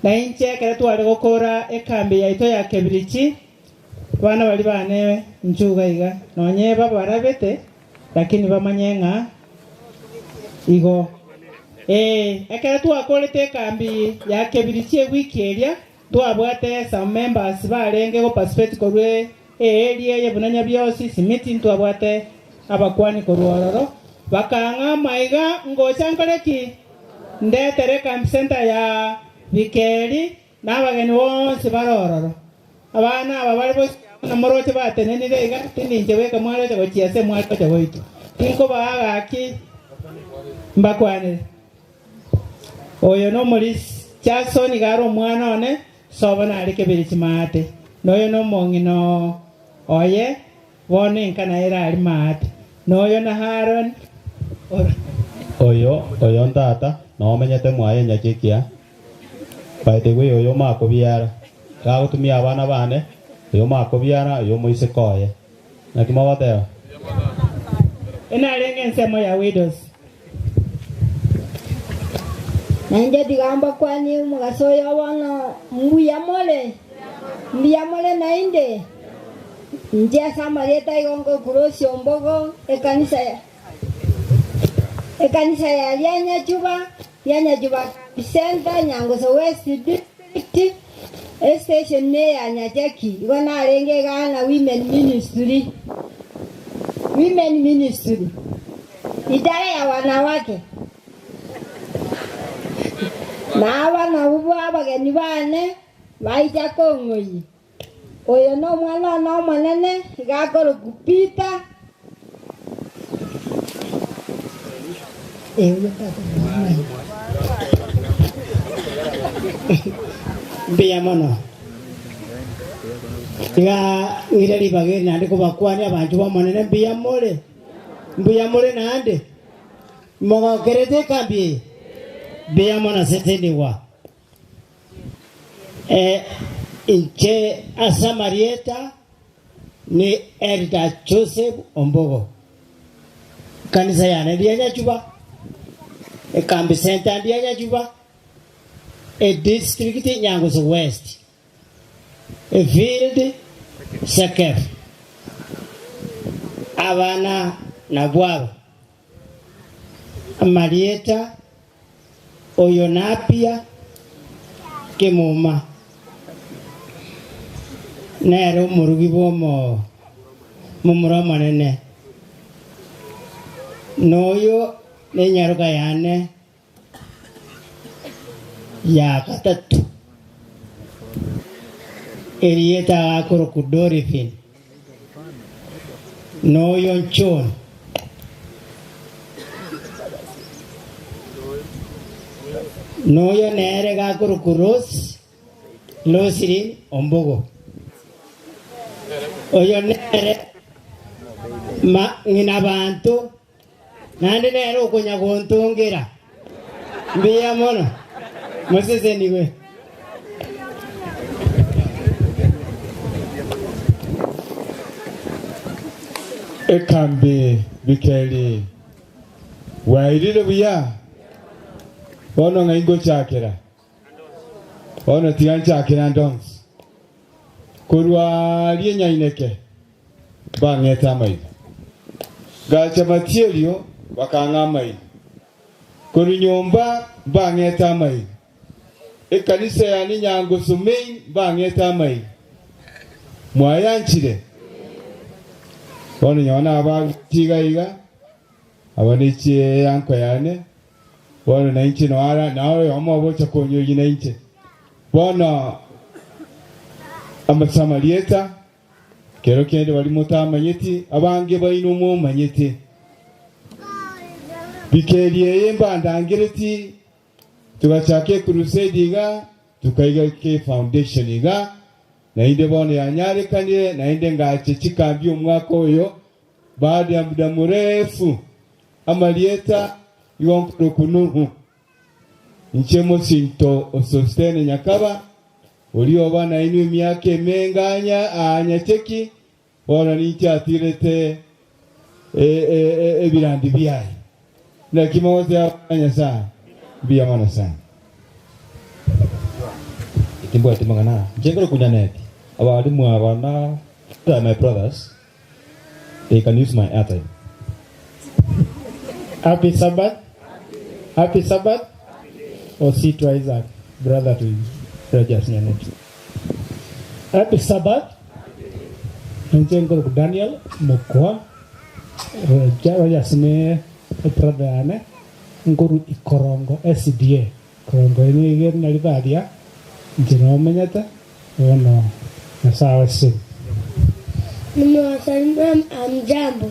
Na inche kere tware gokora ekambi yaito ya Kebirichi bana bali bane nchuga iga nonye baba barabete lakini bamanye ng'a igo ekere twakorete ekambi ya Kebirichi ewiki eria twabwate some members barenge go participate korwe area yebunanya byosi simiti twabwate abakwani korwororo bakang'a maiga ngocha nkoreki ndetere camp center ya Bikeri n'abageni bonsi barororo abana aba bari bose na moroche batenenire iga tindinje weka mwaroche gochiase mwaroche goito tinko bagaki mbakwanire oyo no muri Jackson garo omwana one sobo nari Kebirichi maate noyo no mong'ino oye bono enka naye erari maate noyo na Haron
oyo oyo ntata nomenyete mwaye nyachekia baetegwe oyo makobiara gagotumia abana bane oyo makobiara oyo moisekoye nakimo bateo
enarenge ensemo ya widows
Nanje digamba kwani mugaso yabona mbuya mole nainde nje samareta igongo kurosi ombogo ekanisa ya Lyanyachuba Center Nyangusu West District station ne ya Nyacheki igo narenge gana women ministry idara ya wanawake na abana bubo abageni bane baija kong'oyi oyo no mwana no monene gakoro kupita
Huyo tata.
Mbuya mono. Iga ngire ribage nande kubakwania abantu bamonene mbuya more. Mbuya more nande. Mogokerete kambi. Mbuya mono seteniwa. Inche Asamarieta ni Elda Joseph Ombogo. Kanisa yane ndiye Nyachuba. Ekambi center ndiye Nyachuba. E district Nyangusu West. E field Sekef. Abana na bwabo. Marieta Oyonapia Kimuma. Nero murugi bomo mumura manene. Noyo ne nyaruka yane ya katatu. Erieta akoro kudorifin. Noyo nchon. Noyo nere gakoro kuros losirin ombogo. Oyo nere ma ngina bantu nandi nere okunya gontungira mbiya mono museseniwe.
Ekambi bikeli wairire buya bono ngaingo chakera bono tiganchakera ndonsi kurwa lienyaineke bang'eta amaiga gacha matierio bakang'a amaiga kuru nyomba bang'eta amaiga ekanisa yani Nyangusu main bang'eta amaiga mwayanchire bono nyona abatiga iga abanichie yanko yane bono nainchi noara nawe omobocha konyoyi nainche bono amasamarieta kero kende bali mutamanyeti abange baino mumanyeti bikeriye yembandangireti tugachake crusade iga tukaiga ke foundation iga nainde bono yanyarekanie nainde ngache chikambi omwaka oyo baada ya muda mrefu amalieta yonkuru nchemo sinto osostene nyakaba ulio bana inu miake menganya anyacheki wana nincha atirete ebirandi byai na kimoze anya sana biya mana sana
Itimbo atimangana jengero kunyaneti abalimu abana my brothers they can use my airtime.
Happy Sabbath. Happy Sabbath. Osito Isaac, brother to Rogers Nyanet.
Happy Sabbath. Njengo Daniel Mokwa Rogers ne brother ane nguru ikorongo SDA korongo ini igeri nalibadya njino menyata ono na sawa si.
Nimewasalimia amjambo.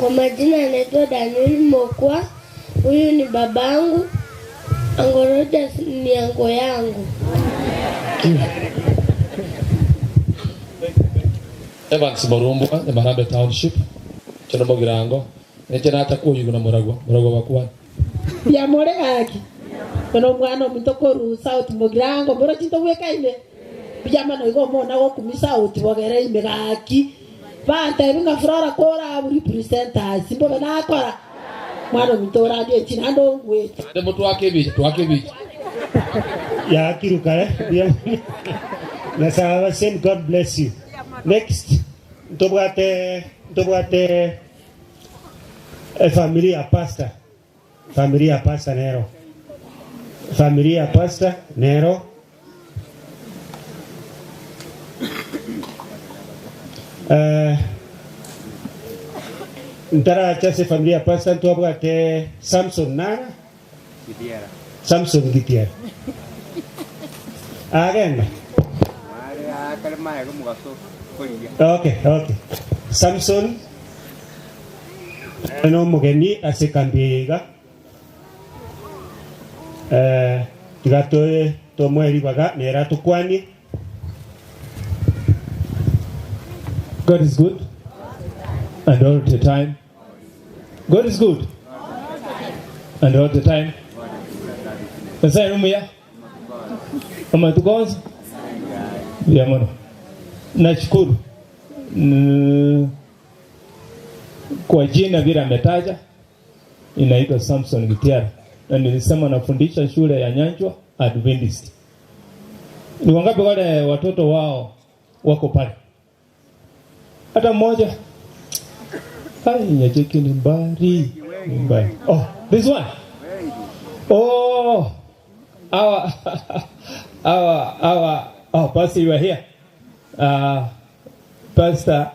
Kwa majina naitwa Daniel Mokwa. Huyu ni babangu. Ango Rogers ni ango yangu.
Evans Morumbwa, the Marambe Township, Chono Mogirango. Nechena atakuwa yugo na Muragwa, Muragwa wakuwa.
Ya more gaki. Kono mwana mutoko South Mogirango, bora chinto weka ime. Bijama no igo mona gokumisa South bogere ime gaki. Banta irunga flora kora representers, simbo na kora. Mwana mutora ndiye chinando ngwe.
Ande mutu wake bichi, tuwake bichi.
Ya kiruka eh. Na sawa sen God bless you. Next, ntobwate familia pastor. Familia pastor Nero. Familia pastor Nero. Ntara chase familia pastor ntobwate Samson Nara.
Gitiera.
Samson Gitiera. Again. Okay, okay. Samson No mugeni ase kambi iga tigatoe tomweri baga nera tukwani.
God is good and all the time. God is good and all the time. Nyasaye umuya amatukonza ya mono. Nashukuru kwa jina vile ametaja, inaitwa Samson Gitiara, na nilisema nafundisha shule ya Nyanjwa Adventist. Ni wangapi wale watoto wao wako pale? Hata mmoja? Ai, Nyacheki ni mbali. Mbali. Oh, this one. Oh, our oh, Pastor, you are here. Pastor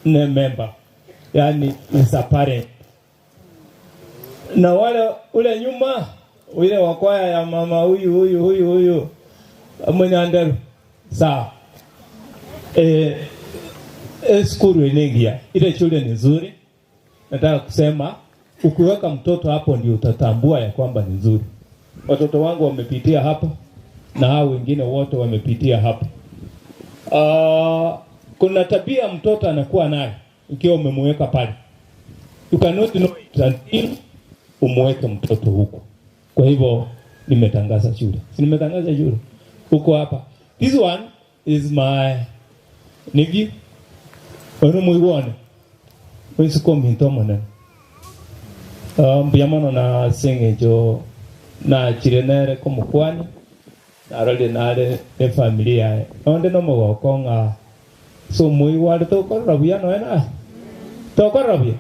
ni member. Yani is a parent. Na wale ule nyuma ule wa kwaya ya mama huyu huyu huyu huyu mwenye andaru. Sawa. Skuru inengia. Ile shule ni nzuri. Nataka kusema ukiweka mtoto hapo ndio utatambua ya kwamba ni nzuri. Watoto wangu wamepitia hapo na hao wengine wote wamepitia hapo. Kuna tabia mtoto anakuwa nayo ukiwa umemweka pale. You cannot know it until umweke mtoto huko. Kwa hivyo nimetangaza shule. Si nimetangaza shule. Huko hapa. This one is my nephew. Ono muiwone. Wesiko minto mone. Mbiyamano na sengejo na chirenere komukwani. Narole nare ne familia. Onde no mogokonga. So muiwale to korabia no ena. To korabia.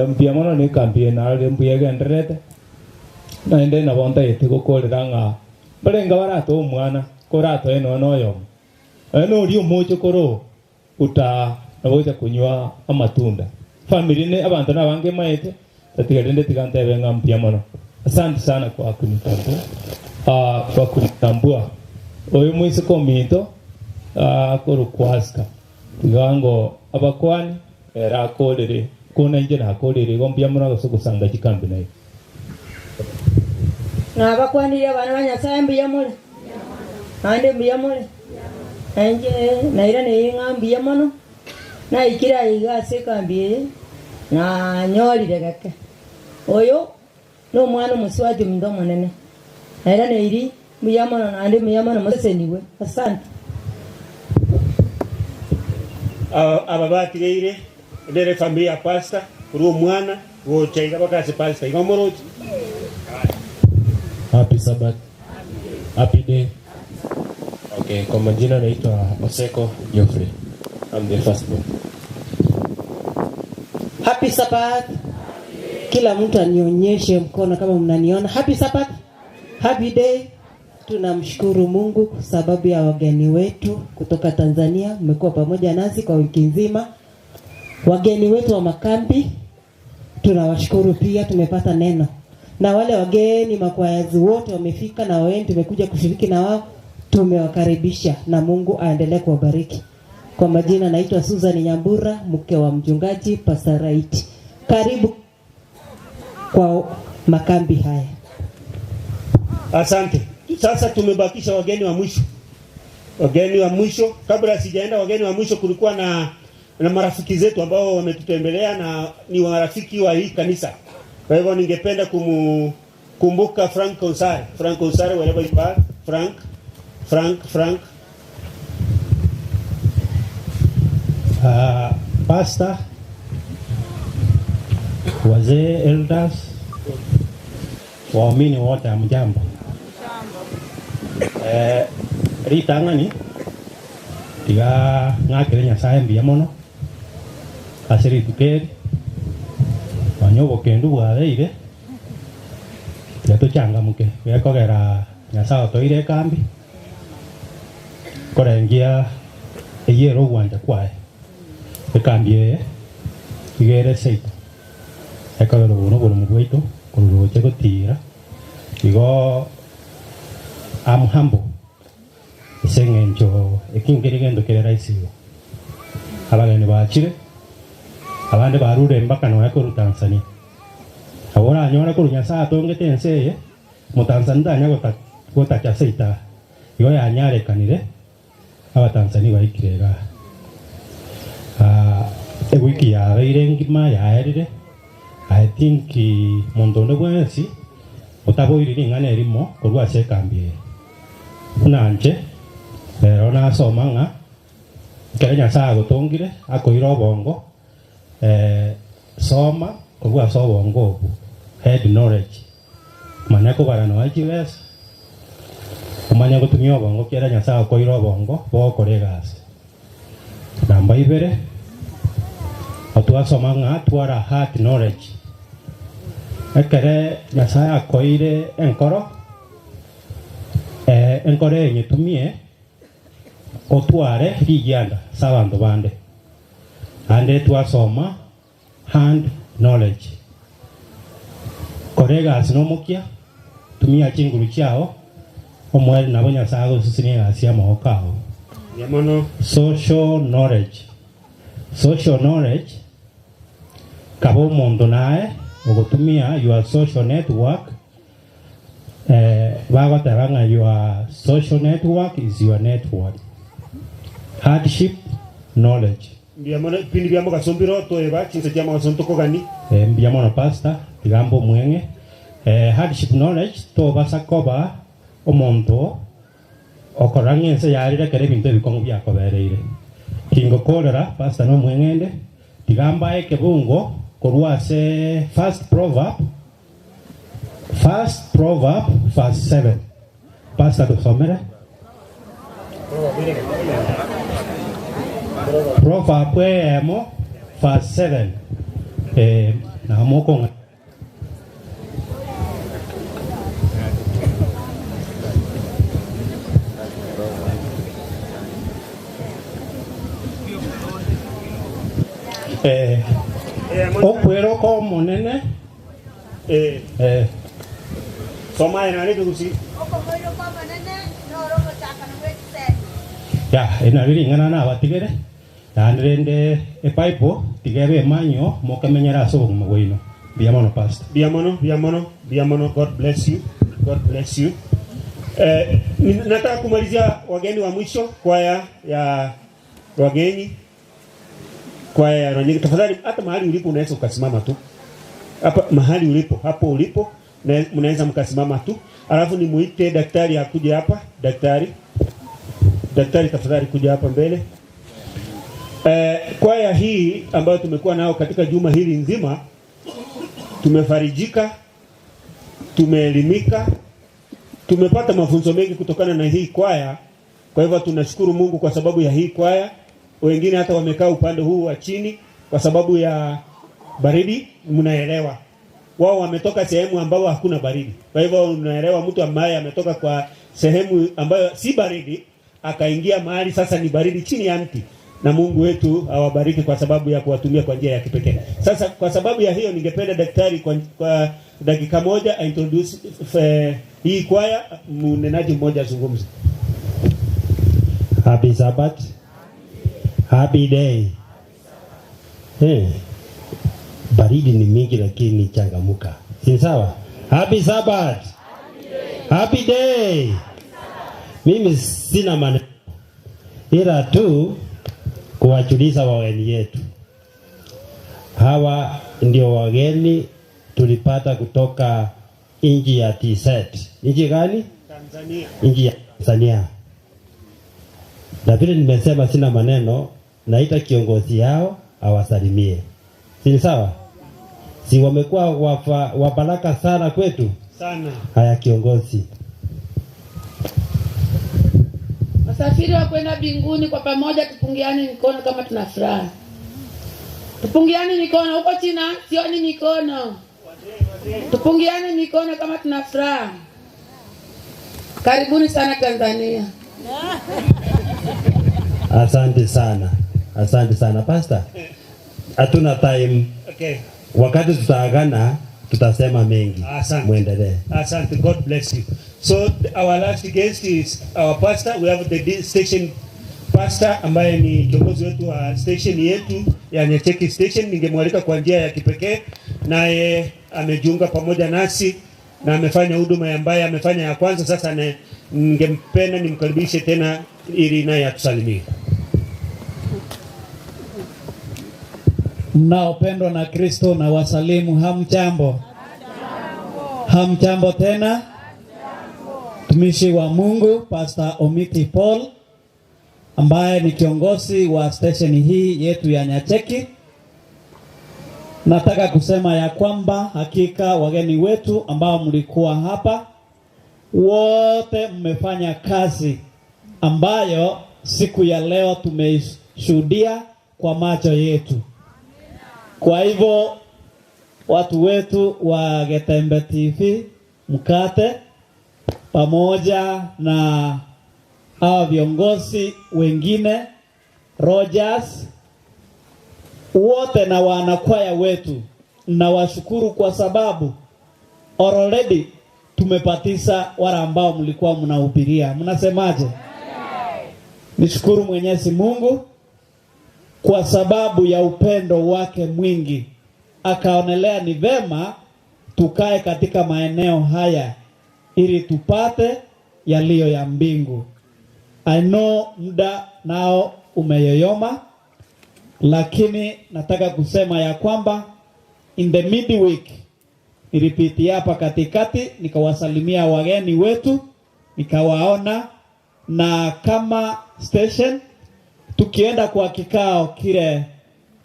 Mbiyamano ne kambie nare mbuyegenderete. Naende na bonta yete gokorera barenga barato omwana korato eno noyo. Eno ori omocho koro uta naboja kunywa amatunda. Family ne abantu nabange maete tatigarende tigante benga mbiyamano. Asante sana kwa kunitambua. Kwa kunitambua. Oyo mwisi komito korukwasika. Tigango abakwani era akorere kona inje nakorere gombiyamano agasogosanga chikambi nayo.
Na abakwanirie abana ba Nyasaye mbuya more. Ande mbuya more. Anje naira neyinga mbuya mono. Na ikira iga ase kambi na nyorire gake. Oyo no mwana omuswati mundo monene. Naira neiri mbuya mono nande mbuya mono museseniwe. Asante.
Aba batireire ndere familia pastor kuri omwana gochaiga bakase pastor igomorochi.
Happy Sabbath. Happy day. Okay, kwa majina naitwa Oseko Geoffrey. I'm the first born.
Happy Sabbath. Kila mtu anionyeshe mkono kama mnaniona. Happy Sabbath. Happy day. Tunamshukuru Mungu kwa sababu ya wageni wetu kutoka Tanzania. Mmekuwa pamoja nasi kwa wiki nzima. Wageni wetu wa makambi tunawashukuru pia, tumepata neno. Na wale wageni makwayazi wote wamefika na wao tumekuja kushiriki na wao, tumewakaribisha na Mungu aendelee kuwabariki. Kwa majina naitwa Susan Nyambura, mke wa mchungaji Pastor Wright. Karibu kwa makambi haya.
Asante. Sasa tumebakisha wageni wa mwisho. Wageni wa mwisho, kabla sijaenda wageni wa mwisho, kulikuwa na marafiki zetu ambao wametutembelea na ni marafiki wa hii kanisa. Kwa hivyo ningependa kumkumbuka Frank Osare. Frank Osare, wherever you are. Frank.
Pastor, wazee, elders, waumini wote, hamjambo. Ritang'ani tiga ng'akire Nyasaye mbuya mono ase rituko eri nonya obokendu bwabeire tiga tochangamuke gekogera Nyasaye otoire ekambi korengia eyere ogwancha kwaye ekambi eye igere seito ekogera obono oborimo bwaito koruroche gotira igo I'm humble. Eseng'encho ekingeri gendo kere rahisi igo abageni bachire Abande barure mpaka noe koru Tanzania. Abora anyora koru Nyasaye atongete enseye Mutanzania anya gotacha seita. Igo yanyarekanire Abatanzania baikire iga. Ewiki yabeire ngima yaerire. I think mundu onde bwensi otaboire ring'ana erimo korwa ase ekambi eye. Buna nche rero nasoma ng'a ekero Nyasaye agotongire akoira obongo soma korwa ase obongo obwo head knowledge manya kobara noe chibesa omanye gotumia obongo kiera Nyasaye akoira obongo bogokora egasi. Namba ibere otwasoma ng'a twara heart knowledge ekere Nyasaye akoire enkoro enkoro enyetumie otware rigianda sa abanto bande ande twasoma hand knowledge kora egasi nomokia tumia chinguru chiao omwere nabo Nyasaye agosisinia egasi ya amagoko ao. Social knowledge. Social knowledge kaba omonto naye ogotumia your social network bagoteba ng'a your social network is your network. Hardship knowledge.
Mbiamono pindi bia mogasombiro toeba chinse chia mogason tokogani.
Mbiamono pastor tigambo mwenge. Hardship knowledge tobasa koba omonto okora ng'ense yarire kere ebinto ebikongo biakobereire. Kingokorera pastor no mweng'ende tigamba ekebungo korwa ase first proverb verse 7. Pastor tusomere Proverb emo verse 7. Na moko okwero ko monene
soma ena nikusi
ya ena riri ngana na abatigere nandrende epaipo tigebe manyo mokamenyera ase obogima bwaino. Biamono pastor.
Biamono biamono biamono. God bless you. God bless you. Nataka kumalizia wageni wa mwisho, kwaya ya wageni, kwaya ya Rwanyika. Tafadhali hata mahali ulipo unaweza ukasimama tu. Hapa mahali ulipo, hapo ulipo mnaweza mkasimama tu. Alafu nimuite daktari akuje hapa. Daktari. Daktari tafadhali kuja hapa mbele. Kwaya hii ambayo tumekuwa nao katika juma hili nzima, tumefarijika, tumeelimika, tumepata mafunzo mengi kutokana na hii kwaya. Kwa hivyo tunashukuru Mungu kwa sababu ya hii kwaya. Wengine hata wamekaa upande huu wa chini kwa sababu ya baridi, mnaelewa. Wao wametoka sehemu ambayo hakuna baridi. Kwa hivyo unaelewa mtu ambaye ametoka kwa sehemu ambayo si baridi akaingia mahali sasa ni baridi chini ya mti. Na Mungu wetu awabariki kwa sababu ya kuwatumia kwa njia ya kipekee. Sasa kwa sababu ya hiyo ningependa daktari kwa dakika moja introduce hii kwaya, mnenaji mmoja azungumze.
Happy Sabbath. Happy day. Hey. Baridi ni mingi lakini changamuka. Si sawa? Happy Sabbath. Happy day. Mimi sina maneno ila tu kuwajulisha wageni yetu. Hawa ndio wageni tulipata kutoka nchi ya TZ. Nchi gani?
Tanzania.
Nchi ya Tanzania. Na vile nimesema sina maneno, naita kiongozi yao awasalimie. Si sawa? Si wamekuwa wabaraka sana kwetu?
Sana.
Haya kiongozi.
Wasafiri wa kwenda mbinguni kwa pamoja tupungiane mikono kama tuna furaha. Tupungiane mikono huko China, sioni mikono. Tupungiane mikono kama tuna furaha. Karibuni sana Tanzania.
Asante sana. Asante sana pastor. Hatuna time.
Okay.
Wakati tutaagana tutasema mengi.
Asante.
Muendelee.
Asante. God bless you. So our last guest is our pastor. We have the station pastor ambaye ni kiongozi wetu wa station yetu ya Nyacheki Station. Ningemwalika kwa njia ya kipekee, naye amejiunga pamoja nasi na amefanya huduma ambaye amefanya ya kwanza. Sasa ningempenda nimkaribishe tena ili naye atusalimie.
Mnaopendwa na Kristo na wasalimu, hamjambo? Hamjambo tena. Mtumishi wa Mungu Pastor Omiti Paul ambaye ni kiongozi wa station hii yetu ya Nyacheki, nataka kusema ya kwamba hakika wageni wetu ambao mlikuwa hapa wote mmefanya kazi ambayo siku ya leo tumeishuhudia kwa macho yetu. Kwa hivyo watu wetu wa Getembe TV mkate pamoja na hawa viongozi wengine Rogers wote na wanakwaya wetu, na washukuru kwa sababu already tumepatisa wale ambao mlikuwa mnahubiria. Mnasemaje? Nishukuru Mwenyezi Mungu kwa sababu ya upendo wake mwingi, akaonelea ni vema tukae katika maeneo haya ili tupate yaliyo ya mbingu. I know muda nao umeyoyoma, lakini nataka kusema ya kwamba in the midweek nilipitia hapa katikati nikawasalimia wageni wetu, nikawaona, na kama station tukienda kwa kikao kile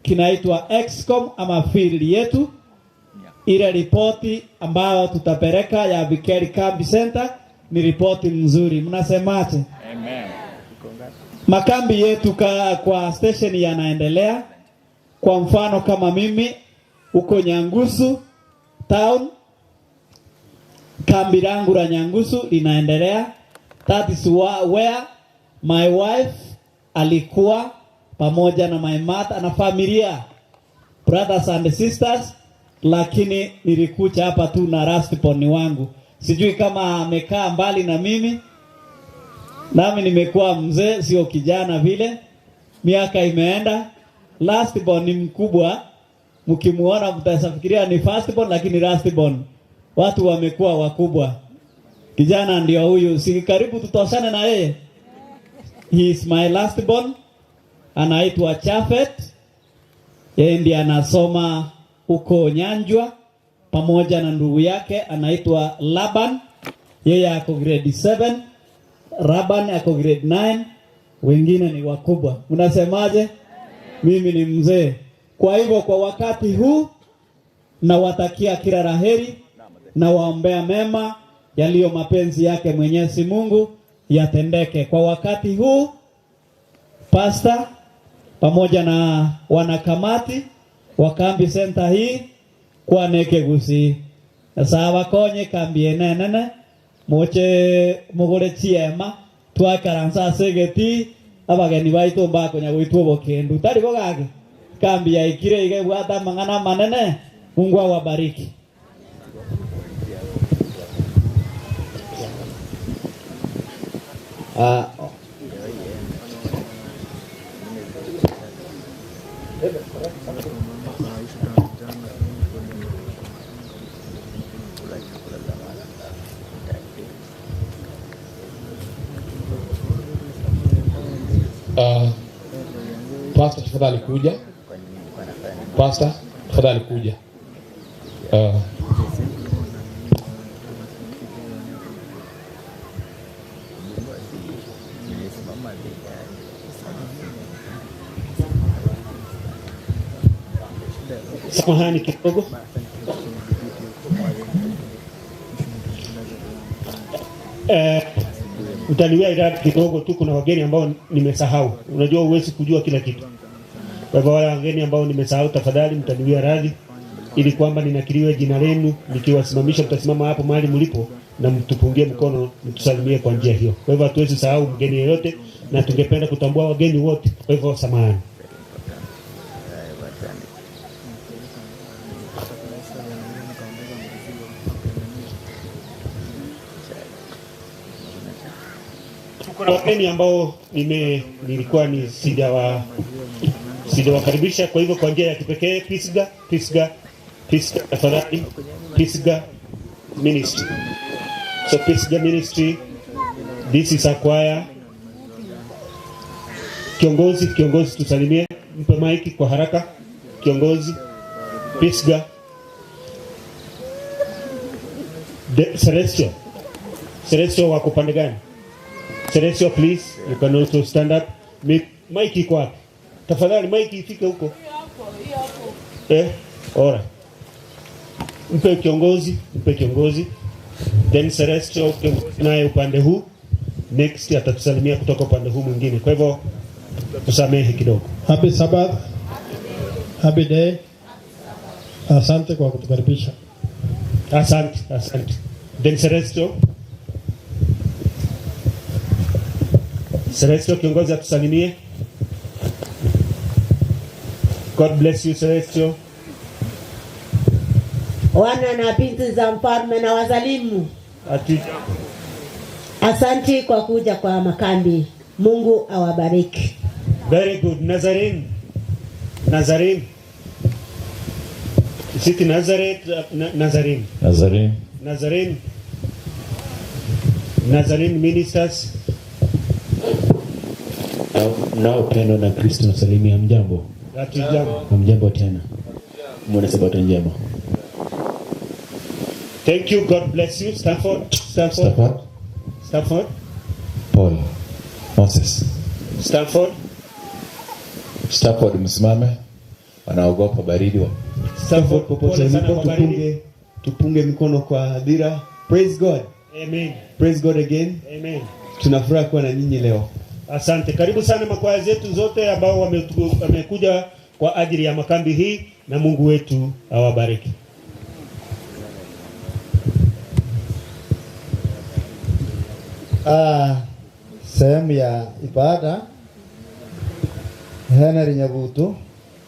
kinaitwa Excom ama field yetu, ile ripoti ambayo tutapeleka ya Vikeri Kambi Center ni ripoti nzuri. Mnasemaje?
Amen.
Makambi yetu kwa station yanaendelea. Kwa mfano kama mimi huko Nyangusu town, kambi langu la Nyangusu linaendelea. That is where my wife alikuwa pamoja na my mother na familia, brothers and sisters, lakini nilikuja hapa tu na last born wangu. Sijui kama amekaa mbali na mimi, nami nimekuwa mzee, sio kijana vile, miaka imeenda. Last born ni mkubwa, mkimuona mtafikiria ni first born, lakini last born. Watu wamekuwa wakubwa. Kijana ndio huyu, si karibu tutoshane na yeye. He is my last born, anaitwa Chafet. Yeye ndiye anasoma huko Nyanjwa pamoja na ndugu yake anaitwa Laban. Yeye ako grade 7, Laban ako grade 9, wengine ni wakubwa. Unasemaje? Mimi ni mzee. Kwa hivyo kwa wakati huu nawatakia kila laheri na waombea mema yaliyo mapenzi yake Mwenyezi Mungu yatendeke. Kwa wakati huu pastor pamoja na wanakamati wa kambi center hii kwaneke gusi sawa konye kambi enenene moche mugore chiema twakaransa segeti abageni baitu mbakonya gwitwo bokendu tari bogage kambi ya ikire igebwata mang'ana manene. Mungu awabariki.
Pastor tafadhali kuja. Pastor tafadhali kuja.
Samahani kidogo. Utaniwia idadi kidogo tu, kuna wageni ambao nimesahau. Unajua huwezi kujua kila kitu. Kwa hivyo wale wageni ambao nimesahau, tafadhali mtaniwia radhi, ili kwamba ninakiriwe jina lenu. Nikiwasimamisha mtasimama hapo mahali mlipo na mtupungie mkono, mtusalimie kwa njia hiyo. Kwa hivyo hatuwezi sahau mgeni yeyote na tungependa kutambua wageni wote. Kwa hivyo samahani. Kuna wageni ambao nilikuwa ni Sijawakaribisha, kwa hivyo kwa njia ya kipekee Pisga, Pisga, Pisga tafadhali, Pisga Ministry. So Pisga Ministry, this is a choir. Kiongozi, kiongozi tusalimie, mpe maiki kwa haraka. Kiongozi Pisga. Celestio. Celestio wako pande gani? Celestio, please, you can also stand up. Maiki iko wapi? Tafadhali maiki ifike huko. Ora. Mpe kiongozi, mpe kiongozi. Then Celestio kiongozi naye upande huu. Next atatusalimia kutoka upande huu mwingine. Kwa hivyo tusamehe kidogo.
Happy Sabbath. Happy day. Asante kwa kutukaribisha.
Asante, asante. Then Celestio. Celestio kiongozi atusalimie. God bless you Celestio.
Wana na binti za mfalme na wasalimu. Asante kwa kuja kwa makambi. Mungu awabariki.
Very good. Nazarene. Nazarene. Is it Nazareth? Nazarene.
Nazarene.
Nazarene. Nazarene ministers.
Nao pendo na Kristo nasalimia, mjambo.
Hatujambo.
Mjambo tena. Muone sabato njema.
Thank you. God bless you. Stanford. Stanford.
Stanford.
Stanford.
Paul. Moses.
Stanford.
Stanford, msimame. Wanaogopa baridi.
Stanford,
popote mlipo, tupunge mikono kwa hadhira. Praise God.
Amen.
Praise God again.
Amen.
Tunafurahi kuwa na nyinyi leo.
Asante. Karibu sana makwaya zetu zote ambao wamekuja kwa ajili ya makambi hii, na Mungu wetu awabariki.
Sehemu ya ibada, Henry Nyabutu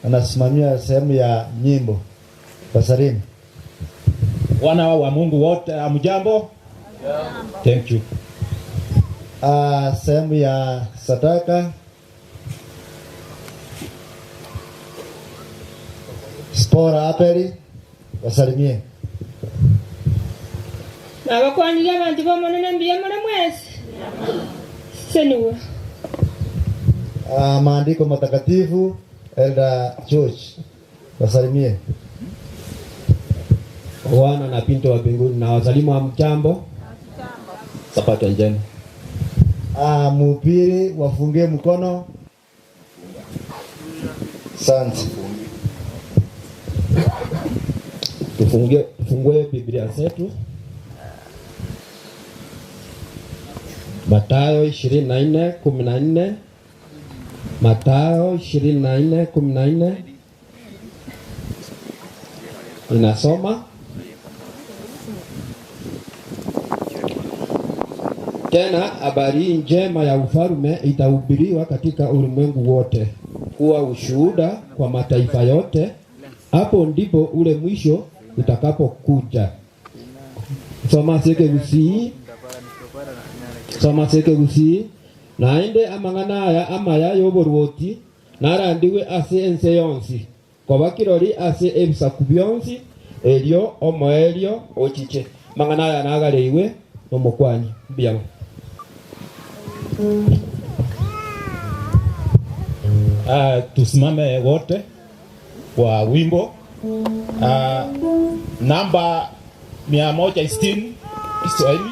anasimamia sehemu ya nyimbo. Wasalimu.
Wana wa Mungu wote, amjambo? Thank you.
Sehemu ya sadaka, Spora Aperi, wasalimie.
Nabakwaniria abantu bomonene mbuya mure mwese. Seniwe.
Maandiko matakatifu, Elder George, wasalimie.
Wana na binti wa mbinguni na wasalimu, amjambo? Sabato njema.
Mhubiri wafungie mkono. Asante.
Tufungue Biblia zetu. Mathayo 24:14. Mathayo 24:14. Inasoma: tena habari njema ya ufalme itahubiriwa katika ulimwengu wote kuwa ushuhuda kwa mataifa yote, hapo ndipo ule mwisho utakapokuja. Soma seke gusii. Soma seke gusii. Naende amang'ana aya amaya y'oborwoti narandiwe ase ense yonsi koba kirori ase ebisaku bionsi erio omoerio ochiche. Mang'ana aya nagareiwe nomokwanyi mbiamo.
Tusimame wote kwa wimbo namba 160 Kiswahili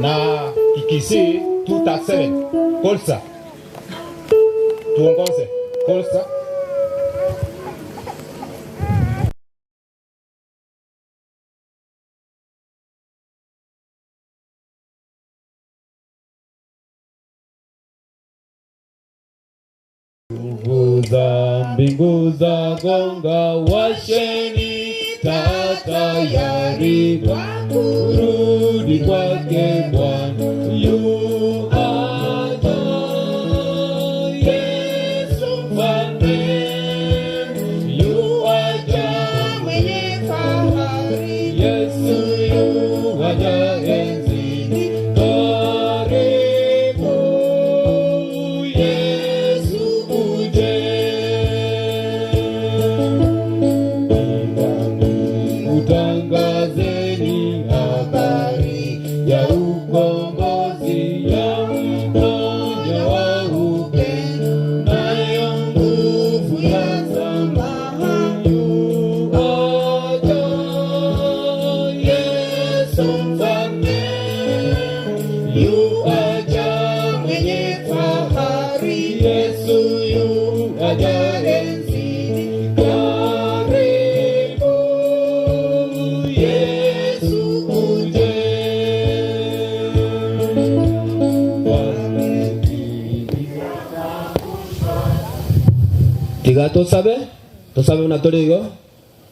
na Kikisii 237. Kolsa tuongoze. Kolsa.
Nguvu za mbingu za gonga, washeni taa tayari kwa kurudi kwake Bwana. Yu aja, Yesu Mfalme, yu aja mwenye fahari, Yesu yu aja enzini, karibu Yesu uje.
ya ukombozi, ya mkojo wa upendo, nayo nguvu ya msamaha. Yuaja Yesu mfalme, yuaja mwenye fahari, Yesu yuaja enzini. Karibu Yesu uje.
Tiga tosabe, tosabe na torigo.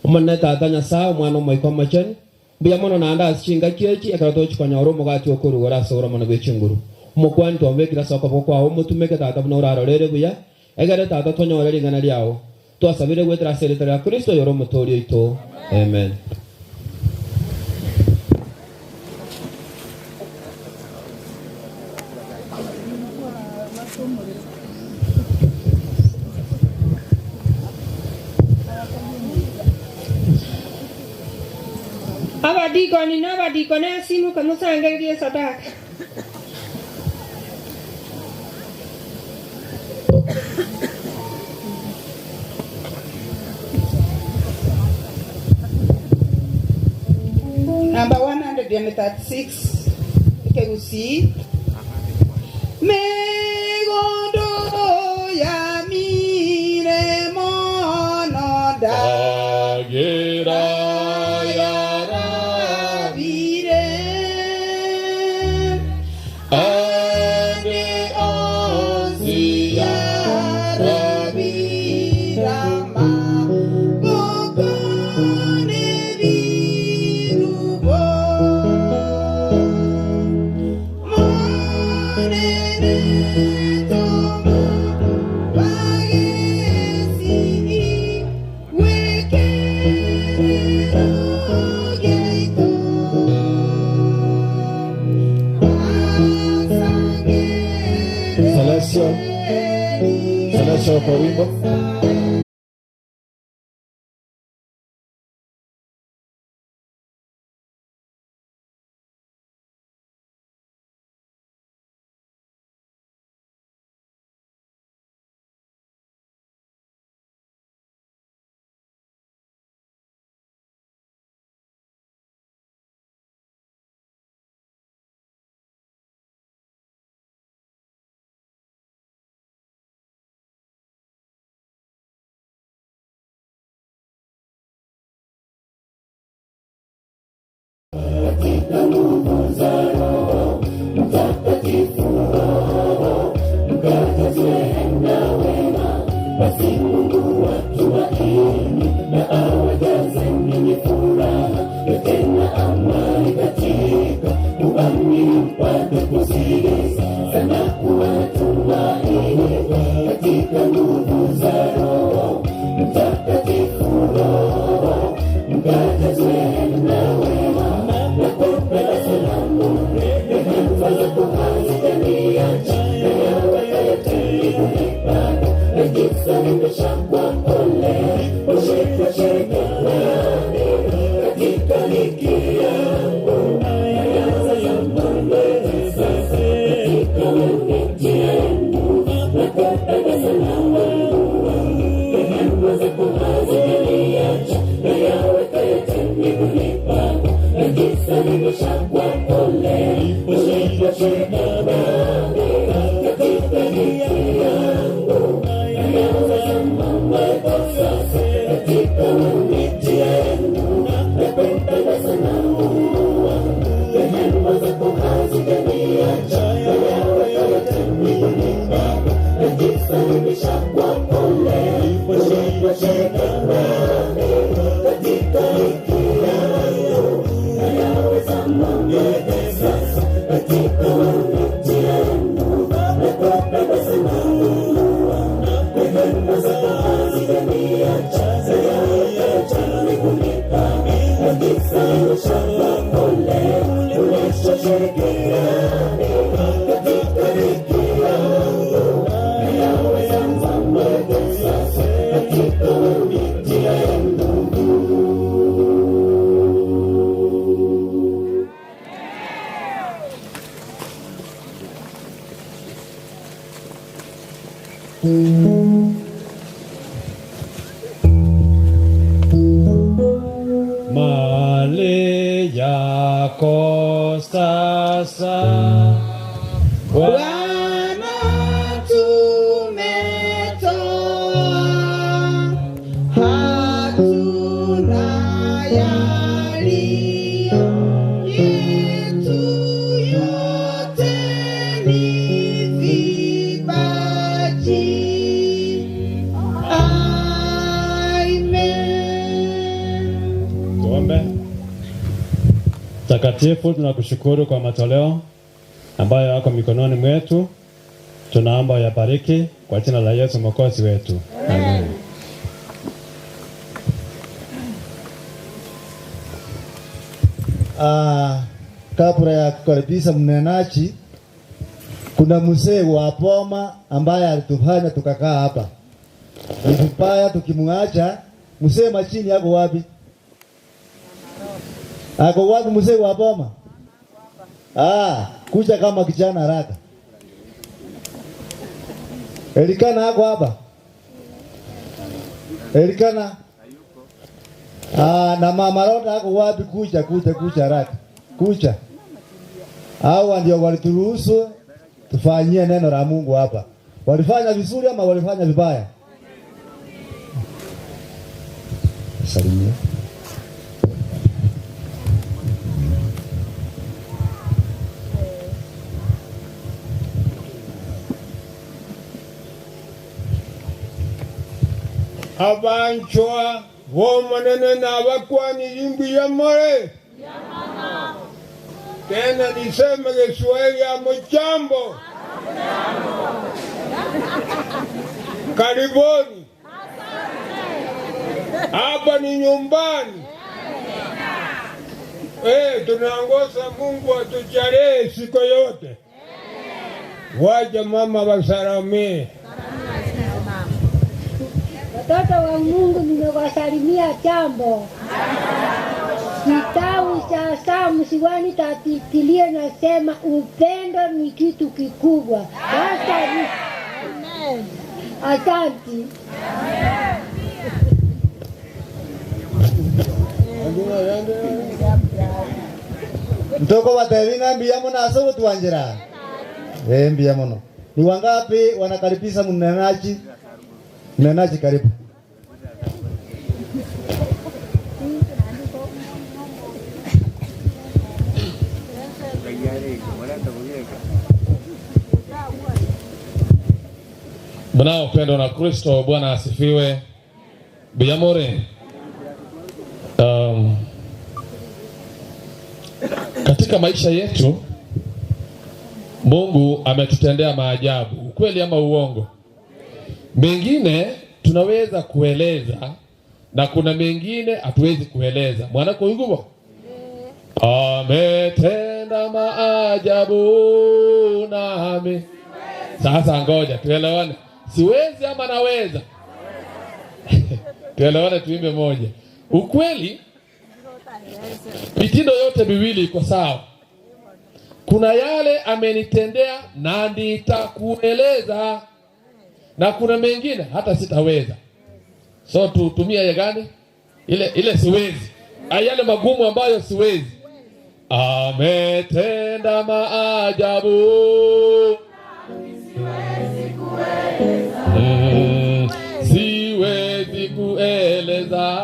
Omone tata Nyasaye omwana omoika omochenu. Mbuya mono naende ase chingaki echi ekero tochikonya omogati okorugora ase oromono bwa echinguru. Omokwani twamwekire ase okoboko kwao omotumeke tata buna orarorere buya. Egere tata twanyore ring'ana riao. Twasabire gwetera ase eritwa ria Kristo yoro omotoori oito. Amen.
Abadikoni n'abadikoni asimuka musangererie sadaka.
Number 136, Kegusi. Megondo ya mire mono da
Agira
ya rabire ande ozi ya rabira ma bokone birubo monene tomo bagesi
Celesio, Celesio kwa wimbo.
Mali yako sasa
Bwana tumetoa, hatuna yaliyo yetu, yote ni vipaji. Amen.
Tuombe. Takatifu, tunakushukuru kwa matoleo ambayo yako mikononi mwetu. Tunaomba uyabariki kwa jina la Yesu Mwokozi wetu. Amen.
Kabla ya kukaribisha mnenaji, kuna mzee wa Boma ambaye alitufanya tukakaa hapa. Ni vibaya tukimwacha. Mzee Machini ako wapi? Ako wapi mzee wa Boma? Kuja kama kijana haraka. Elikana ako hapa? Elikana? Na mama Rhoda ako wapi? Kuja kuja haraka. Kuja. Hawa ndio walituruhusu tufanyie neno la Mungu hapa. Walifanya vizuri ama walifanya vibaya? Salimia.
Abanchwa vomanene na bakwani yimbi ya more. Tena niseme Kiswahili ya mchambo. Karibuni. Hapa ni nyumbani. Tunaongoza Mungu atujalie siku yote. Waje mama wasalamie.
Watoto wa Mungu, nimewasalimia jambo. Kitabu cha Psalms 133 nasema upendo ni kitu kikubwa. Sasa amen. Asante.
Mtoko wa Tevina mbia mona asobo tuanjira. Mbia mono. Ni wangapi wanakaribisha mnenaji? Mnenaji karibu.
Mnaopendwa na Kristo, Bwana asifiwe. Biyamore. Katika maisha yetu Mungu ametutendea maajabu, ukweli ama uongo? Mengine tunaweza kueleza na kuna mengine hatuwezi kueleza. Mwanako yuko ametenda maajabu nami. Sasa ngoja tuelewane, siwezi ama naweza? Tuelewane, tuimbe moja. Ukweli mitindo yote miwili iko sawa. Kuna yale amenitendea na nitakueleza, na kuna mengine hata sitaweza. So tutumie ya gani? Ile siwezi. Yale magumu ambayo siwezi. Ametenda maajabu. Siwezi kueleza.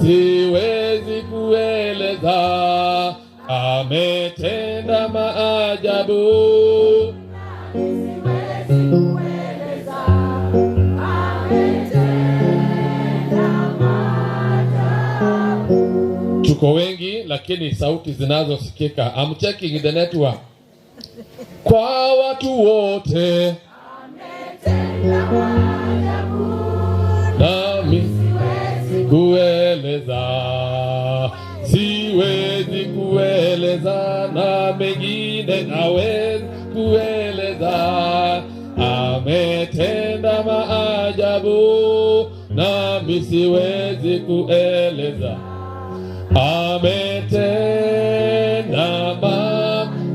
Siwezi kueleza. Ametenda maajabu. Tuko wengi lakini sauti zinazosikika. I'm checking the network. Kwa watu wote nami kueleza, siwezi kueleza, na mengine nawezi kueleza. Ametenda maajabu nami siwezi kueleza. Ametenda maajabu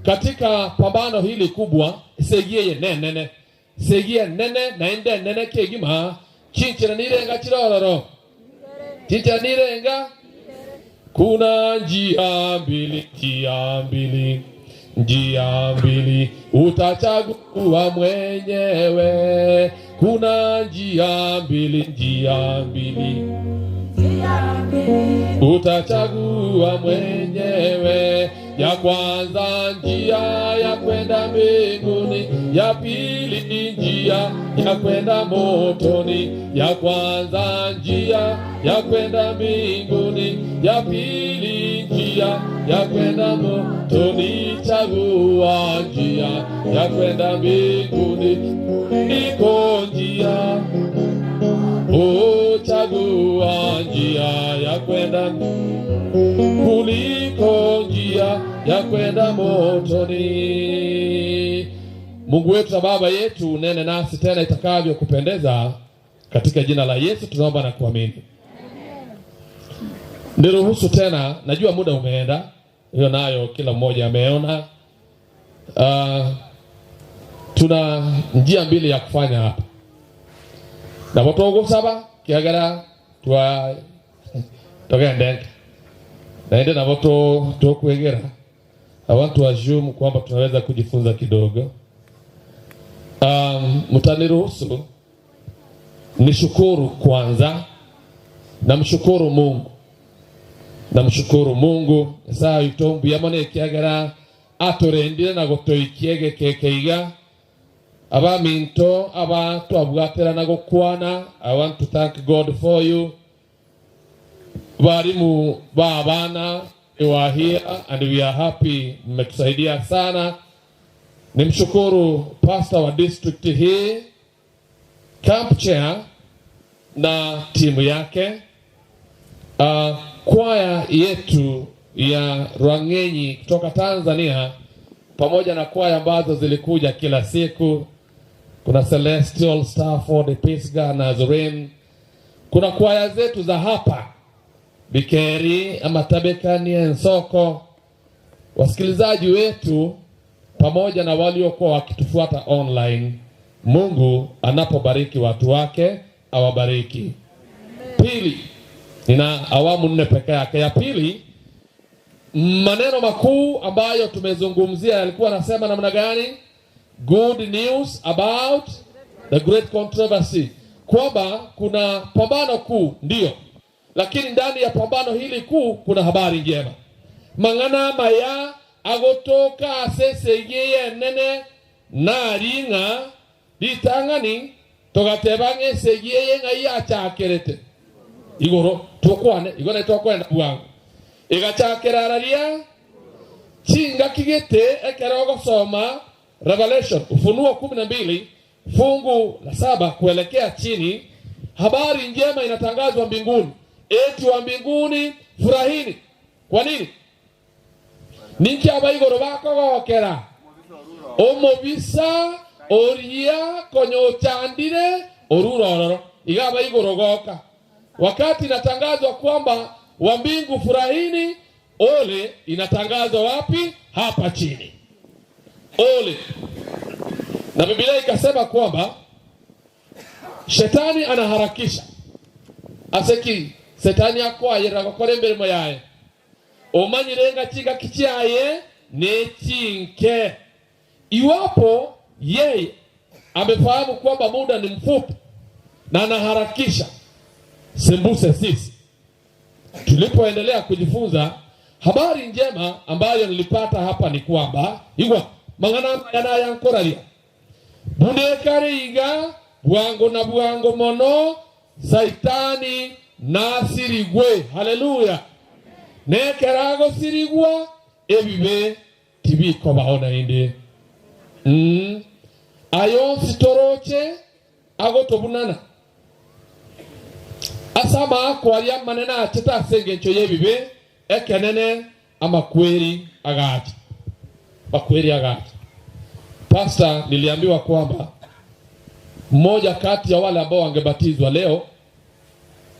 Katika pambano hili kubwa segie nene segie nene naende nene kegima chinchira nirenga chirororo chinchira nirenga. Kuna njia mbili, njia mbili, njia mbili, utachagua mwenyewe. Kuna njia mbili, njia mbili, utachagua mwenyewe. Ya kwanza njia ya kwenda mbinguni, ya pili njia ya kwenda motoni. Ya kwanza njia ya kwenda mbinguni, ya pili njia ya kwenda motoni. Chagua njia ya kwenda mbinguni, iko njia. Oh, chagua njia ya kwenda kuliko njia ya kwenda motoni. Mungu wetu na Baba yetu, nene nasi tena itakavyo kupendeza, katika jina la Yesu tunaomba na kuamini. Niruhusu tena, najua muda umeenda, hiyo nayo kila mmoja ameona. Tuna njia mbili ya kufanya hapa. Na watu saba kiagara twa togende. Naende na watu tokuegera. I want to assume kwamba tunaweza kujifunza kidogo. Mtaniruhusu nishukuru kwanza. Namshukuru Mungu. Namshukuru Mungu saa itombu yamone kiagara atorendire na gotoikiege kekeiga. Aba minto aba twabwatera na gokwana. I want to thank God for you. Walimu ba abana, you are here and we are happy. Mmetusaidia sana. Nimshukuru pastor wa district hii, camp chair na timu yake, kwaya yetu ya Rwangenyi kutoka Tanzania, pamoja na kwaya ambazo zilikuja kila siku. Kuna Celestial, Stafford, Pisgah, Nazarene. Kuna kwaya zetu za hapa Bikeri, Amatabekani, Nsoko. Wasikilizaji wetu pamoja na waliokuwa wakitufuata online, Mungu anapobariki watu wake awabariki. Pili, nina awamu 4 peke yake. Ya pili, maneno makuu ambayo tumezungumzia yalikuwa nasema namna gani? Good news about the great controversy. Kwamba kuna pambano kuu, ndio, lakini ndani ya pambano hili kuu kuna habari njema. Mangana maya agotoka asesegeye nene na ringa litangani togateba ng'esegeye ng'ai achakerete igoro tokwane igone tokwenda bwangu igachakerararia chinga kigete ekero gosoma Revelation Ufunuo 12 fungu la 7 kuelekea chini. Habari njema inatangazwa mbinguni, eti wa mbinguni furahini. Kwa nini? Ninki abaigoro bakogokera omobisa oria konyochandire orurororo iga abaigoro goka. Wakati inatangazwa kwamba wa mbingu furahini, ole inatangazwa wapi? Hapa chini. Ole. Na Biblia ikasema kwamba shetani anaharakisha. Aseki shetani akwayera gokora emirimo yaye. Omanyirenga chiga kichiaye nechinke. Iwapo yeye amefahamu kwamba muda ni mfupi na anaharakisha, sembuse sisi. Tulipoendelea kujifunza, habari njema ambayo nilipata hapa ni kwamba igwa mangana yanayankoraria bunekare iga bwango na bwango mono saitani nasirigwe. Haleluya. Nekerago sirigwa ebibe tibiko baona inde. Ayo sitoroche agotobunana asama kwaria manena acheta sengencho yebibe ekenene amakweri agacha. Makweri agacha. Pastor, niliambiwa kwamba mmoja kati ya wale ambao wangebatizwa leo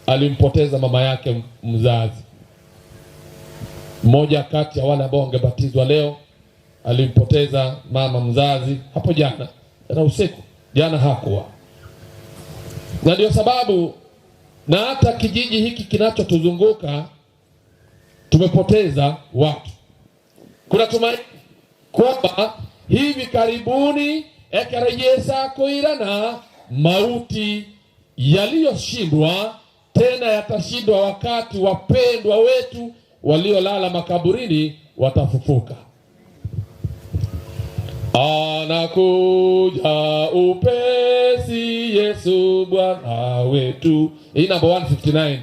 alimpoteza mama yake mzazi. Mmoja kati ya wale ambao wangebatizwa leo alimpoteza mama mzazi hapo jana, jana usiku, jana hakuwa. Na ndio sababu na hata kijiji hiki kinachotuzunguka tumepoteza watu. Kuna tumaini kwamba hivi karibuni ekarejesa koirana mauti yaliyoshindwa tena yatashindwa wakati wapendwa wetu waliolala makaburini watafufuka. Anakuja upesi Yesu Bwana wetu. Hii namba 159.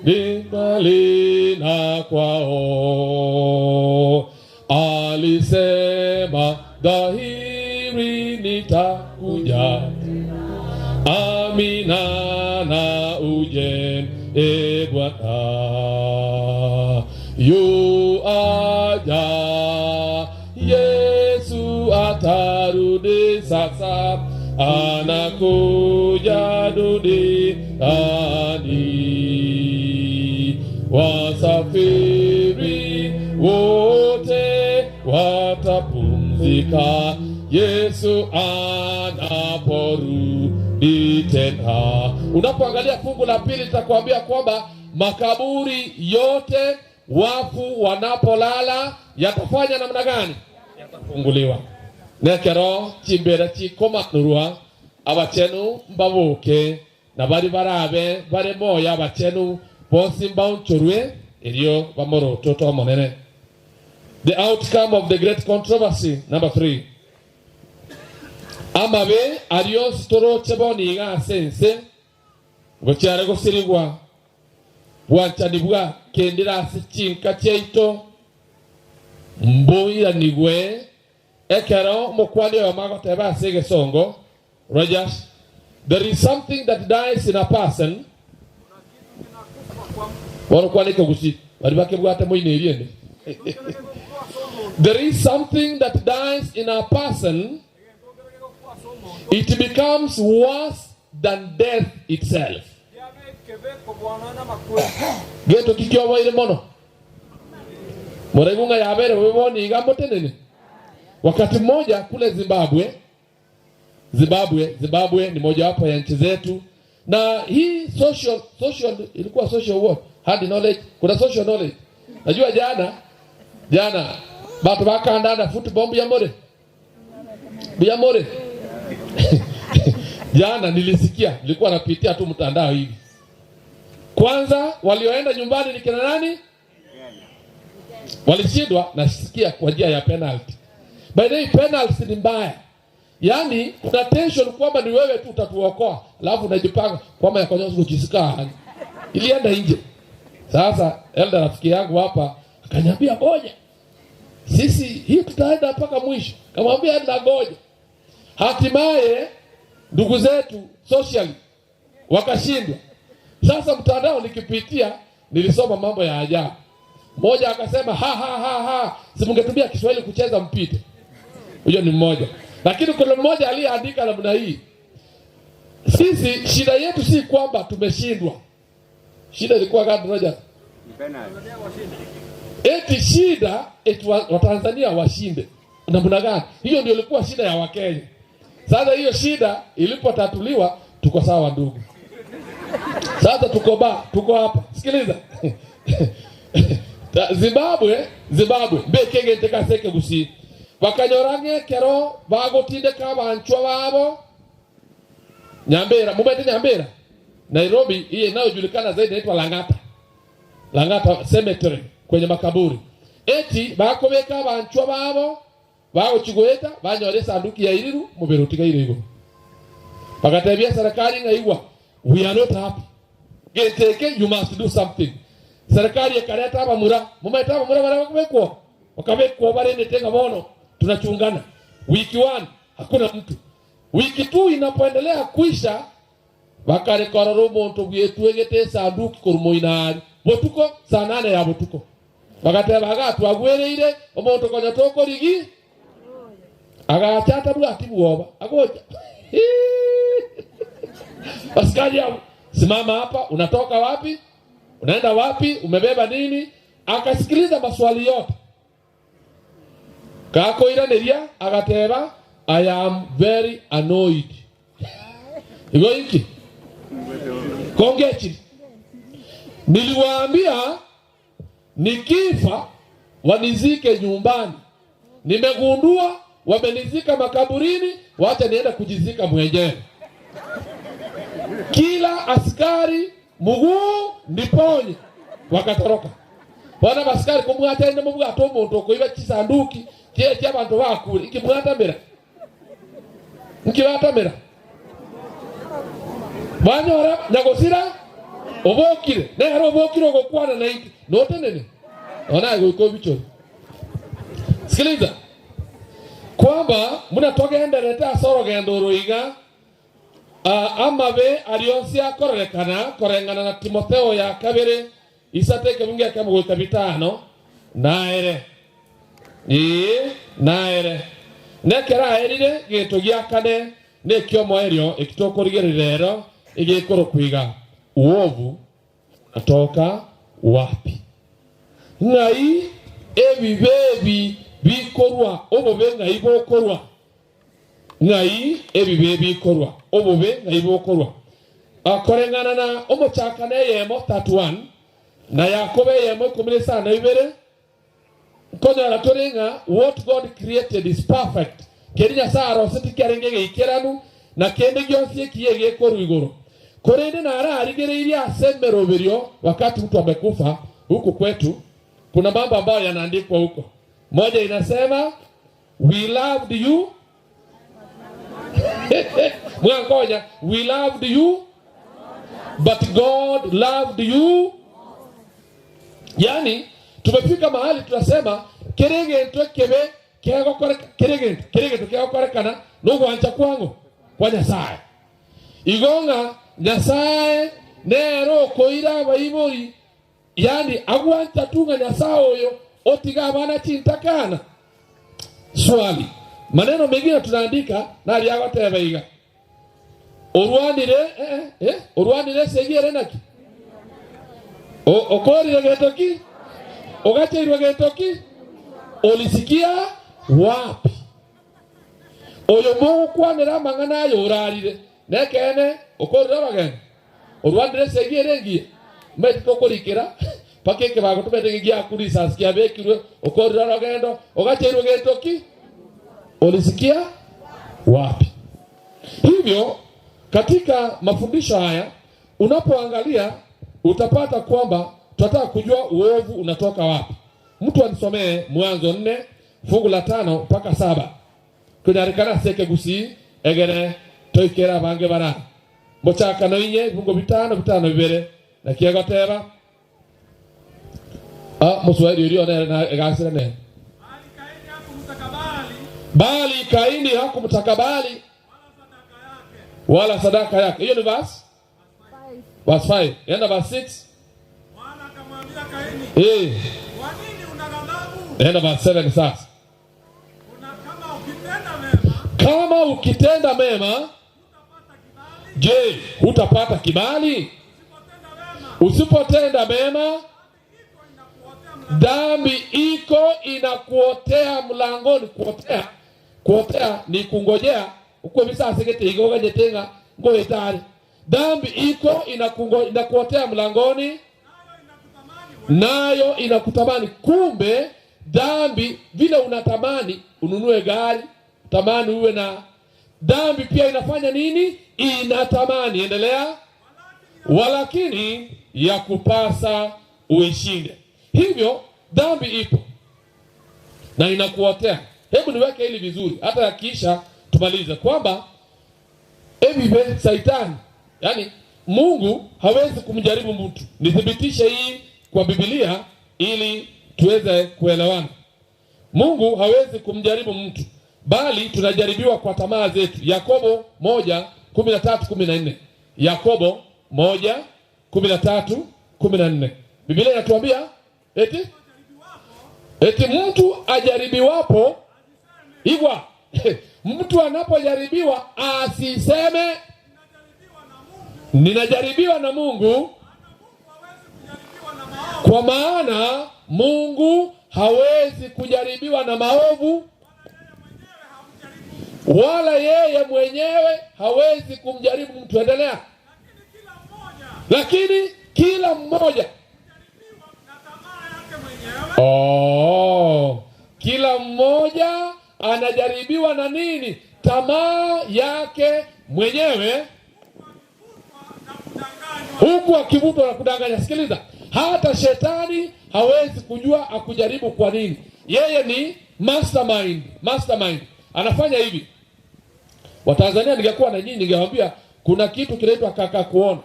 Ni mbali na kwao, alisema dhahiri nitakuja. Amina na uje e Bwana, yu aja Yesu atarudi sasa, anakuja duniani. Wasafiri wote watapumzika Yesu anaporudi tena. Unapoangalia fungu la pili litakwambia kwamba makaburi yote wafu wanapolala yatafanya namna gani? Yatafunguliwa. Nekero chimbera chikomanurwa abachenu mbabuke na bari barabe bare moya abachenu bonsi mbaunchorwe erio bamoroto tomonene. The outcome of the great controversy, number 3. Amabe arios toroche boniga sense gochiare gosirigwa bwanchani bwa kendera ase chinka chiaito mboiranigwe ekero mokwani oyo magoteba ase egesongo. Rogers, there is something that dies in a person. Bono kwanike gusi bari bakebwate moine eriende. There is something that dies in a person. It becomes worse than death itself. Geto kikioboire mono moregunga yabere weboni igambo tenene. Wakati mmoja kule Zimbabwe ni mojawapo ya nchi zetu, na hii social ilikuwa social what? Hard knowledge, kuna social knowledge. Najua jana watu wakaandana football ya more. Jana nilisikia, nilikuwa napitia tu mtandao hivi. Kwanza walioenda nyumbani ni kina nani? Walishindwa, nasikia kwa njia ya penalty. By the way, penalty ni mbaya. Yaani kuna tension kwamba ni wewe tu utatuokoa, alafu unajipanga kwamba yakonyoza kujisika. Ilienda nje. Sasa elder rafiki yangu hapa akaniambia ngoja. Sisi hii tutaenda mpaka mwisho. Kamwambia na ngoja. Hatimaye ndugu zetu socially wakashindwa. Sasa mtandao nikipitia nilisoma mambo ya ajabu. Mmoja akasema ha ha ha ha, si mungetumia Kiswahili kucheza mpite. Huyo ni mmoja. Lakini kuna mmoja aliyeandika namna hii. Sisi shida yetu si kwamba tumeshindwa. Shida ilikuwa gani moja? Eti shida eti Watanzania washinde. Namna gani? Hiyo ndio ilikuwa shida ya Wakenya. Sasa hiyo shida ilipotatuliwa tuko sawa ndugu. Sasa tuko hapa. Sikiliza. Zimbabwe mbekege ntekaseke gusi. Bakanyorange kero bagotindeka banchwa babo. Nyambera, mubete Nyambera. Nairobi hii inayojulikana zaidi inaitwa Langata. Langata cemetery kwenye makaburi. Eti bakobeka banchwa babo bagochigweta banyore sanduki ya iriru muberotiga irigo. Bakatebia serikali ngaigwa, we are not happy. Geteke, you must do something. Serikali ekareta abamura, mumaita abamura barakubekwa. Wakabekwa barende tenga bono, tunachungana. Wiki 1 hakuna mtu. Wiki 2 inapoendelea kuisha bakarekorora omonto bwetwegete sanduki korumoinari. Botuko saa 8 ya botuko. Bagateba agatwagwereire omonto konya tokorigi. Agachata bwati bwoba. Agoja. Askari simama hapa, unatoka wapi? Unaenda wapi? Umebeba nini? Akasikiliza maswali yote. Gakoiraneria agateba I am very annoyed. Igo iki kongechi niliwaambia nikifa wanizike nyumbani, nimegundua wamenizika makaburini, wacha nienda kujizika mwenyewe. Kila askari muguu niponye, wakatoroka. Bwana askari kumwata ende mubwato omuntu okoiba chisanduki kye abantu bakure ikimwatamira nkibatamira banyora nyagosira obokire nero obokire ogokwana na iki notenene ona goiko bicho. Sikiliza kwamba munatogenderete asoro gendo roiga amabe alionsia korekana korengana na Timotheo ya kabere isateke bunge kama bitano naere naere nekera erire gitu gia kane nekio mwerio ekitokorigerero igikoro kuiga uovu natoka wapi ngai ebibebi bikorwa obobe ngai bokorwa ngai ebibe bikorwa obobe ngai bokorwa akorengana na omochakane yemo 31 na Yakobo yemo 12 konyora torenga what God created is perfect kerinya saro sitikarenge gikeranu na kende gyonsi kiyege koru igoro korende na ara arigereirie asemero berio. Wakati mtu amekufa huku kwetu kuna mambo ambayo yanaandikwa huko. Moja inasema we loved you mwangoja we loved you but God loved you. Yani tumefika mahali tunasema kerege kebe kegokore kerege kegokorekana nogwancha kwangu kwa Nyasaye igonga Nyasaye nero koira baibori yani agwancha tunga Nyasaye oyo otiga abana chintakana. Swali maneno mengine tunaandika nali yagoteba iga orwanire orwanire segiere naki okorire getoki ogacheirwe getoki olisikia wapi oyo mugukwanira mang'ana ayo orarire nekene okorire bageni orwanire segiere ngiya meti tokorikira paka ekebago tumete giakurisa kiabekirwe okorire rogendo ogacheirwe getoki olisikia wapi. Hivyo katika mafundisho haya unapoangalia utapata kwamba tunataka kujua uovu unatoka wapi. Mtu anisomee Mwanzo 4 fungu la 5 mpaka 7. Kunarikana seke gusi egere toikera bange bara. Mochaka no inye fungu bitano bitano bibere na kiagoteba. Muswahili ulio na gasira ne. Bali Kaini hakumtakabali wala sadaka yake. Hiyo ni verse 5. Verse 5. Enda verse 6. Kwa nini una ghadhabu? Enda verse 7 sasa. Kama ukitenda mema, je, hutapata kibali? Usipotenda mema, dhambi iko inakuotea mlangoni. Kuotea, kuotea ni kungojea. Uko bisa sekete igoga jetenga ngoe tari. Dhambi iko inakuotea mlangoni, nayo inakutamani. Kumbe dhambi vile unatamani ununue gari, tamani uwe na dhambi pia inafanya nini? Inatamani. Endelea. Walakini ya kupasa uishinde. Hivyo dhambi ipo na inakuotea. Hebu niweke hili vizuri hata yakiisha tumalize kwamba ebibe saitani, yani Mungu hawezi kumjaribu mtu. Nithibitishe hii kwa Biblia ili tuweze kuelewana. Mungu hawezi kumjaribu mtu, bali tunajaribiwa kwa tamaa zetu. Yakobo 1:13-14. Yakobo 1:13-14. Biblia inatuambia eti mtu ajaribiwapo igwa mtu anapojaribiwa asiseme ninajaribiwa na Mungu, kwa maana Mungu hawezi kujaribiwa na maovu. Wala yeye mwenyewe hawezi kumjaribu mtu. Endelea. Lakini kila mmoja, oh, kila mmoja anajaribiwa na nini? Tamaa yake mwenyewe, huku akivutwa na kudanganya. Sikiliza, hata shetani hawezi kujua akujaribu kwa nini. Yeye ni mastermind, mastermind. Anafanya hivi. Watanzania, ningekuwa na nyinyi ningewaambia kuna kitu kinaitwa kaka kuona.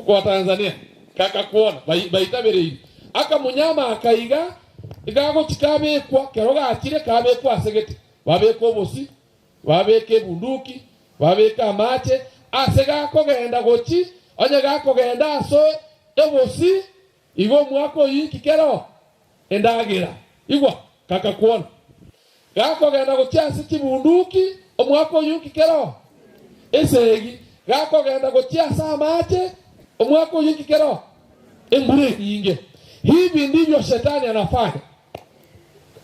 Kwa Watanzania, kaka kuona baitabere hivi. Aka munyama akaiga igago chikabekwa keroga akire kabekwa asegete. Babeka obosi, babeka bunduki, babeka amache, asega kogenda gochi, onye gakogenda aso obosi igo mwako yiki kero endagira. Igwa kaka kuona. Gakogenda gochi ase chibunduki, omwako yuki kero esegi, gakogenda gochi ase amache, omwako yuki kero embure nyinge. Hivi ndivyo shetani anafanya.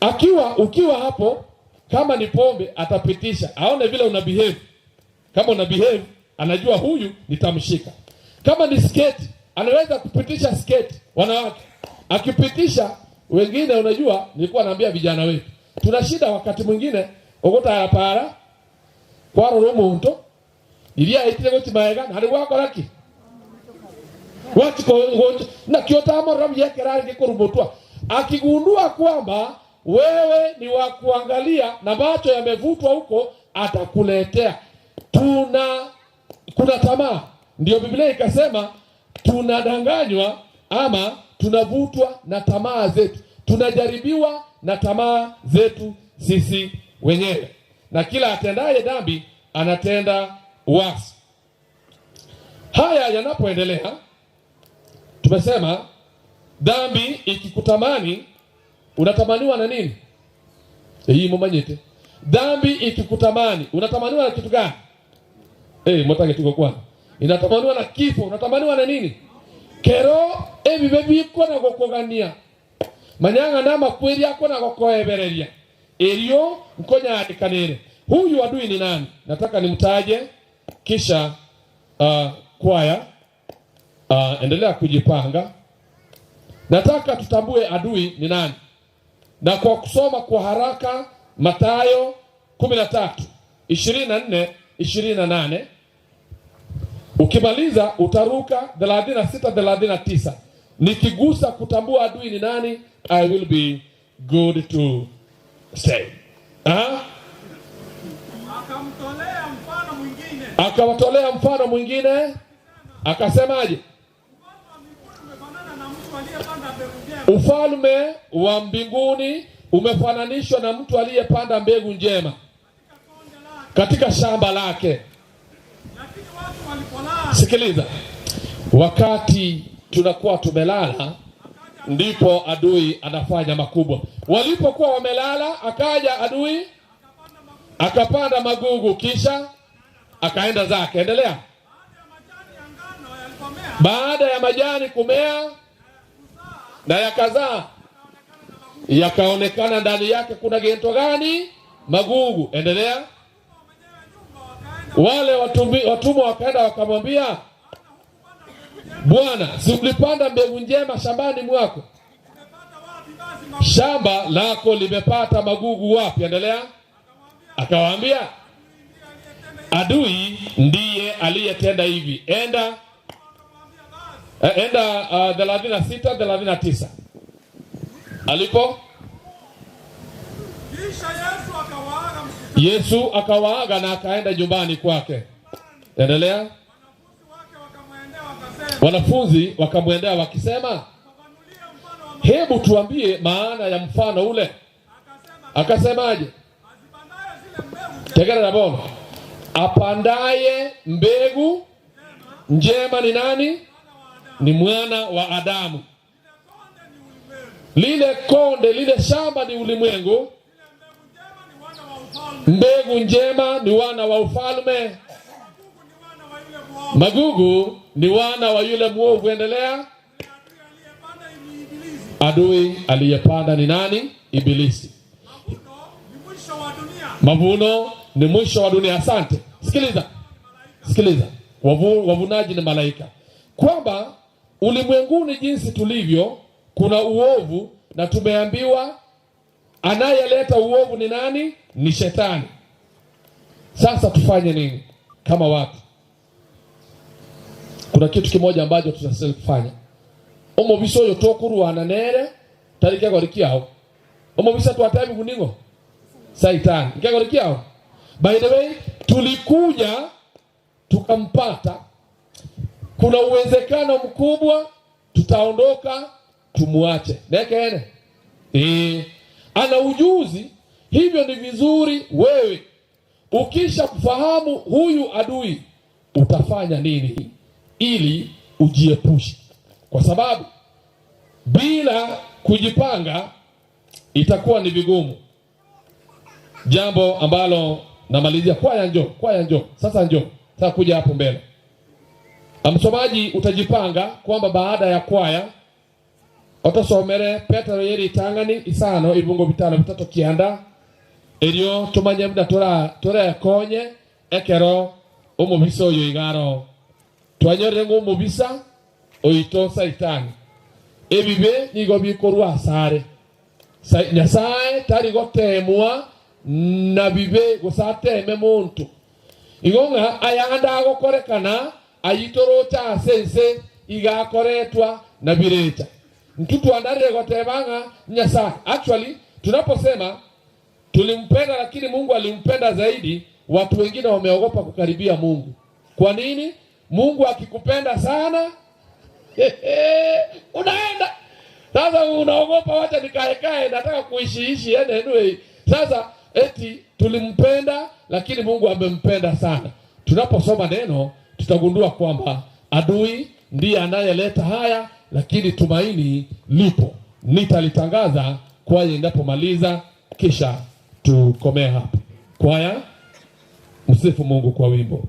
Akiwa ukiwa hapo, kama ni pombe atapitisha, aone vile una behave. Kama una behave, anajua huyu nitamshika. Kama ni sketi, anaweza kupitisha sketi wanawake. Akipitisha wengine, unajua nilikuwa naambia vijana wetu, tuna shida wakati mwingine ogota para kwarora omonto iria etire gochimaega nari gwakora ki na kiotamorora myekerari gikurumutwa. Akigundua kwamba wewe ni wa kuangalia na macho yamevutwa huko, atakuletea. Kuna tamaa. Ndio Biblia ikasema tunadanganywa ama tunavutwa na tamaa zetu, tunajaribiwa na tamaa zetu sisi wenyewe. Na kila atendaye dhambi anatenda uasi. Haya yanapoendelea, tumesema dhambi ikikutamani, unatamaniwa na nini? Hii mumanyete. Dhambi ikikutamani, unatamaniwa na kitu gani? Motake tuko kwa. Inatamaniwa na kifo, unatamaniwa na nini? Kero ebibe biko na gokogania. Manyanga nama kweli yako na gokoebereria. Elio nkonya adikanere. Huyu adui ni nani? Nataka nimtaje kisha kwaya endelea kujipanga. Nataka tutambue adui ni nani. Na kwa kusoma kwa haraka Mathayo 13 24 28, ukimaliza utaruka 36 39. Nikigusa kutambua adui ni nani, I will be good to say. Akamtolea mfano mwingine. Akasemaje? Ufalme wa mbinguni umefananishwa na mtu aliyepanda mbegu njema katika shamba lake. Sikiliza, wakati tunakuwa tumelala ndipo adui anafanya makubwa. Walipokuwa wamelala, akaja adui akapanda magugu, kisha akaenda zake. Endelea. Baada ya majani kumea na yakazaa, yakaonekana ndani yake kuna gento gani? Magugu. Endelea. Wale watumwa wakaenda wakamwambia, Bwana, si ulipanda mbegu njema shambani mwako? Shamba lako limepata magugu wapi? Endelea. Akawaambia, adui ndiye aliyetenda hivi. Enda 36 39. Alipo Yesu akawaaga na akaenda nyumbani kwake. Endelea. Wanafunzi wakamwendea wakisema, hebu tuambie maana ya mfano ule. Akasemaje? Tegera na bono. Apandaye mbegu njema ni nani? Ni mwana wa Adamu. Lile konde, lile shamba ni ulimwengu. Mbegu njema ni wana wa ufalme. Magugu ni wana wa yule mwovu. Endelea. Adui aliyepanda ni nani? Ibilisi. Mavuno ni mwisho wa dunia. Asante. Sikiliza, sikiliza. Wavunaji ni malaika, kwamba ulimwenguni jinsi tulivyo kuna uovu, na tumeambiwa anayeleta uovu ni nani? Ni shetani. Sasa tufanye nini kama watu? Kuna kitu kimoja ambacho tunastahili kufanya. Omobisa oyo tokurwana nere tari kegori kiao. Omobisa twatabi kuningo Saitani kegori kiao. By the way, tulikuja tukampata. Kuna uwezekano mkubwa tutaondoka tumuache. Nekene ana ujuzi. Hivyo ni vizuri wewe ukisha kufahamu huyu adui utafanya nini ili ujiepushe, kwa sababu bila kujipanga itakuwa ni vigumu. Jambo ambalo namalizia, kwaya njoo, kwaya njoo. Sasa njoo, sasa kuja hapo mbele. Msomaji utajipanga kwamba baada ya kwaya otasomere Petero yeri tangani isano ibungo 5 3 9 erio tumanye muda tora konye ekero omobisa oyo igaro twanyore ngo omobisa oito Saitani ebibe nigo bikorwa asare Nyasaye tari gotemwa na bibe gusateme muntu igonga ayanda agokorekana ayitorocha asense igakoretwa na birecha mtutu andarire gotebanga Nyasaye. Actually tunaposema tulimpenda lakini Mungu alimpenda zaidi, watu wengine wameogopa kukaribia Mungu. Kwa nini? Mungu akikupenda sana unaenda. Sasa unaogopa, wacha nikae nataka kuishiishi anyway. Sasa eti tulimpenda lakini Mungu amempenda sana. Tunaposoma neno tutagundua kwamba adui ndiye anayeleta haya, lakini tumaini lipo. Nitalitangaza kwaya inapomaliza, kisha tukomee hapa. Kwaya, msifu Mungu kwa wimbo.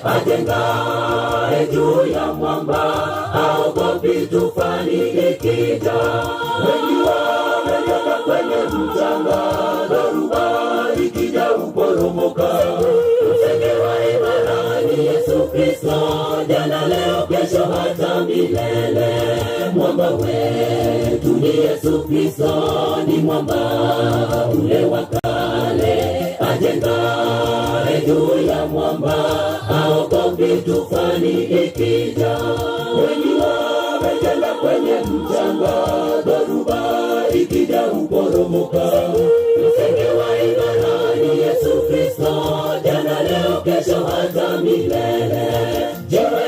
Ajengaye juu ya mwamba haogopi tufani ikija. Wengi wamejenga kwenye mchanga, dhoruba ikija huporomoka. Msingi wa imara ni Yesu Kristo, jana leo kesho hata milele. Mwamba wetu ni Yesu Kristo, ni mwamba ule wa kale. Ajengaye juu ya mwamba haogopi tufani ikija. Wengi wamejenga kwenye mchanga, dhoruba ikija huporomoka. Msingi wa imara ni Yesu Kristo, jana leo kesho hata milele. Jiwe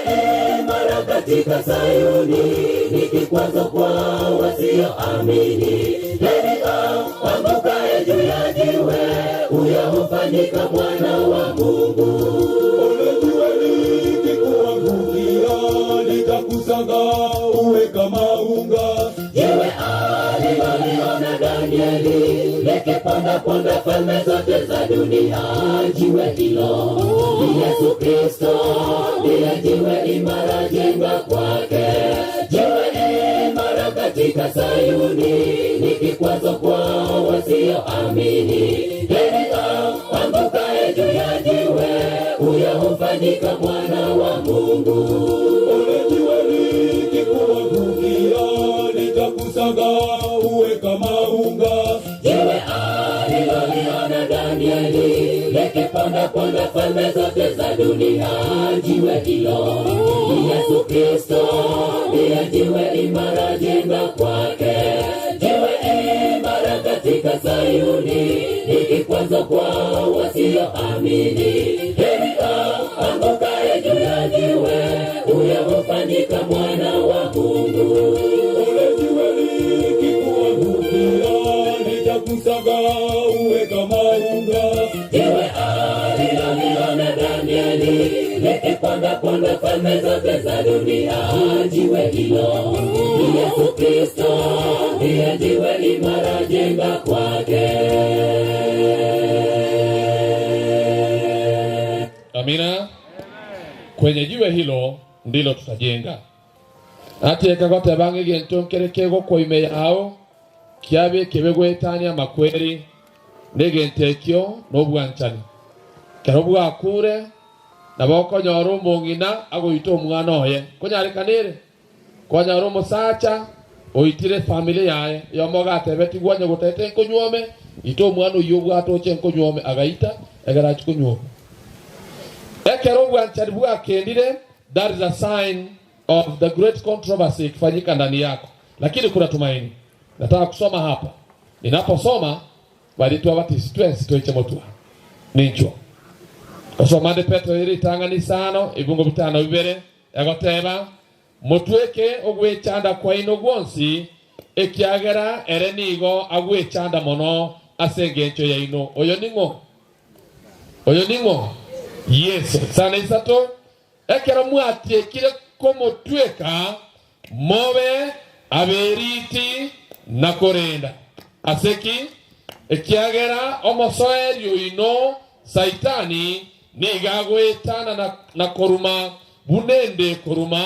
imara katika Sayuni ni kikwazo kwa wasioamini. Heri angukaye juu ya jiwe, huyo hufanyika mwana wa Mungu.
Ole jiwe likikuangukia, litakusaga uwe kama unga.
Jiwe aliloliona Danieli likiponda ponda falme zote za dunia. Jiwe hilo ni Yesu Kristo, ndiye jiwe imara, jenga kwake. Jiwe imara katika Sayuni ni kikwazo kwa wasioamini. Heri angukaye juu ya jiwe, huyo hufanyika mwana wa Mungu.
Ole jiwe likikuangukia, litakusaga uwe kama unga.
Jiwe aliloliona Danieli likiponda ponda falme zote za dunia. Jiwe hilo ni Yesu Kristo, ndiye jiwe imara, jenga kwake. Jiwe imara katika Sayuni ni kikwazo kwa wasioamini. Heri angukaye juu ya jiwe, huyo hufanyika mwana wa Mungu.
Ole jiwe likikuangukia, litakusaga uwe kama unga.
Jiwe aliloliona Danieli likiponda ponda falme zote za dunia. Jiwe hilo ni Yesu Kristo, ndiye jiwe imara, jenga kwake.
Amina. Kwenye jiwe hilo ndilo tutajenga. Atieka goteba gento nkereke gokwoime yao kiabe kebegwetania makweri negentekio nobwanchani kero bwakure nabo konyora omong'ina agoita omwana oye konyarekanire konyora omosacha oitire family yaye yomogatebe tigwanya gotete nkonywome ita omwana oyio obwatoche nkonywome agaita egerachi konywome ekero obwanchani bwakendire. That is a sign of the great controversy ikifanyika ndani yako, lakini kuna tumaini. Nataka kusoma hapa. Ninaposoma walitwa batisitwensi toiche motwa nincho kasoma de Petro iri tangani sano ibungo bitano bibere egoteba mutweke ogwechanda kwa ino gwonsi ekiagera ere nigo agwechanda mono ase engencho ya ino. Oyo ningo Yesu sana isato ekero mwatiekire komotweka mobe aberiti na korenda aseki ekiagera omosoerio ino saitani nigagwetana na koruma bunende koruma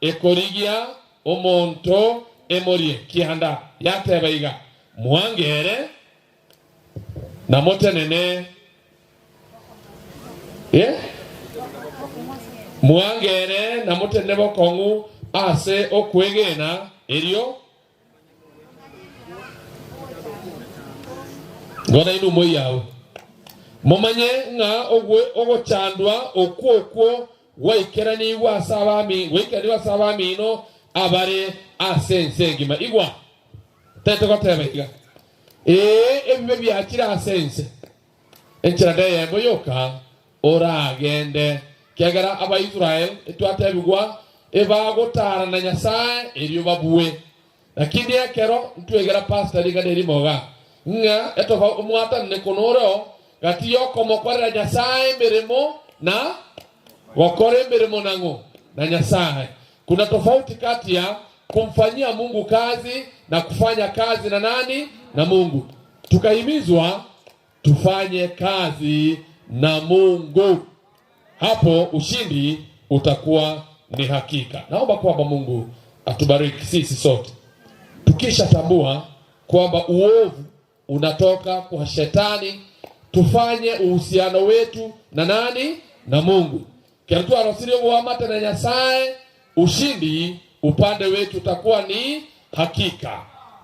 ekorigia omonto emorie kihanda yateba iga mwangere na motenene mwangere na motenene bokongu ase okwegena erio ngona inu moyao momanye nga ogochandwa okwo waikeraniwa asabami waikeraniwa asabami ino abare asense ngima igwa tete goteba iga ebibe byakira asense enchira ndeyembo yoka oragende kiagera aba Israel etwatebigwa ebagotara na Nyasaye erio babuwe lakini ekero ntwegera pastor ligane rimoga nga etova omwatane konoro gati yokomokorera Nyasaye mirimo na wakore mirimo nango na Nyasaye. Kuna tofauti kati ya kumfanyia Mungu kazi na kufanya kazi na nani? Na Mungu. Tukahimizwa tufanye kazi na Mungu. Hapo ushindi utakuwa ni hakika. Naomba kwamba Mungu atubariki sisi sote. Tukishatambua kwamba uovu unatoka kwa shetani, tufanye uhusiano wetu na nani? Na Mungu. Kertu arosirio guamate na Nyasaye, ushindi upande wetu utakuwa ni hakika.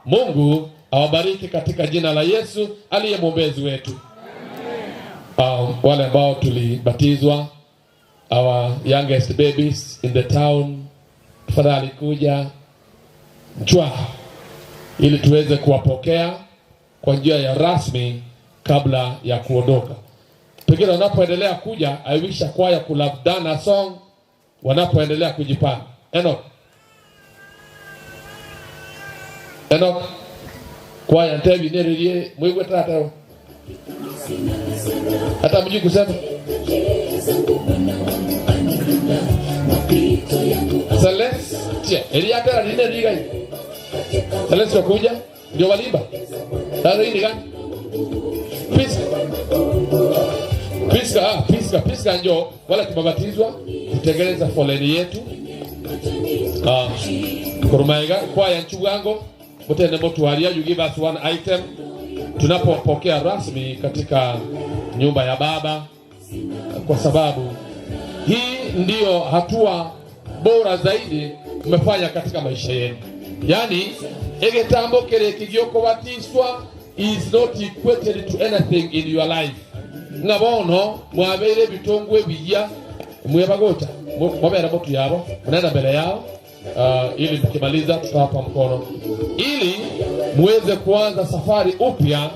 Mungu awabariki katika jina la Yesu aliye mwombezi wetu. Wale ambao tulibatizwa, our youngest babies in the town, tafadhali kuja mchwa ili tuweze kuwapokea kwa njia ya rasmi kabla ya kuondoka. Pengine wanapoendelea kuja, I wish a choir could have done a song wanapoendelea kujipanga. Enoch. Enoch. Kwaya ntebi neririe mwigwe tata. Hata mjui kusema. Celestia, eria tera nine riga. Celestia kuja ndio walimba. Sasa hii ni gani? Pisca. Pisca njoo wala tumebatizwa tutengeneza foleni yetu. Kurumaiga kwaya nchugango mutende motuaria, you give us one item tunapopokea rasmi katika nyumba ya Baba, kwa sababu hii ndiyo hatua bora zaidi mmefanya katika maisha yenu. Yani egetambo kere kigyoko batiswa is not equated to anything in your life. Ngabono mwabeire bitongwe bijya mwebagota mwabera motu yabo mnaenda mbele yao. Ili mkimaliza tutawapa mkono ili muweze kuanza safari upya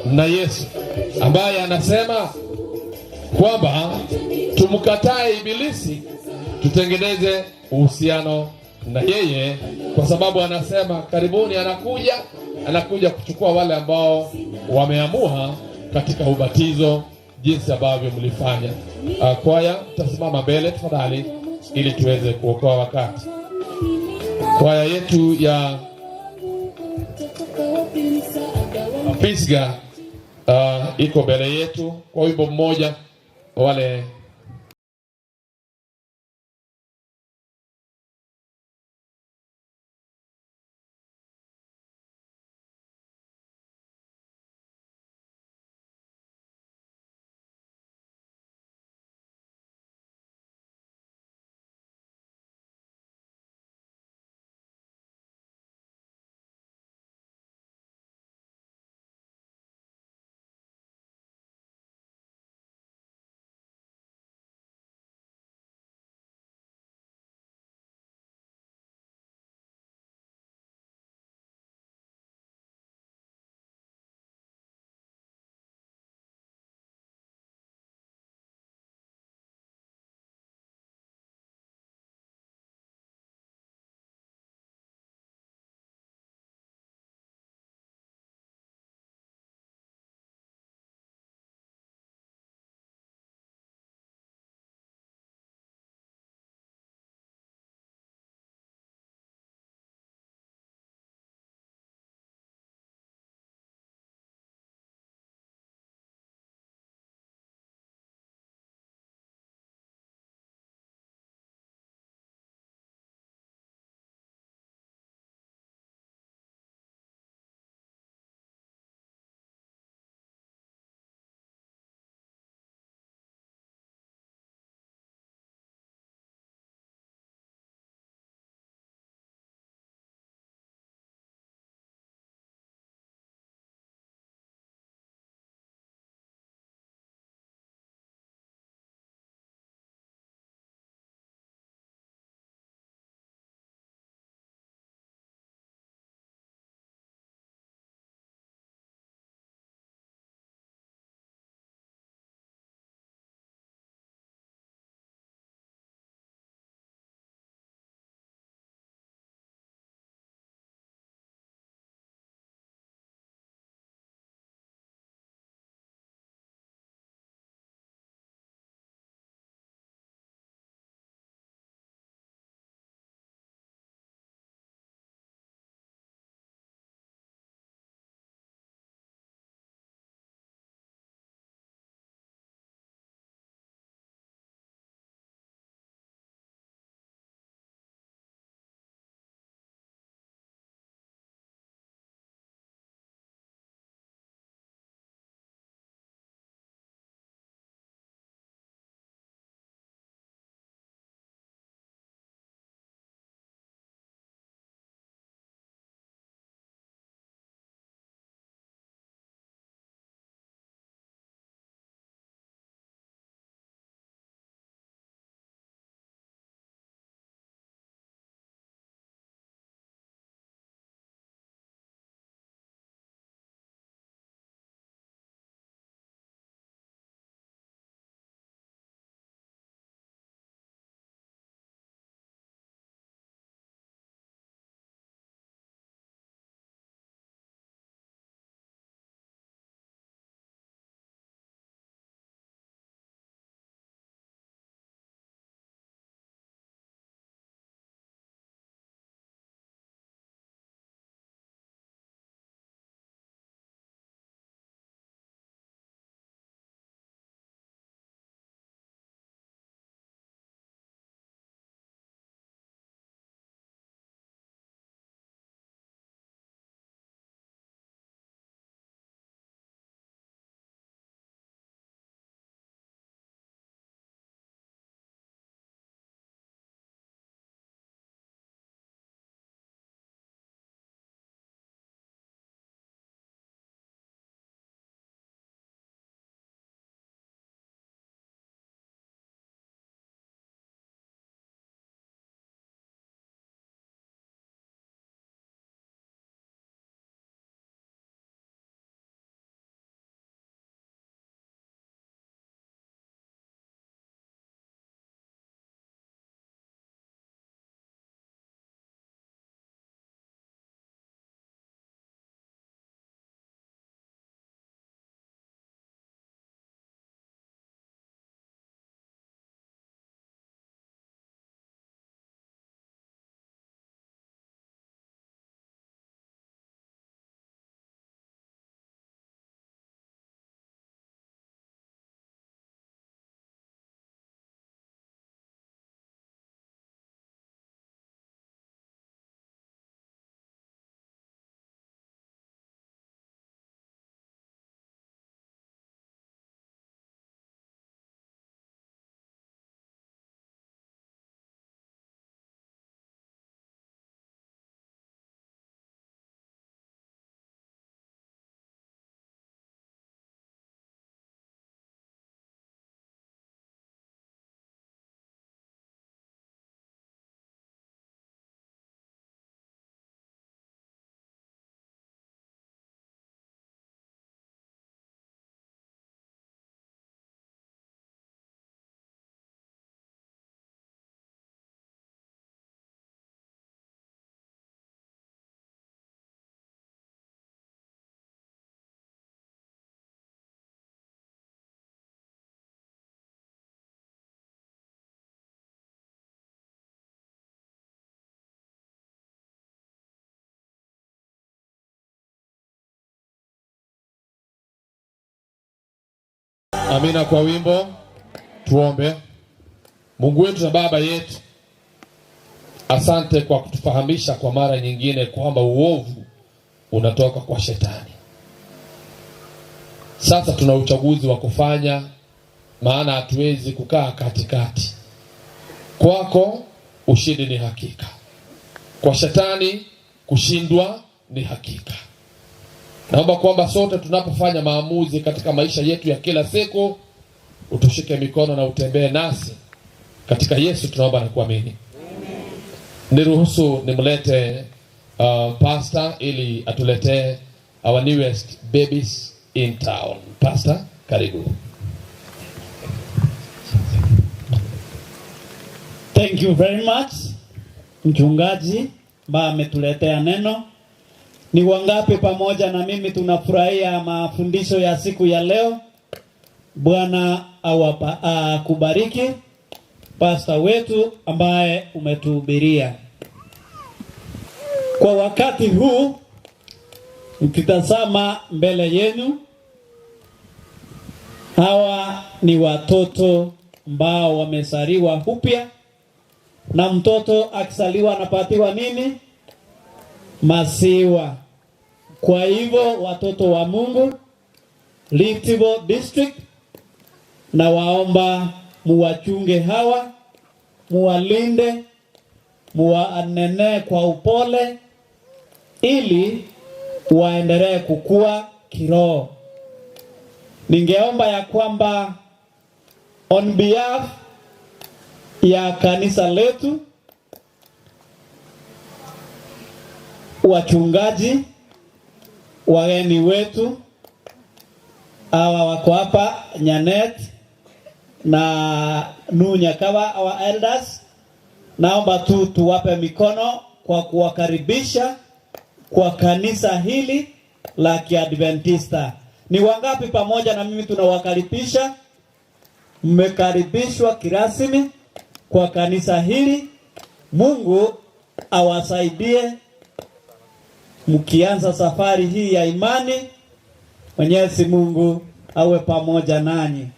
na Yesu, ambaye anasema kwamba tumkatae ibilisi, tutengeneze uhusiano na yeye, kwa sababu anasema karibuni anakuja kuchukua wale ambao wameamua katika ubatizo jinsi ambavyo mlifanya. Kwaya tutasimama mbele tafadhali ili tuweze kuokoa wakati. Kwaya yetu ya Pisga iko mbele yetu kwa wimbo mmoja wale Amina kwa wimbo. Tuombe. Mungu wetu na Baba yetu, asante kwa kutufahamisha kwa mara nyingine kwamba uovu unatoka kwa shetani. Sasa tuna uchaguzi wa kufanya, maana hatuwezi kukaa katikati. Kwako ushindi ni hakika, kwa shetani kushindwa ni hakika. Naomba kwamba sote tunapofanya maamuzi katika maisha yetu ya kila siku, utushike mikono na utembee nasi. Katika Yesu tunaomba na kuamini. Niruhusu nimlete pastor ili atuletee our newest babies in town. Pastor, karibu.
Thank you very much, mchungaji ambaye ametuletea neno. Ni wangapi pamoja na mimi tunafurahia mafundisho ya siku ya leo? Bwana akubariki pastor wetu ambaye umetuhubiria. Kwa wakati huu mkitazama mbele yenu, hawa ni watoto ambao wamezaliwa upya. Na mtoto akizaliwa anapatiwa nini? Maziwa. Kwa hivyo watoto wa Mungu, Litivo District, na waomba muwachunge hawa, muwalinde, muwanenee kwa upole, ili waendelee kukua kiroho. Ningeomba ya kwamba on behalf ya kanisa letu, wachungaji, wageni wetu hawa wako hapa, Nyanet na Nunyakawa, our elders, naomba tu tuwape mikono kwa kuwakaribisha kwa kanisa hili la Kiadventista. Ni wangapi pamoja na mimi tunawakaribisha? Mmekaribishwa kirasmi kwa kanisa hili. Mungu awasaidie mkianza safari hii ya imani. Mwenyezi Mungu awe pamoja nanyi.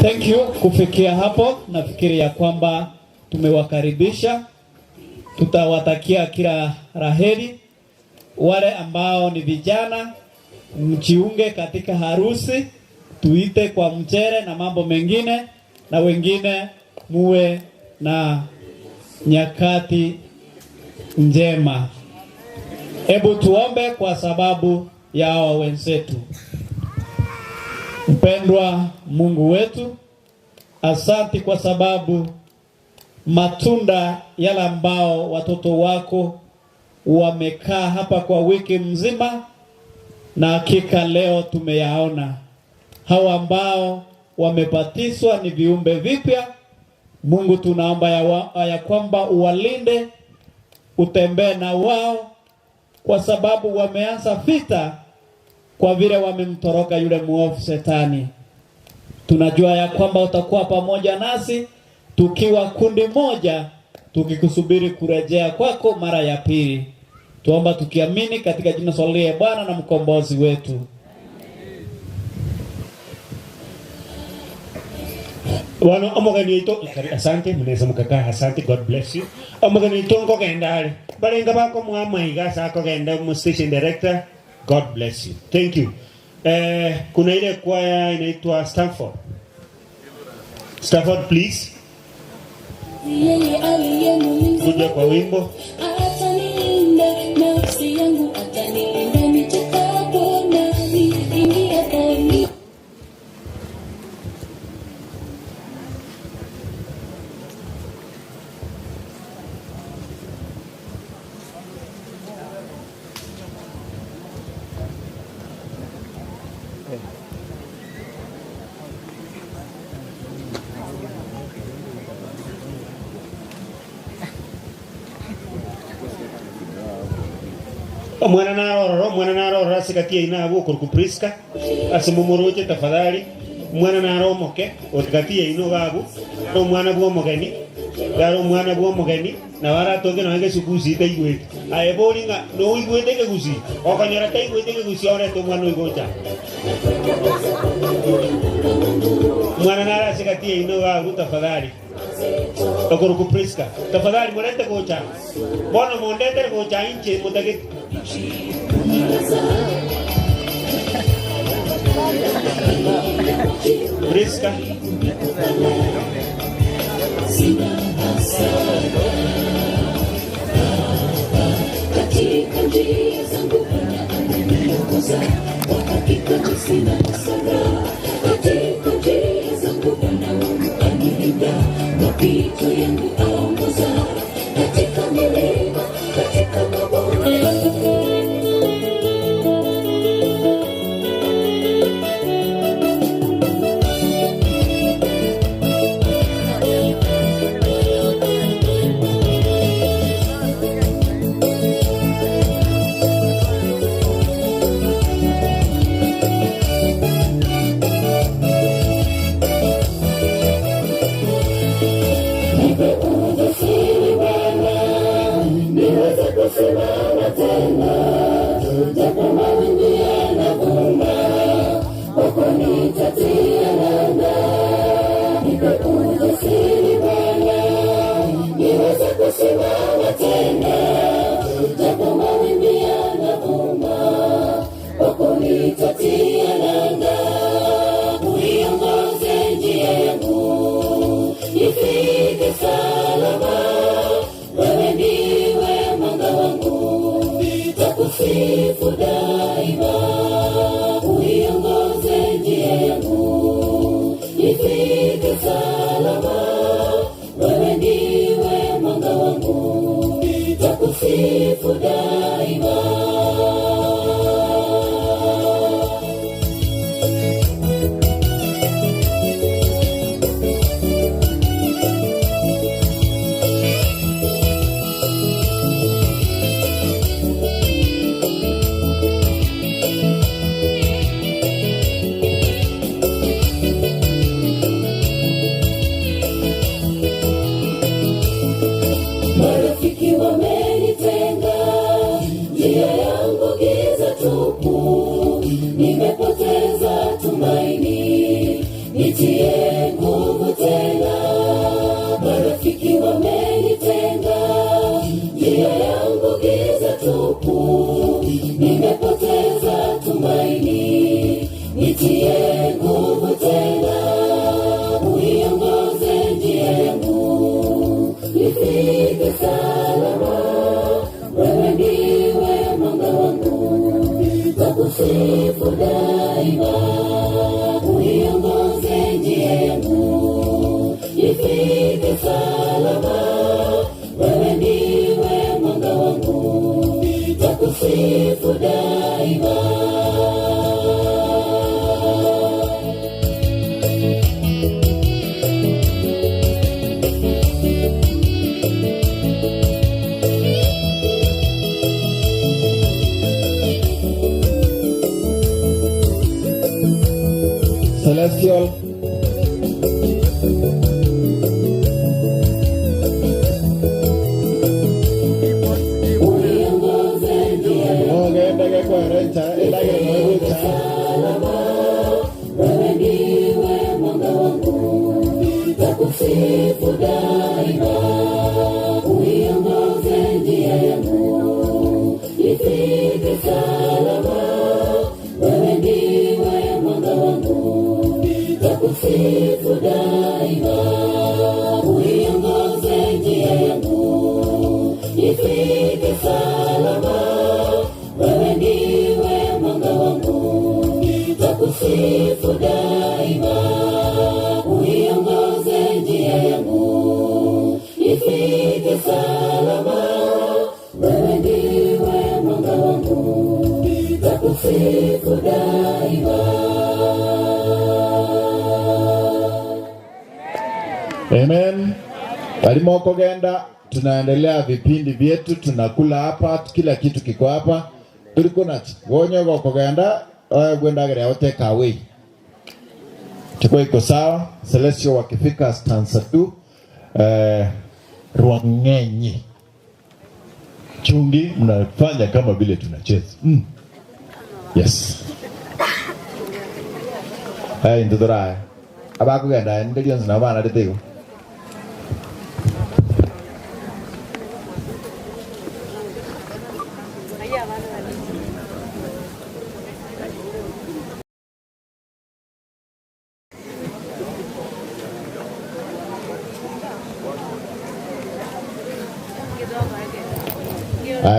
Thank you. Kufikia hapo nafikiri ya kwamba tumewakaribisha. Tutawatakia kila laheri. Wale ambao ni vijana, mjiunge katika harusi, tuite kwa mchere na mambo mengine, na wengine muwe na nyakati njema. Hebu tuombe kwa sababu ya hawa wenzetu. Mpendwa Mungu wetu, asante kwa sababu matunda yale ambao watoto wako wamekaa hapa kwa wiki mzima, na hakika leo tumeyaona. Hawa ambao wamebatizwa ni viumbe vipya. Mungu, tunaomba ya kwamba uwalinde, utembee na wao, kwa sababu wameanza vita kwa vile wamemtoroka yule muovu shetani. Tunajua ya kwamba utakuwa pamoja nasi tukiwa kundi moja, tukikusubiri kurejea kwako mara ya pili. Tuomba tukiamini katika jina la Bwana na mkombozi wetu.
Bwana omogeni ito, asante mnaweza mkakaa, asante, God bless you. Omogeni ito nkogenda ale. Balenga bako mwamaiga sako genda mu station director. God bless you. Thank you. Kuna ile kwaya inaitwa Stanford. Stanford, please. Kuja kwa wimbo.
Atanilinda nafsi yangu, atanilinda nitokapo nami ingiapo.
Mwana narororo mwana narororo asikatie inabu kurukupriska asimumuroche tafadhali mwana naromoke otikatie ino babu ro mwana bwo mugeni garo mwana bwo mugeni na waratoke na nge sukusi taigwete aye boringa no igwete ke gusi okanyora taigwete ke gusi ore to mwana igocha mwana narasikatie ino babu tafadhali okurukupriska tafadhali murete gocha bono mondete gocha inche mutage Priska
katika njia zangu Bwana ananiongoza, kwa hakika sina hasara. Katika njia zangu Bwana anilinda, mapito yangu aongoza, katika milima, katika mabonde. Kusimama tena, japo mawimbi yanavuma, kwako nitatia nanga. Nipe ujasiri Bwana, niweze kusimama tena, japo mawimbi yanavuma, kwako nitatia nanga. Uiongoze njia yangu, nifike salama. Wewe ndiwe mwanga wangu, nitakusifu daima. Uiongoze njia yangu, nifike salama. Wewe ndiwe mwanga wangu, nitakusifu daima. Marafiki wamenitenga, njia yangu giza tupu, nimepoteza tumaini, nitie nguvu tena. Marafiki wamenitenga, njia yangu giza tupu, nimepoteza tumaini, nitie nguvu tena. Uiongoze njia yangu, nifike salama. Wewe ndiwe mwanga wangu, nitakusifu daima. Uiongoze njia yangu, nifike salama. Wewe ndiwe mwanga wangu, nitakusifu daima.
Celestial
Uiongoze njia salama. Wewe ndiwe mwanga wangu, nitakusifu daima. Uiongoze njia yangu, nifike salama. Wewe ndiwe mwanga wangu, nitakusifu daima. Uiongoze njia yangu, nifike salama. Wewe ndiwe mwanga wangu, nitakusifu daima. Uiongoze njia yangu, nifike salama. Wewe ndiwe mwanga wangu, nitakusifu daima.
Amen. Walimo kogenda, tunaendelea vipindi vyetu, tunakula hapa, kila kitu kiko hapa.
Turi kunachi wonyo gokogenda gwendagere yao take away. Tuko iko sawa. Celestial wakifika stanza 2 Rwangenyi.
Chungi mnafanya kama vile tunacheza.
Yes. Hey, ndudora. Abakugenda ndilionzi na bana nditigo.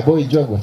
Boy, jogwa.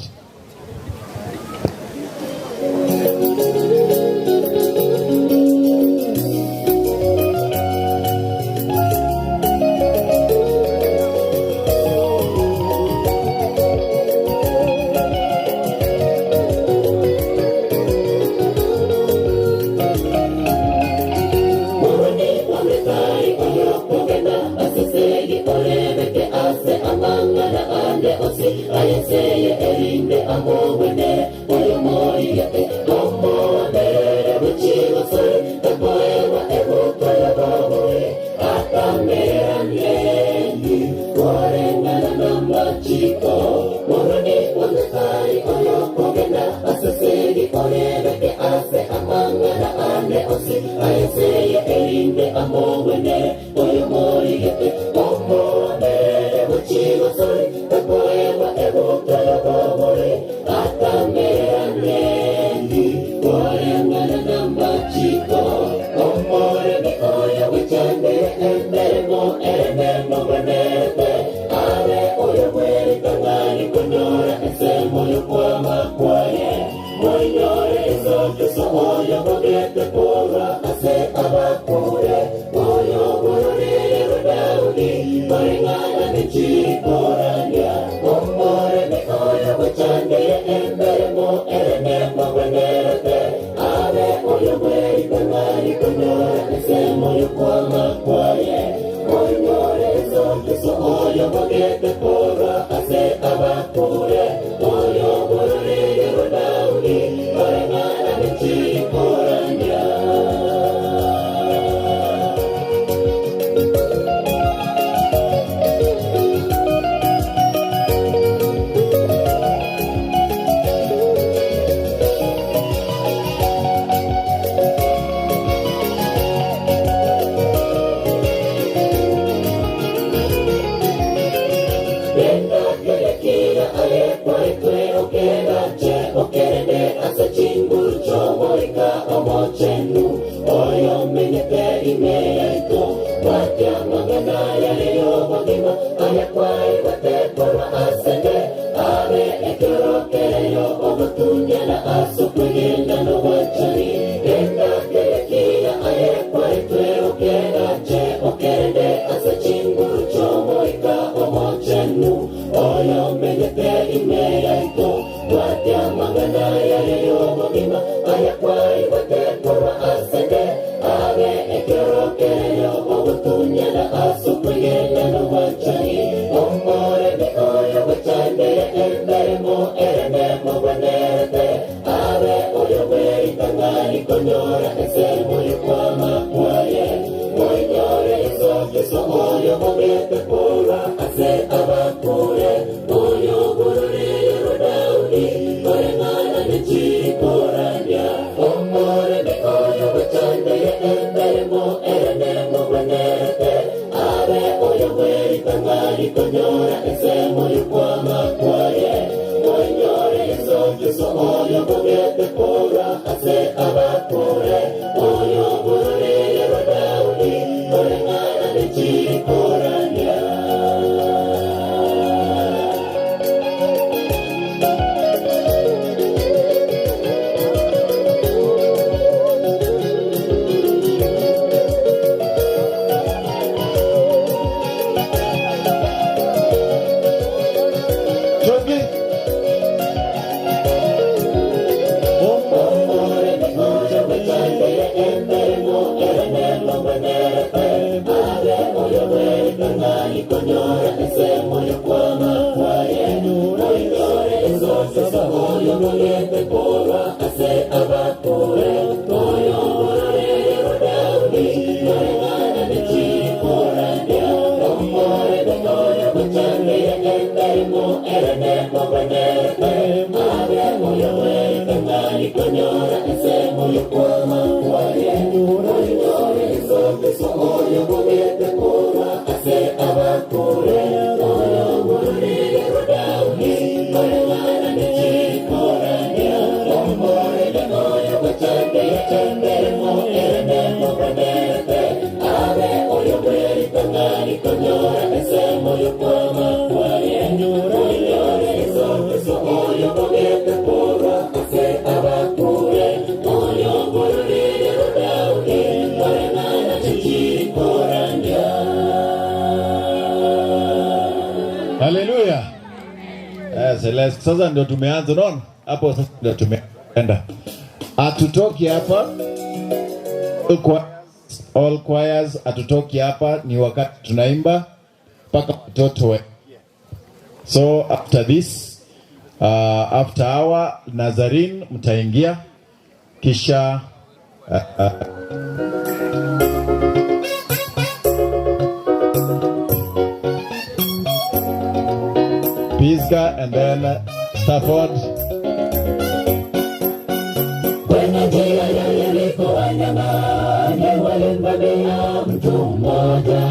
Haleluya. Celeste, sasa ndio tumeanza, unaona? Hapo sasa ndio tumeenda. Hatutoki hapa. All choirs hatutoki hapa, ni wakati tunaimba mpaka watoto wa. So after this, after hour Nazarene mtaingia kisha Pisgah and then Stafford.
Kwenye njia ya Yeriko wanyang'anyi walimvamia mtu mmoja,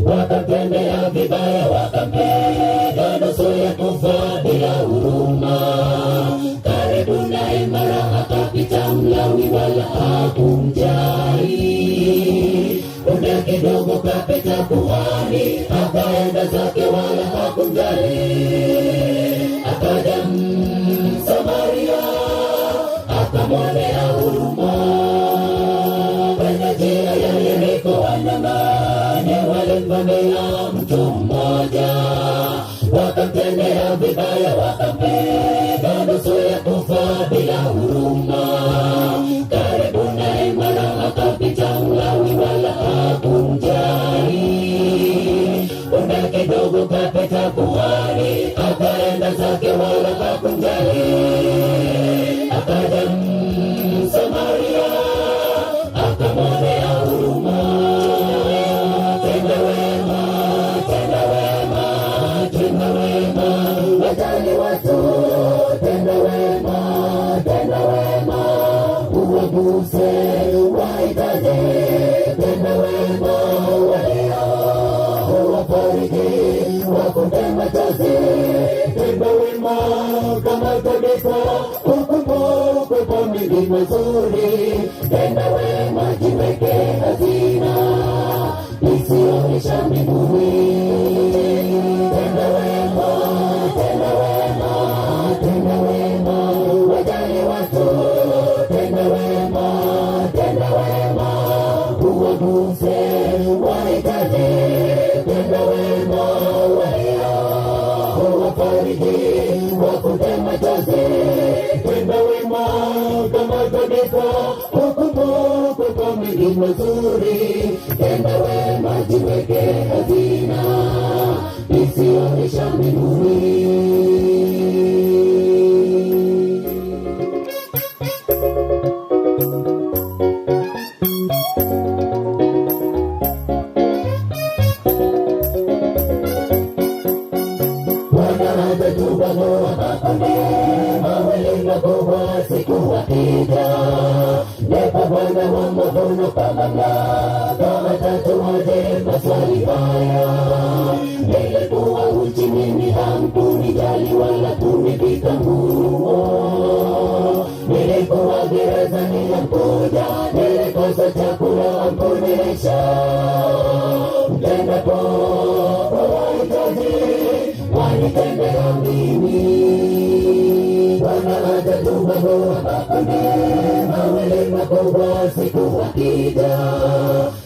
wakamtendea vibaya, wakampiga nusu ya kufa bila huruma. Karibu naye mara akapita Mlawi, wala hakumjali. Punde kidogo kapita kuhani, akaenda zake wala hakumjali. Akaja Msamaria akamwonea huruma. Kwenye njia ya Yeriko wanyang'anyi walimvamia mtu mmoja, wakamtendea vibaya, wakampiga nusu ya kufa bila huruma. Karibu naye mara akapita Mlawi, wala hakumjali. Punde kidogo kapita kuhani, akaenda zake wala hakumjali. Akaja Msamaria akamwonea huruma. Tenda wema, tenda wema, tenda wema, wajali watu. Tenda wema, tenda wema, uwaguse wahitaji. Tenda wema, walio wafariji, wakute machozi. Tenda wema kama Tabitha, ukumbuke kwa mengi mazuri. Tenda wema, jiweke hazina isiyoisha mbinguni. Tenda wema, tenda wema, tenda wema, wajali watu. Tenda wema, tenda wema, uwaguse wahitaji. Tenda wema, walio wafariji, wakute machozi. Tenda wema kama Tabitha, ukumbuke kwa mengi mazuri. Tenda wema, jiweke hazina isiyoisha mbinguni. Siku wakija ndipo Bwana wa mavuno kwa mamlaka atatuhoji maswali haya. Nilikuwa uchi mimi hamkunijali wala kunivika nguo. Nilikuwa gerezani hamkuja, nilikosa chakula hamkunilisha. Mtendapo wahitaji wanitendea mimi. Bwana atatubaguwa makundi mawili makubwa siku wakija.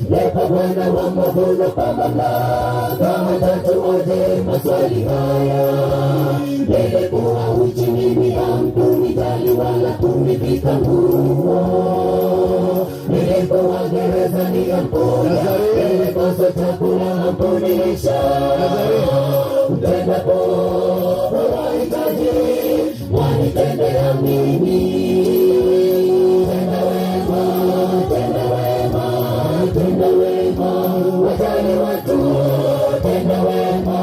Ndipo Bwana wa mavuno kwa mamlaka atatuhoji maswali haya. Nilikuwa uchi mimi hamkunijali wala kunivika nguo. Nilikuwa gerezani hamkuja, nilikosa chakula hamkunilisha. Mtendapo wahitaji wanitendea mimi. Tenda wema, tenda wema, tenda wema, wajali watu. Tenda wema,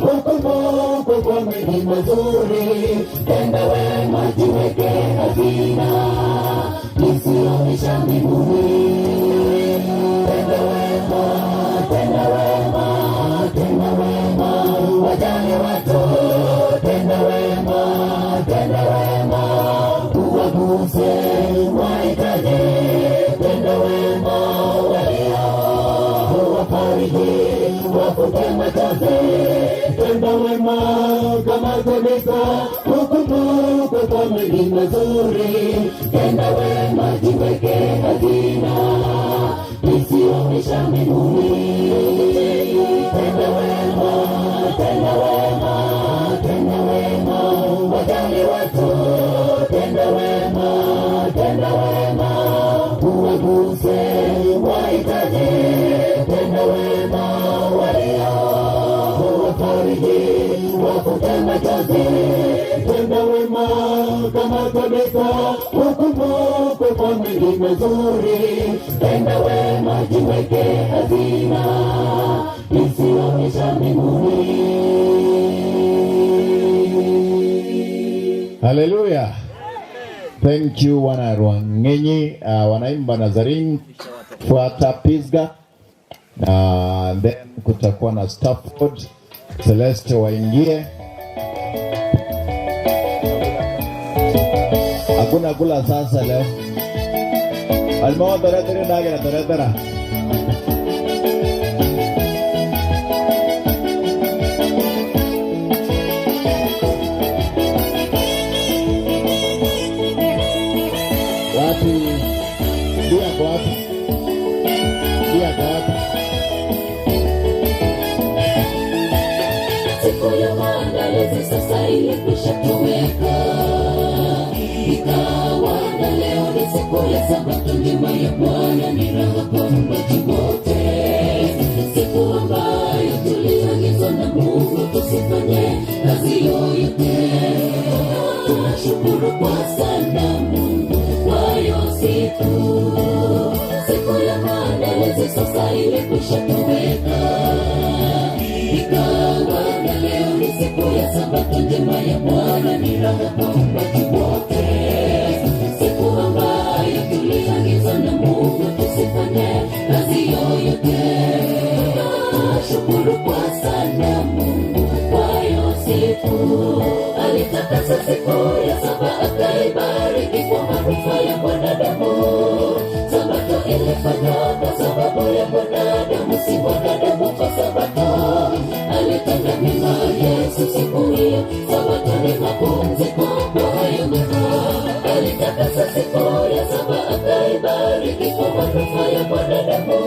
Ukumbukwe kwa mengi mazuri, tenda wema, jiweke hazina isiyoisha mbinguni. Tenda wema, tenda wema, tenda wema, wajali watu, tenda wema, tenda wema, uwaguse wahitaji, tenda wema, walio wafariji, wafute machozi, tenda wema kama Tabitha, ukumbukwe kwa mengi mazuri, tenda wema, jiweke hazina isiyoisha mbinguni. Tenda wema, tenda wema, tenda wema, wajali watu, tenda wema, tenda wema, uwaguse wahitaji, tenda wema, walio wafariji, wafute machozi, tenda wema kama Tabitha, ukumbukwe kwa mengi mazuri, tenda wema, jiweke hazina isiyoisha mbinguni.
Haleluya. Thank you wana Rwangenyi, wanaimba Nazarene, fuata Pisga, na then kutakuwa na Stafford Celeste waingie. Hakuna kula sasa leo. Almao toretera ndagera toretera. Wapi? Dia kwa wapi? Dia kwa wapi?
Siku ya maandalizi sasa ilikwisha tuweka, ikawa na leo ni siku ya Sabato njema ya Bwana, ni raha kwa waumbaji wote, siku ambayo tuliagizwa na Mungu tusifanye kazi yoyote. Tunashukuru kwa sana Mungu kwa hiyo siku, siku ya maandalizi sasa ilikwisha tuweka, ikawa na leo ni siku ya Sabato njema ya Bwana, ni raha kwa waumbaji wote, siku ambayo tuliagizwa na Mungu tusifanye kazi yoyote. Tunashukuru kwa sana Mungu kwa hiyo siku, alitakasa siku ya saba akaibariki kwa manufaa ya mwanadamu. Sabato ilifanywa kwa sababu ya mwanadamu, si mwanadamu kwa Sabato. Alitenda mema Yesu siku hiyo, Sabato ni mapumziko kwa hayo mema. Alitakasa siku ya saba akaibariki kwa manufaa ya mwanadamu.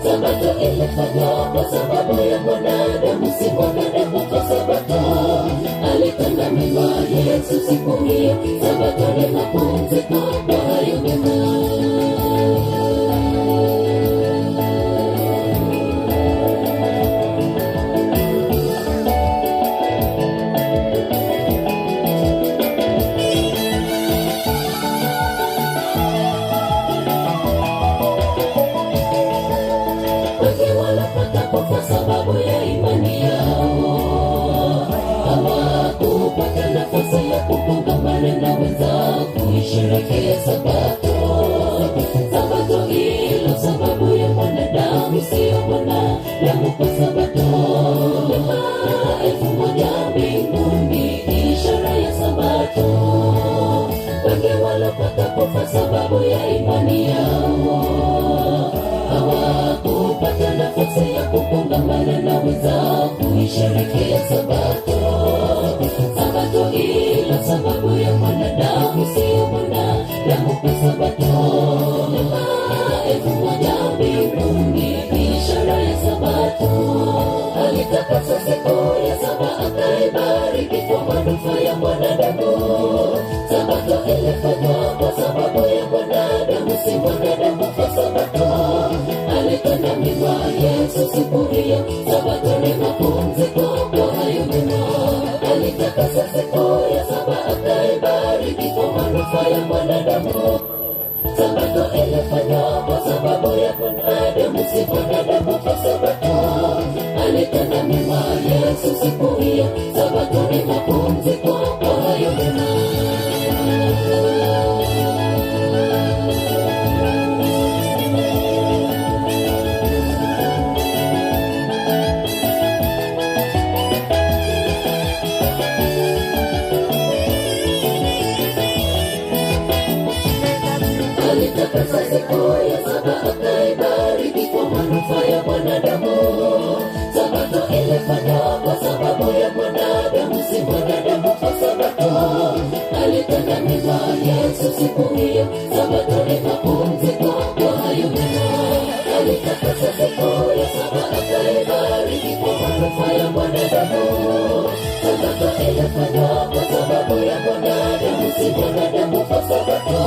Sabato ilifanywa kwa sababu ya mwanadamu, si mwanadamu kwa Sabato. Alitenda mema Yesu siku hiyo, Sabato ni mapumziko kwa hayo mema. Wengi wanapata kwa sababu ya imani yao, hawakupata nafasi ya kukongamana na wenzao kuisherehekea Sabato. Sabato hilo sababu ya mwanadamu, sio mwanadamu kwa Sabato. Miaka 1000 mbinguni, ishara ya Sabato. Wengi wanapata kwa sababu ya imani yao, hawakupata nafasi ya kukongamana na wenzao kuisherehekea Sabato. Sabato ilo sababu ya mwanadamu, sio mwanadamu kwa Sabato. Miaka 1000 mbinguni, ishara ya Sabato. Alitakasa siku ya saba akaibariki kwa manufaa ya mwanadamu. Sabato ilifanywa kwa sababu ya mwanadamu, si mwanadamu kwa Sabato. Alitenda mema Yesu siku hiyo, Sabato ni mapumziko kwa hayo mema. Alitakasa siku ya saba akaibariki kwa manufaa ya mwanadamu. Sabato ilifanywa kwa sababu ya mwanadamu, si mwanadamu kwa Sabato. Alitenda mema Yesu Yesu siku hiyo, Sabato ni mapumziko kwa hayo mema. Alitakasa siku ya saba akaibariki kwa manufaa ya mwanadamu. Sabato ilifanywa kwa sababu ya mwanadamu, si mwanadamu kwa Sabato. Alitenda mema Yesu siku hiyo, Sabato ni mapumziko kwa hayo mema. Alitakasa siku ya saba akaibariki kwa manufaa ya mwanadamu. Sabato ilifanywa kwa sababu ya mwanadamu, si mwanadamu kwa Sabato.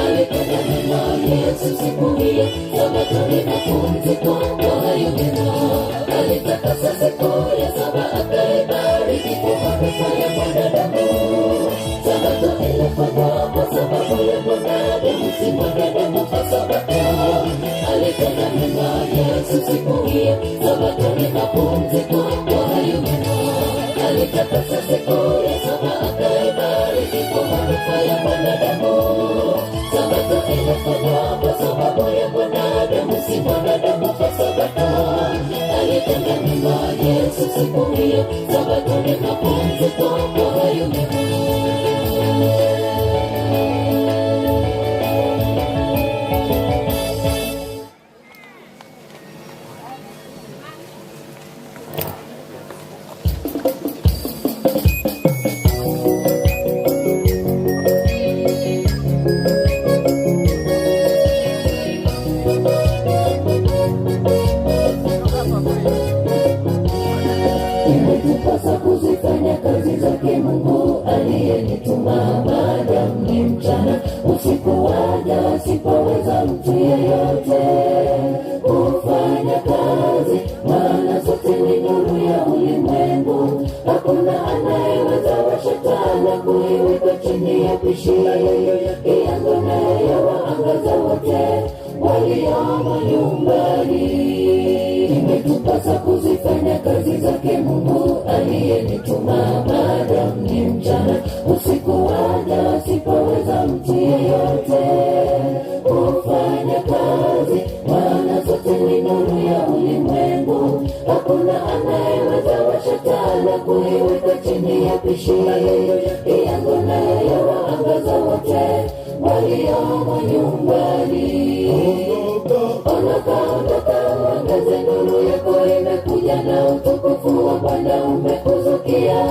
Alitenda mema Yesu siku hiyo, Sabato ni mapumziko kwa hayo mema. Alitakasa siku ya saba akaibariki kwa manufaa ya mwanadamu. Sabato ilifanywa kwa sababu ya mwanadamu, si mwanadamu kwa Sabato. Alitenda mema Yesu siku hiyo, Sabato ni mapumziko kwa hayo mema. Alitakasa siku ya saba akaibariki kwa manufaa ya mwanadamu. Sabato ilifanywa kwa sababu ya mwanadamu, si mwanadamu kwa Sabato. Alitenda mema Yesu siku hiyo, Sabato ni mapumziko kwa hayo mema. Imetupasa kuzifanya kazi zake Mungu aliyenituma, maadamu ni mchana, usiku waja asipoweza mtu yeyote kufanya kazi. Maana sote ni nuru ya ulimwengu, hakuna anayeweza washa taa na kuiweka chini ya pishi. Iangaze yawaangaza wote waliomo nyumbani. Imetupasa kuzifanya kazi zake Mungu aliyenituma, maadamu ni mchana, usiku waja asipoweza mtu yeyote kufanya kazi. Maana sote ni nuru ya ulimwengu, hakuna anayeweza washa taa na kuiweka chini ya pishi. Iangaze yawaangaza wote waliomo nyumbani. Ondoka, ondoka, uangaze, nuru yako imekuja na utukufu wa Bwana umekuzukia.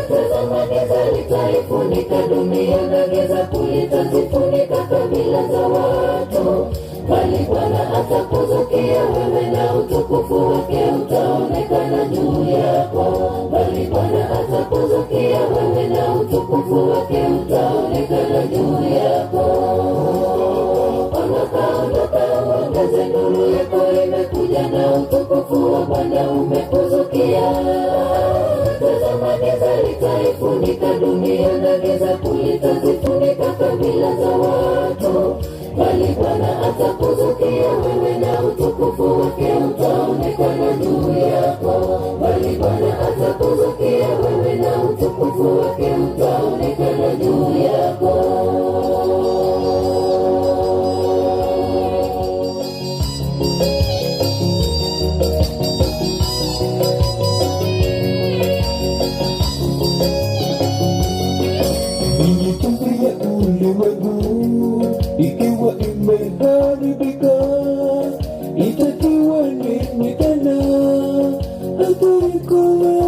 Tazama, giza litaifunika dunia na giza kuu litazifunika kabila za watu, bali Bwana atakuzukia wewe na utukufu wake utaonekana juu yako. Bali Bwana atakuzukia wewe na utukufu wake utaonekana juu yako. Ondoka, ondoka, uangaze, nuru yako imekuja na utukufu wa Bwana umekuzukia. Tazama, giza litaifunika dunia na giza kuu litazifunika kabila za watu, bali Bwana atakuzukia wewe na utukufu wake utaonekana juu yako. Bali Bwana atakuzukia wewe na utukufu wake utaonekana juu yako.
Ulimwengu ikiwa imeharibika, itatiwa nini tena? Haitaikowe,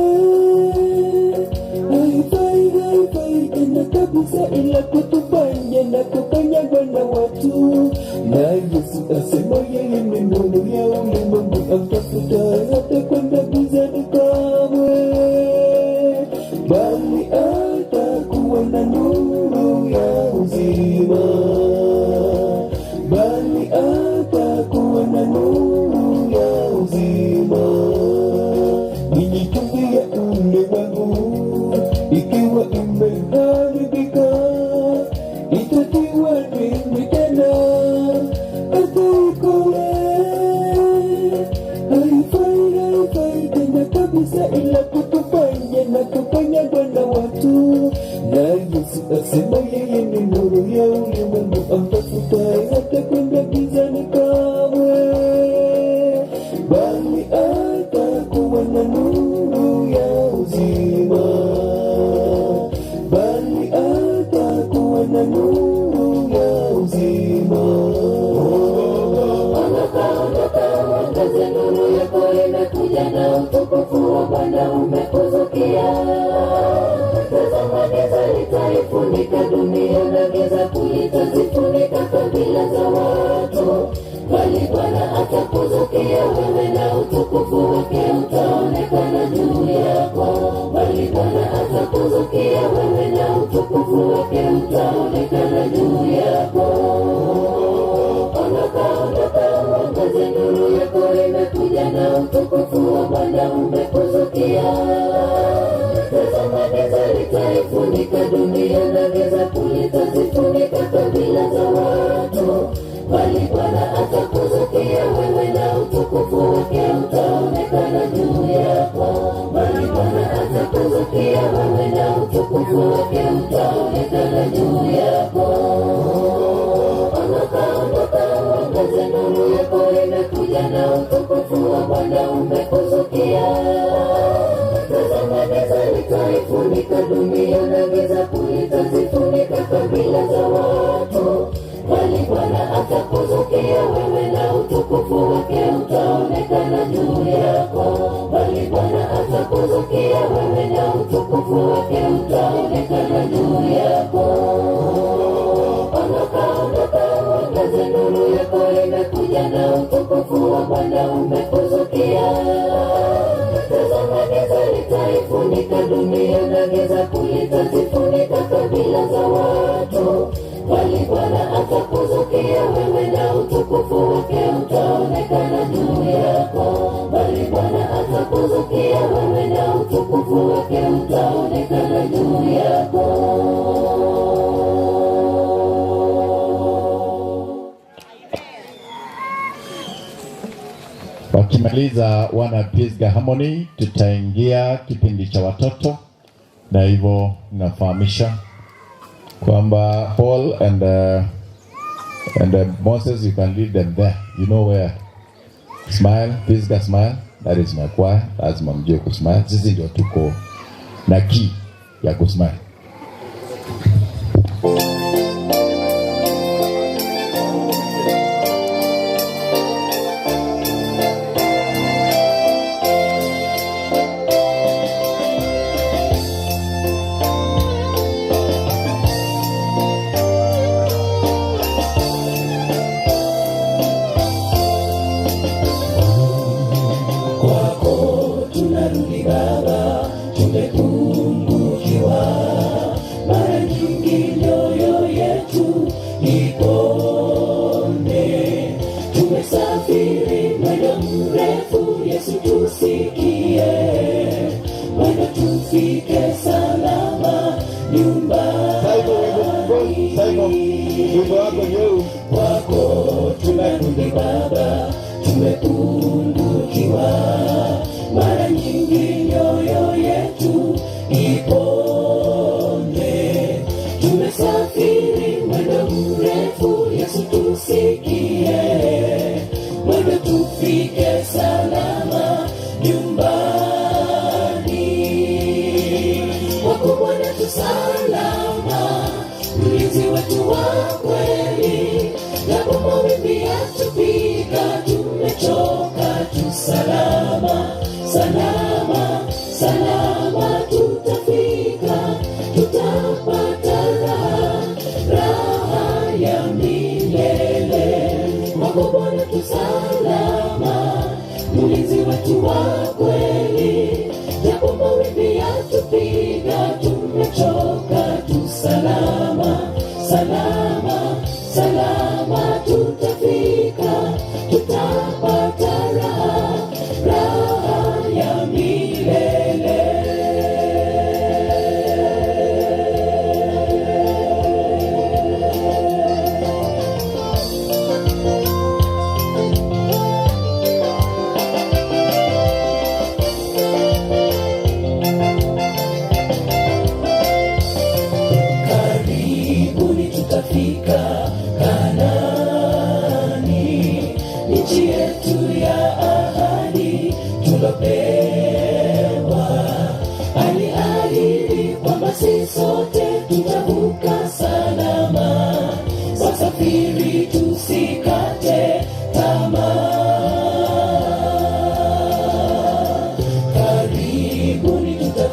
haifai, haifai tena kabisa, ila kutufanya na kukanyagwa na watu. Na Yesu asema yeye ni nuru ya ulimwengu, amtafuta hata kwenda gizani kamwe, bali atakuwa na nuru ya uzima, bali atakuwa na nuru ya uzima. Ninyi chumvi ya ulimwengu, ikiwa imeharibika, kabisa ila kutufanya na kukanyagwa na watu. Na Yesu asema yeye ni nuru ya ulimwengu, amtafutaye hatakwenda gizani kamwe, bali atakuwa na nuru ya uzima, bali atakuwa na nuru ya uzima.
Ondoka, ondoka, uangaze, nuru yako imekuja na utukufu wa Bwana umekuzukia. Tazama, giza litaifunika dunia na giza kuu litazifunika kabila za watu, bali Bwana atakuzukia wewe na utukufu wake utaonekana juu yako. Bali Bwana atakuzukia wewe na utukufu wake utaonekana juu yako. Ondoka, ondoka, uangaze, nuru yako imekuja na utukufu wa Bwana umekuzukia. Tazama, giza litaifunika dunia na giza kuu litazifunika kabila za watu, bali Bwana atakuzukia wewe na utukufu wake utaonekana juu yako. Bali Bwana atakuzukia wewe na utukufu wake utaonekana juu yako. Ondoka, ondoka, uangaze, nuru yako imekuja na utukufu wa Bwana umekuzukia. Tazama, giza litaifunika dunia na giza kuu litazifunika kabila za watu, bali Bwana atakuzukia wewe na utukufu wake utaonekana juu yako. Bali Bwana atakuzukia wewe na utukufu wake utaonekana juu yako. Ondoka, ondoka, uangaze, nuru yako imekuja na utukufu wa Bwana umekuzukia. Tazama, giza litaifunika dunia na giza kuu litazifunika kabila za watu, bali Bwana atakuzukia wewe na utukufu wake utaonekana juu yako. Bali Bwana atakuzukia wewe na utukufu wake utaonekana juu yako.
Wakimaliza wana Pisgah Harmony, tutaingia kipindi cha watoto, na hivyo nafahamisha kwamba Paul and Moses, you can lead them there. You know where. Smile, Pisgah smile. That is my choir. Lazima mjue kusmile. Sisi ndio tuko na key ya kusmile.
Kwako tunarudi Baba, tumepungukiwa mara nyingi, mioyo yetu iponde. Tumesafiri mwendo mrefu, Yesu tusikie, mwendo tufike salama nyumbani. Kwako Bwana tu salama, mlinzi wetu wa kweli, japo mawimbi yatupiga, tumechoka tu salama, salama, salama tutafika, tutapata raha, raha ya milele. Kwako Bwana tu salama, mlinzi wetu wa kweli, japo mawimbi yatupiga, tumechoka tu salama, salama, salama tutafika, tutapata raha, raha ya milele.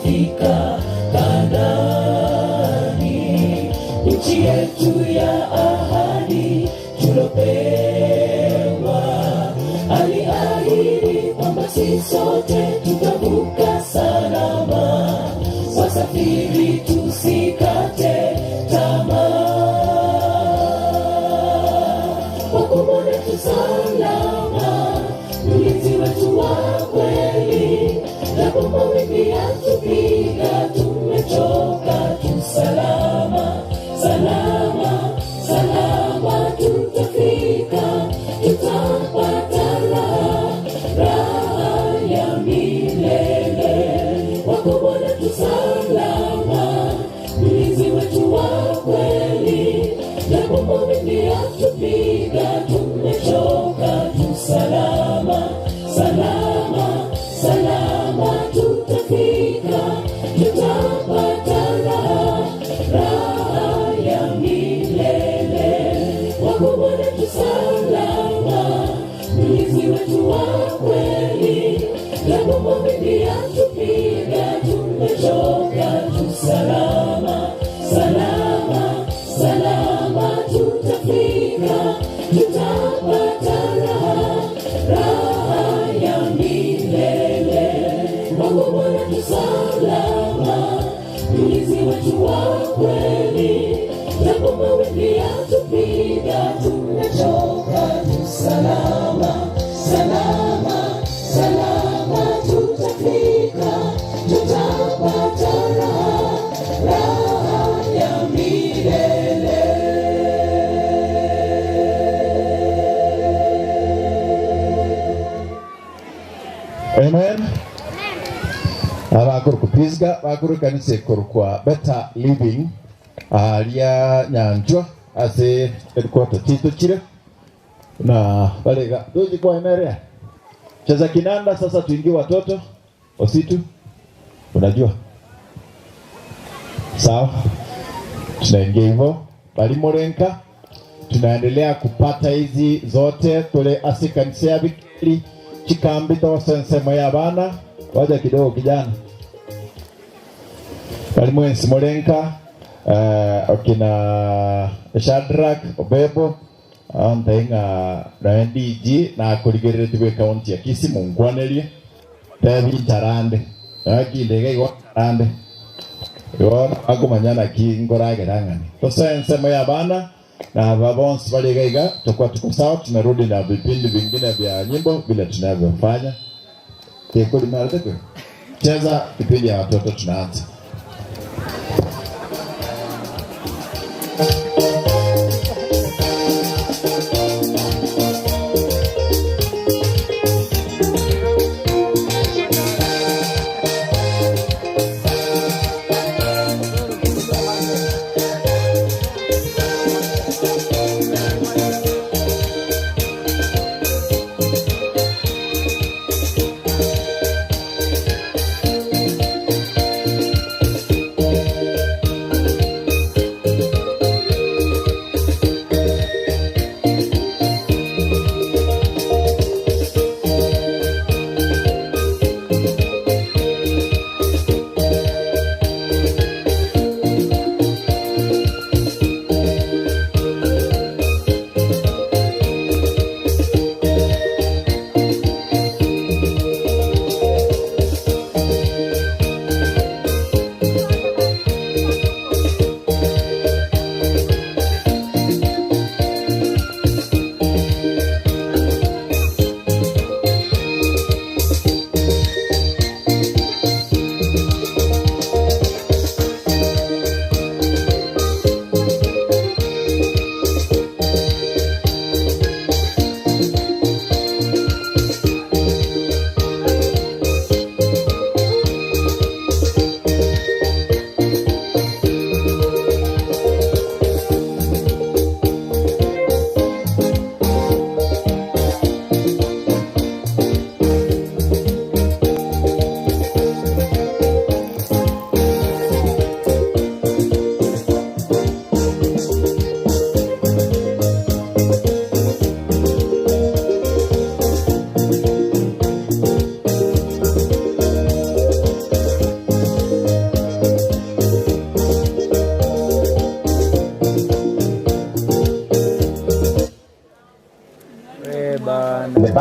tutafika Kanaani, nchi yetu ya ahadi tulopewa. Aliahidi kwamba sisi sote tutavuka salama, wasafiri tusikate tamaa. Wakumona tu salama, mlinzi wetu wa kweli, japo mawimbi yatupiga, tumechoka tu salama, salama, salama tutafika, tutapata raha, raha ya milele. Wakumona tu salama, mlinzi wetu wa kweli, japo mawimbi yatupiga, tumechoka tu salama, salama, salama tutafika, tutapata raha, raha ya milele. Wakumona tu salama, mlinzi wetu wa kweli, japo mawimbi yatupiga, tumechoka tu salama, salama, salama tutafika, tutapata raha, raha ya milele. Wakumona tu salama, mlinzi wetu wa kweli, japo mawimbi yatupiga, tumechoka tu salama, salama, salama tutafika, tutapata raha, raha ya milele.
Amen. Abakuru kupisga bakuru kanisa ekorukwa Better Living aria nyanjwa ase headquarter tito chire na balega doji kwa emerea cheza kinanda. Sasa tuingie watoto ositu, unajua sawa, tunaingia hivyo balimorenka, tunaendelea kupata hizi zote tole ase kanisa ya bikiri chikambi tosensemo ya bana waja kidogo kijana balimwensi morenka okina Shadrack Obebo antainga na NDG na kurigerere tibwe county ya Kisii mungwanerie tebi ntarande akindege igwa ntarande yo agumanyana kingoragera tosensemo ya bana na babonsi baligaiga tukwa tuko sawa. Tunarudi na vipindi vingine vya nyimbo vile tunavyofanya. Cheza kipindi ya watoto tunaanza.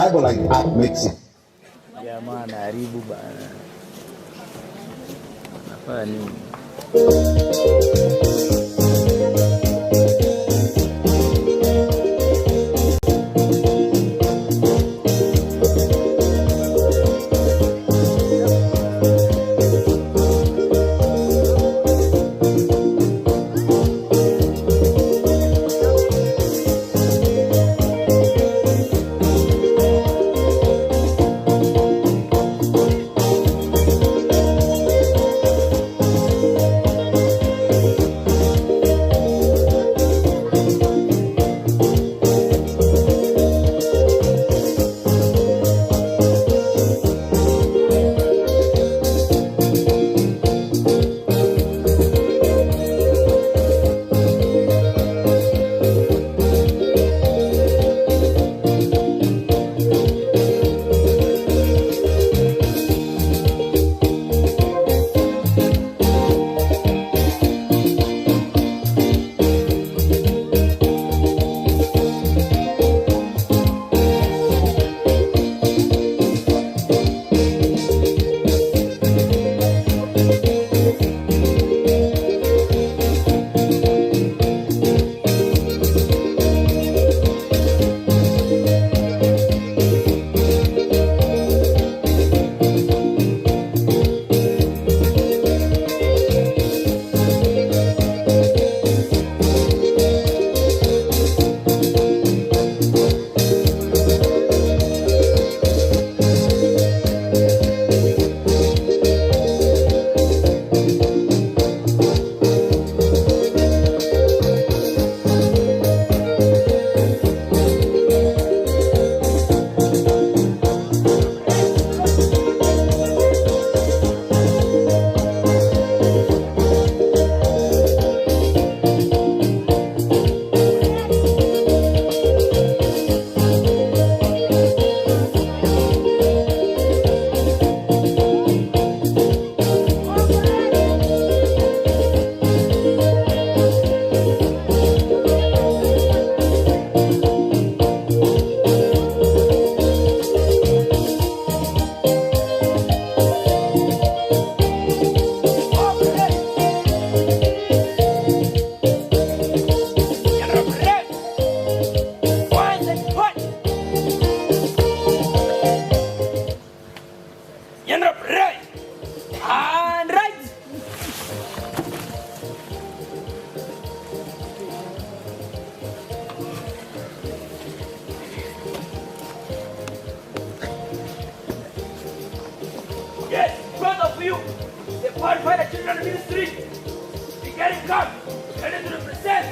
Bible like app makes it.
Jamaa anaharibu bana. Anafanya nini?
You, the Pathfinder Children Ministry, the getting come, ready to represent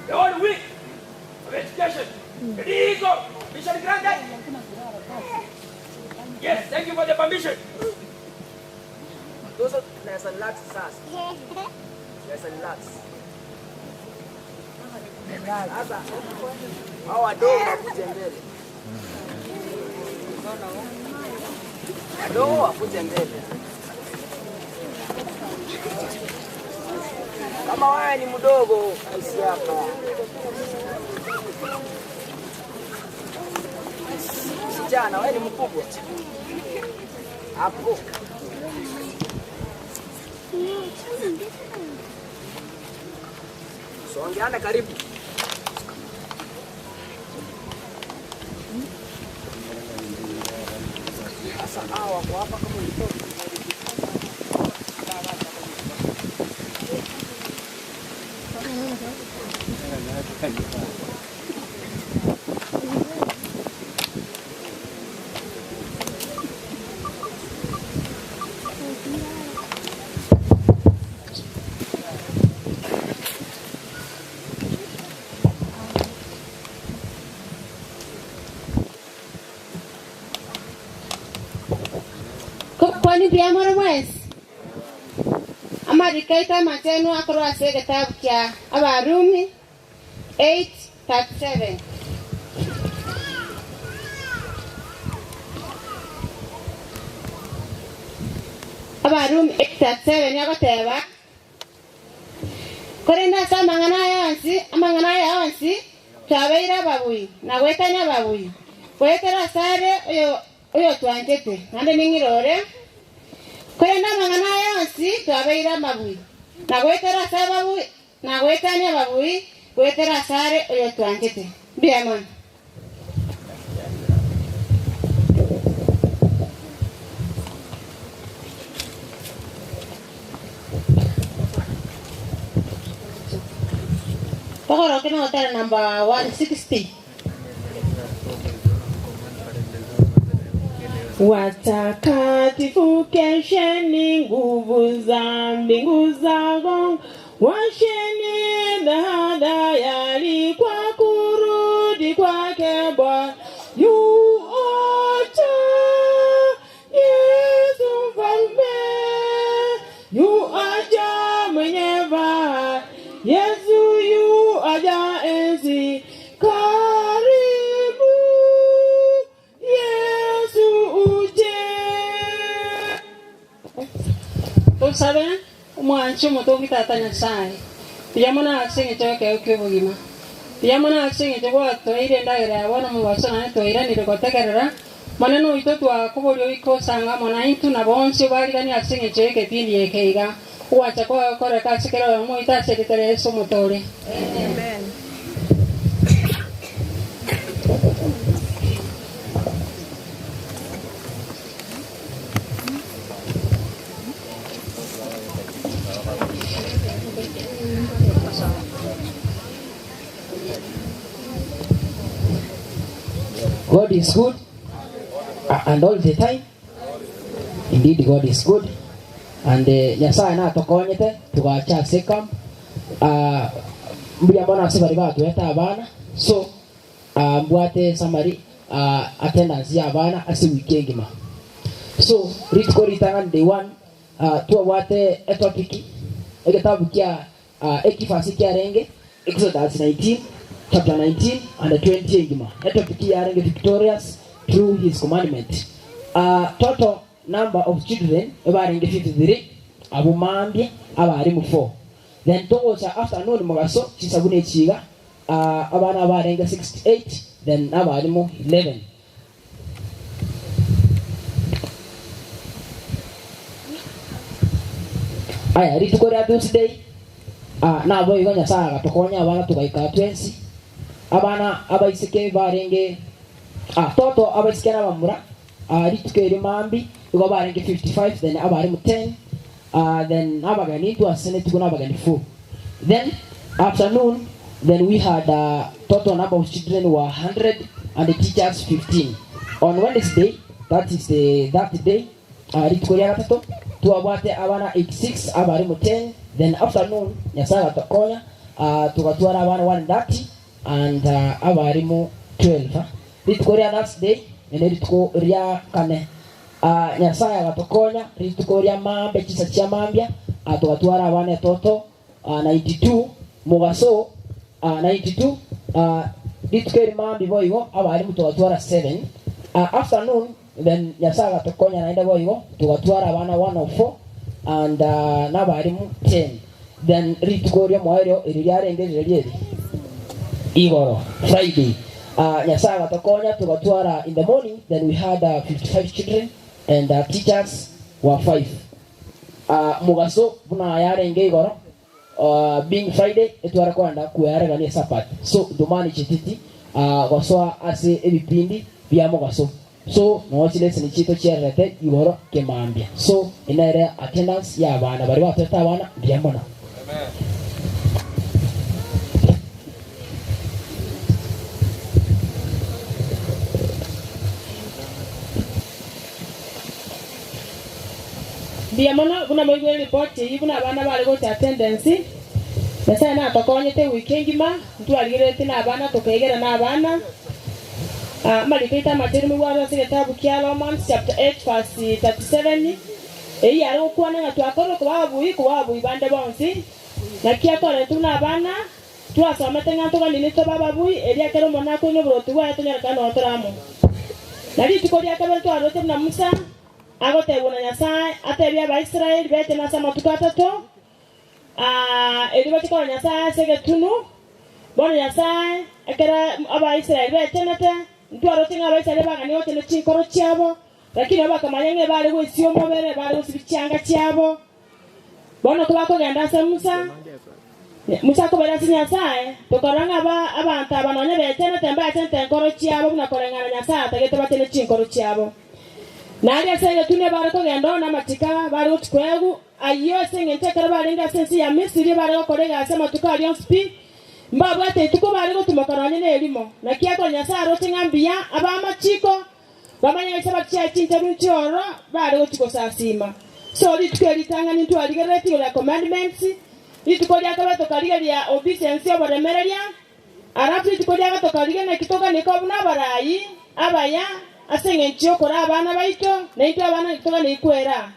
the whole week of education. Ready, go! Mission granted. Yes, thank you for the permission.
Those are nice and lax, sas. Nice and lax. Sasa hao wadogo wakuje mbele. Wadogo wakuje mbele. Kama wewe ni mdogo kaisi hapa. Msichana wewe ni mkubwa. Hapo. Songeana karibu. Sasa hawa wako hapa kama mtoto.
Kwani bia mwezi amarikaita matenu akorwa ase gitabu kya Abarumi 8:37. Abarumi 8:37yagoteba korenda ase amang'ana aya onsi Twabeire ababui na gwetanya ababui gwetera sare oyo oyo twanchete nande ning'irore korenda amang'ana yonsi twabeire amabui na gwetera ase ababui na gwetania ababui gwetera sare oyo twanchete mbuya mono. Tokoro kina hotel number 160.
Watakatifu kesheni, nguvu za mbingu zago, washeni tayari kwa kurudi kwake Bwana. Yuaja Yesu mfalme, yuaja mwenye fahari, Yesu yuaja enzi, karibu Yesu uje.
Tusabe omwanchi omotongi tata Nyasaye tiyamona ase eng'encho ekeo kia obogima tiyamona ase eng'encho gwatwaire endagera ya bono omobaso naende twairanire gotegerera monene oito twakoboria oike osanga amo naintwe na bonsi obarigani ase eng'encho ya ekepindi eke iga ogwancha kwakoreka ase kera oyomo oito ase erieta ria Yesu omotore.
Amen.
God is good and all the time. Indeed, God is good. And Nyasaye natokonyete tugacha sekam mbuya mbona ase bari batweta abana so mbwate summary attendance ya abana ase wiki engima. So rituko ritang'ani day 1 twabwate etopiki egetabu kia ekifasi kiarenge Exodus 19 chapter 19 and 20 engima. Etopiki yarenge victorious through his commandment. Total number of children ebarenge 53 abumambye abarimu 4. Then togocha afternoon mugaso chisabune chiga abana abarenge 68 then abarimu 11. Aya rituko ria Tuesday nabo igo Nyasaye agatokonya abana tugaika twensi abana abaiseke barenge toto abaiseke n'abamura rituko eri mambi igo barenge 55 then abarimu 10 then abagani twasene tuko n'abagani 4. Then afternoon then we had total number of children were 100 and the teachers 15. On Wednesday, that is the that day rituko ria gatatu twabwate abana 86 abarimu 10. Then afternoon Nyasaye agatokonya tugatwara abana 130 and abarimu 12. Rituko ria Thursday ene rituko ria kane Nyasaye agatokonya rituko ria mambe chisa chia mambia tugatwara abana etoto 92 mugaso 92 rituko eri mambi boigo abarimu tugatwara 7. Afternoon then Nyasaye agatokonya naende boigo tugatwara abana 104 and n'abarimu 10. Then rituko ria mwaerio eri riarenge rieri igoro Friday Nyasaye agatokonya tugatwara in the morning then we had 55 children and teachers were 5. Mugaso buna yarenge igoro being Friday etwara kwanda kuyaregania sapat so domani chititi gosoa ase ebipindi bya mugaso so nochile sinichito chiarete igoro kemambia so inere attendance ya abana bari bateta abana byamona.
Amen.
Ndiamono buna moigwe report iyi buna abana bari gocha attendance Nyasaye natokonyete wiki engima ntwarigirete na abana tukegera na abana amariko amateri mugwaro ase getabu kia Romans chapter 8 verse 37 eyi yari gokwana ng'a twakorire kobabui kobabui bande bonsi naki akore tuna abana twasomete ng'a ntoganini tobababui eri akere omona akoinywa oboroti bwaye tonyarekana notoramo na rituko ria kabere twarorete buna Musa agotebwa na Nyasaye atebia Abaisraeli bete nase amatuko atato eri bachikora Nyasaye ase egetunu bono Nyasaye ekera Abaisraeli bechenete ntwaroche ng'a Abaisraeli bagani gochena chinkoro chiabo lakini bakamanya ng'a bare goisia omobere bare gosibi chianga chiabo bono kobakogenda ase Musa Musa akobera ase Nyasaye tokorora ng'a abanto aba nonye bechenete mbachenete enkoro chiabo buna koreng'ana Nyasaye atagete bachene chinkoro chiabo nari ase egetune bare kogenda ona amachika bare gochikwegu ayo ase eng'encho ekero barenge ase ensi ya Misiri bare gokora egasi amatuko aria onsi pi mbabwate ituko bare gotumoka nonye na erimo naki ekero Nyasaye aroche ng'a mbuya abamachiko bamanye ase bachia chincheru nchiororo bare gochi gosasima so rituko eritang'ani ntwarigerereti igoro ya commandments rituko ria kabere tokarigeria obedience oboremereria alafu rituko ria gatato tokarigeria naki toganeka buna abarayi abaya ase eng'encho yokora abana baito naitwe abana toganeikwera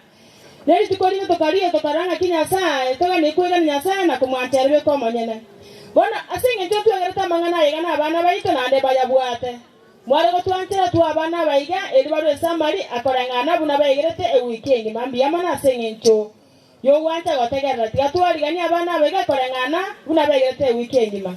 neri tukorire tokarie tokaranga ki Nyasaye toganeikwera Nyasaye na kumwanchera beko omonyene bono ase eng'encho twegerete amang'ana aiga na abana baito naende bayabwate mware gotwanchera twa abana baiga eri barwe esamari akoreng'ana buna baigerete ewiki engima mbuya mono ase eng'encho yogwancha gotegerera tiga twarigania abana baiga koreng'ana buna baigerete ewiki engima.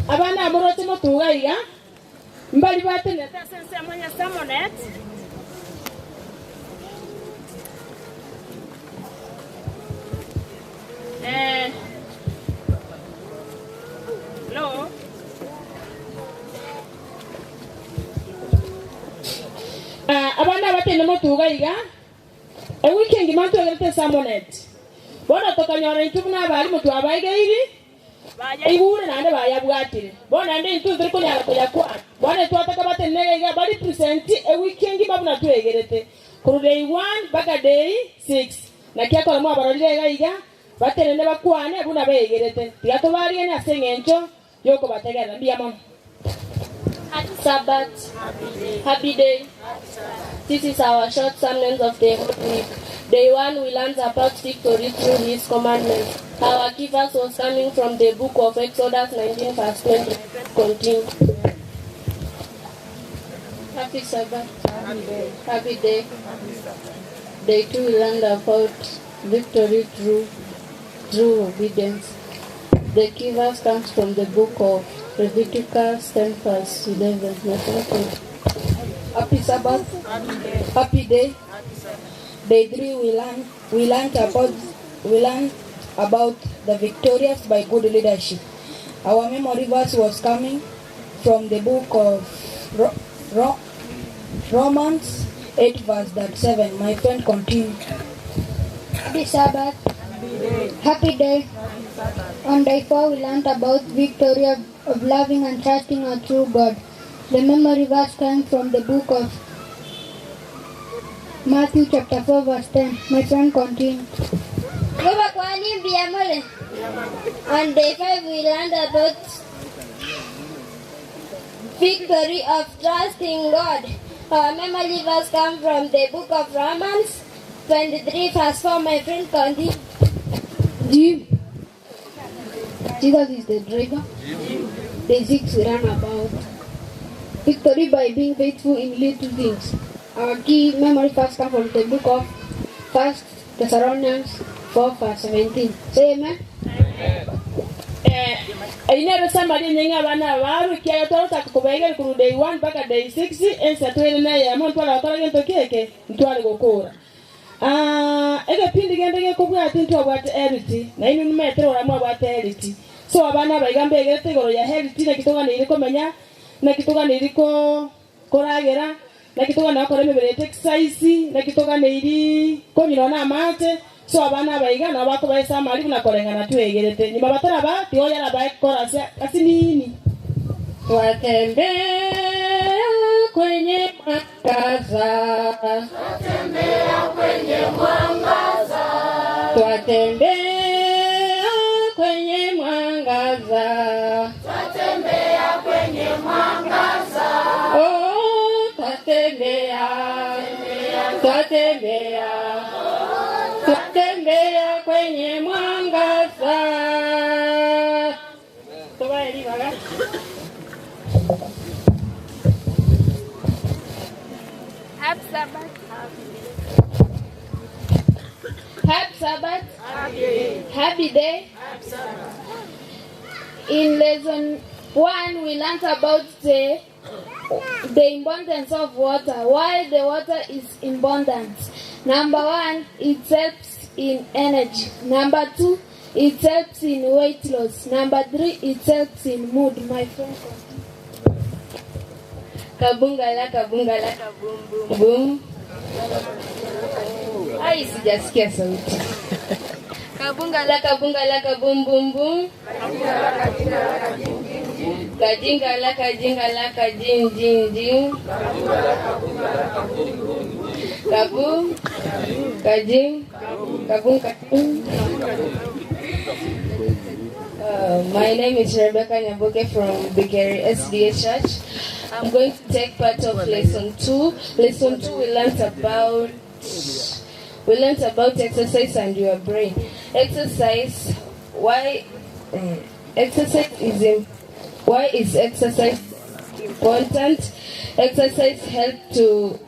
Abana amoroche motuga iga mbali batenete ase ensemo ya Samonet Hello. Abana batene motuga iga ewiki engima ntwegerete Samonet bono tokanyora intwe buna abarimu twabaigeiri igure naende bayabwatire bono naende intwe turi konyara koyakwana bono twataka batenene iga bari present ewiki engima buna twegerete korwa day 1 mpaka day 6 naki akora mwabarorire iga iga batenene bakwane buna begerete tiga tobarigane ase eng'encho yokobategerera mbuya mono.
Happy Sabbath. Happy day. This is our short sermons of the whole week. Day 1, we learned about victory through his commandments. Our key verse was coming from the book of Exodus 19, verse 20. Continue.
Happy Sabbath. Happy day. Day 2, we learned about victory through obedience. The key verse comes from the book of Leviticus 10, verse 11.
Happy Sabbath. Happy day. Day 3, we learned about the victorious by good leadership. Our memory verse was coming from the book of Romans 8, verse 7. My friend, continue.
Happy Sabbath. Happy day. On day 4, we learned about victory of loving and trusting our true God. The memory verse came from the book of Matthew chapter 4, verse 10. My friend, continue.
On day 5, we learned about victory of trusting God. Our memory verse comes from the book of Romans 23, verse 4. My friend, continue.
Jesus is the driver. Day 6, we learn about victory by being faithful in little things. Our key memory verse comes from the book of 1 Thessalonians 4, verse 17. Say amen.
Ainero samari nyenga bana baru kiaga twarota kubaigera kuru day 1 mpaka day 6 ensa twere naye amo ntwara bakora gento keke ntware gokora. Egepindi gende gekobwati ntwabwate health na inu nimetero oramwabwate health. So abana baiga mbegete igoro ya health na kitoganire komenya na kitoganire ko koragera na kitogana okora emibere exercise na kitoganire konywa na amate. So abana baiga na bakobaisa amali na korengana twegerete nyuma bataraba tigoyara bakora kasi nini.
Twatembea kwenye mwangaza,
twatembea kwenye mwangaza,
twatembea kwenye mwangaza,
twatembea kwenye mwangaza.
Oh, twatembea, twatembea, twatembea kwenye mwangaza. Toba elibaga.
Happy Sabbath. Happy Sabbath. Happy day. In lesson 1, we learned about the importance of water. Why the water is important. Number 1, it helps in energy. Number 2, it helps in weight loss. Number 3, it helps in mood. My friend.
Kabungala, kabungala, kabum, boom, boom. Ai, sijasikia sauti. Kabungala, kabungala, kabum, boom, boom. Kajingala, kajingala, kajin, jin, jin. Kabum, kajin, kabum, kabum. My name is Rebecca Nyaboke from Bigeri SDA Church. I'm going to take part of lesson 2. Lesson 2, we learned about exercise and your brain. Exercise, why is exercise important? Exercise helps to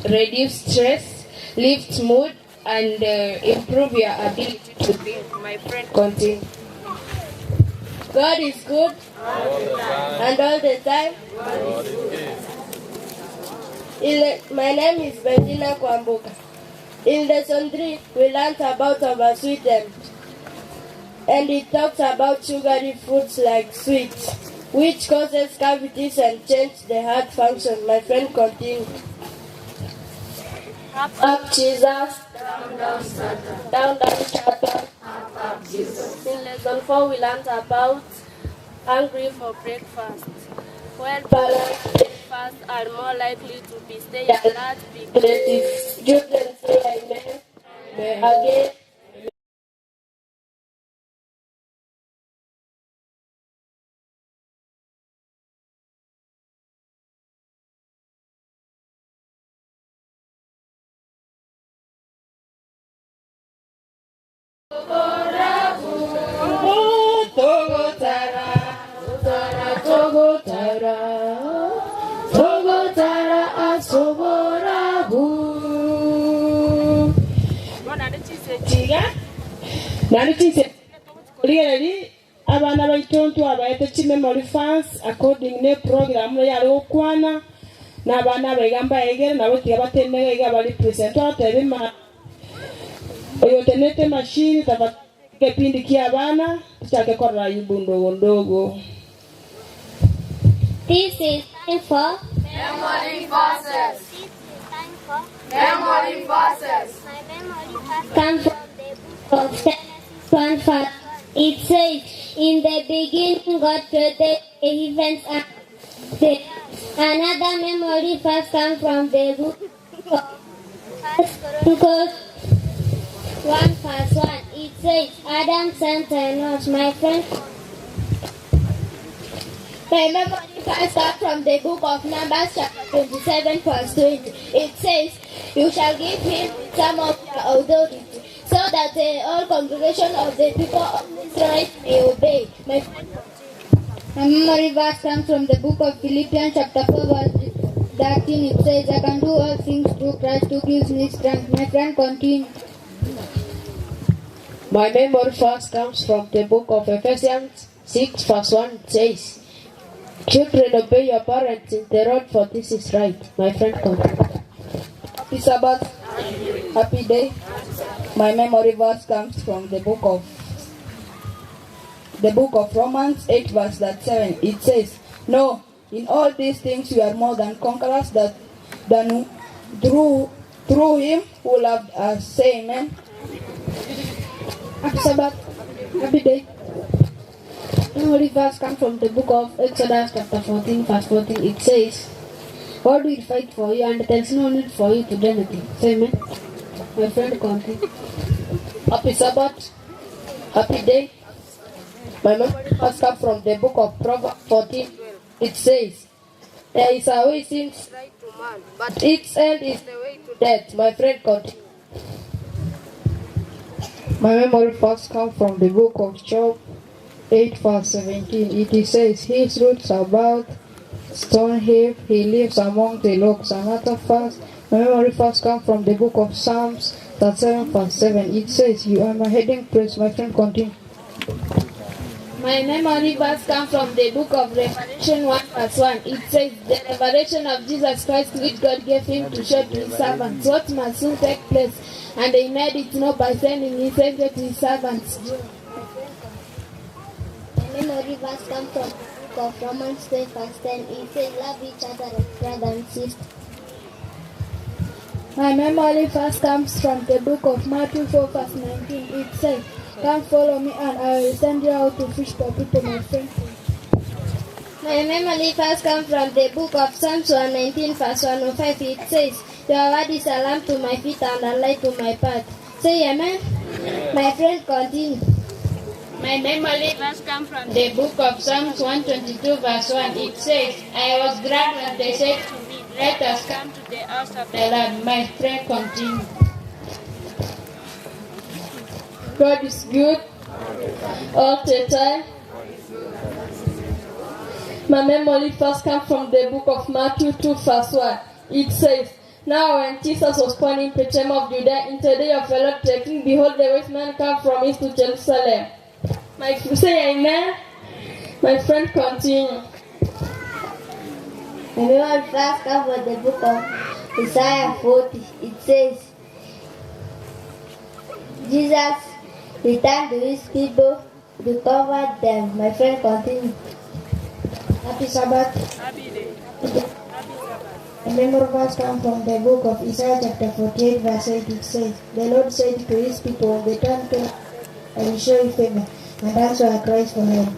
reduce stress, lift mood, and improve your ability to think. My friend, continue.
God is good and all the time. My name is Benjina Kwambuka. In lesson 3, we learned about oversweetened, and it talks about sugary foods like sweets, which causes cavities and change the heart function. My friend, continue.
Up, up, Jesus. Down, down, Satan. Down, down, Satan. Up, up, Jesus.
In lesson 4, we learned about hungry for breakfast. Well-balanced breakfasts are more likely to be stay alert, be creative.
Children say amen. Amen. Again.
Abana baitontu abaete chimemory fans according ne program yari okwana n'abana baigamba egere nabo tigabatenega iga bali present atebe ma oyo tenete machine kipindi kia abana tuchake korora yubu ndogo ndogo.
This is time for
memory verses.
This is time for
memory verses.
My memory verse comes from the book of Genesis 1:5. It says, "In the beginning, God created the heavens and the earth." Another memory verse comes from the book of 1 Chronicles 1:1. It says, "Adam sent a note." My friend. My memory verse comes from the book of Numbers, chapter 27, verse 20. It says, "You shall give him some of your authority, so that the whole congregation of the people of Israel may obey." My friend.
My memory verse comes from the book of Philippians, chapter 4, verse 13. It says, "I can do all things through Christ who gives me strength." My friend, continue.
My memory verse comes from the book of Ephesians 6, verse 1. It says, "Children, obey your parents in the Lord, for this is right." My friend, continue.
Happy Sabbath. Happy day. My memory verse comes from the book of Romans 8 verse 7. It says, "No, in all these things we are more than conquerors that than through him who loved us." Say amen.
Happy Sabbath. Happy day. Memory verse comes from the book of Exodus chapter 14 verse 14. It says, "God will fight for you and there is no need for you to do anything." Say amen. My friend, continue.
Happy Sabbath. Happy day. My memory verse comes from the book of Proverbs 14. It says, "There is a way seems right to man, but its end is the way to death." My friend, continue.
My memory verse comes from the book of Job 8 verse 17. It says, "His roots are about stone heap, he lives among the rocks." Another verse, my memory verse comes from the book of Psalms 7 verse 7. It says, "You are my hiding place." My friend, continue.
My memory verse comes from the book of Revelation 1 verse 1. It says, "The revelation of Jesus Christ which God gave him to show to his servants what must soon take place, and he made it known by sending his angel to his servants."
My memory verse comes from the book of Romans 12 verse 10. It says, "Love each other as brother and sister."
My memory verse comes from the book of Matthew 4 verse 19. It says, "Come follow me and I will send you out to fish for people." My friend.
My memory verse comes from the book of Psalms 119 verse 105. It says, "Your word is a lamp to my feet and a light to my path." Say amen. Amen. My friend, continue.
My memory verse comes from the book of Psalms 122 verse 1. It says, "I was glad when they said to me, let us come to the house of the Lord." My friend, continue.
God is good all the time. My memory verse comes from the book of Matthew 2 verse 1. It says, "Now when Jesus was born in Bethlehem of Judea, in the day of Herod the king, behold, the wise men come from east to Jerusalem." My say amen. My friend, continue.
My memory verse comes from the book of Isaiah 40. It says, "Jesus returned to his people to comfort them." My friend, continue.
Happy Sabbath.
Happy day.
Happy Sabbath. A memory verse comes from the book of Isaiah chapter 48 verse 8. It says, "The Lord said to his people, the time came, I will show you favor and answer our cries for help."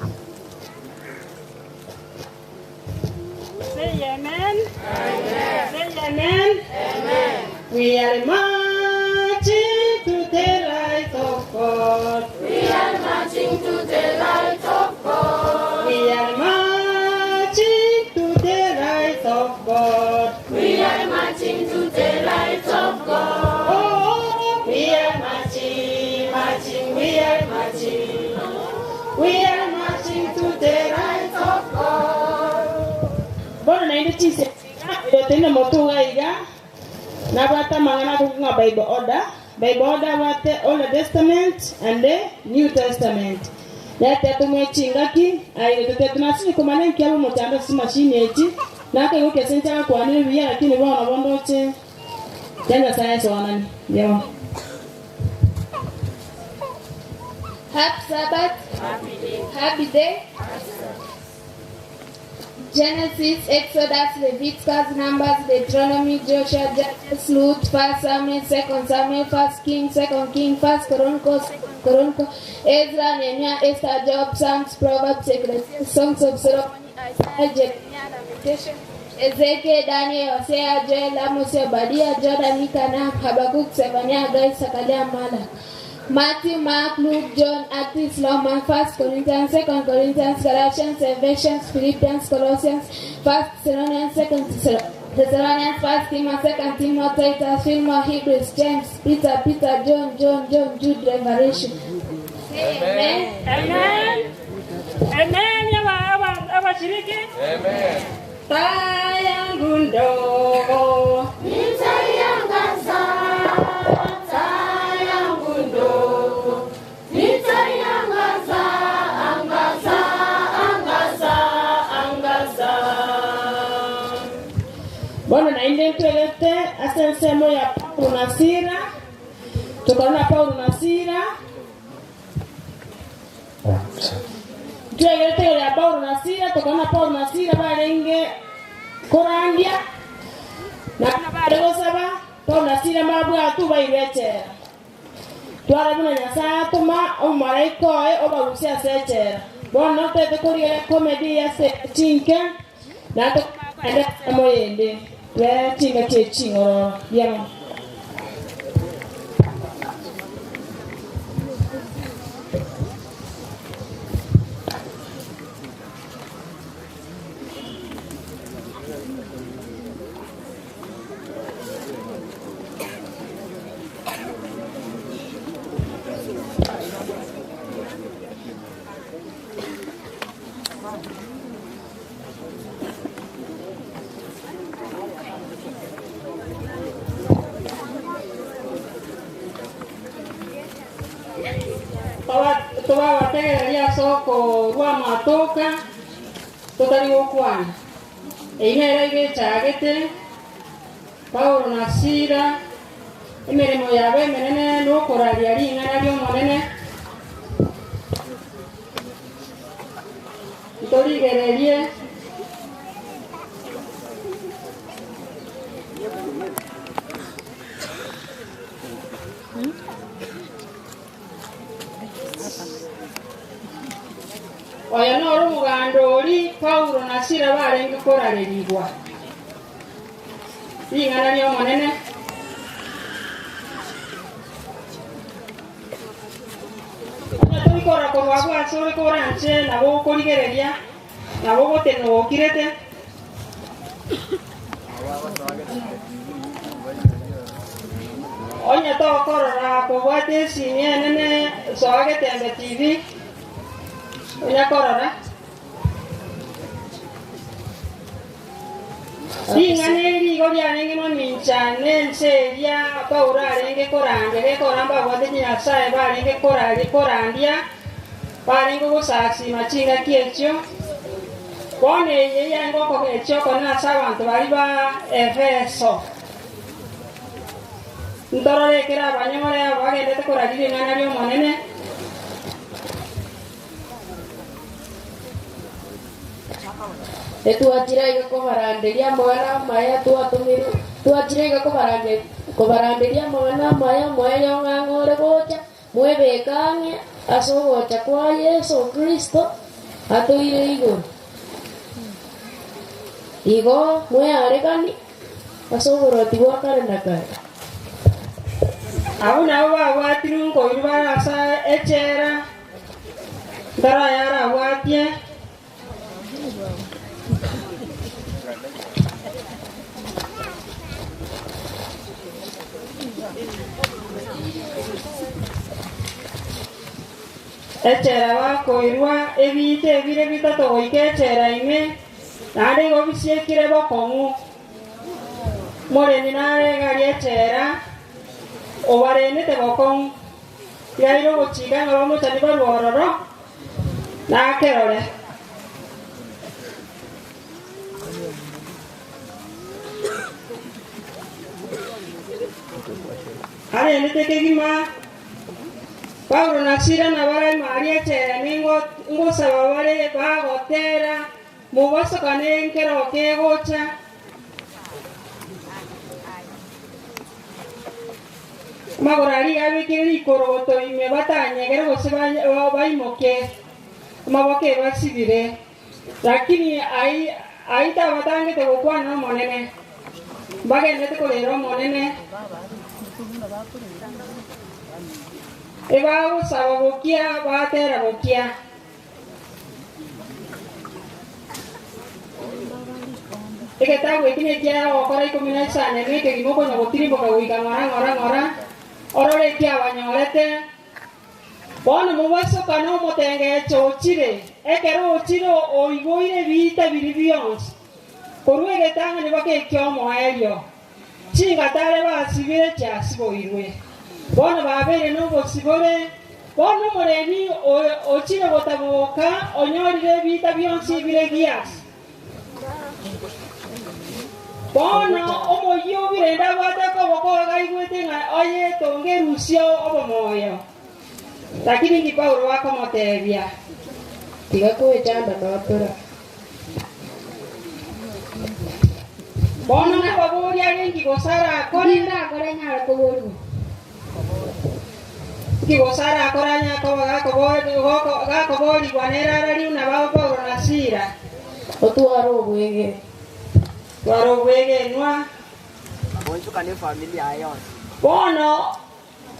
Say amen. Amen. Say amen. Amen. We are marching to the light of God.
We are marching to the light of God.
We are marching to the light of God.
We are marching to the light of God.
Oh, we are marching, marching, we are marching. We are marching to the light of God. Bono naende chise tene motuga iga nabwata mang'ana kukunga Bible order. Bible order bwate Old Testament and the New Testament. Yate tumwe chingaki aire tete tunasini kumane nkiabo mutando si machine eti nake goke sencha kwa nini biya lakini bona bondoche tena science wanani yeo.
Happy Sabbath.
Happy day.
Happy day. Genesis, Exodus, Leviticus, Numbers, Deuteronomy, Joshua, Judges, Ruth, 1 Samuel, 2 Samuel, 1 King, 2 King, 1 Chronicles, 2 Chronicles, Ezra, Nehemiah, Esther, Job, Psalms, Proverbs, Ecclesiastes, Songs of Solomon, Isaiah, Jeremiah, Lamentation, Ezekiel, Daniel, Hosea, Joel, Amos, Obadiah, Jordan, Micah, Habakkuk, Zephaniah, Haggai, Zechariah, Malach. Matthew, Mark, Luke, John, Acts, Romans, 1 Corinthians, 2 Corinthians, Galatians, Ephesians, Philippians, Colossians, 1 Thessalonians, 2 Thessalonians, 1 Timothy, 2 Timothy, Titus, Philemon, Hebrews, James, Peter, Peter, John, John, John, Jude, Revelation.
Amen. Amen. Amen. Amen. Taa yangu ndogo
nitaiangaza, taa yangu ndogo nitaiangaza, angaza, angaza, angaza.
Bwana nainde ntwelete asensemo ya Paulo na Sila Tukaona Paulo na Sila. Tuegerete ya Paulo na Sila, tukaona Paulo na Sila barenge korandia. Na bare gosaba Paulo na Sila mabwa tu bairechera. Twara buna Nyasaye atuma omaraika oye obagusia sechera. Bono tete kuria comedy ya se chinke na to ende moyende. Twe chinga che chingoro biamo. Tubabategereria soko rwa matoka tutari gukwana einera igechagete Paulo na Sila emirimo yabe emenene nokuraria ring'ana riomonene ntorigererie oyo noro omoganda ori Paulo na Sila barenge korarerigwa ring'ana riomonene torikora korwa bwase ore koranche nabo okorigereria nabo ogotenogokirete onya tokorora kobwate esimi enene soa Getembe TV onya korora ring'ana erigo riarenge mamincha nense eria Paulo arenge korandia gekoramba abwate Nyasaye barenge korandia barenge gosasima chingaki echio bono eye yarenge okogecha okona ase abanto bari ba Efeso ntororekera abanyore abo bagendete koraria ring'ana riomonene
Tuachira kobaranderia mwana maya tuatumiru tuachira kobaranderia mwana maya mweyo ng'ang'ore gocha mwebekang'e ase ogocha kwa Yesu Kristo atuire igoro igo mwearekani ase oboroti bwa kare na kare
abo nabo babwatire nkoiru barasa echera ntarayarabwatie echera bakoirwa ebite ebire bitato goika echera ime naende igo bisiekire bokong'u moremi naregaria echera obarenete bokong'u yaire ogochika ng'a bamochani barwa ororo nakerore arenete kegima Paulo na Sila na bara maria echera ngosaba bare bagotera mubasokane nkero kegocha magoro aria abekire rikorogoto ime batanyegere gose baimoke amaboke basibire lakini aita batangete gokwana omonene bagendete korera omonene ebagosaba gokia batera gokia egetabu eki nekia gokora 15 nekegima okonya gotirimboka goika ng'ora ng'ora ng'ora orore ekiabanyorete bono mobasokana omotengecho ochire ekero ochire oigoire biita biri bionsi korwa egetang'ani baka ekia omoerio chingatare basibire chiasiboirwe bono babere nobosibore bono omoremi ochire gotaboka onyorire ebiita bionsi ebire giasi Bono omoyio birenda bwate koboko gaigwete ng'a oye tongerusio obomoyo. Lakini ndi Paulo wakomotebia.
Tiga kwechanda nopera.
Bono nababoria rengi gosara akore
ndakore nyara koborwa.
Kigosara akoranya gakoborigwa nerara na bao Paulo na Sila.
Otwaro obwege.
Twaro obwege nwa.
Bonchukane familia yonsi.
Bono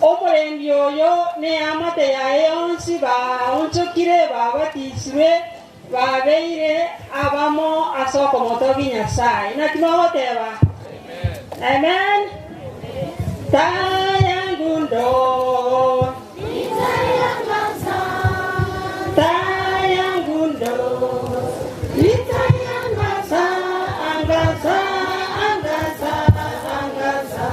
omurendi oyo ne amate yaye yonsi baonchokire babatisirwe babeire abamo asoko motogi Nyasaye. Na kimogoteba. Amen. Tayangundo. Tayangundo. Itayangaza, angaza, angaza, angaza.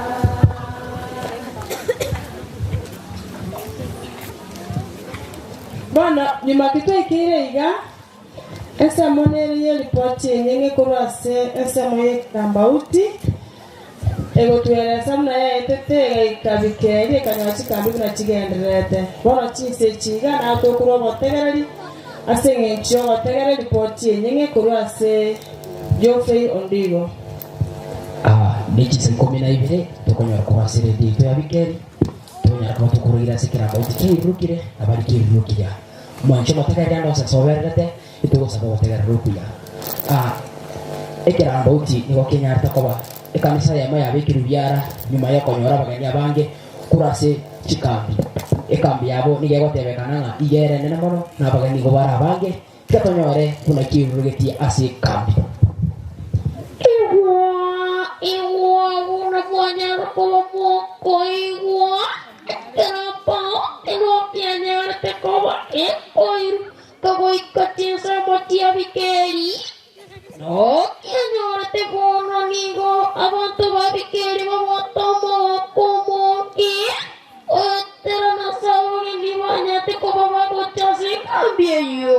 Bwana nyuma kitwekire iga esemo neriye ripoti enyenge korwa ase esemo y'ekambauti egotweresa muna yaetete eikabikeri ekanywa chikambi buna chigendererete bono chinse chiga natokorwa obotegereri ase eng'encho ogotegera ripoti enyenge korwa ase Geoffrey Ondigo.
Nechise 12 tokonyora korwa ase redio ya Bikeri tonyara kuba tukurugira ase ekirambauti kiirukire abari kiirukiria mwancho motegerera ndose sobererete itugosaba gotegerera okuya. Ekirambauti nigo kinyarete koba ekanisa yamo yabikirwe biara nyuma yokonyora abageni abange korwa ase chikambi ekambi yabo nigo egotebekana ng'a igere nene mono na abageni nigo bare abange tigatonyore buna kiirugetie ase ekambi.
Igua unafanya como igua trapa no tiene te koba oir kagoikatinsa motia bikeri no tiene te bono nigo abantu babikeri babotomo como que otera na sauri ni banya te koba bagochase cambie yo.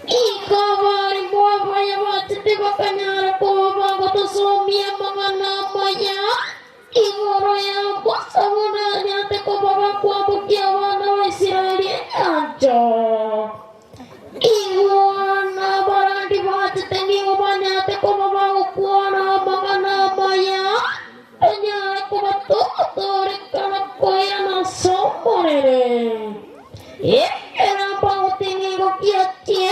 Ikabari mwabaya batete bakanyara koba gotosomia mangana maya igoro ya bosabona nyate koba bakwambukia wana wa Israeli anjo igwana barandi batete nigo banyate koba bagokwana mangana maya anyara koba totorekana koira na somorere. Era pautingo kiatie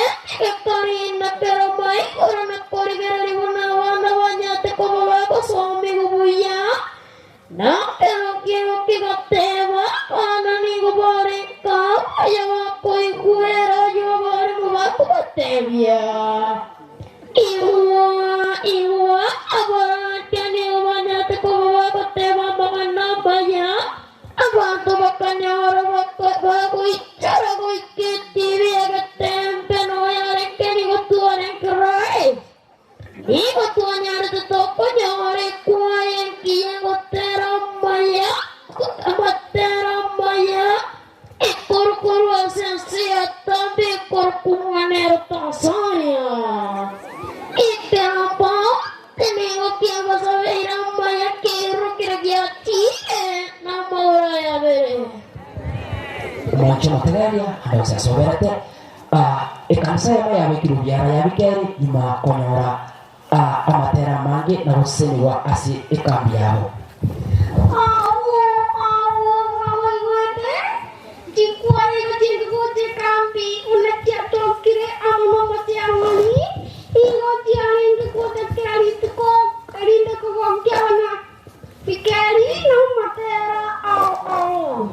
karina pero mai korana korigera ribuna wana wanyate koba bagosomi gubuya na pero quiero que gateba ana nigo borenka ya va koiguera yo barimo bakubatebia igua igua abarante nigo banyate koba bagoteba magana baya abantu bakanyara bagoichara goiketiri agatempe no yarekeni gotuaren krai igo tuanyare tokonyore kwayen kiyengotera maya amatera maya ikorkoru asensia tambe korkumanero Tanzania iterapa tengo que basabeira maya kero kiragiati na mora ya bere.
Mwancho motegeria andose asoberete ekanisa yamo yabikirwe biara ya Bikeri nyuma konyora amatera mange na goseseniwa ase ekambi yabo.
Bikeri no matera au au.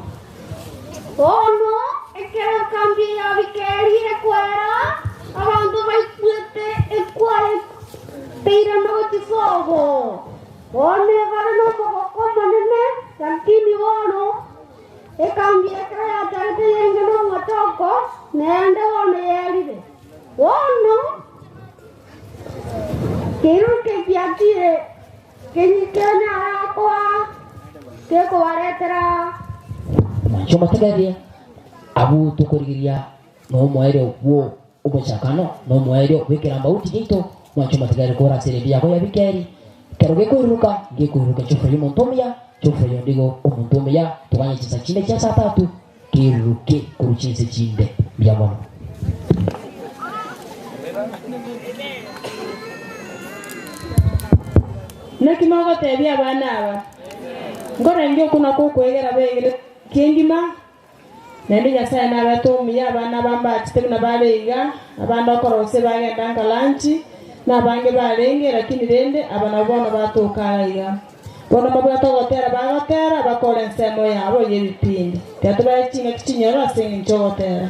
Ono ekero kambi ya Bikeri ekwera abantu baikuete ekware peira no tisogo. One varano poko manene lakini wono ekambi ekaya tarete yengeno ngotoko nende wono yerire. Wono kero ke kiatire kenyikenya kwa keko waretera
Mwancho motegeria abu tukorigiria no mwaire wo omochakano no mwaire wikiramba uti gito Mwancho matigari kora serebia ko yabikeri. Kero gekuruka gekuruka chofo yomontomia chofo yondigo omontomia tukanye chisa chinde cha saa tatu kiruke kuruchinse chinde bya mono.
Nakimogotebia abana aba ngorenge okuna kokwegera begere kengima naende Nyasaye nabatumia abana bambatite buna bareiga abande okorose bagenda nka lanchi nabange barenge lakini rende abana bono batuka iga bono mabwate ogotera bagotera bakora ensemo yabo y'ebipindi tiatubae ching'aki chinyoro ase eng'encho ogotera.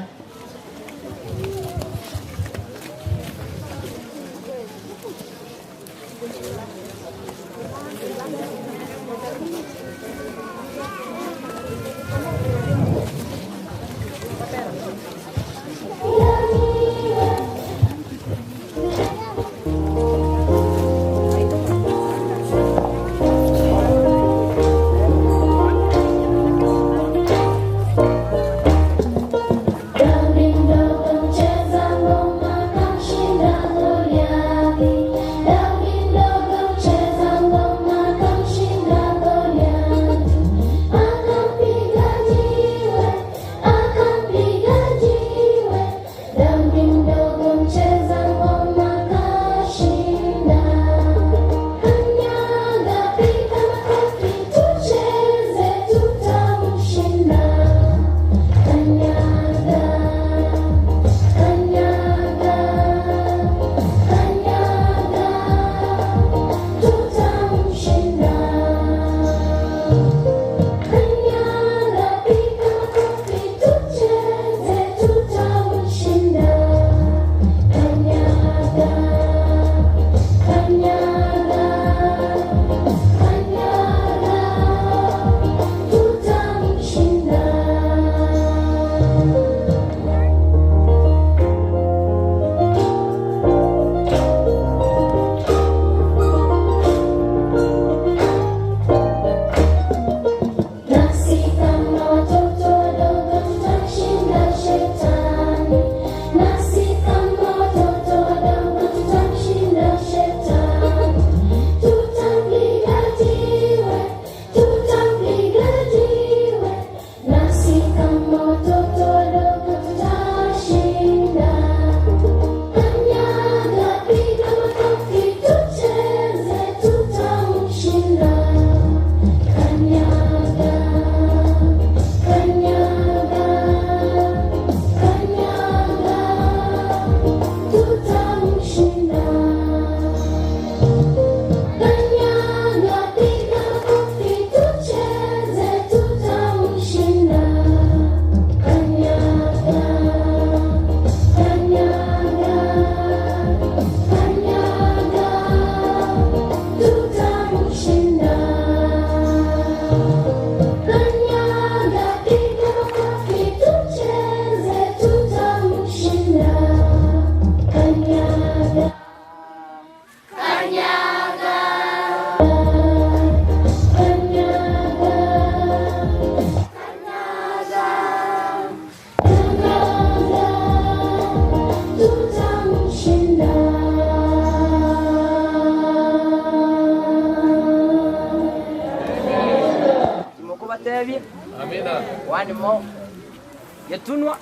Amina. One more. Yetunwa.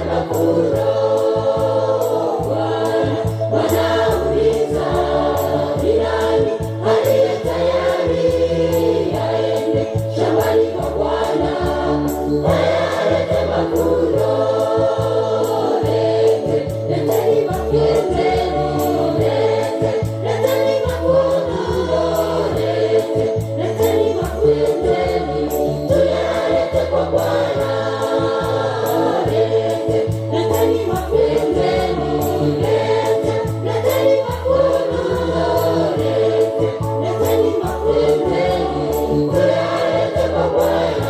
Mavuno. Bwana, Bwana uliza, ni nani aliye tayari aende shambani kwa Bwana ayalete mavuno? Lete, leteni mavuno, lete, leteni mavuno, lete, leteni mavuno, tuyalete kwa Bwana. Lete, leteni mavuno, lete, leteni mavuno, lete, leteni mavuno, tuyalete kwa Bwana.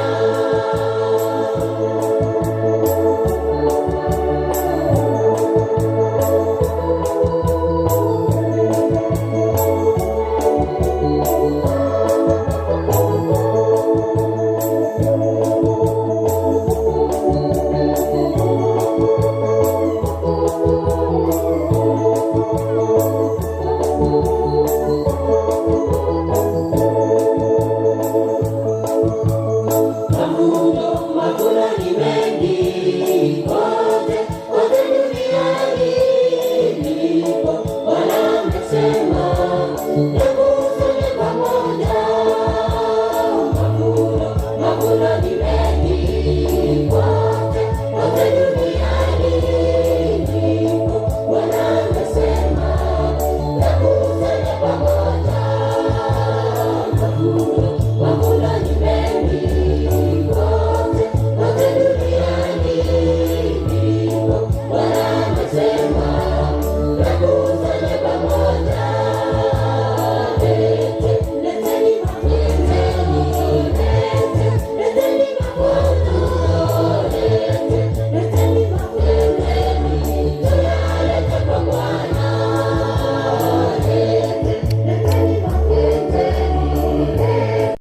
Mavuno, mavuno ni mengi kote, kote duniani ndipo Bwana amesema yakusanye pamoja. Mavuno, mavuno ni mengi kote, kote duniani ndipo Bwana amesema yakusanye pamoja. Mavuno, mavuno ni mengi kote, kote duniani ndipo Bwana amesema yakusanye pamoja. Lete, leteni mavuno, lete, leteni mavuno, lete, leteni mavuno, tuyalete kwa Bwana. Lete, leteni mavuno, lete.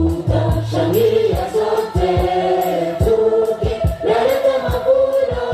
Tutashangilia sote tukiyaleta mavuno.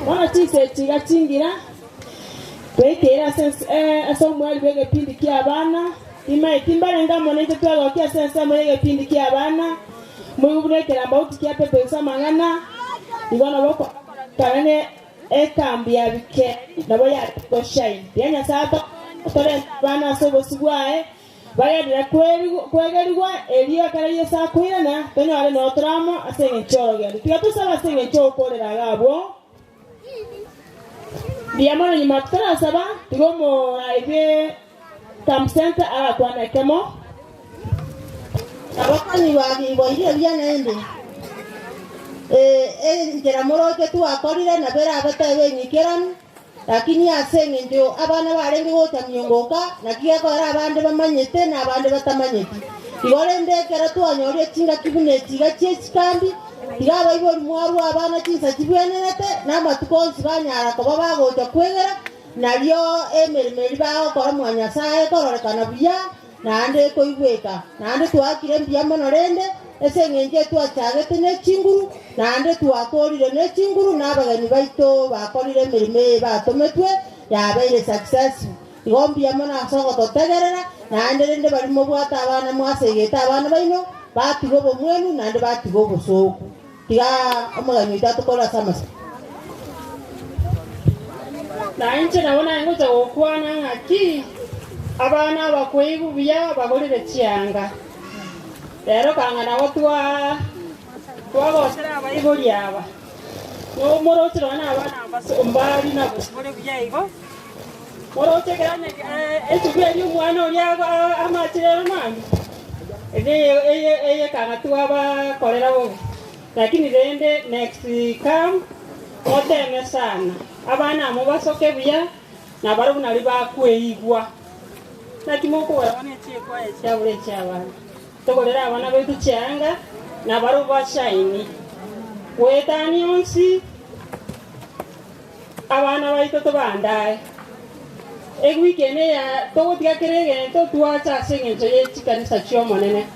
Wana chise chiga chingira twekera sense omwali bwege pindi kia abana imaiti mbarenga monete twagokia sense mwege pindi kia abana mwibunekera mbauti kia pepe usamangana igona boko kanene ekambi ya bike nabo ya goshine yanya saba tore bana sobo sigwae bayadira kwegerigwa eliyo kare yesa kwirana tonyo no tramo asenge choro tiga tusaba asenge choro kolera gabo Diamano nyuma tutarasaba tigomo aibe tam center ala kwana kemo
abakanyi bagibwa bya nende njera moroke tu akorire na bera abatebe nyikeranu lakini asenge ndio abana barenge gota myongoka na kigakora abande bamanyete na abande batamanyete igore ndekera twanyorie chinga kibune chiga chikambi tigaba ibo mwaru abana chinsa chibwenerete na matuko banyara ko bagocha kwegera naryo emirimo bagokora mwa Nyasaye kororekana buya naande koibweka naande twakire mbuya mono rende ese ng'enje twachagete nechinguru naande twakorire nechinguru n'abageni baito bakorire emirimo batometwe yabeire successful igo mbuya mono ase ogototegerera naande rende barimo bwata abana mwasegete abana baino batiga obomwenu naande batiga obosoku tiga omogani oito atokora ase amasa
na inche nabona ngocha gokwana ng'aki abana bakweigu buya bagorire chianga rero kanga nabo twagosera abaibori aba nomorochero bana abana mbari nabosibore buya igo morochekerane echuku eri omwana oria amachirero mami eye kanga twabakorera bobe lakini rende next come oteme sana abana amo basoke buya na bari nari bakweigwa nakimoko wane chekwa ekyabure kyabana tokolera abana betu kyanga na bari bashaini wetani onsi abana baito tobandaye ewikene ya togotiga kerege to twacha seng'encho ye chikanisa chiomonene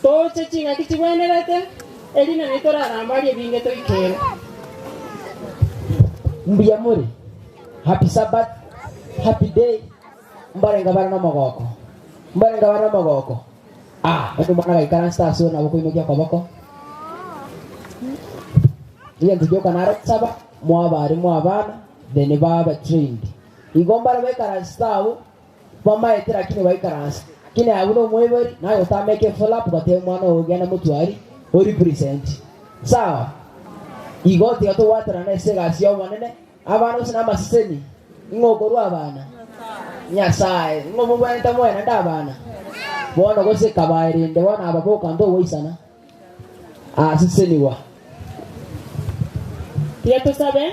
toche ching'aki chibwenerete erina nitorarambari ebinge toikere.
Mbiyamuri happy Sabbath, happy day. Mbarenga bana magoko mbarenga bana magoko ndo mwana gaikara stasio nabo kuinokia koboko iya ntijoka naro saba mwabari mwabana then baba trained igombara baikara stawo bamaetera lakini baikara kine abuno mwebori nayo tameke full up gate mwana ogena mutwari o represent sawa igoti gatowatara na esega sio banene abana sina masiseni ingogorwa abana Nyasaye ngobo bwenta mwena ndabana bona gose kabairinde bona ababoka ndo woisana siseniwa
tiga tusabe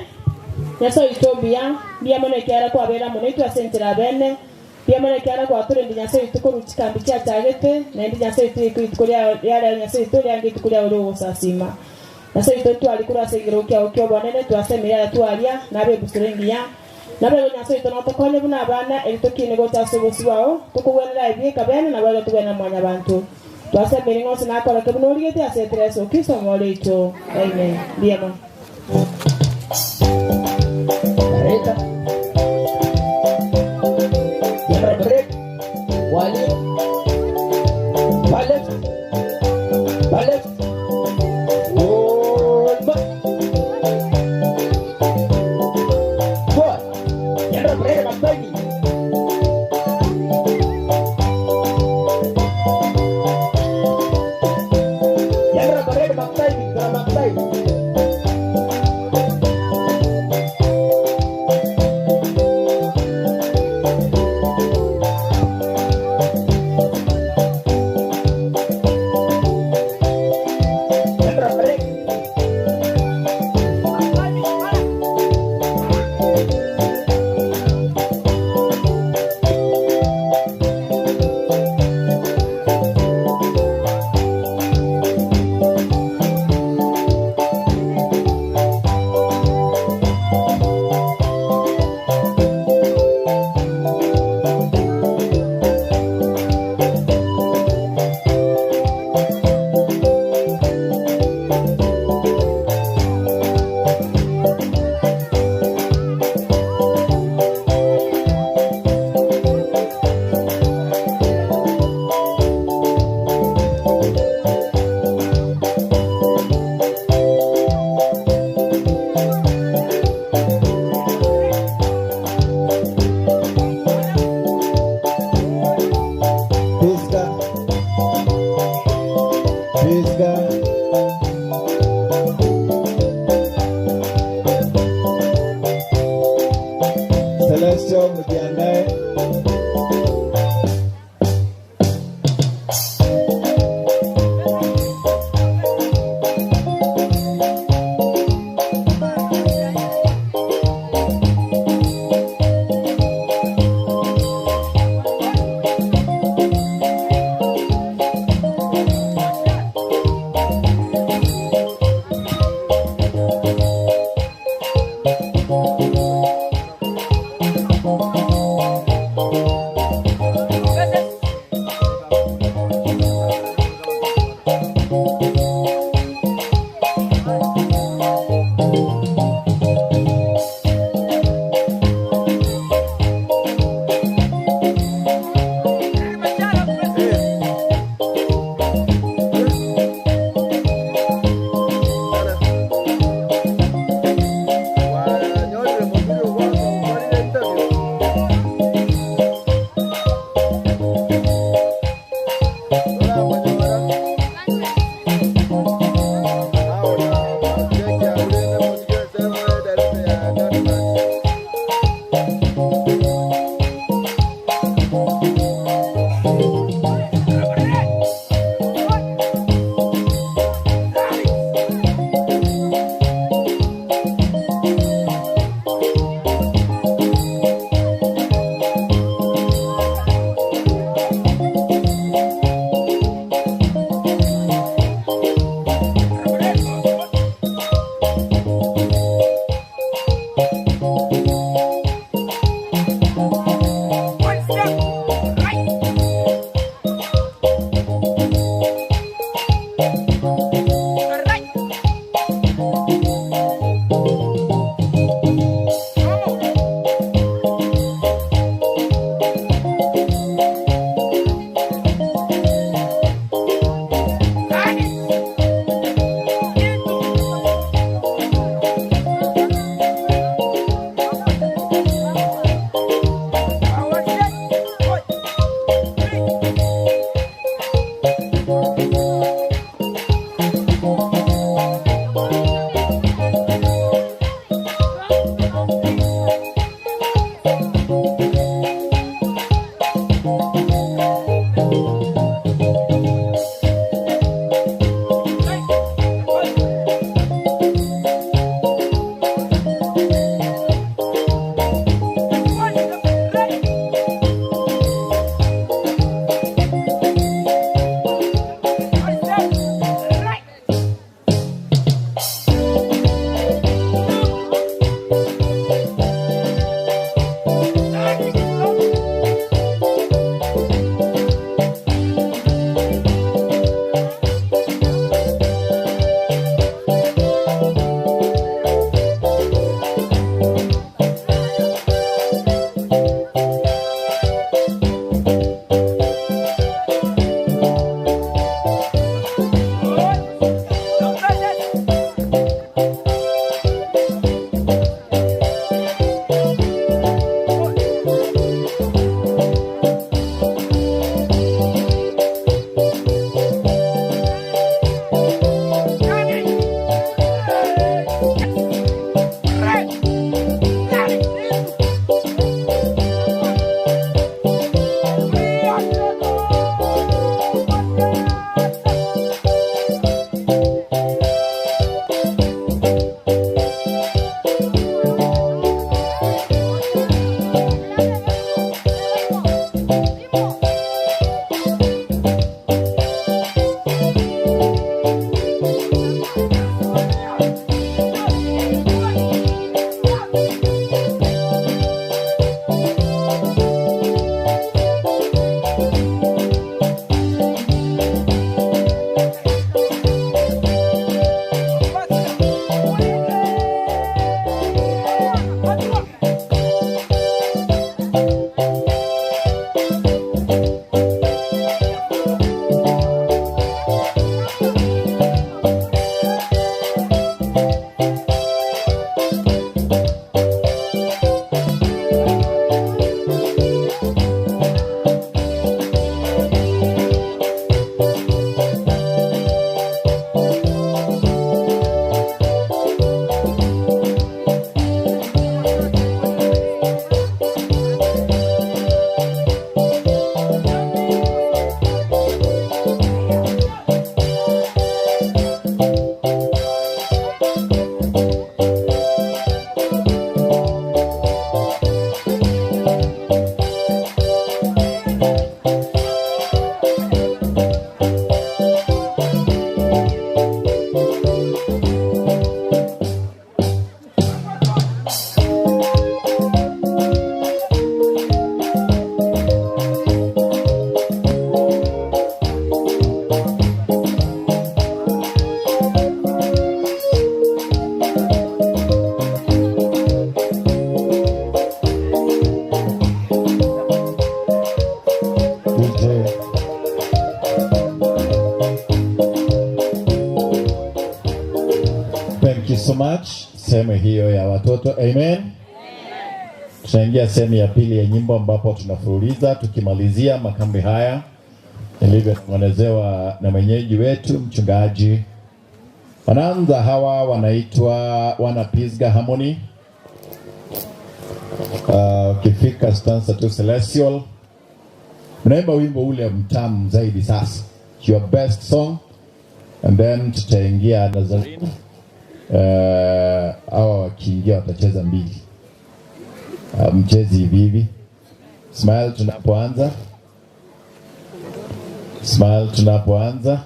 Nyasaye itobia bia mono kiara kwa bera mono itwasentera bene bia mono kiara kwa turendi Nyasaye itukuru chikambi chia chagete na ndi Nyasaye itukuria yara Nyasaye ituria ndi itukuria uri gusasima Nyasaye itu twalikura segero kia okyo bonene twasemerera twaria nabe busurengia nabe Nyasaye itonotokonye buna abana eritokine gotasubusibwao tukugwenera ebieka bene nabe tugwena mwanya bantu twasemere ng'ose nakora kebuno origete asetere Yesu Kristo ng'oreito amen biamo
Reta break wali ballet ballet olma four yara break mapani yara break mapani mapani
Celestial mjiandae. so much. Sehemu hiyo ya watoto. Amen. Tunaingia sehemu ya pili ya nyimbo ambapo tunafululiza tukimalizia makambi haya nilivyotengenezewa na mwenyeji wetu mchungaji. Wanaanza hawa wanaitwa wana Pisgah Harmony. Ukifika stanza 2 Celestial mnaimba wimbo ule mtamu zaidi sasa, your best song, and then tutaingia Nazarene. Hawa wakiingia watacheza mbili. Mchezi hivi hivi. Smile tunapoanza. Smile tunapoanza.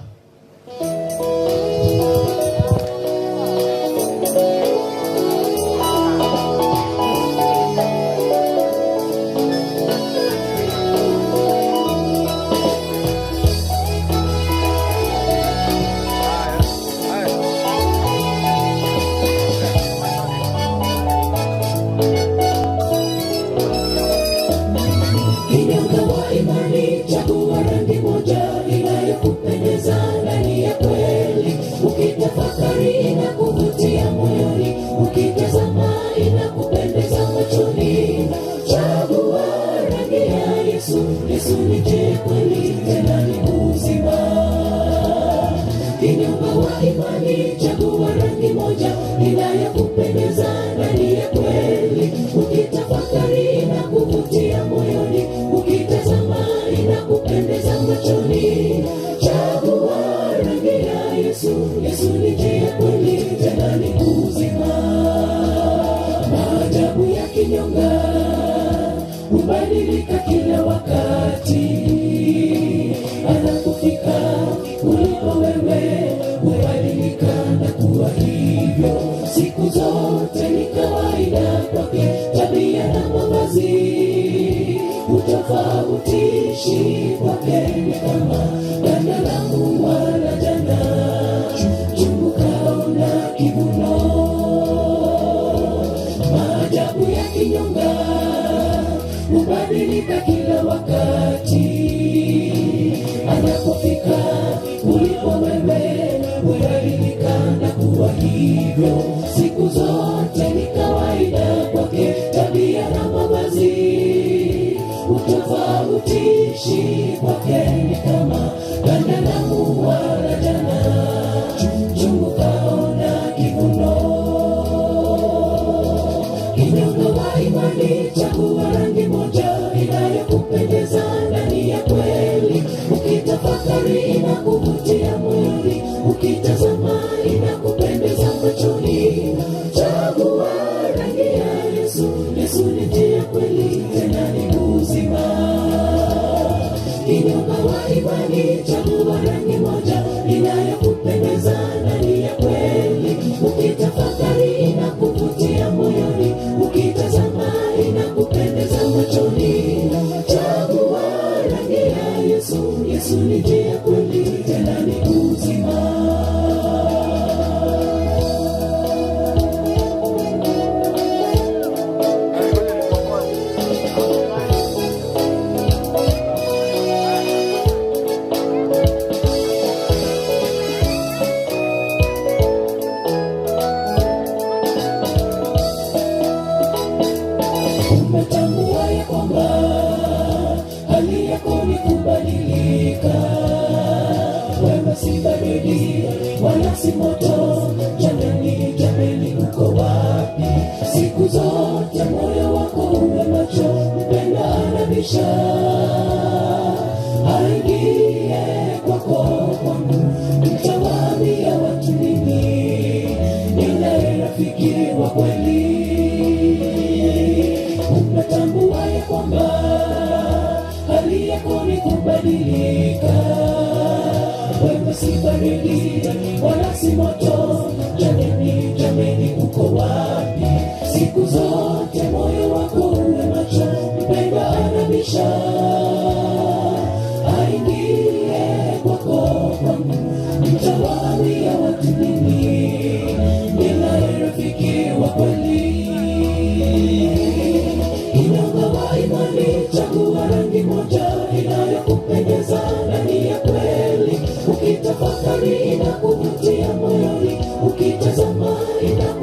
Ukitafakari inakuvutia moyoni, ukitazama inakuvutia.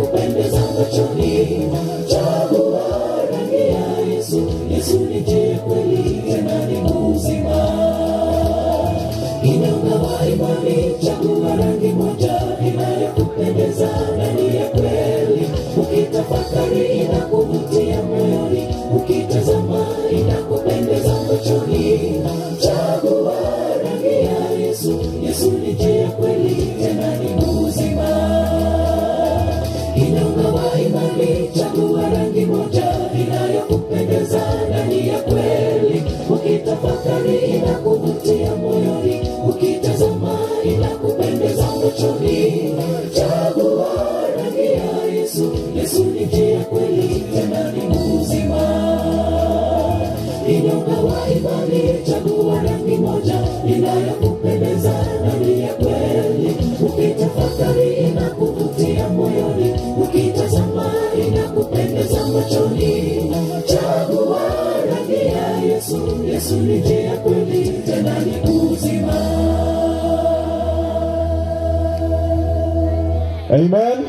Yesu ni njia, kweli, tena ni uzima. Kinyonga wa imani, chagua rangi moja inayokupendeza na ni ya kweli. Ukitafakari inakuvutia moyoni, ukitazama inakupendeza machoni. Chagua rangi ya Yesu. Yesu ni njia, kweli, tena ni uzima. Kinyonga wa imani, chagua rangi moja inayokupendeza na ni ya kweli. Ukitafakari inakuvutia moyoni, ukitazama inakupendeza machoni. Chagua rangi ya Yesu. Yesu ni njia, kweli, tena ni uzima. Kinyonga wa imani, chagua rangi moja inayokupendeza na ni ya kweli. Ukitafakari inakuvutia moyoni, ukitazama inakupendeza machoni. Chagua rangi ya Yesu. Yesu ni njia, kweli, tena ni uzima.
Amen.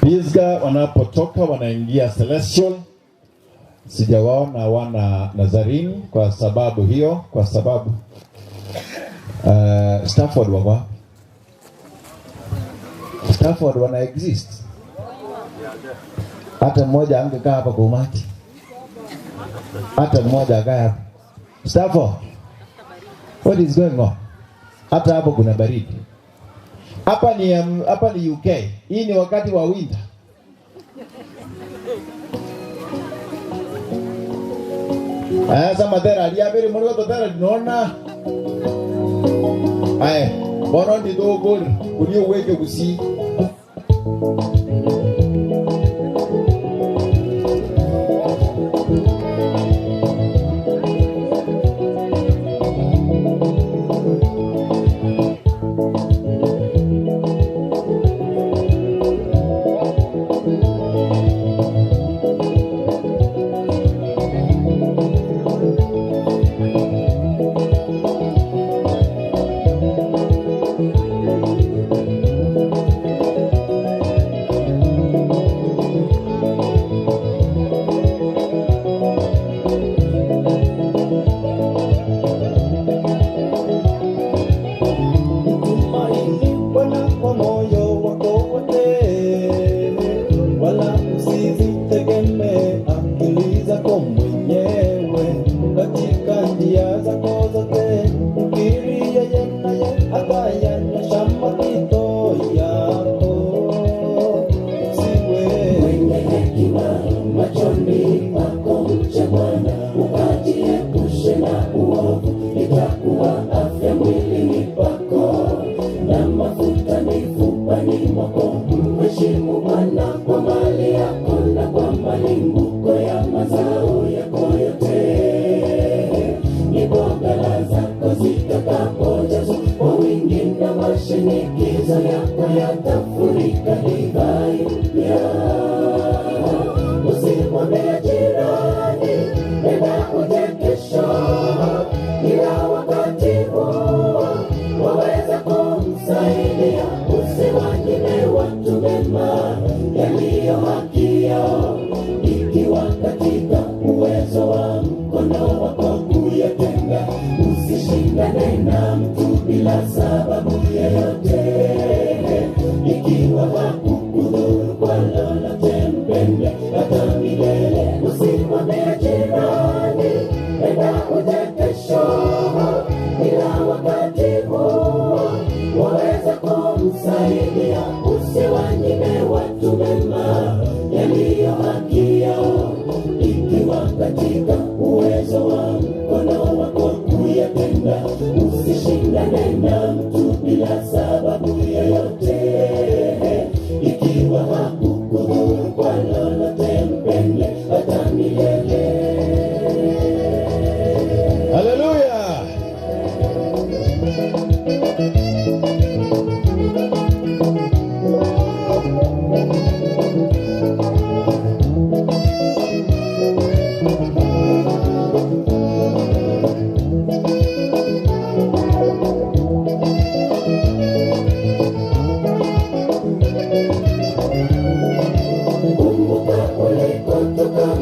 Pisga wanapotoka wanaingia Celestial. Sijawaona wana Nazarene kwa sababu hiyo, kwa sababu Stafford wako. Stafford wana exist. Hata mmoja angekaa hapa kwa umati. Hata mmoja akae hapa. Stafford, what is going on? Hata hapo kuna baridi. Hapa ni UK. Hii ni wakati wa winter. Asa matera aliabiri muri gototera nona. Aye, bono ndi dogor kuri uweke gusi.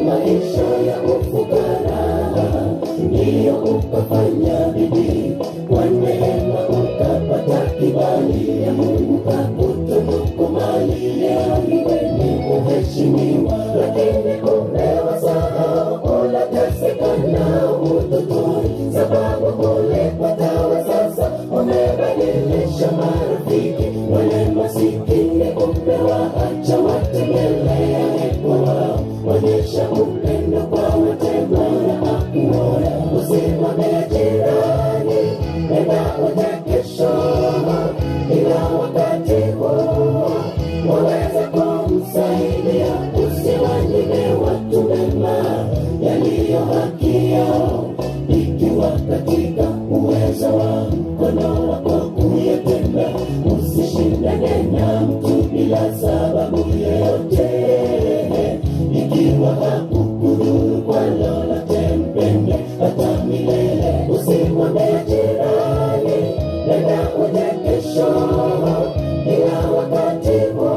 Maisha ya ufukara. ukafanya bidii, kwa neema ukapata kibali ya Mungu kakutunuku mali. Leo wewe ni mheshimiwa, lakini umewasahau unateseka na utotoni, sababu ulipatawa sasa umebadilisha marafiki, wale masikini umewaacha watembelee kwao, onyesha upendo kwa wote, Bwana akuona. Usimwambie jirani nenda uje kesho, ila wakati huo waweza kumsaidia. Usiwanyime watu mema yaliyo haki yao, ikiwa katika uwezo wa mkono wako kuyatenda. Usishindane na mtu bila sababu yoyote, ikiwa hakukudhuru kwa lolote, mpende hata milele. Usimwambie jirani nenda uje kesho, ila wakati huo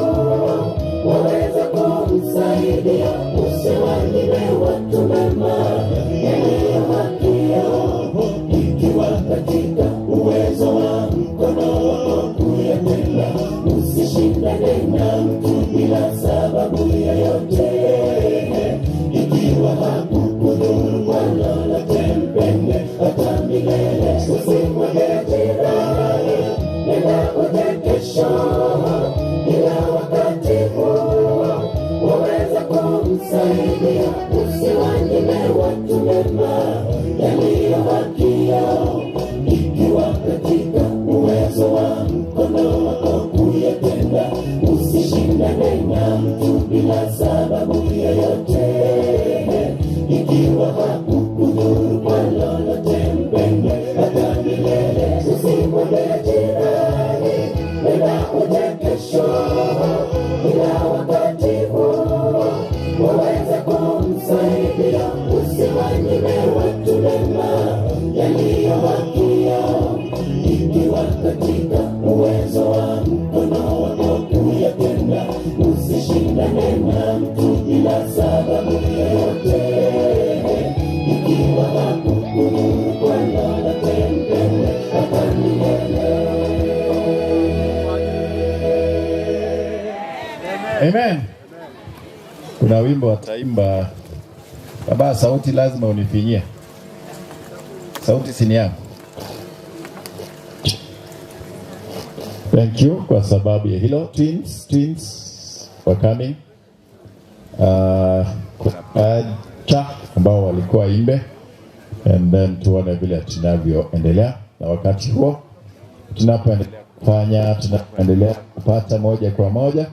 waweza kumsaidia. Usiwanyime watu mema yaliyo haki yao, ikiwa katika uwezo wa mkono wako kuyatenda. Usishindane na mtu bila sababu yoyote, ikiwa hakukudhuru kwa lolote, mpende hata milele. Usimwambie jirani nenda uje kesho, ila wakati huo waweza kumsaidia. Usiwanyime watu mema yaliyo haki yao, ikiwa katika uwezo wa mkono wako kuyatenda. Usishindane na mtu bila sababu yoyote, ikiwa hakukudhuru kwa lolote, mpende hata milele. Usimwambie jirani nenda uje kesho, ila wakati huo waweza kumsaidia. Usiwanyime watu mema yaliyo haki yao, ikiwa katika uwezo wa mkono wako kuyatenda. Usishindane na mtu bila sababu yoyote, ikiwa hakukudhuru kwa lolote, mpende hata milele.
Amen. Kuna wimbo ataimba baba, sauti lazima unifinyie. Sauti si ni yangu. Thank you kwa sababu ya hilo. Twins were coming. Kuna pacha ambao walikuwa imbe, and then tuone vile tunavyoendelea, na wakati huo tunapoendelea kufanya, tunapoendelea kupata moja kwa moja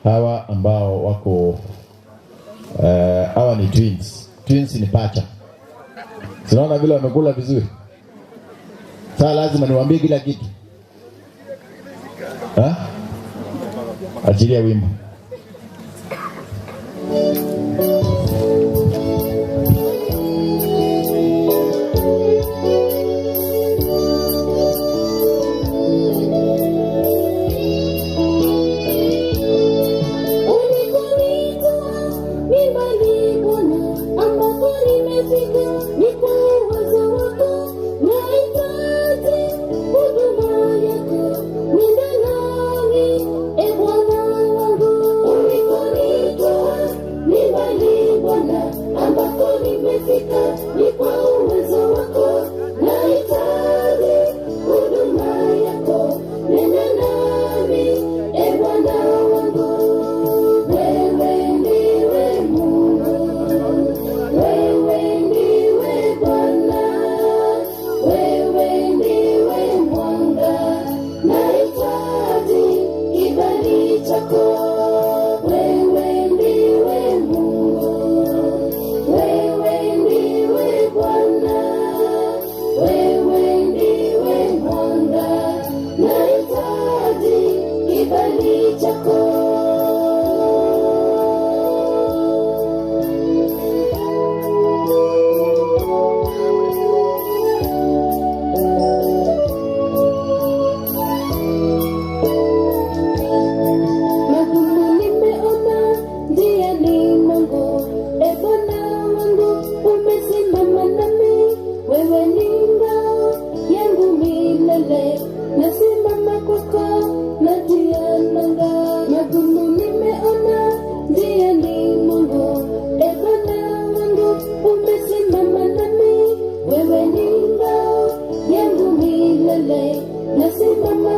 hawa ambao wako hawa ni twins. Twins ni pacha. Tunaona vile wamekula vizuri. Sasa lazima niwaambie kila kitu. Ha? Achilia wimbo.
Nenda nami, e Bwana wangu. Ulikonitoa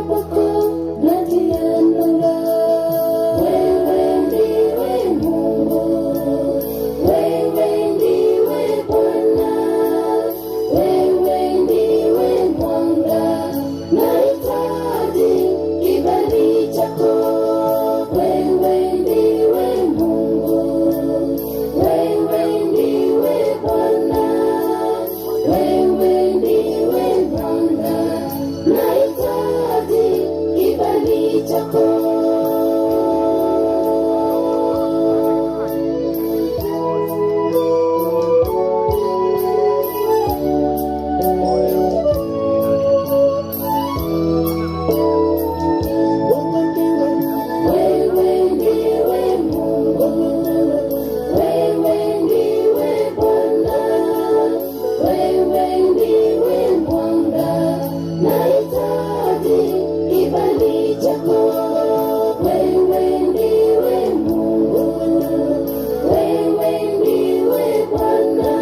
kwako natia nanga. Wewe ndiwe Mungu, wewe ndiwe Bwana, wewe ndiwe mwanga, nahitaji kibali chako. Wewe ndiwe Mungu, wewe ndiwe Bwana, wewe ndiwe mwanga, nahitaji kibali chako. Wewe ndiwe Mungu, wewe ndiwe Bwana, wewe ndiwe mwanga, nahitaji kibali chako. Wewe ndiwe Mungu, wewe ndiwe Bwana,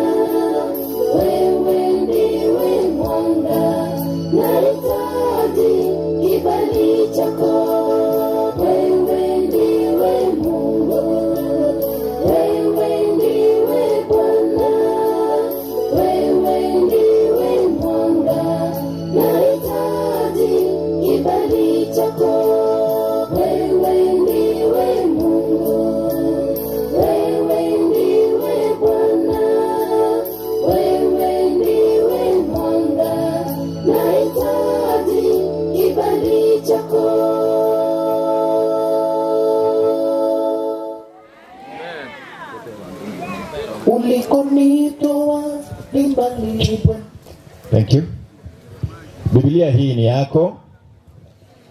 wewe ndiwe mwanga, nahitaji kibali chako. Wewe ndiwe Mungu, wewe ndiwe Bwana, wewe ndiwe mwanga, nahitaji kibali chako. Wewe ndiwe Mungu, wewe ndiwe Bwana, wewe ndiwe mwanga, nahitaji kibali chako.
Ulikonitoa ni mbali Bwana.
Thank you. Biblia hii ni yako.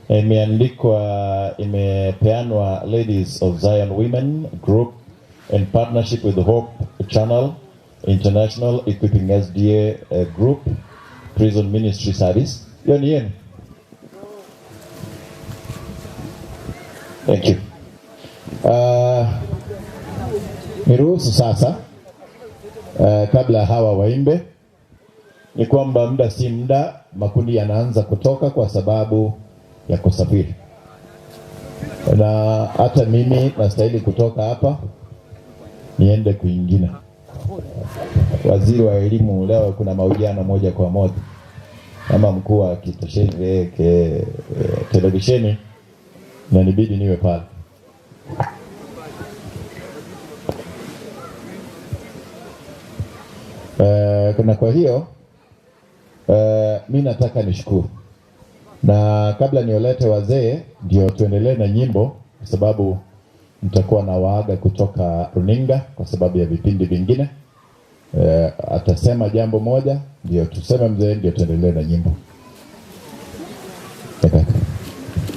Imeandikwa, imepeanwa Ladies of Zion Women Group in partnership with the Hope Channel International Equipping SDA Group Prison Ministry Service. Hiyo ni yenu. Thank you. Niruhusu sasa kabla hawa waimbe, ni kwamba muda si muda makundi yanaanza kutoka kwa sababu ya kusafiri, na hata mimi nastahili kutoka hapa niende kwingine. Waziri wa elimu leo kuna mahojiano moja kwa moja ama mkuu wa kitosheni televisheni, na nibidi niwe pale. Na kwa hiyo mi nataka nishukuru, na kabla niolete wazee ndio tuendelee na nyimbo, kwa sababu nitakuwa na waaga kutoka runinga kwa sababu ya vipindi vingine. Atasema jambo moja ndio tuseme mzee, ndio tuendelee na nyimbo.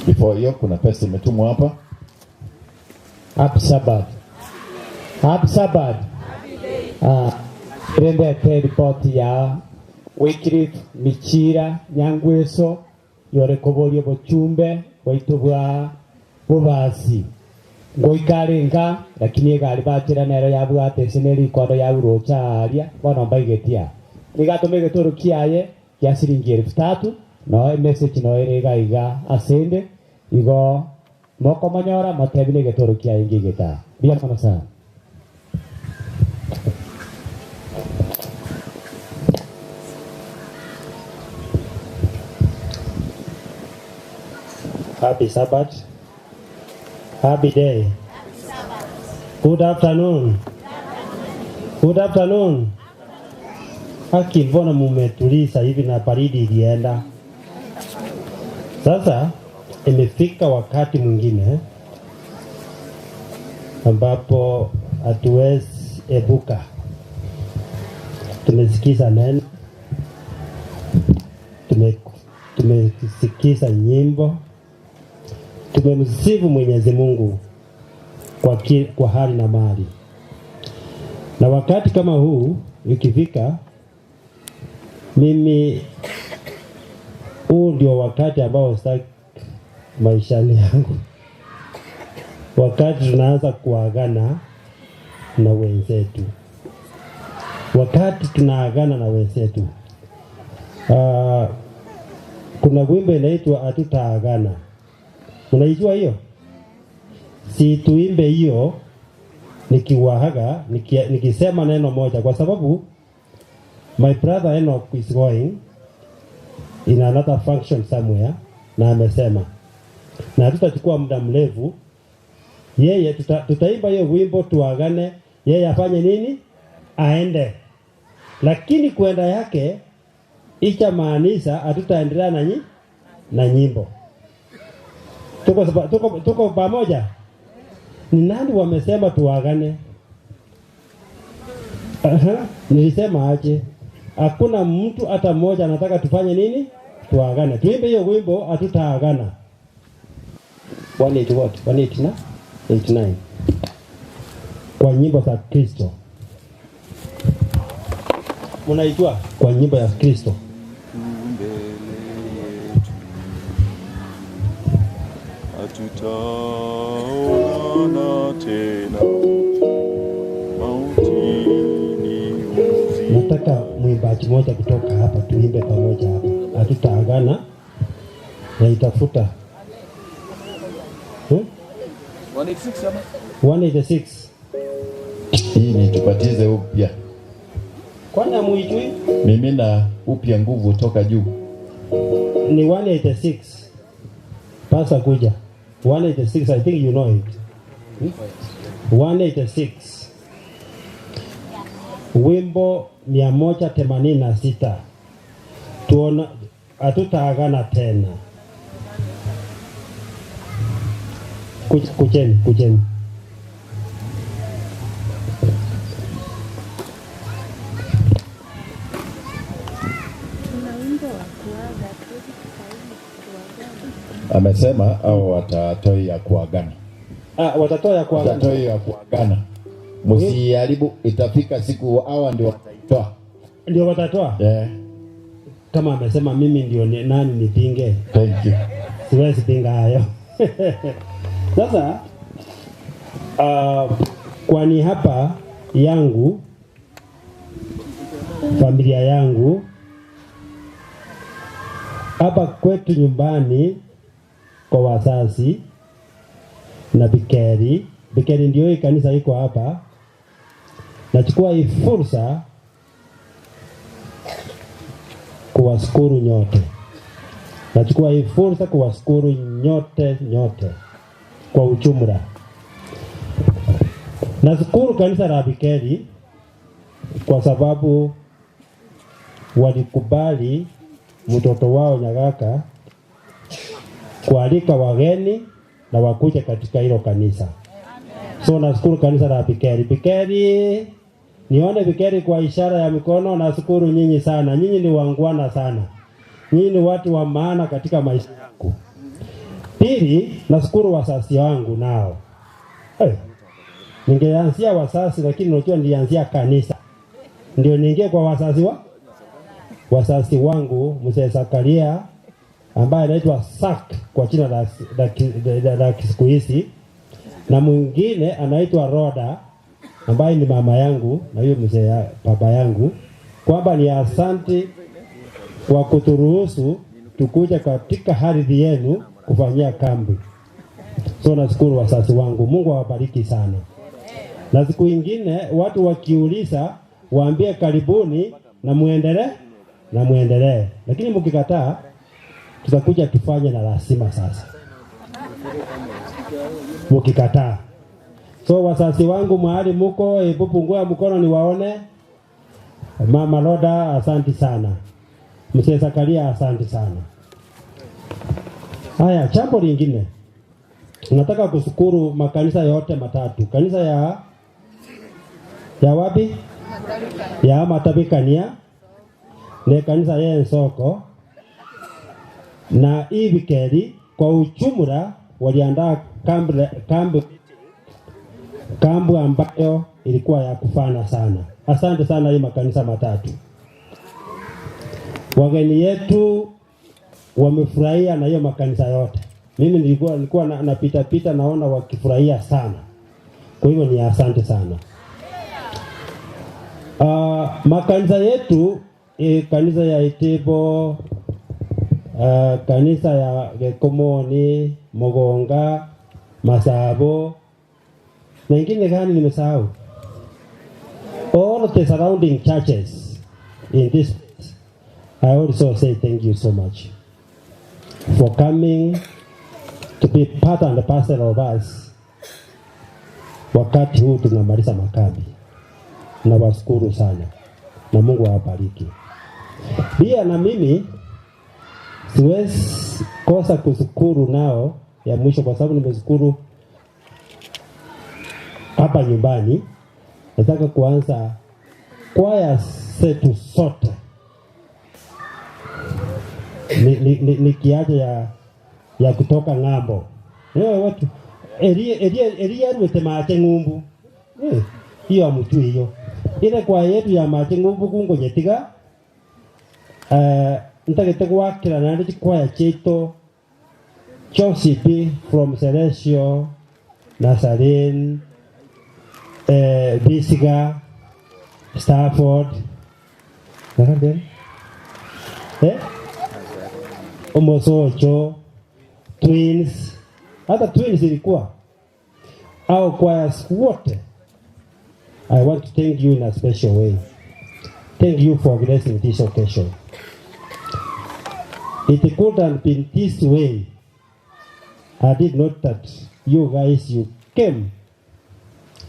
Before hiyo kuna pesa imetumwa hapa.
Happy Sabbath. Happy Sabbath. Rendete ripoti ya Wycliffe Michira Nyangweso yore koborio bochumbe bwaitu bwa bobasi ngoikarenga lakini egari batira nero yabwate seneri kondo ya urocha aria bono mbaigetia nigatome getoro kiaye kia siringi 3000 no message no ere gaiga asende igo moko manyora matebile getoro kiaye ngigeta bia mono sana.
Happy Sabbath. Happy day.
Happy Sabbath.
Good afternoon. Good afternoon. Haki, mbona mumetuliza hivi na baridi ilienda? Sasa imefika wakati mwingine ambapo hatuwezi epuka. Tumesikiza neno, tumesikiza nyimbo, tumemsifu Mwenyezi Mungu kwa hali na mali. Na wakati kama huu ikifika, mimi huu ndio wakati ambao sitaki maishani yangu. Wakati tunaanza kuagana na wenzetu. Wakati tunaagana na wenzetu. Kuna wimbo inaitwa Hatutaagana. Unaijua hiyo? Si tuimbe hiyo nikiwahaga, nikisema neno moja, kwa sababu my brother Enoch is going in another function somewhere, na amesema na hatutachukua muda mrefu. Yeye tutaimba hiyo wimbo tuagane, yeye afanye nini? Aende. Lakini kwenda yake icha maanisha hatutaendelea na nyimbo. Tuko pamoja. Ni nani wamesema tuagane? Nilisema aje? Hakuna mtu hata mmoja anataka tufanye nini? Tuagane. Tuimbe hiyo wimbo hatutaagana. 180 what? 189. Kwa nyimbo za Kristo. Mnaijua kwa nyimbo ya Kristo.
Mbele yetu hatutaonana tena, mauti ni uzima.
Nataka mwimbaji mmoja kutoka hapa tuimbe pamoja hapa. Hatutaagana. Naitafuta.
186 ama?
186.
Hii ni tubatize upya.
Kwani hamuijui?
Mimina upya nguvu toka juu.
Ni 186. Pasa kuja. 186, I think you know it. 186. Wimbo 186. Tuona hatutaagana tena. Kucheni, kucheni.
Amesema au watatoi ya kuagana.
Watatoa ya kuagana.
Watatoi ya kuagana. Msiharibu, itafika siku hawa ndio wataitoa.
Ndio watatoa?
Yeah.
Kama amesema mimi ndio nani nipinge?
Thank you.
Siwezi pinga hayo. Sasa kwani hapa yangu, familia yangu, hapa kwetu nyumbani kwa wazazi na Bikeri, Bikeri ndio hii kanisa iko hapa. Nachukua hii fursa kuwashukuru nyote. Nachukua hii fursa kuwashukuru nyote nyote kwa ujumla. Nashukuru kanisa la Bikeri kwa sababu walikubali mtoto wao Nyagaka kualika wageni na wakuja katika hilo kanisa. So nashukuru kanisa la Bikeri. Bikeri, nione Bikeri kwa ishara ya mikono. Nashukuru nyinyi sana. Nyinyi ni wangwana sana. Nyinyi ni watu wa maana katika maisha yangu. Pili, nashukuru wasasi wangu nao. Hey, ningeanzia wasasi lakini unajua nilianzia kanisa. Ndio niingie kwa wasasi wasasi wangu Mzee Zakaria ambaye anaitwa Sak kwa jina la siku hizi, na mwingine anaitwa Roda ambaye ni mama yangu na huyo mzee baba yangu, kwamba ni asante kwa kuturuhusu tukuja katika ardhi yenu kufanyia kambi. So nashukuru wasasi wangu, Mungu awabariki sana. Na siku ingine watu wakiuliza waambie karibuni na muendelee na muendelee. Lakini mkikataa tutakuja tufanye na lazima sasa. Mkikataa. So wasasi wangu mahali muko, hebu pungua mkono niwaone. Mama Roda, asante sana. Mzee Zakaria, asante sana. Haya, jambo lingine. Nataka kushukuru makanisa yote matatu. Kanisa ya wapi? Ya Matabikania, ne kanisa ya Nsoko na Ibikeri. Kwa ujumla waliandaa kambi ambayo ilikuwa ya kufana sana. Asante sana hii makanisa matatu. Wageni yetu wamefurahia na hiyo makanisa yote. Mimi nilikuwa napita pita naona wakifurahia sana. Kwa hivyo ni asante sana. Makanisa yetu, kanisa ya Itebo, Kanisa ya Gekomoni, Mogonga, Masabo na ingine gani nimesahau. All the surrounding churches in this place, I also say thank you so much for coming to be part and parcel of us wakati huu tunamaliza makambi. Nawashukuru sana na Mungu awabariki. Pia na mimi siwezi kosa kushukuru nao ya mwisho, kwa sababu nimeshukuru hapa nyumbani. Nataka kuanza kwaya zetu sote ni kiaje ya kutoka ng'ambo. Watu eria ruete mache ng'umbu. Hiyo amujui hiyo. Ile kwaya yetu ya mache ng'umbu kungo nyetiga ntagete gwakira na ndi kwaya cheto Chelsea from Celestio, Nazarene, Bisiga, Stafford, nakande Omosocho, Twins, hata Twins ilikuwa au choirs wote. I want to thank you in a special way. Thank you for blessing this occasion. It could have been this way. I did not that you guys, you came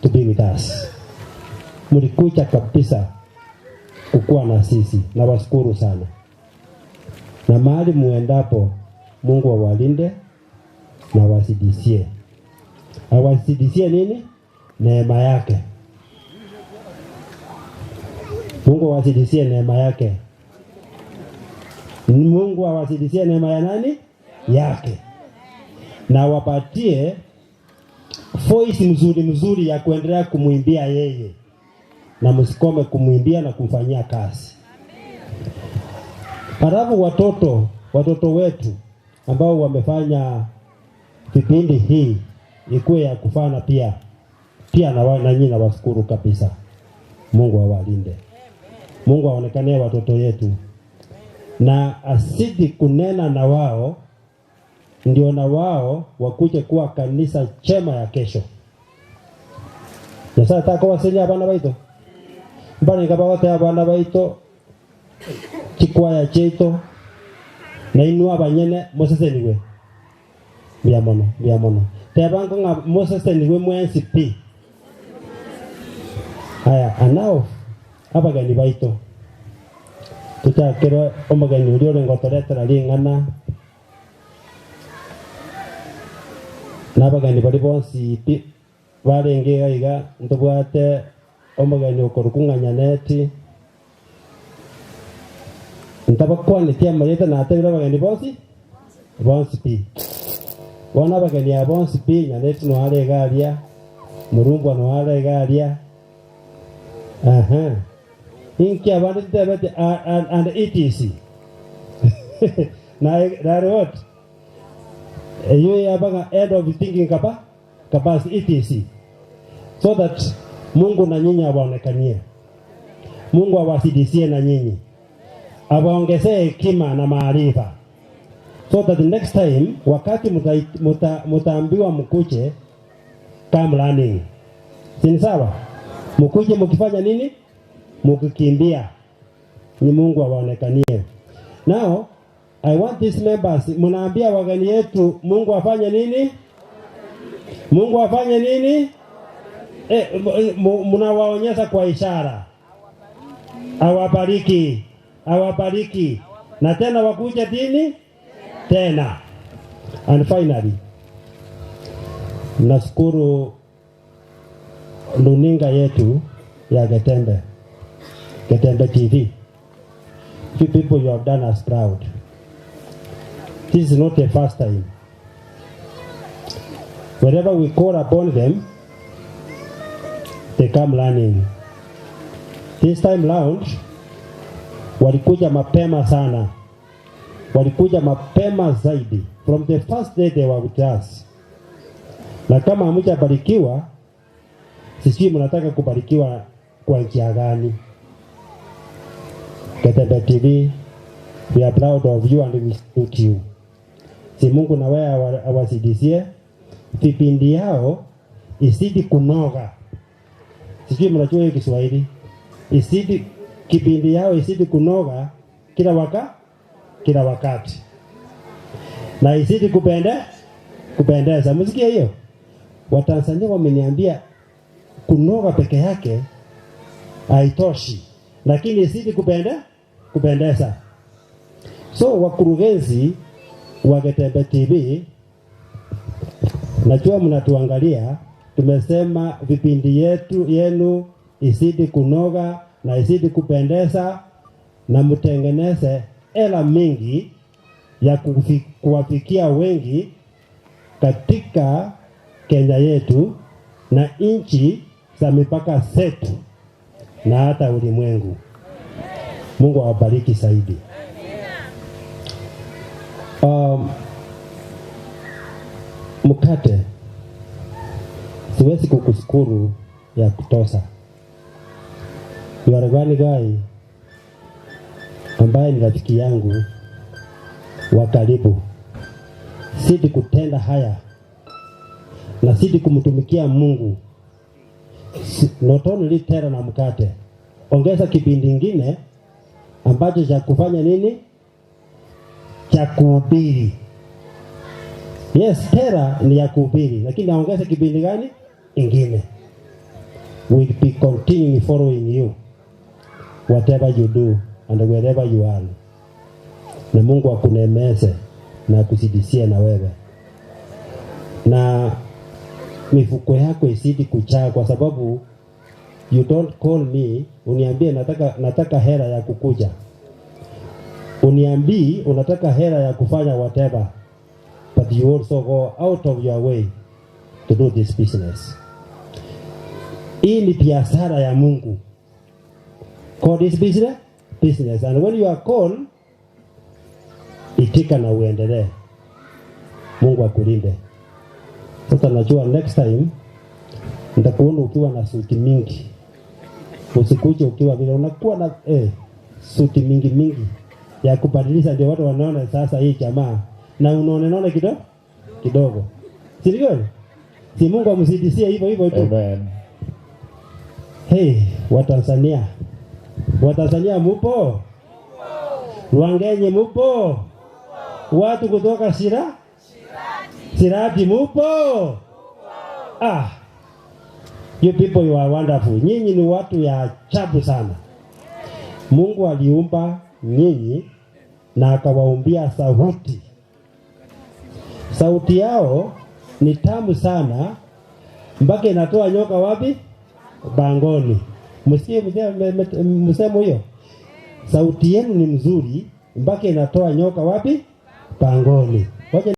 to be with us. Mlikuja kabisa kukuwa na sisi. Nawashukuru sana. Na mahali muendapo, Mungu awalinde na awazidishie. Awazidishie nini? Neema yake. Mungu awazidishie neema yake. Mungu awazidishie neema ya nani? Yake. Na wapatie voice mzuri mzuri ya kuendelea kumuimbia yeye. Na msikome kumuimbia na kumfanyia kazi. Halafu watoto wetu ambao wamefanya vipindi hii ikuwe ya kufana pia. Pia na nyinyi nawashukuru kabisa. Mungu awalinde. Mungu aonekane watoto yetu. Na asidi kunena na wao, ndio na wao wakuje kuwa kanisa chema ya kesho. Nyasaye takowasilia abana baito. Mbana nikabagote abana baito chikwaya cheito na inua abanyene moseseniwe. Mbiamono, mbiamono. Tebango nga moseseniwe mwensi pi. Haya, anao abageni baito. Tuchakero omogeni urio rengotoretera ring'ana. Nabageni bari bonsi pi barenge iga ntobwate omogeni okorukung'anya neti. Ntabakwanetie amareta natebire abageni bonsi bonsi pi. Bona abageni aba bonsi pi nyaneti noare egaria, murumbwa noare egaria. Aha. Inki abandi tebete and etc. Na what? You have end of thinking capacity etc. So that Mungu na nyinyi awaonekanie. Mungu awasidisie na nyinyi. Awaongezee hekima na maarifa. So that the next time wakati mutaambiwa mkuje, come learning. Si sawa? Mkuje mkifanya nini? Mkikimbia. Ni Mungu awaonekanie. Now I want these members, mnaambia wageni yetu Mungu afanye nini? Mungu afanye nini? Mnawaonyesha kwa ishara. Awabariki, awabariki. Na tena wakuja dini tena. And finally, nashukuru luninga yetu ya Getembe, Getembe TV. You people, you have done us proud. This is not the first time. Whenever we call upon them, they come learning. This time round, walikuja mapema sana. Walikuja mapema zaidi. From the first day they were with us. Na kama hamjabarikiwa, sijui mnataka kubarikiwa kwa njia gani. Getembe TV, We are proud of you and we salute you. Si Mungu na wewe awasidisie vipindi yao isidi kunoga. Sijui mnajua hiyo Kiswahili. Isidi kipindi yao isidi kunoga kila wakati. Na isidi kupendeza. Msikie hiyo. Watanzania wameniambia kunoga peke yake haitoshi, lakini isidi kupendeza. So wakurugenzi wa Getembe TV, najua mnatuangalia, tumesema vipindi yenu isidi kunoga na isidi kupendeza, na mtengeneze hela mingi ya kuwafikia wengi katika Kenya yetu na nchi za mipaka zetu na hata ulimwengu. Mungu awabariki zaidi. Mkate, siwezi kukushukuru ya kutosha. You are one guy ambaye ni rafiki yangu wa karibu. Sidi kutenda haya na sidi kumtumikia Mungu. Not only tera na mkate, ongeza kipindi kingine ambacho cha kufanya nini? Cha kuhubiri. Yes, tera ni ya kuhubiri, lakini naongeza kipindi gani ingine? We'll be continuing following you whatever you do and wherever you are. Na Mungu akunemeze na akuzidisie na wewe, na mifuko yako isidi kuchaa, kwa sababu you don't call me uniambie nataka hela ya kukuja, uniambie unataka hela ya kufanya whatever, but you also go out of your way to do this business. Hii ni biashara ya Mungu. Call this business, and when you are called, itika na uendelee. Mungu akulinde. Sasa najua next time nitakuona ukiwa na suti mingi. Usikuje ukiwa vile unakuwa na suti mingi ya kubadilisha, ndio watu wanaona sasa hii jamaa na unaonenona kidogo. Si ndio? Si Mungu amzidisie hivyo hivyo tu.
Amen.
Hey, Watanzania. Watanzania mupo? Lwangenye mupo? Watu kutoka Shirati mupo? Ah. You people, you are wonderful. Nyinyi ni watu ya ajabu sana. Mungu aliumba nyinyi na akawaumbia sauti. Sauti yao ni tamu sana mpaka inatoa nyoka wapi? Bangoni. Msikie msemo hiyo. Sauti yenu ni mzuri mpaka inatoa nyoka wapi? Pangoni. Wacha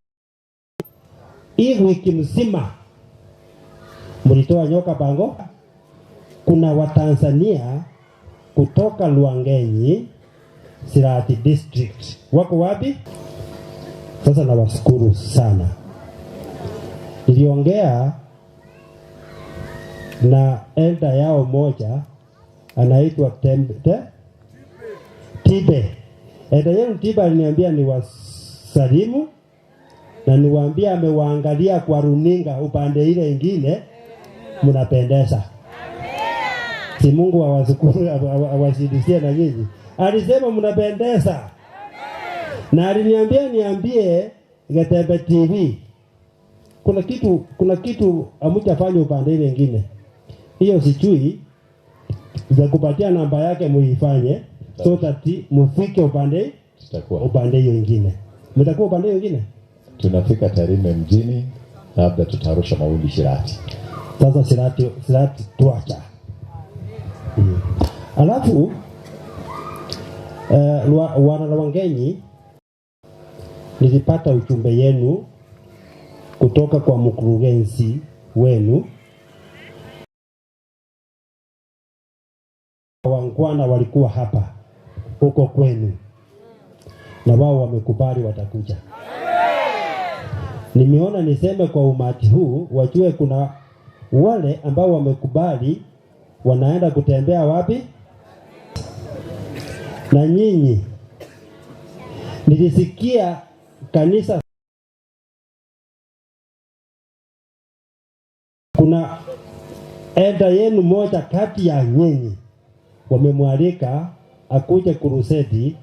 hii wiki mzima mlitoa nyoka pango. Kuna Watanzania kutoka Lwangenyi, Sirati District. Wako wapi? Sasa nawashukuru sana. Niliongea na elder yao moja anaitwa Tibe. Elder yenu Tibe aliniambia ni wasalimu na niwaambia amewaangalia kwa runinga upande ile ingine, mnapendeza. Si Mungu awashukuru awazidishie na nyinyi. Alisema mnapendeza. Na aliniambia niambie Getembe TV kuna kitu hamjafanya upande ile ingine. Hiyo sijui, za kupatia namba yake muifanye so that mufike upande hiyo ingine. Mtakuwa upande hiyo ingine?
Tunafika Tarime mjini, labda tutarusha mawili Shirati.
Sasa Shirati tuacha. Alafu wana Lwangenyi, nilipata ujumbe yenu kutoka kwa mkurugenzi wenu. Wangwana walikuwa hapa huko kwenu na wao wamekubali watakuja. Nimeona niseme kwa umati huu wajue kuna wale ambao wamekubali wanaenda kutembea wapi? Na nyinyi Nilisikia kanisa kuna elder yenu moja kati ya nyinyi wamemwalika akuje crusade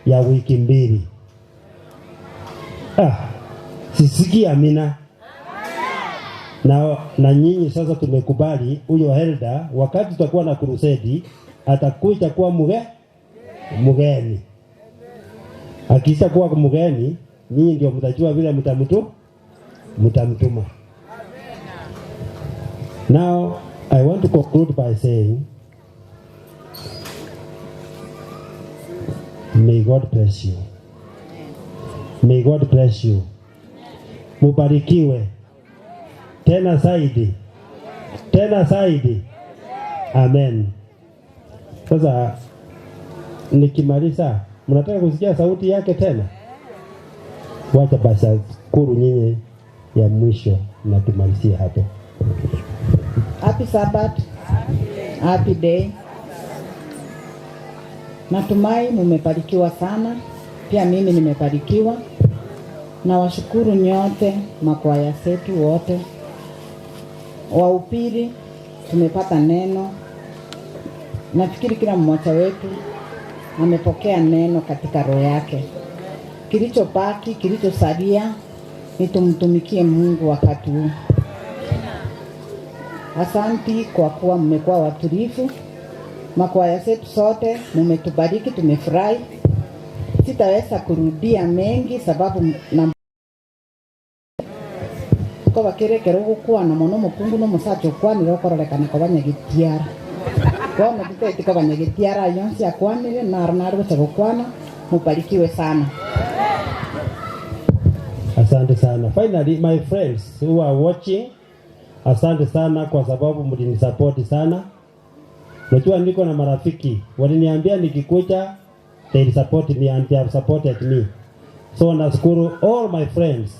ya wiki 2. Sisiki amina. Na nyinyi sasa tumekubali huyo elder, wakati tutakuwa na crusade atakuja kuwa mgeni. Akisha kuwa mgeni, nyinyi ndio mtajua vile mtamtuma. Now I want to conclude by saying, may God bless you. May God bless you. Mubarikiwe. Tena zaidi. Tena zaidi. Amen. Sasa nikimaliza, mnataka kusikia sauti yake tena? Wacha basi kuru nyinyi ya mwisho na tumalizie hapo.
Happy Sabbath. Happy day. Natumai mumebarikiwa sana. Pia mimi nimebarikiwa. Na washukuru nyote, makwaya zetu wote. Wahubiri tumepata neno. Nafikiri kila mmoja wetu amepokea neno katika roho yake. Kilichobaki, kilichosalia ni tumtumikie Mungu wakati huu. Asanti kwa kuwa mmekuwa watulivu. Makwaya zetu sote mmetubariki, tumefurahi. Sitaweza kurudia mengi sababu na ko bakerekera gukwana mono mukungu no musacho kwanira okororekana ko banyagitiara. Bono tuteti ko banyagitiara yonsi akwanire naro naro gocha gukwana. Mubarikiwe sana.
Asante sana. Finally, my friends who are watching, asante sana kwa sababu mlinisupport sana. Najua niko na marafiki waliniambia nikikuja they support me and they have supported me. So nashukuru all my friends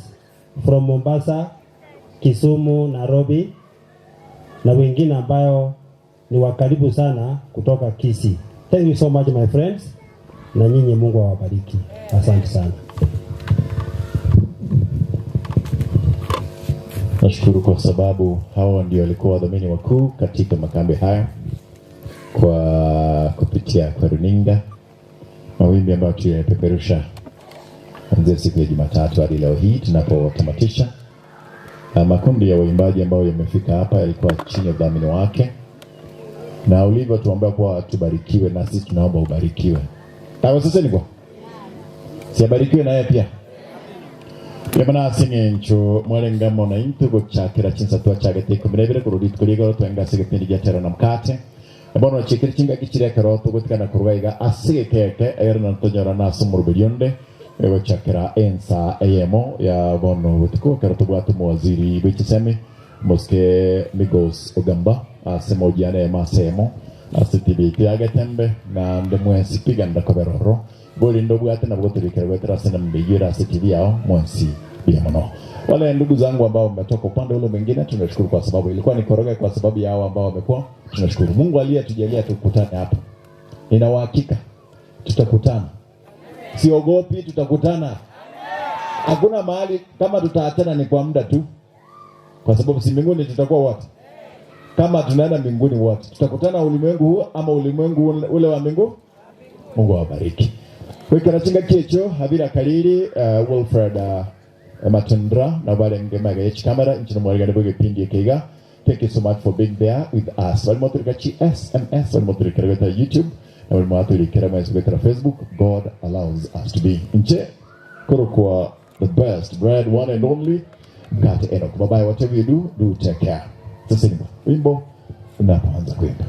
from Mombasa, Kisumu, Nairobi na wengine ambayo ni wakaribu sana kutoka Kisii. Thank you so much my friends, na nyinyi Mungu awabariki. Asante sana.
Nashukuru kwa sababu hawa ndio walikuwa wadhamini wakuu katika makambi haya kwa kupitia kwa runinga, mawimbi ambayo tuyapeperusha kuanzia siku ya Jumatatu hadi leo hii tunapotamatisha. Makundi ya waimbaji ambayo yamefika hapa yalikuwa chini ya udhamini wake, na ulivyo tuomba kwa tubarikiwe, na sisi tunaomba ubarikiwe. Tawa sasa ni kwa siabarikiwe na yeye pia. Yamana singencho mwarenga mona intu gochakira chinsa twachagete 12 kurudi tukuligo twenga sigepindi gyatero na mkate. Bono chikiri chinga kichire karoto gotikana kurugaiga asige keke erna ntonyora na sumurubelionde gochakira ensa eyemo ya bono gotiko karoto bwatu mwaziri bwichisemi moske Migos Ogamba asemo jana masemo asitibiti agatembe na ndemwesi piganda koberoro boli ndo bwate na bwotirikira gwetera sena mbigira asitibi yao mwensi bia mono. Wale ndugu zangu ambao mmetoka upande ule mwingine tunashukuru kwa sababu ilikuwa ni koroga kwa sababu ya hao ambao wamekuwa. Tunashukuru Mungu aliyetujalia tukutane hapa. Nina uhakika tutakutana. Siogopi, tutakutana. Hakuna mahali kama tutaachana ni kwa muda tu. Kwa sababu si mbinguni tutakuwa wote. Kama tunaenda mbinguni wote, tutakutana ulimwengu huu ama ulimwengu ule wa mbingu. Mungu awabariki. Wekera chinga kiecho Habira Kalili, Wilfred Matundra na wale ngemaga H camera nchino mwaligana bwe pindi keiga. Thank you so much for being there with us. Wale motorika chi SMS, wale motorika kwa YouTube na wale motorika kwa Facebook. God allows us to be nche korokwa the best bread, one and only Mkate Enoch. Bye bye, whatever you do, do take care. Sasa ni wimbo unapoanza kuimba.